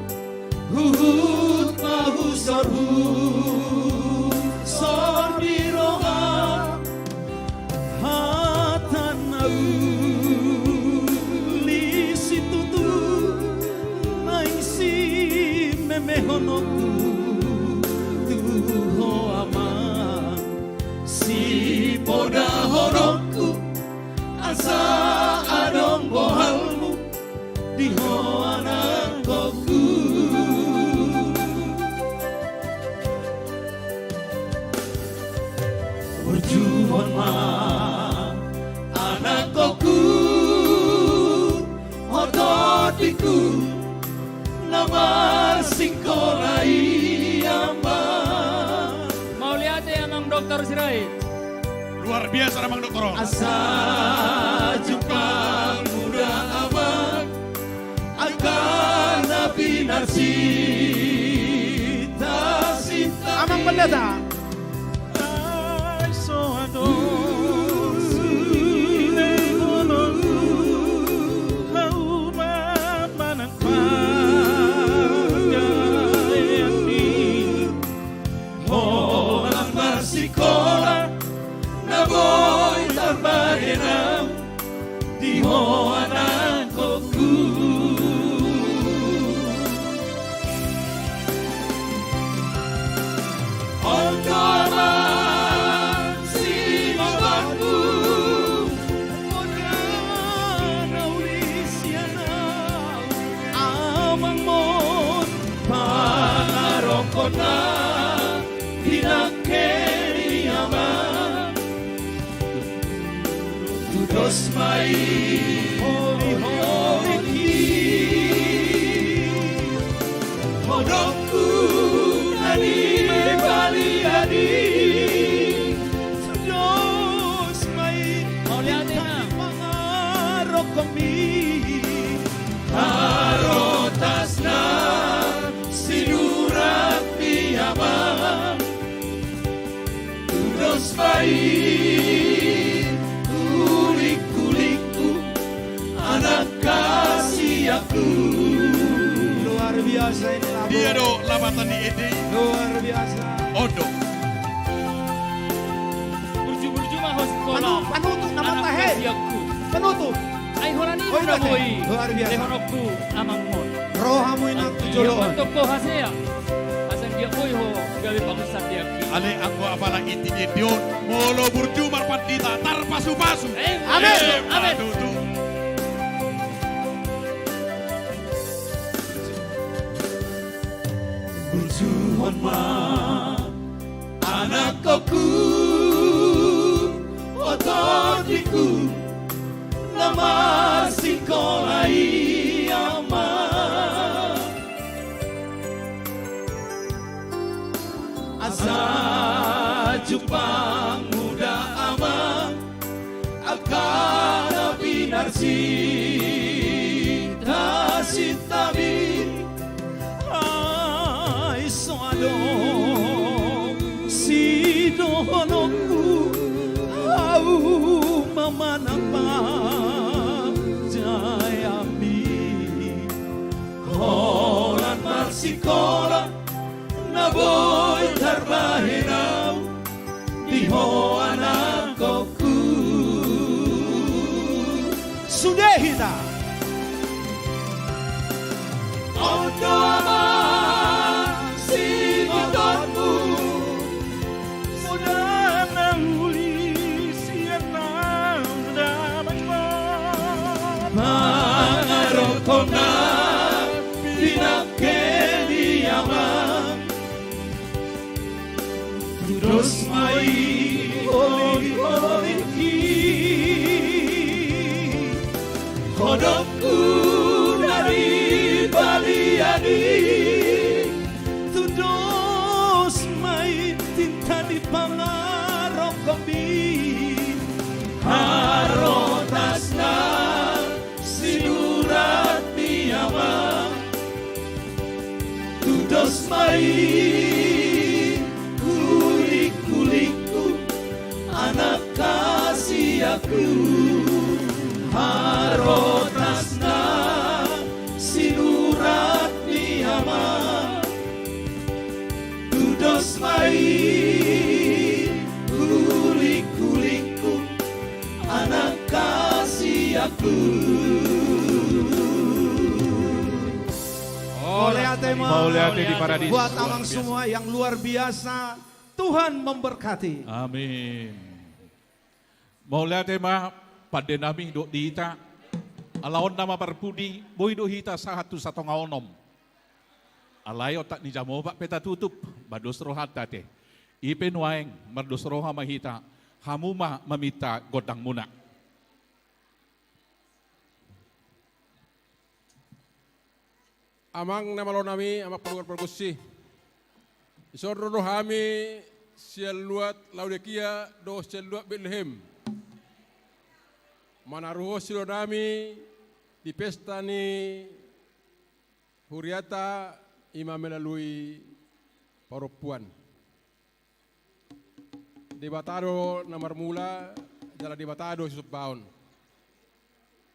huhut ma husor-husor di roha, hata na uli situtu, naeng simemehononku tu ho, Amang, sipodahononku, asa adong bohalmu di ho, anakkongku. Burjuhon ma, anakkongku, otondingku na marsingkola i, Amang. Mauliate, Amang Doktor Sirait. Luar biasa, Amang Doktor. Asa jumpang muda, Amang, angka na pinarsinta-sinta. Amang Pendeta. Ai so adong sude, hau ma manang panggabean ni holan marsikola na boi tarbadenan di ho, anakkongku. On do, Amang, sinobanmu, poda na uli sian au, amangmon, pangarokon na di nangkin i, Amang. Tudos ma i, holi-holingki, hodongku na nibalian i. Tudos ma i, holi-holingki, pangarokonmi, harotas na sinurat ni, Amang. Tudos ma i, ulik-ulikku, anak kasihonku. Luar biasa ini, Labu. Dia do lapatan ni ende. Luar biasa. On do. Burju-burju ma ho sikola. Panu-, panutup nama tahe. Anak kasihonku. Panutup. Ai holan i do na boi. Luar biasa. Lehononku amangmon. Rohamu, Inang, tu jolo on. Mantong ho hasea. Asa anggiat boi ho gabe pangunsan di anggi. Ale anggo apala inti ni ende on, molo burju marpandita, tarpasu-pasu. Eh, amen. Eh, amen. Patutu. Burjuhon ma, anakkongku, otondingku, na marsikola i, Amang. Asa jumpang muda amang, angka na pinarsinta-sintami. Ai so adong sidohononku, au ma manang panjajami. Holan marsikola na boi tarbahen au di ho anakhonhu. Sude hita. On do amang sibotonmu. Muna na uli sian na damai. Pangarahutna pinangke ni amang. Tudos ma i holit-holit i. Hodongku na di balian i. Tudos ma i tinta di pangarahutmi. Harotasna sinurat ni amang. Tudos ma i hulik-hulikku, anak hasianku. Harotasna sinurat ni amang. Tudos ma i hulik-hulikku, anak hasianku. Mauliate ma. Mauliate di Paradiso. Buat amang semua yang luar biasa, Tuhan memberkati. Amin. Mauliate ma pande nami dohot di hita. Ala on nama parpudi, boi do hita sahat tu satonga onom. Alai ontak ni jam opat pe tatutup, mardos rohanta ate. I pe nuaeng mardos roha ma hita, hamu ma maminta gondangmuna. Amang na malo nami, amang paruar pargonsi. Dison ro do hami sian luat Laodikia dohot sian luat Betlehem. Manaruhon siula nami di pesta ni hurianta i ma melalui parompuan. Debata do na marmula, jala Debata do sisombaon.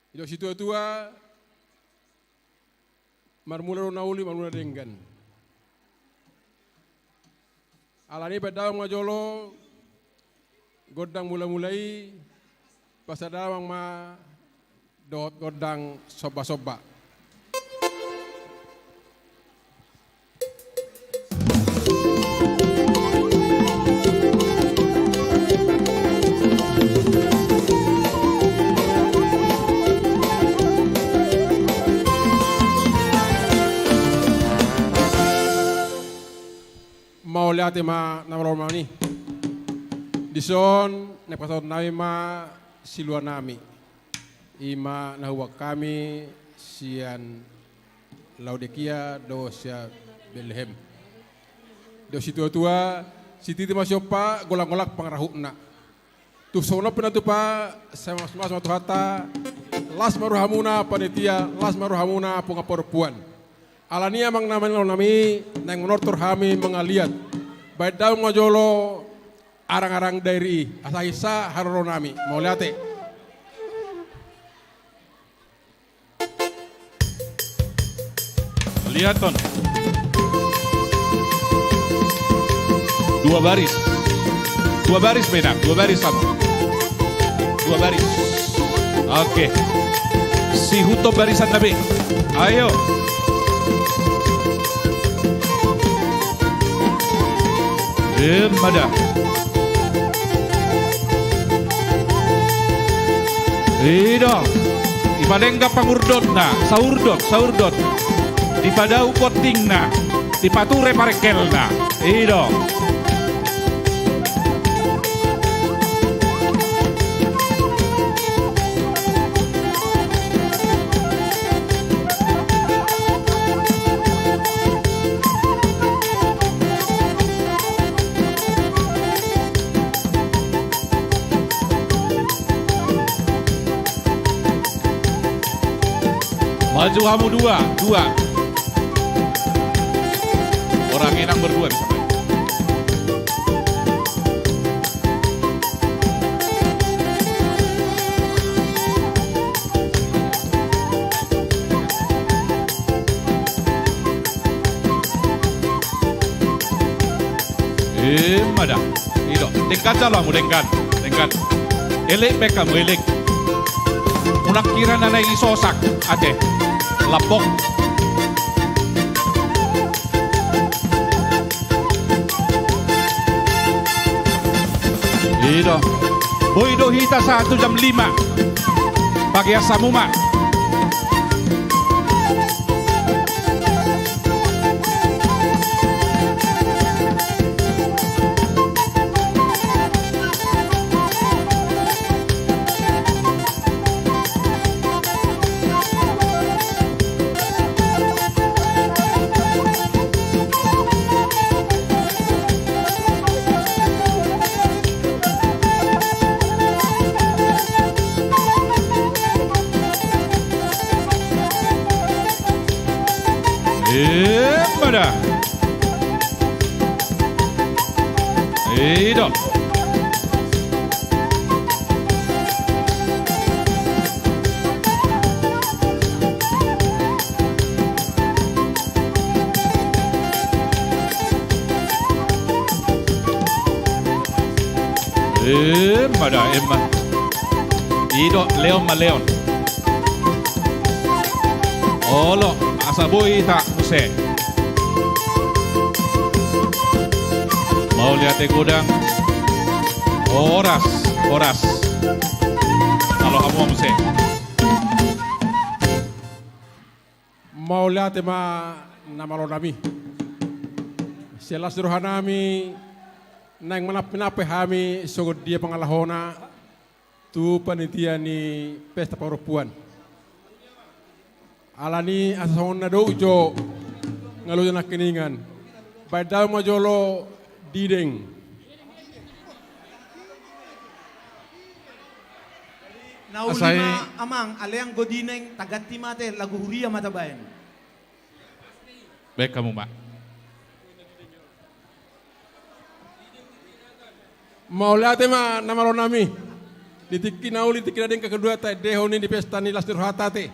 Didok situa-tua, marmula do na uli, marmula denggan. Alani i baen damang ma jolo gondang mula-mula i, pasada damang ma dohot gondang somba-somba. Mauliate ma na malo nami. Dison naeng pasahaton nami ma siula nami. I ma na huboan hami sian Laodikia dohot sian Betlehem. Didok situa-tua, sititi ma siompa, golang-golang pangarahutna. Tung songon on pe na tupa, sai mas-, mas ma Tuhanta, las ma rohamuna panitia, las ma rohamuna punguan parompuan. Alani i amang na malo nami, naeng manortor hami mangaliat. Baen damang ma jolo arang-arang dairi i, asa hinsa haroro nami. Mauliate. Lihaton. Dua baris. Dua baris, Benang. Dua baris sama. Dua baris. Oke. Sihuthon barisan na be. Ayo. Emma da. I do. Dipadenggan pangurdotna, saurdot, saurdot. Dipadao pontingna, dipature parengkelna. I do. Maju hamu dua, dua. Orang enak berdua bisa main. Ima da. I do, denggan jalo hamu, denggan, denggan. Elek baen hamu, elek. Unang kira na naeng disosak ate. Lapok. I do. Boi do hita sahat tu jam lima. Pagias hamu ma. Ima da. I do. Ima da, ima. I do, leon ma, leon. Olo, asa boi hita muse. Mauliate godang. Horas, horas. Malo hamu ma muse. Mauliate ma na malo nami. Sian las ni roha nami naeng manampe-nampe hami songon dia pangalahona tu panitia ni pesta parompuan. Alani asa songon na dok jo ngolu nangkiningan, baen damang ma jolo dideng. Na uli ma amang, ale anggo dideng taganti ma ate, lagu huria ma tabaen. Baen hamu ma. Mauliate ma na malo nami. Di tingki na uli, tingki na denggan, kedua taendehon i di pesta ni las ni rohanta ate.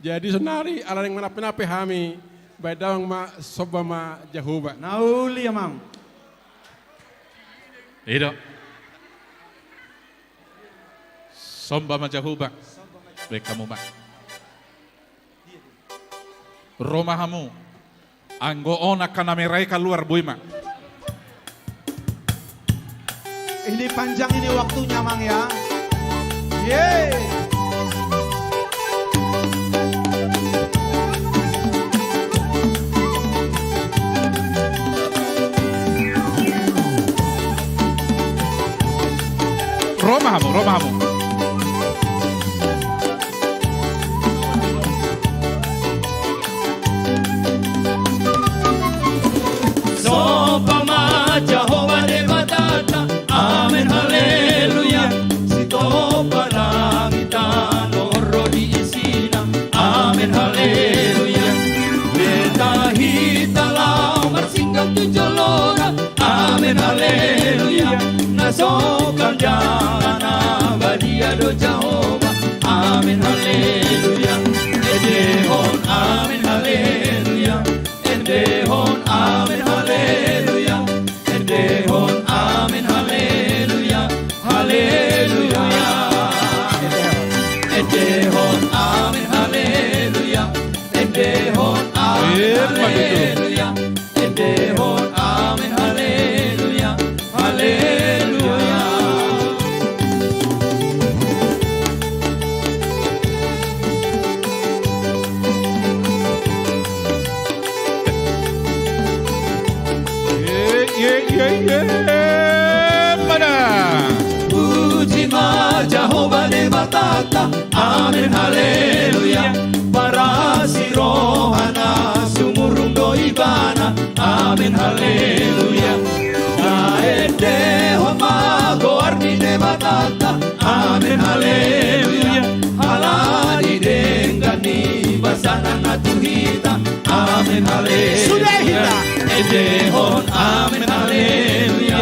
Jadi sonari ala naeng manampe-nampe hami, baen damang ma, somba ma Jahowa. Na uli amang. I do. Somba ma Jahowa. Baen hamu ma. Ro ma hamu. Anggo on angka na merah i kaluar, boi ma. Ini panjang ini waktunya, Mang, ya. Yeay. Ro ma hamu, ro ma hamu. Somba ma Jahowa Debatanta, amen haleluya. Sitopa langit tano ro di isina, amen haleluya. Beta hita laho marsingkat tu jolona, amen haleluya. Na so kanjana badia do Jahowa, amen haleluya. Endehon amen haleluya. Endehon amen haleluya. Endehon amen haleluya. Haleluya. Endehon amen haleluya. Endehon amen haleluya. Endehon amen haleluya. Haleluya. Ye, ye, ye, ye. Mana? Puji ma Jahowa Debatanta. Amen haleluya. Parasi rohana sumurung do ibana. Amen haleluya. Taendehon ma goar ni Debatanta. Amen haleluya. Ala ni denggan ni basa Endehon amen haleluya.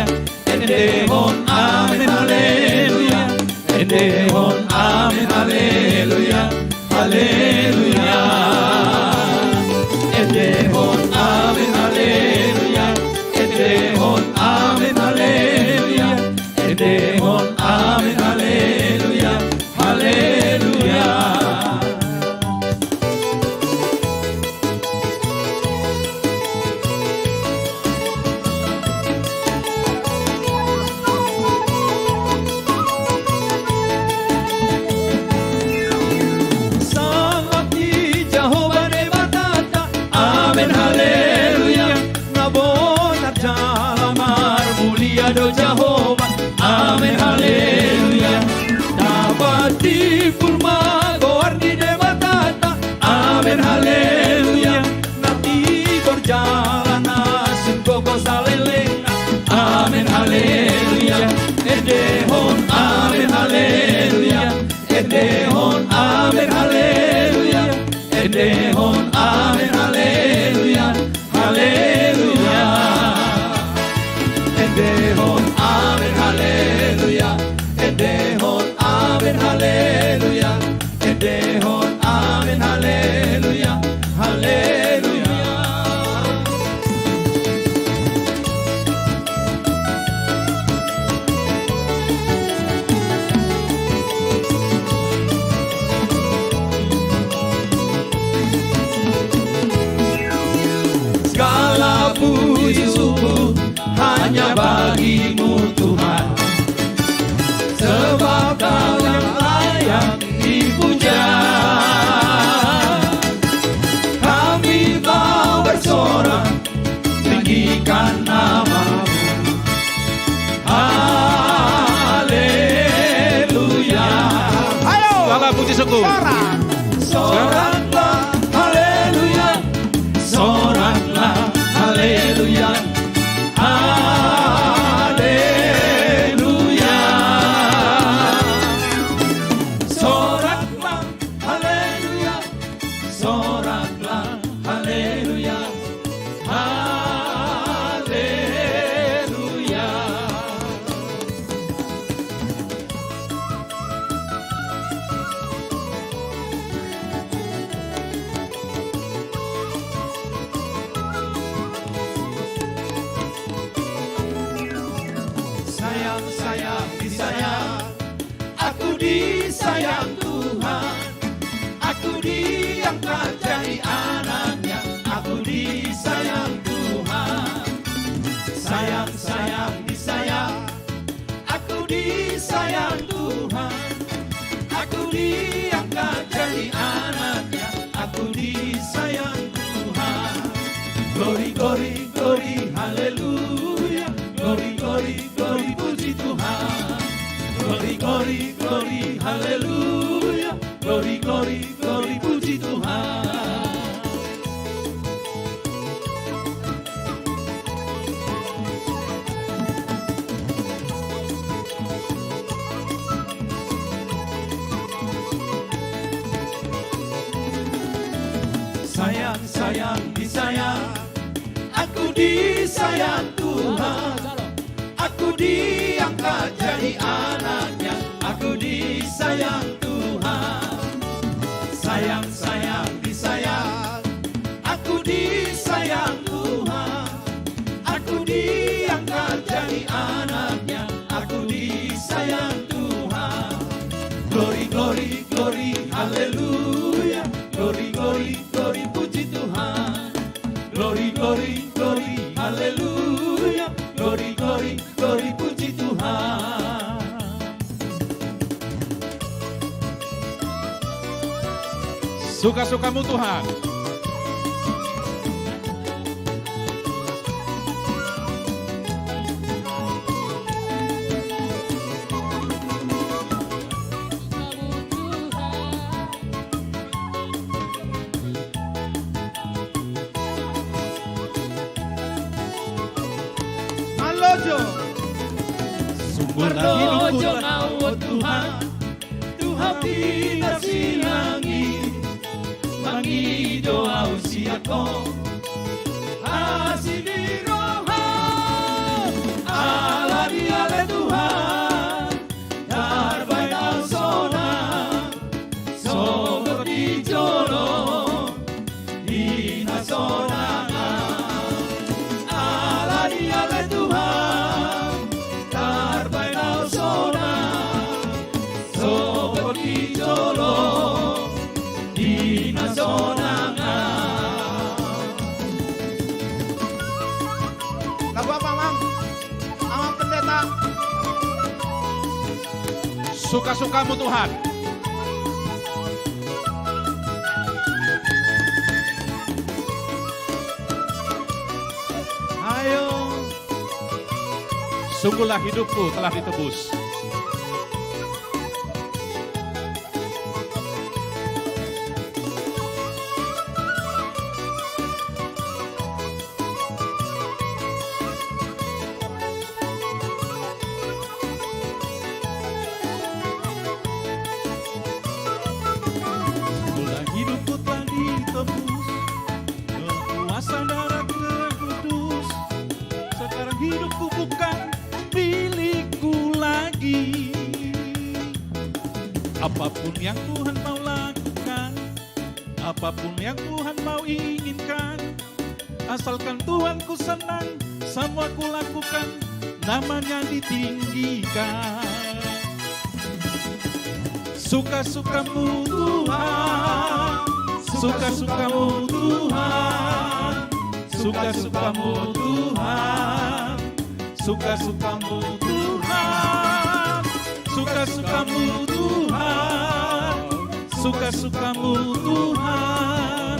Endehon amen haleluya. Endehon amen haleluya. Haleluya. Endehon amen haleluya. Endehon amen haleluya. Endehon amen haleluya. Haleluya. Sangap di Jahowa Debatanta. Amen haleluya. Na bonar jala marmulia do Jahowa. Amen haleluya. Dapot timbul ma goar ni Debatanta. Amen haleluya. Na tibur jala na sun gogo saleleng. Amen haleluya. Endehon amen haleluya. Endehon amen haleluya. Endehon amen haleluya. Haleluya. Endehon amen haleluya. Endehon amen haleluya. Endehon amen haleluya. Haleluya. Segala puji syukur hanya bagi-Mu Tuhan, sebab Kau yang layak dipuja. Kami mau bersorak, tinggikan nama-Mu. Haleluya. Ayo. Segala puji syukur. Sorak. Soraklah, haleluya. Soraklah, haleluya. Haleluya. Soraklah, haleluya. Soraklah, haleluya. Haleluya. Sayang, sayang, disayang. Aku disayang Tuhan, aku diangkat jadi anak-Nya, aku disayang Tuhan. Sayang, sayang, disayang, aku disayang Tuhan, aku diangkat jadi anak-Nya, aku disayang Tuhan. Glory, glory, glory, haleluya. Glory, glory, glory, puji Tuhan. Glory, glory, glory, haleluya. Glory, glory, glory, puji Tuhan. Sayang, sayang, disayang. Aku disayang Tuhan. Aku diangkat jadi anak-Nya. Aku disayang Tuhan. Sayang, sayang, disayang. Aku disayang Tuhan. Aku diangkat jadi anak-Nya. Aku disayang Tuhan. Glory, glory, glory, haleluya. Glory, glory, glory, puji Tuhan. Glory, glory, glory, haleluya. Glory, glory, glory, puji Tuhan. Suka-sukamu Tuhan. Marlojo. Sungguh marlojo ahu, o Tuhan, tu Ho pinarsilang i, mangido ahu sian Ho. Asi di Bapak, Amang, Amang Pendeta. Suka-sukamu Tuhan. Ayo. Sungguhlah hidupku telah ditebus. Sungguhlah hidupku telah ditebus dengan kuasa darah Tuhan Kudus. Sekarang hidupku bukan milikku lagi. Apapun yang Tuhan mau lakukan, apapun yang Tuhan mau inginkan, asalkan Tuhan ku senang, semua ku lakukan, namanya ditinggikan. Suka-sukamu Tuhan, suka-sukamu Tuhan, suka-sukamu Tuhan, suka-sukamu Tuhan, suka-sukamu Tuhan, suka-sukamu Tuhan,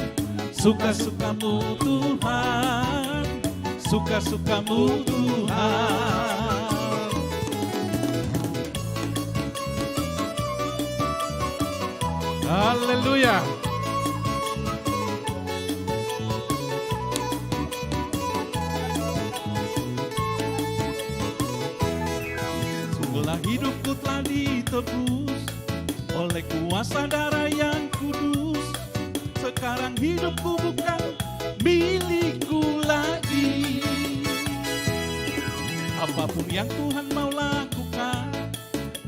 suka-sukamu Tuhan, suka-sukamu Tuhan. Haleluya. Sungguhlah hidupku telah ditebus oleh kuasa darah yang kudus. Sekarang hidupku bukan milikku lagi. Apapun yang Tuhan mau lakukan,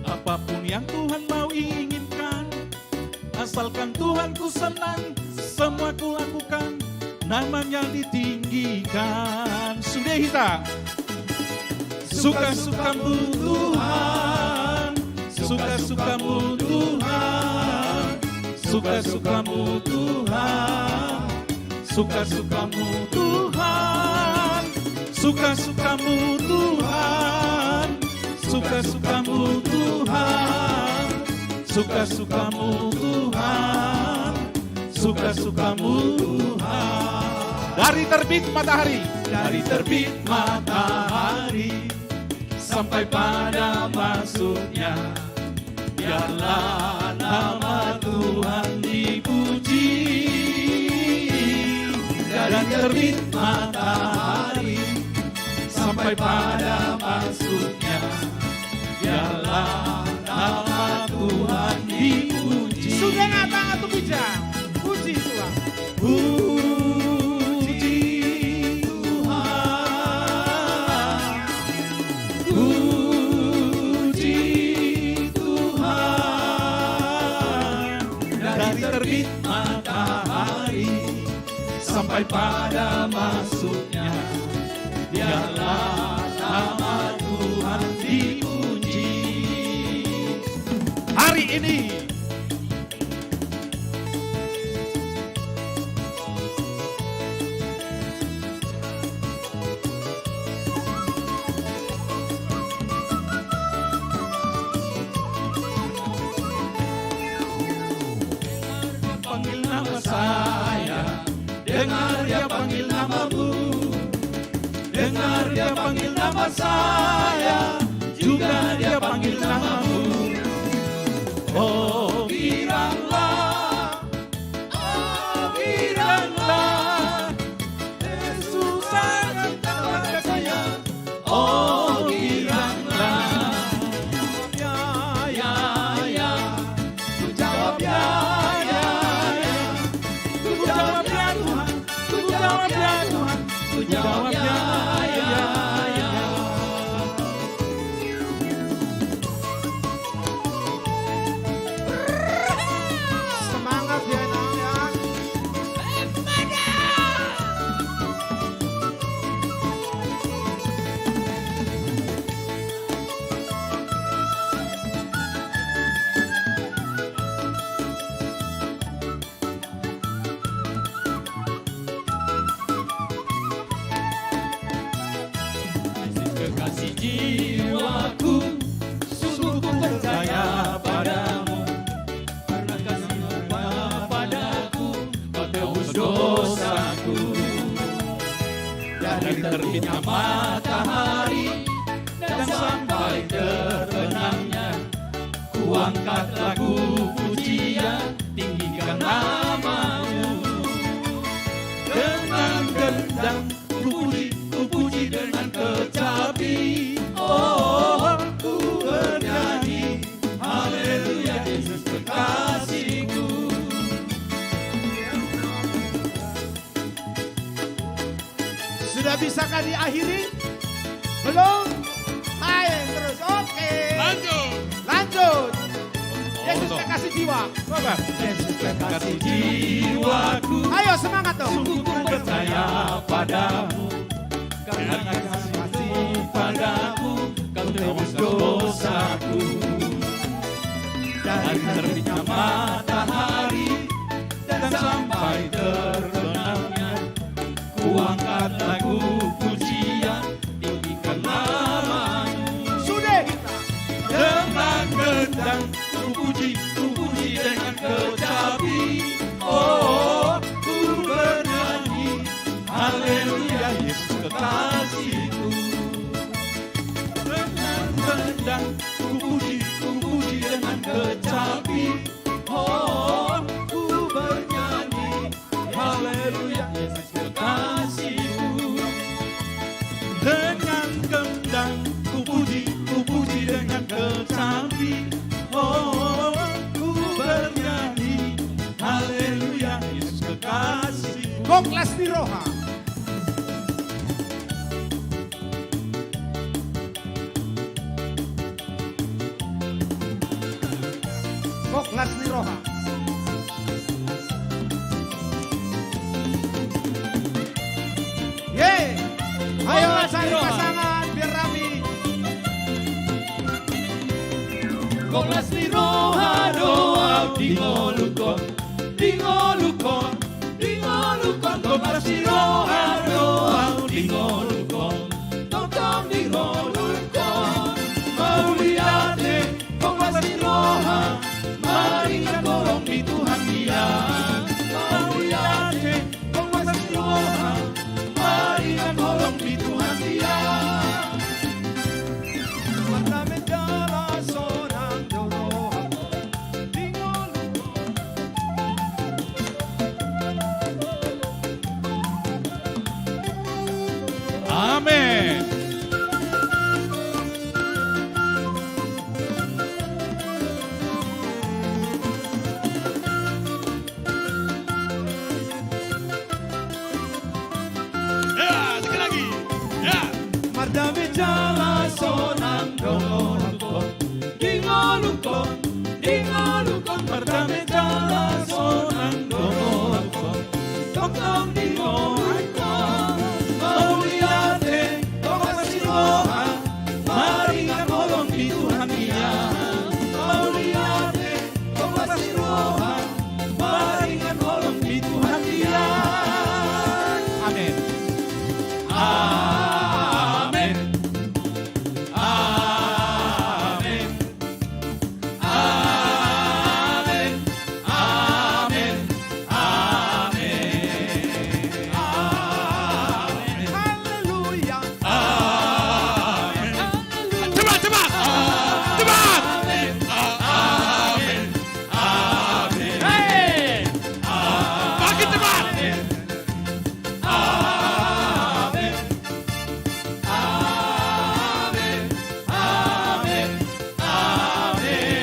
apapun yang Tuhan mau inginkan, asalkan Tuhan ku senang, semua ku lakukan, namanya ditinggikan. Sude hita. Suka-sukamu Tuhan, suka-sukamu Tuhan, suka-sukamu Tuhan, suka-sukamu Tuhan, suka-sukamu Tuhan, suka-sukamu Tuhan, suka-sukamu Tuhan, suka-sukamu Tuhan. Dari terbit matahari, dari terbit matahari sampai pada masuknya, biarlah nama Tuhan dipuji. Dari terbit matahari sampai pada masuknya, biarlah nama Tuhan dipuji. Sudah datang atau tidak? Puji Tuhan. Puji Tuhan. Puji Tuhan. Dari terbit matahari sampai pada masuknya, biarlah nama Tuhan dipuji. Hari ini. Panggil nama saya, dengar dia panggil namamu. Dengar dia panggil nama saya, juga dia panggil namamu. Oh, giranglah, oh, giranglah, Yesus sangat dekat saya. Oh, giranglah. Ya, ya, ya. Ku jawab ya, ya, ya. Ku jawab ya, Tuhan. Ku jawab ya, Tuhan. Ku jawab ya, ya, ya. Semangat ya, Nang, ya. Dari terbitnya matahari dan sampai terbenamnya, kuangkat lagu pujian, tinggikan nama-Mu. Dengan gendang kupuji, kupuji dengan kecapi. Oh, ku bernyanyi, haleluya, Yesus kekasihku. Sudah bisakah diakhiri? Belum? Main terus. Oke. Lanjut. Lanjut. Oh, Yesus kekasih jiwa. Coba. Yesus kekasih jiwaku. Ayo, semangat dong. Sungguh ku percaya padamu. Karena kasih-Mu padaku, Kau tebus dosaku. Dari terbitnya matahari dan sampai terbenamnya, kuangkat lagu pujian, tinggikan nama-Mu. Sudah. Dengan gendang kupuji, kupuji dengan kecapi. Oh, ku bernyanyi, haleluya, Yesus kekasihku. Dengan gendang kupuji, kupuji dengan kecapi. Oh, ku bernyanyi, haleluya, Yesus kekasihku. Dengan gendang kupuji, kupuji dengan kecapi. Oh, ku bernyanyi, haleluya, Yesus kekasihku. Gok las ni roha. Gok las ni roha. Ye. Ayo, gok las ni roha. Cari pasangan biar rami. Gok las ni roha do au di ngolungkon, di ngolungkon, di ngolungkon, gok las ni roha do au di ngolungkon. Tongtong di ngolungkon. Mauliate, gok las ni roha, maringan holong di Tuhan ia. Mauliate, gok las ni roha, maringan holong di Tuhan ia. Mardame jala sonang do roha. Amen. Ya, sekali lagi. Ya. Mardame jala sonang do rohangkon, di ngolungkon, di ngolungkon, mardame jala sonang do rohangkon. Tongtong di ngolungkon. Mauliate, gok las ni roha, maringan holong di Tuhan ia. Mauliate, gok las ni roha, maringan holong di Tuhan ia. Amen. Amen. Amen. Amen. Amen. Amen. Amen. Haleluya. Amen. Haleluya. Cepat, cepat. Cepat. Amen. Amen. Amen. Hei. Amen. Makin cepat. Amen. Amen. Amen. Amen. Amen.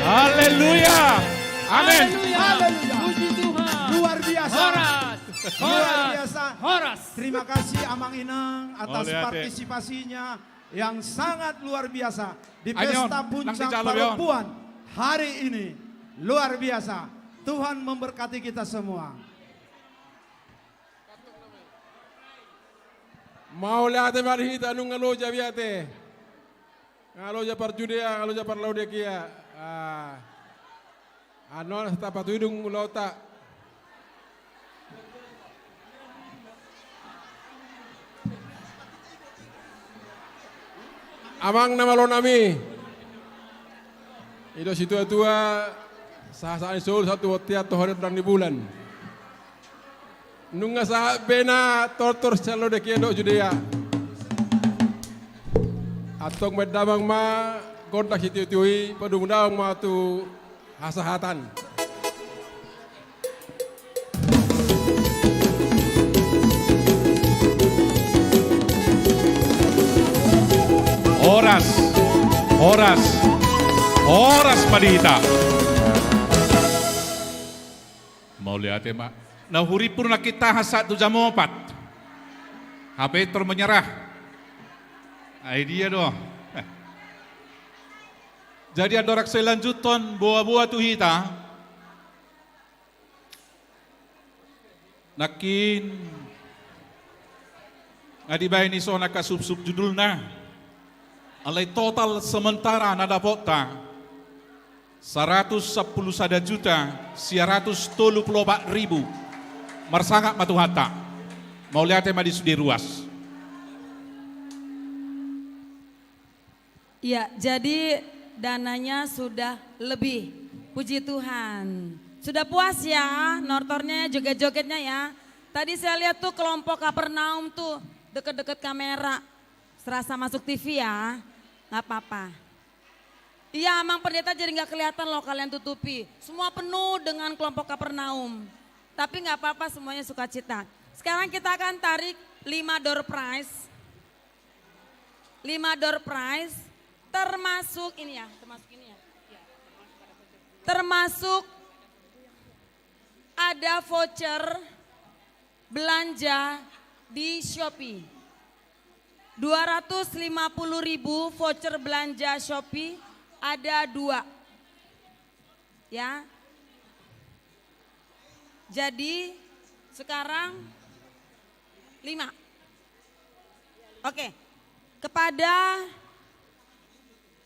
Haleluya. Amen. Haleluya. Haleluya. Puji Tuhan. Luar biasa. Horas. Luar biasa. Horas. Terima kasih Amang Inang atas partisipasinya yang sangat luar biasa di Pesta Puncak Perempuan hari ini. Luar biasa. Tuhan memberkati kita semua. Mauliate ma di hita nunga loja biate. Nga loja par Judea, nga loja par Laodikia. Ah. Annon tapatudung ulaonta. Amang na malo nami. I do situa-tua, sahat-sahat ni solu sahat tu bontean tu horip dan di bulan. Nunga sahat be na tortor sian Laodikea dohot Judea. Antong baen damang ma gondang sitiotio i, padomu damang ma tu hasahatan. Horas, horas, horas ma di hita. Mauliate ma. Na hurimpur na kita hasat tu jam opat. Hape tor menyerah. Ai dia do. Jadi andorang sai lanjuthon boa-boa tu hita. Nangkin nga dibaen i songon angka supsup judulna. Alai total sementara na dapotta saratus sampulu sada juta sia ratus tolu pulu opat ribu. Marsangap ma Tuhanta. Mauliate ma di sude ruas. Iya, jadi dananya sudah lebih. Puji Tuhan. Sudah puas ya, nortornya, joget-jogetnya ya. Tadi saya lihat tuh kelompok Kapernaum tuh deket-deket kamera. Serasa masuk T V ya. Nggak apa-apa. Iya, Amang Pendeta jadi nggak kelihatan loh, kalian tutupi. Semua penuh dengan kelompok Kapernaum. Tapi nggak apa-apa, semuanya sukacita. Sekarang kita akan tarik lima door prize. Lima door prize, termasuk ini ya, termasuk ini ya. Termasuk ada voucher belanja di Shopee. Dua ratus lima puluh ribu voucher belanja Shopee, ada dua. Ya. Jadi, sekarang lima. Oke. Kepada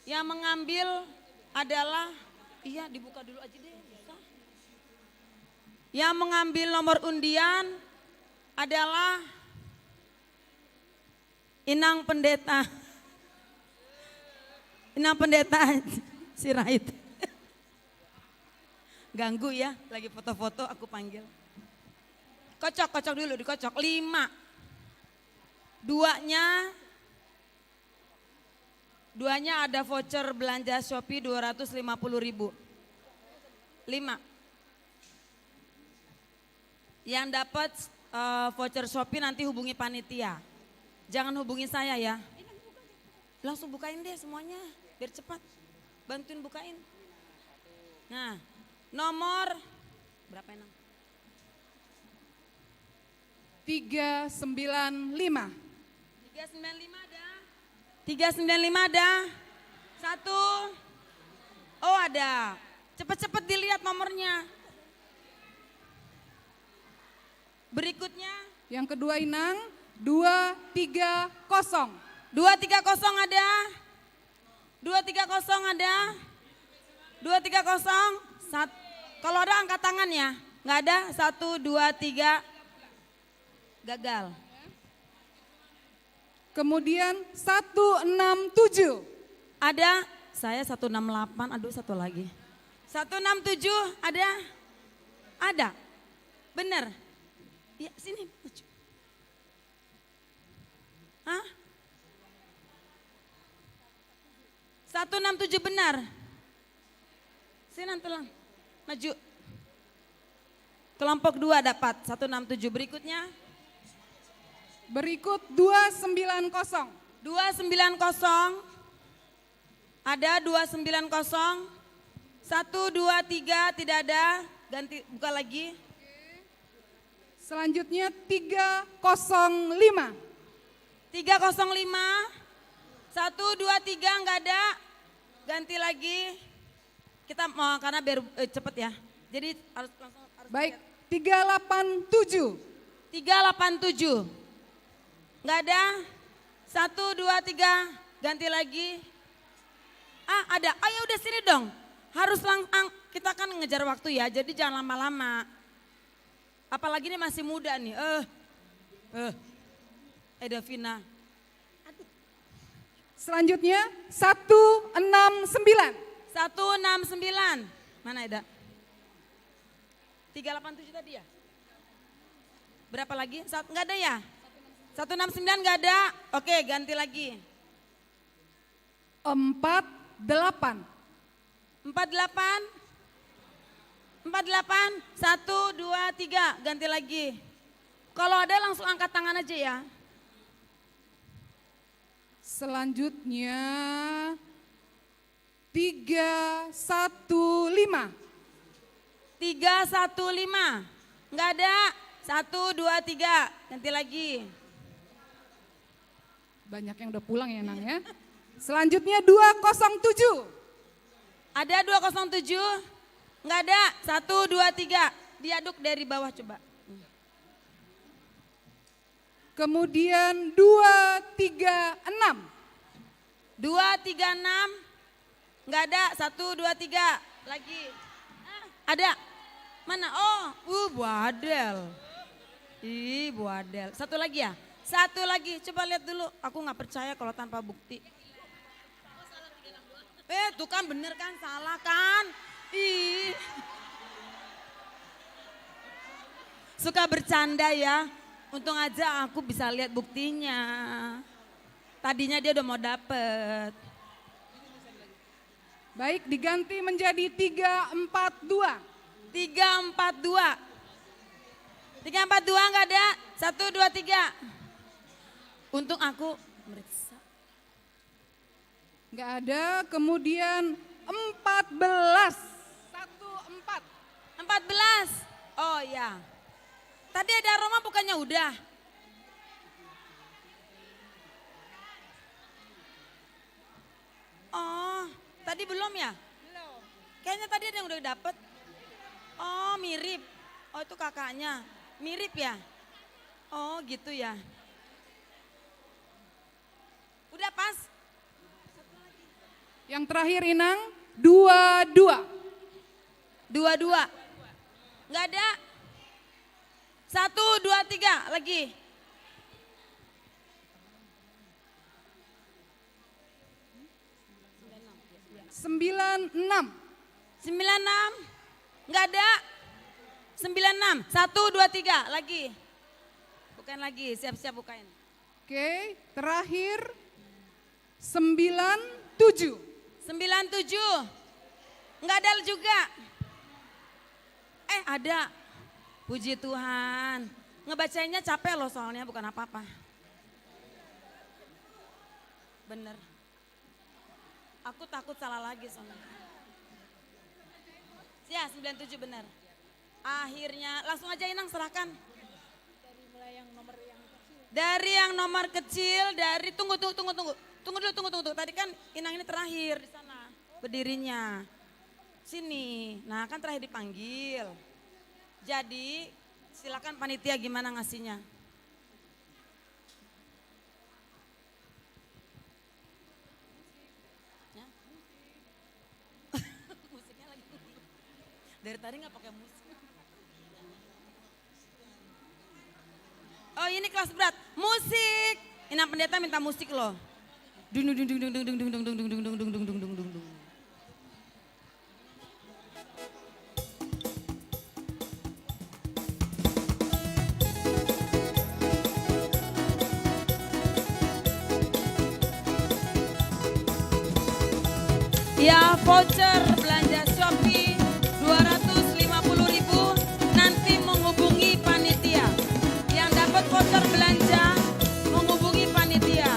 yang mengambil adalah, iya, dibuka dulu aja deh, bisa. Yang mengambil nomor undian adalah Inang Pendeta. Inang Pendeta Sirait. Ganggu ya, lagi foto-foto aku panggil. Kocok, kocok dulu, dikocok. Lima. Duanya, duanya ada voucher belanja Shopee dua ratus lima puluh ribu. Lima. Yang dapat, eh, voucher Shopee nanti hubungi panitia. Jangan hubungi saya ya. Langsung bukain deh semuanya, biar cepat. Bantuin bukain. Nah, nomor berapa, Inang? Tiga sembilan lima. Tiga sembilan lima ada? Tiga sembilan lima ada? Satu. Oh, ada. Cepet-cepet dilihat nomornya. Berikutnya. Yang kedua, Inang, dua tiga kosong. Dua tiga kosong ada? Dua tiga kosong ada? Dua tiga kosong? Sat-, kalau ada angkat tangan ya. Nggak ada? Satu, dua, tiga. Gagal. Kemudian satu enam tujuh. Ada, saya satu enam delapan, aduh, satu lagi. Satu enam tujuh, ada? Ada. Benar. Ya, sini, maju. Hah? Satu enam tujuh benar. Sini, Tulang. Maju. Kelompok dua dapat satu enam tujuh. Berikutnya. Berikut dua sembilan kosong. Dua sembilan kosong. Ada dua sembilan kosong. Satu, dua, tiga, tidak ada. Ganti, buka lagi. Selanjutnya tiga kosong lima. Tiga kosong lima. Satu, dua, tiga, nggak ada. Ganti lagi. Kita mau, karena biar, eh, cepet ya. Jadi harus langsung, harus. Baik, tiga delapan tujuh. Tiga delapan tujuh. Nggak ada. Satu, dua, tiga. Ganti lagi. Ah, ada. Oh, ya udah, sini dong. Harus lang-, ang-, kita kan ngejar waktu ya, jadi jangan lama-lama. Apalagi ini masih muda nih. Eh. Eh. Eh, Davina. Aduh. Selanjutnya, satu enam sembilan. Satu enam sembilan. Mana ada? Tiga delapan tujuh tadi ya? Berapa lagi? Sat-, nggak ada ya? Satu enam sembilan nggak ada? Oke, ganti lagi. Empat delapan. Empat delapan. Empat delapan. Satu, dua, tiga. Ganti lagi. Kalau ada langsung angkat tangan aja ya. Selanjutnya, tiga satu lima. Tiga satu lima. Nggak ada. Satu, dua, tiga. Ganti lagi. Banyak yang udah pulang ya, Nang, ya. Selanjutnya dua kosong tujuh. Ada dua kosong tujuh? Nggak ada. Satu, dua, tiga. Diaduk dari bawah coba. Kemudian dua tiga enam. Dua tiga enam. Nggak ada. Satu, dua, tiga. Lagi. Ah, ada. Mana? Oh, uh, buadel. Ih, buadel. Satu lagi ya? Satu lagi. Coba lihat dulu. Aku nggak percaya kalau tanpa bukti. Eh, tuh kan bener kan, salah kan? Ih. Suka bercanda ya. Untung aja aku bisa lihat buktinya. Tadinya dia udah mau dapet. Baik, diganti menjadi tiga empat dua. Tiga empat dua. Tiga empat dua nggak ada? Satu, dua, tiga. Untung aku meriksa. Nggak ada, kemudian empat belas. Satu empat. Empat belas. Oh ya. Tadi ada aroma bukannya udah? Oh, tadi belum ya? Belum. Kayaknya tadi ada yang udah dapet. Oh, mirip. Oh, itu kakaknya. Mirip ya? Oh, gitu ya. Udah pas? Yang terakhir, Inang, dua dua. Dua dua. Nggak ada? Satu, dua, tiga, lagi. Sembilan enam. Sembilan enam. Nggak ada? Sembilan enam. Satu, dua, tiga, lagi. Bukain lagi, siap-siap bukain. Oke, terakhir sembilan tujuh. Sembilan tujuh. Nggak ada juga. Eh, ada. Puji Tuhan. Ngebacainnya capek loh soalnya, bukan apa-apa. Bener. Aku takut salah lagi soalnya. Ya, sembilan tujuh benar. Akhirnya, langsung aja Inang serahkan. Dari mulai yang nomor yang kecil. Dari yang nomor kecil, dari, tunggu, tunggu, tunggu, tunggu. Tunggu dulu, tunggu, tunggu, tunggu. Tadi kan Inang ini terakhir di sana berdirinya. Sini. Nah, kan terakhir dipanggil. Jadi, silakan panitia gimana ngasihnya. Ya? Musiknya lagi. Dari tadi nggak pakai musik. Oh, ini kelas berat. Musik. Inang pendeta minta musik loh. Dung, dung, dung. Ya, voucher belanja Shopee dua ratus lima puluh ribu, nanti menghubungi panitia. Yang dapat voucher belanja menghubungi panitia.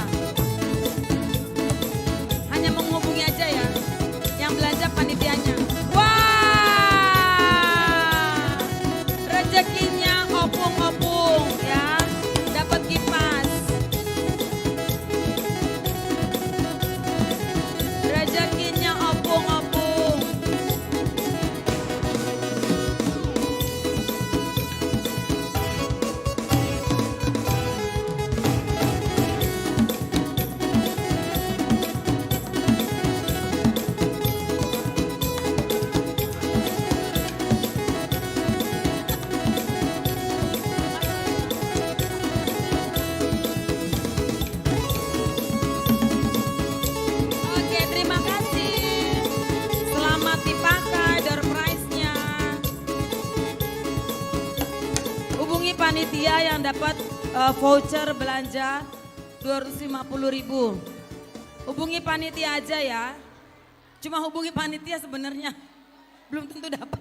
Hanya menghubungi aja ya. Yang belanja panitianya. Wah! Rezekinya opung-opung ya. Dapat kipas. Rezekinya opung-opung. Dia yang dapat, eh, voucher belanja dua ratus lima puluh ribu. Hubungi panitia aja ya. Cuma hubungi panitia sebenarnya. Belum tentu dapat.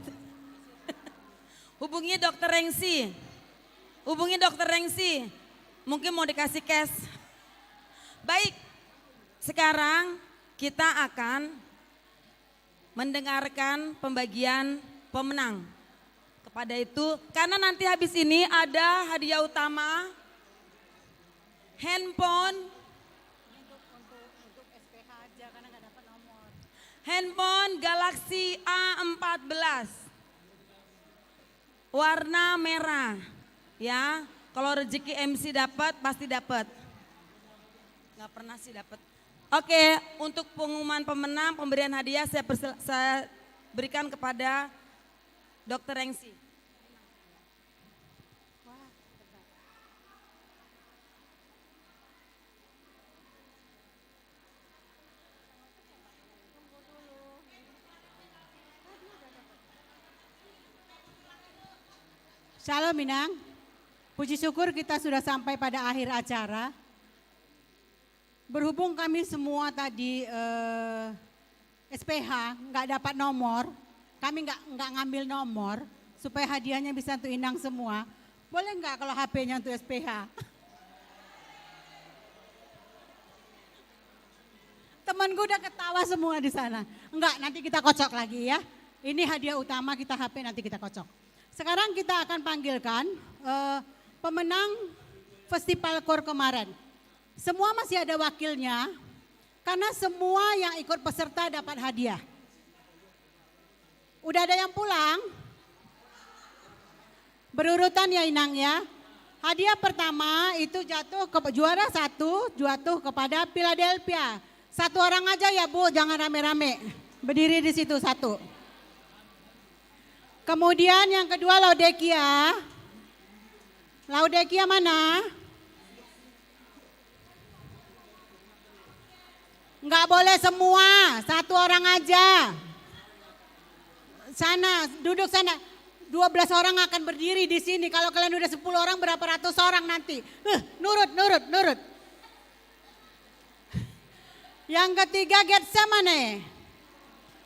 Hubungi dokter Rengsi. Hubungi dokter Rengsi. Mungkin mau dikasih cash. Baik. Sekarang kita akan mendengarkan pembagian pemenang. Kepada itu, karena nanti habis ini ada hadiah utama handphone, handphone Galaxy A empat belas warna merah, ya. Kalau rezeki M C dapat, pasti dapat. Nggak pernah sih dapat. Oke, untuk pengumuman pemenang, pemberian hadiah saya persel-, saya berikan kepada dokter Rengsi. Shalom, Inang. Puji syukur kita sudah sampai pada akhir acara. Berhubung kami semua tadi, eh, S P H, nggak dapat nomor, kami nggak, nggak ngambil nomor, supaya hadiahnya bisa untuk Inang semua. Boleh nggak kalau H P-nya untuk S P H? Temanku udah ketawa semua di sana. Enggak, nanti kita kocok lagi ya. Ini hadiah utama kita, H P nanti kita kocok. Sekarang kita akan panggilkan, eh, pemenang Festival Kor kemarin. Semua masih ada wakilnya, karena semua yang ikut peserta dapat hadiah. Udah ada yang pulang? Berurutan ya, Inang, ya. Hadiah pertama itu jatuh ke juara satu, jatuh kepada Philadelphia. Satu orang aja ya, Bu, jangan rame-rame. Berdiri di situ satu. Kemudian yang kedua Laodikia. Laodikia mana? Nggak boleh semua, satu orang aja. Sana, duduk sana. Dua belas orang akan berdiri di sini. Kalau kalian udah sepuluh orang, berapa ratus orang nanti? Eh, nurut, nurut, nurut. Yang ketiga Getsemane.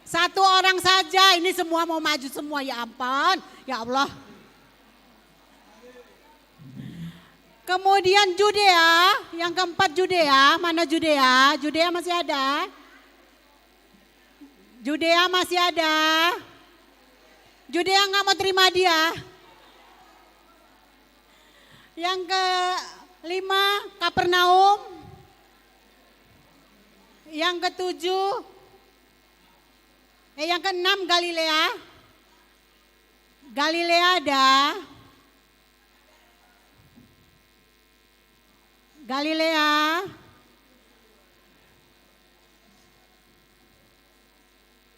Satu orang saja, ini semua mau maju semua, ya ampun, ya Allah. Kemudian Judea, yang keempat Judea, mana Judea? Judea masih ada? Judea masih ada? Judea nggak mau terima dia. Yang kelima Kapernaum. Yang ketujuh, eh, yang keenam Galilea. Galilea ada. Galilea.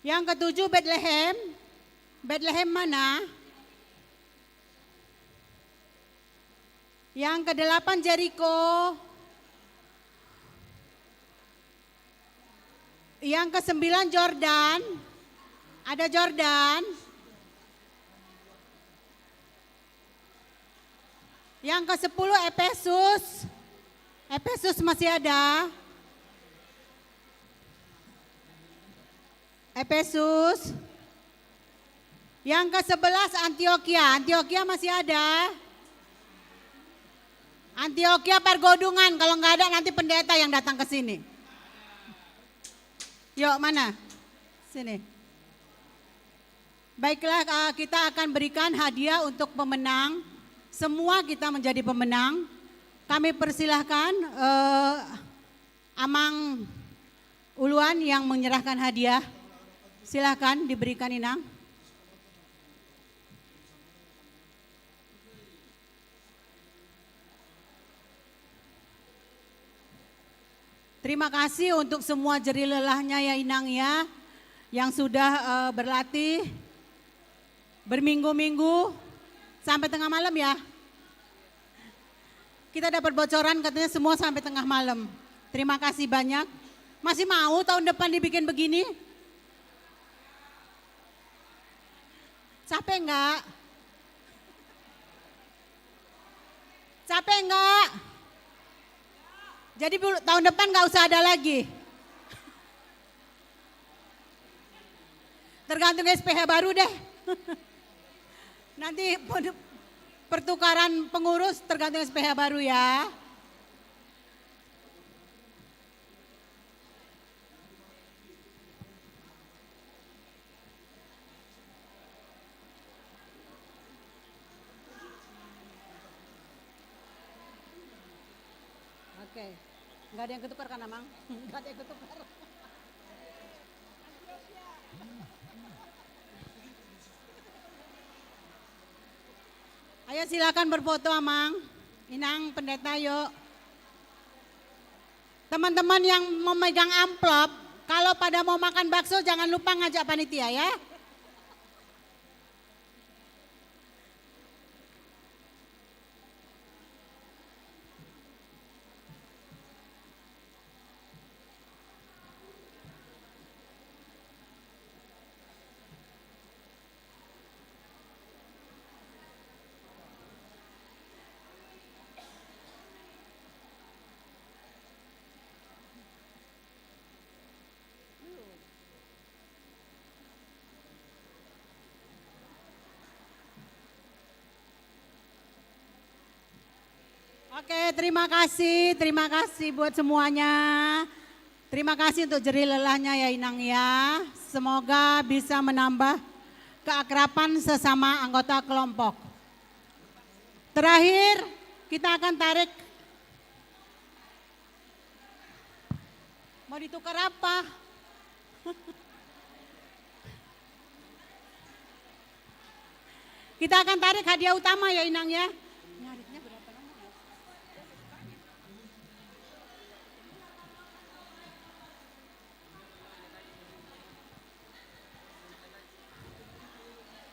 Yang ketujuh Betlehem. Betlehem mana? Yang kedelapan Jeriko. Yang kesembilan Jordan. Ada Jordan. Yang kesepuluh Efesus. Efesus masih ada. Efesus. Yang kesebelas Antiokia. Antiokia masih ada? Antiokia Pargodungan. Kalau nggak ada, nanti pendeta yang datang ke sini. Yuk, mana? Sini. Baiklah, eh, kita akan berikan hadiah untuk pemenang. Semua kita menjadi pemenang. Kami persilahkan, eh, Amang Uluan yang menyerahkan hadiah. Silahkan diberikan, Inang. Terima kasih untuk semua jerih lelahnya ya, Inang, ya, yang sudah, eh, berlatih berminggu-minggu sampai tengah malam ya. Kita dapat bocoran katanya semua sampai tengah malam. Terima kasih banyak. Masih mau tahun depan dibikin begini? Capek nggak? Capek nggak? Jadi bul-, tahun depan nggak usah ada lagi. Tergantung S P H baru deh. Nanti pertukaran pengurus tergantung S P H baru ya. Oke. Nggak ada yang ketukar kan, Amang? Nggak ada yang ketukar. Ayo, silakan berfoto, Amang. Inang, pendeta, yuk. Teman-teman yang memegang amplop, kalau pada mau makan bakso, jangan lupa ngajak panitia, ya. Oke, terima kasih, terima kasih buat semuanya. Terima kasih untuk jerih lelahnya ya, Inang, ya. Semoga bisa menambah keakraban sesama anggota kelompok. Terakhir, kita akan tarik. Mau ditukar apa? Kita akan tarik hadiah utama ya, Inang, ya. Nyariknya berapa nomor ya?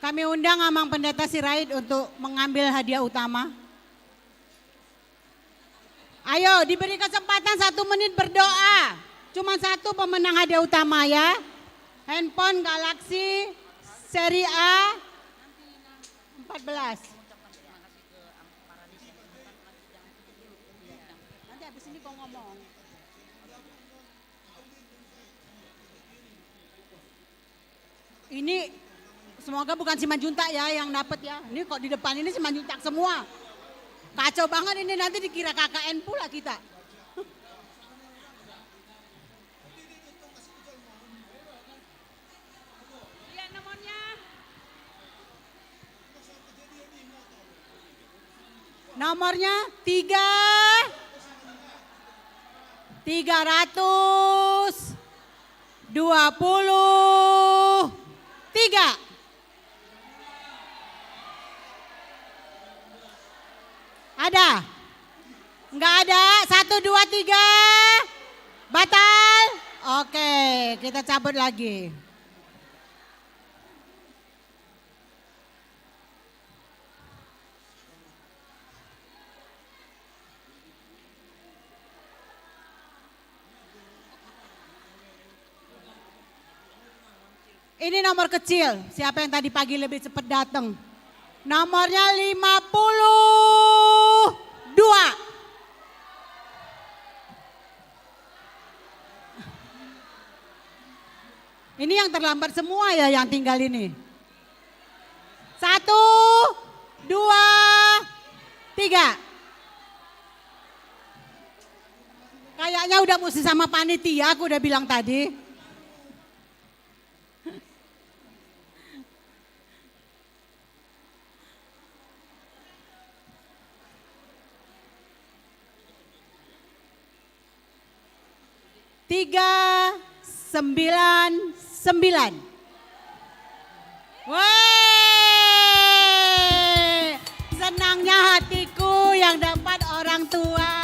Kami undang Amang Pendeta Sirait untuk mengambil hadiah utama. Ayo, diberi kesempatan satu menit berdoa. Cuma satu pemenang hadiah utama ya. Handphone Galaxy seri A empat belas. Nanti habis ini gua ngomong. Ini semoga bukan Simanjuntak ya yang dapat ya. Ini kok di depan ini Simanjuntak semua. Kacau banget ini, nanti dikira K K N pula kita. Iya, nomornya. Nomornya tiga, tiga ratus dua puluh tiga. Ada? Nggak ada. Satu, dua, tiga. Batal. Oke, kita cabut lagi. Ini nomor kecil, siapa yang tadi pagi lebih cepat datang? Nomornya lima puluh dua. Ini yang terlambat semua ya yang tinggal ini. Satu, dua, tiga. Kayaknya udah mesti sama panitia, aku udah bilang tadi. Tiga sembilan sembilan. Weh, senangnya hatiku yang dapat orang tua.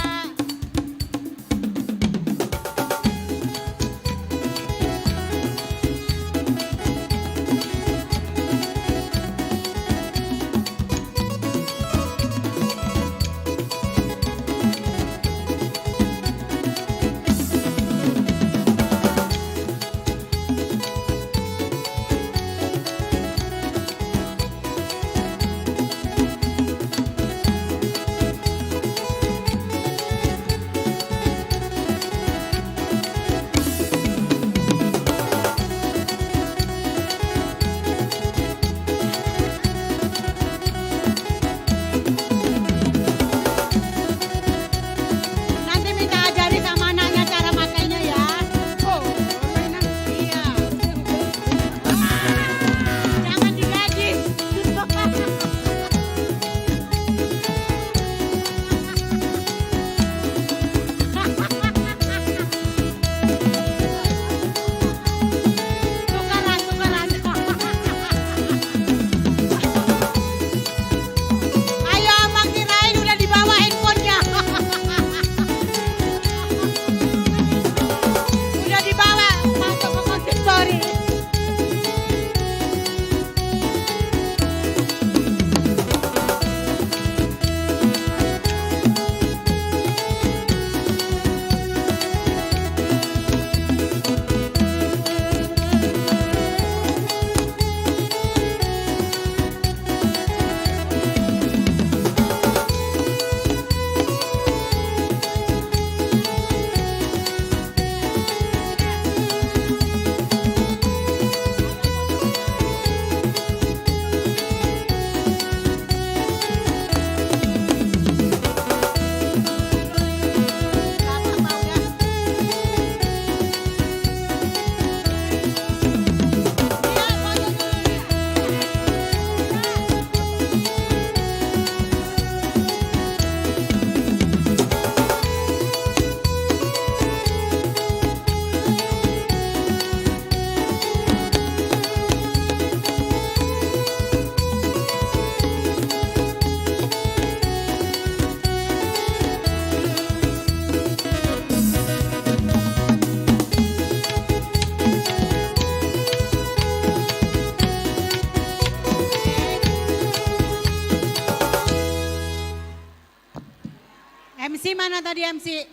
Mana tadi M C?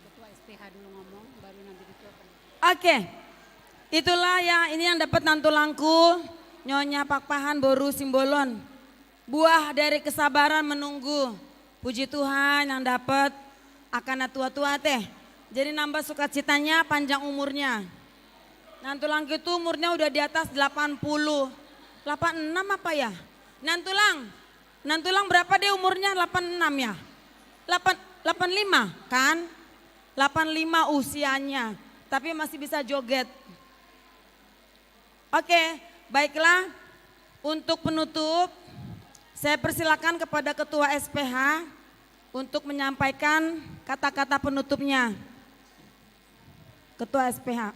Ketua S P H dulu ngomong, baru nanti ketua. Oke. Itulah ya, ini yang dapat nantulangku, Nyonya Pakpahan boru Simbolon. Buah dari kesabaran menunggu. Puji Tuhan yang dapat akan na tua-tua teh. Jadi nambah sukacitanya, panjang umurnya. Nantulangku itu umurnya udah di atas delapan puluh. Delapan enam apa ya? Nantulang. Nantulang berapa dia umurnya? Delapan enam ya? Delapan, delapan lima kan? Delapan lima usianya. Tapi masih bisa joget. Oke, baiklah. Untuk penutup, saya persilakan kepada Ketua S P H untuk menyampaikan kata-kata penutupnya. Ketua S P H.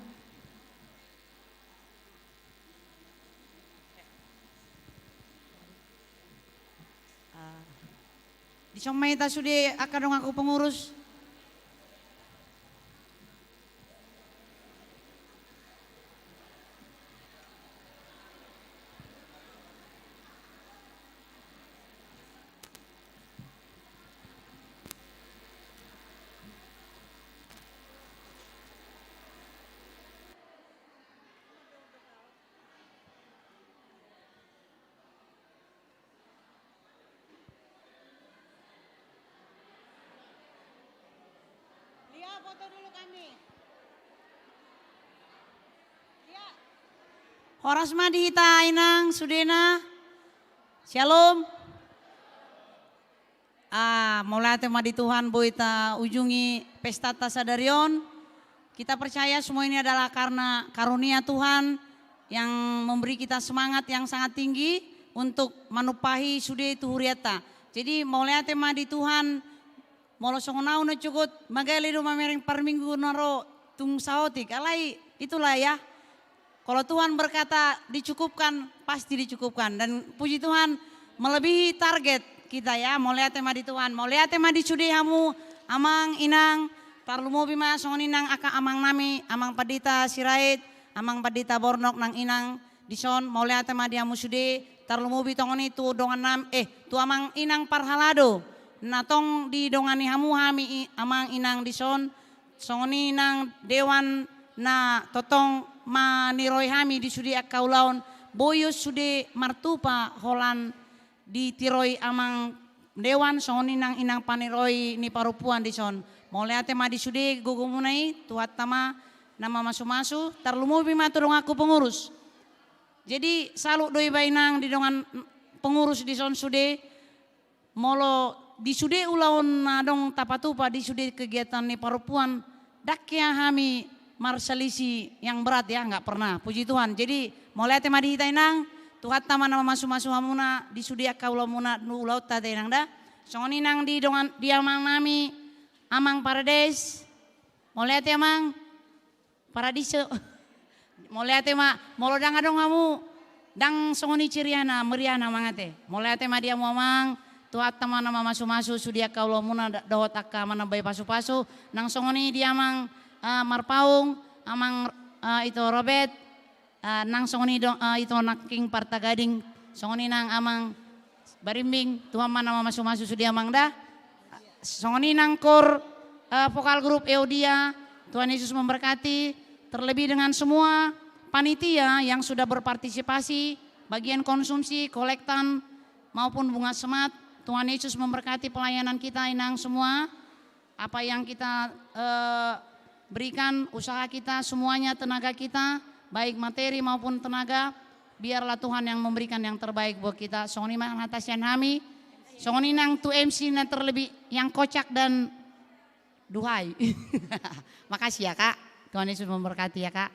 Dison ma hita sude angka donganku pengurus. Lia, foto dulu kami. Lia. Horas ma di hita inang sudena. Shalom. Ah, mauliate ma di Tuhan, boi taujungi pestanta sadari on. Kita percaya semua ini adalah karena karunia Tuhan yang memberi kita semangat yang sangat tinggi untuk manumpahi sude tu hurianta. Jadi mauliate ma di Tuhan, molo songon au na cukup magale do mamereng parminggu na ro tung saotik. Alai itulah ya. Kalau Tuhan berkata dicukupkan, pasti dicukupkan. Dan puji Tuhan, melebihi target kita ya. Mauliate ma di Tuhan. Mauliate ma di sude hamu, amang, inang. Tarlumobi ma songon i nang angka amang nami, amang Pandita Sirait, amang Pandita Bornok nang inang. Dison, mauliate ma di hamu sude. Tarlumobi tong ni tu dongan nam, eh, tu amang inang parhalado. Na tong didongani hamu hami i, amang inang dison. Songon i nang dewan na tongtong maniroi hami di sude angka ulaon, boi sude martupa holan ditiroi amang dewan, songon i nang inang paniroi ni parompuan dison. Mauliate ma di sude gogomuna i, Tuhanta ma na mamasumasu, tarlumobi ma tu donganku pengurus. Jadi salut do iba inang di dongan pengurus dison sude. Molo di sude ulaon na adong tapatupa di sude kegiatan ni parompuan, ndang hea hami marselisih yang berat ya, nggak pernah. Puji Tuhan. Jadi mauliate ma di hita inang, Tuhanta ma na mamasumasu hamuna di sude angka ulaonmuna, ulaonta da inang da. Songon i nang di dongan, di amang nami, amang Parades. Mauliate amang. Paradiso. Mauliate ma, molo ndang adong hamu, ndang songon i ciriana, meriana amang ate. Mauliate ma di hamu amang, Tuhanta ma na mamasumasu sude angka ulaonmuna da-, dohot angka manambai pasupasu, nang songon i di amang, eh, Marpaung, amang, eh, ito Robert, eh, nang songon i do, eh, ito nangkin partagading, songon i nang amang Barimbing, Tuhan ma na mamasumasu sude amang da. Songon i nang kor, eh, vokal grup Euodia, Tuhan Yesus memberkati, terlebih dengan semua panitia yang sudah berpartisipasi, bagian konsumsi, kolektan, maupun bunga semat, Tuhan Yesus memberkati pelayanan kita inang semua. Apa yang kita, eh, berikan, usaha kita, semuanya, tenaga kita, baik materi maupun tenaga, biarlah Tuhan yang memberikan yang terbaik buat kita. Songon i ma hata sian hami, songon i nang tu M C na terlebih yang kocak dan duhai. Makasih ya, Kak. Tuhan Yesus memberkati ya, Kak.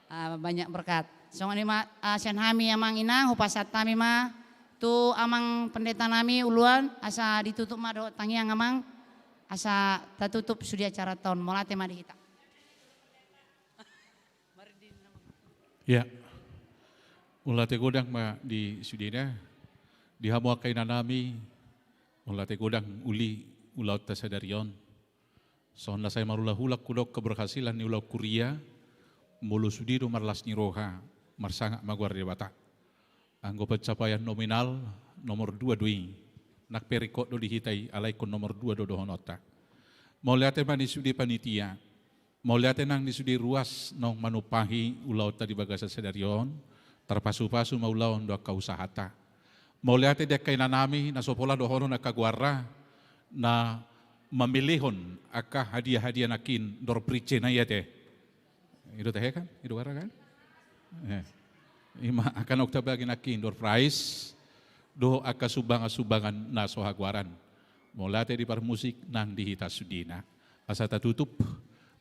Ah, banyak berkat. Songon i ma, ah, sian hami amang inang, hupasahat hami ma tu amang pendeta nami uluan, asa ditutup ma dohot tangiang amang, asa tatutup sude acara on. Mauliate ma di hita. Ya. Mauliate godang ma di sudena, di hamu angka inanami, mauliate godang uli ulaonta sadari on. Songon na sai marulakulak hudok keberhasilan ni ulaon kuria, molo sude do marlas ni roha, marsangap ma goar Debata. Anggo pencapaian nominal, nomor dua do i. Nang pe ringkot do di hita i, alai ingkon nomor dua do dohononta. Mauliate ma di sude panitia. Mauliate nang di sude ruas naung manumpahi ulaonta di bagasan sadari on, tarpasupasu ma ulaon dohot angka usahata. Mauliate di angka inanami na so pola dohonon angka goarna, na mamilihon angka hadiah-hadiah nangkin, door prize na i ate. I do tahe kan? I do goarna kan? Eh. Ima angka naung tabagi nangkin door prize dohot angka sumbangan-sumbangan na so hagoaran. Mauliate di parmusik nang di hita sudena. Asa tatutup,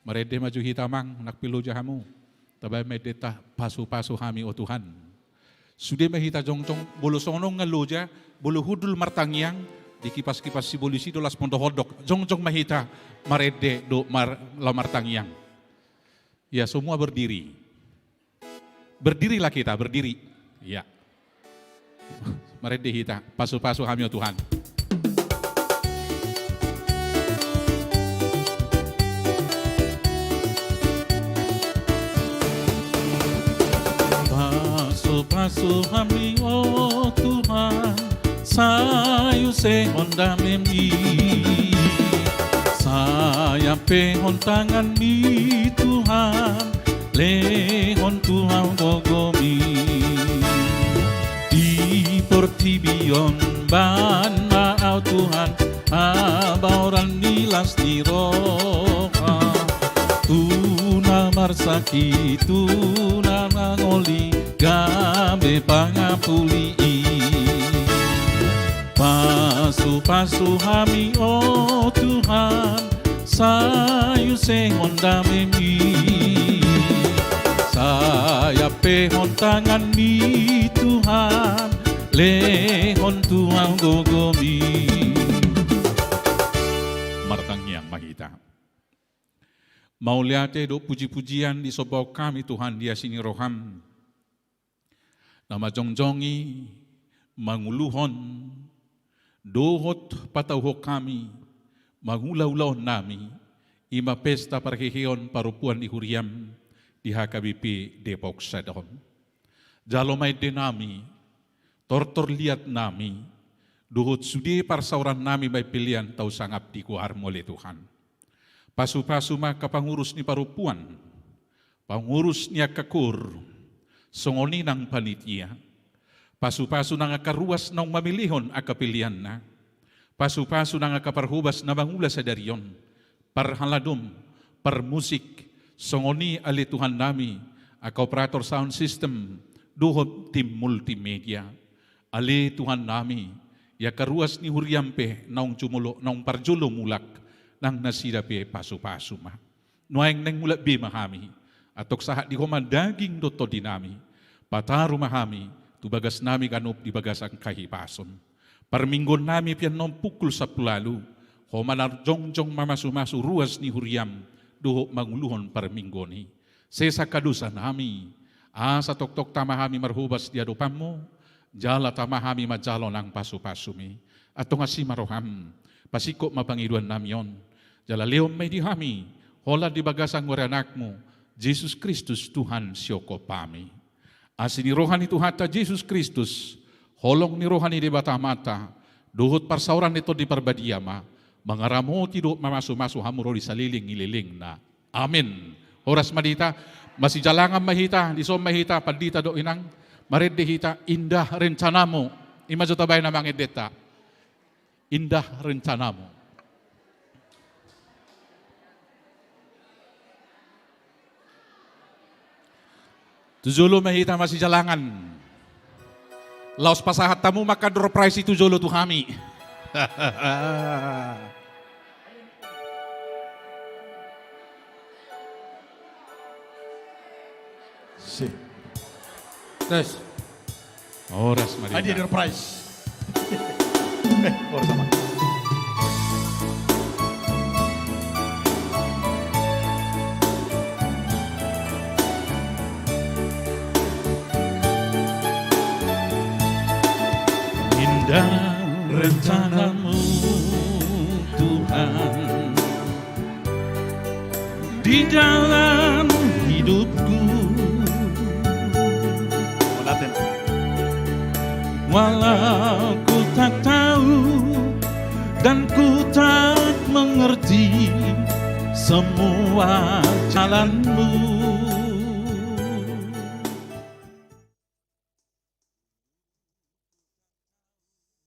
marende ma jo hita amang, nang pe loja hamu. Tabaen ma endenta, pasupasu hami o Tuhan. Sude ma hita jongjong, molo songon on nga loja, molo hundul martangiang, dikipas-kipas sibolis i do las mondok-ondok. Jongjong ma hita marende dohot mar-, laho martangiang. Ya, semua berdiri. Berdirilah kita, berdiri. Ya. Marende hita, pasupasu hami o Tuhan. Pasupasu hami o Tuhan, sai usehon damemi. Sai ampehon tanganmi Tuhan, lehon tu hau gogomi. Di portibi on bahen ma au Tuhan, habaoran ni las ni roha. Tu na marsakit, tu na mangoli, gabe pangapuli i. Pasupasu hami o Tuhan, sai usehon damemi. Sai ampehon tanganmi Tuhan, lehon tu hau gogomi. Martangiang ma hita. Mauliate dohot puji-pujian disombahon hami Tuhan di asi ni roham. Na manjongjongi, manguluhon, dohot patauhon hami, mangula ulaonnami, i ma pesta parheheon parompuan ni huriam di H K B P Depok sadahon. Jalo ma endenami, tortor liatnami, dohot sude parsaorannami bahen pelean tau sangap di goarmu ale Tuhan. Pasupasu ma angka pangurus ni parompuan, pangurus ni angka kur, songon i nang panitia. Pasupasu nang angka ruas naung mamilihon angka peleanna. Pasupasu nang angka parhobas na mangula sadari on, parhaladom, parmusik, songon i ale Tuhannami, angka operator sound system, dohot tim multimedia. Ale Tuhannami, i angka ruas ni huriam pe naung jumolo, naung parjolo mulak, nang nasida pe pasupasu ma. Nuaeng naeng mulak be ma hami, antong sahat di Ho ma daging dohot tondinami. Pataru ma hami tu bagasnami ganup di bagasan hahipason. Parmingguonnami pe annon pukul sampulu ualu, Ho ma na jongjong mamasumasu ruas ni huriam dohot manguluhon parmingguon i. Sesa angka dosanami, asa tongtong tama hami marhobas di adopanmu, jala tama hami manjalo nang pasupasumi. Antong asi ma roham, pasingkop ma pangidoannami on, jala lehon ma i di hami, holan di bagasan goar ni Anakmu, Jesus Kristus Tuhan sihophopami. Asi ni roha ni Tuhanta Jesus Kristus, holong ni roha ni Debata Amanta, dohot parsaoran ni Tondi Parbadia ma mangaramoti dohot mamasumasu hamu ro di saleleng ni lelengna. Amen. Horas ma di hita, masijalangan ma hita, dison ma hita, pandita dohot inang, marende hita, indah rencanamu. I ma jo tabaen amang endenta. Indah rencanamu. Tu jolo ma hita masijalangan. Laos pasahat hamu ma angka door prize i tu jolo tu hami. Si. Tes. Horas ma di hita. Hadiah door prize. Eh, horas ma. Indah rencanamu, Tuhan, di dalam hidupku. Walau ku tak tahu Di semua jalanmu.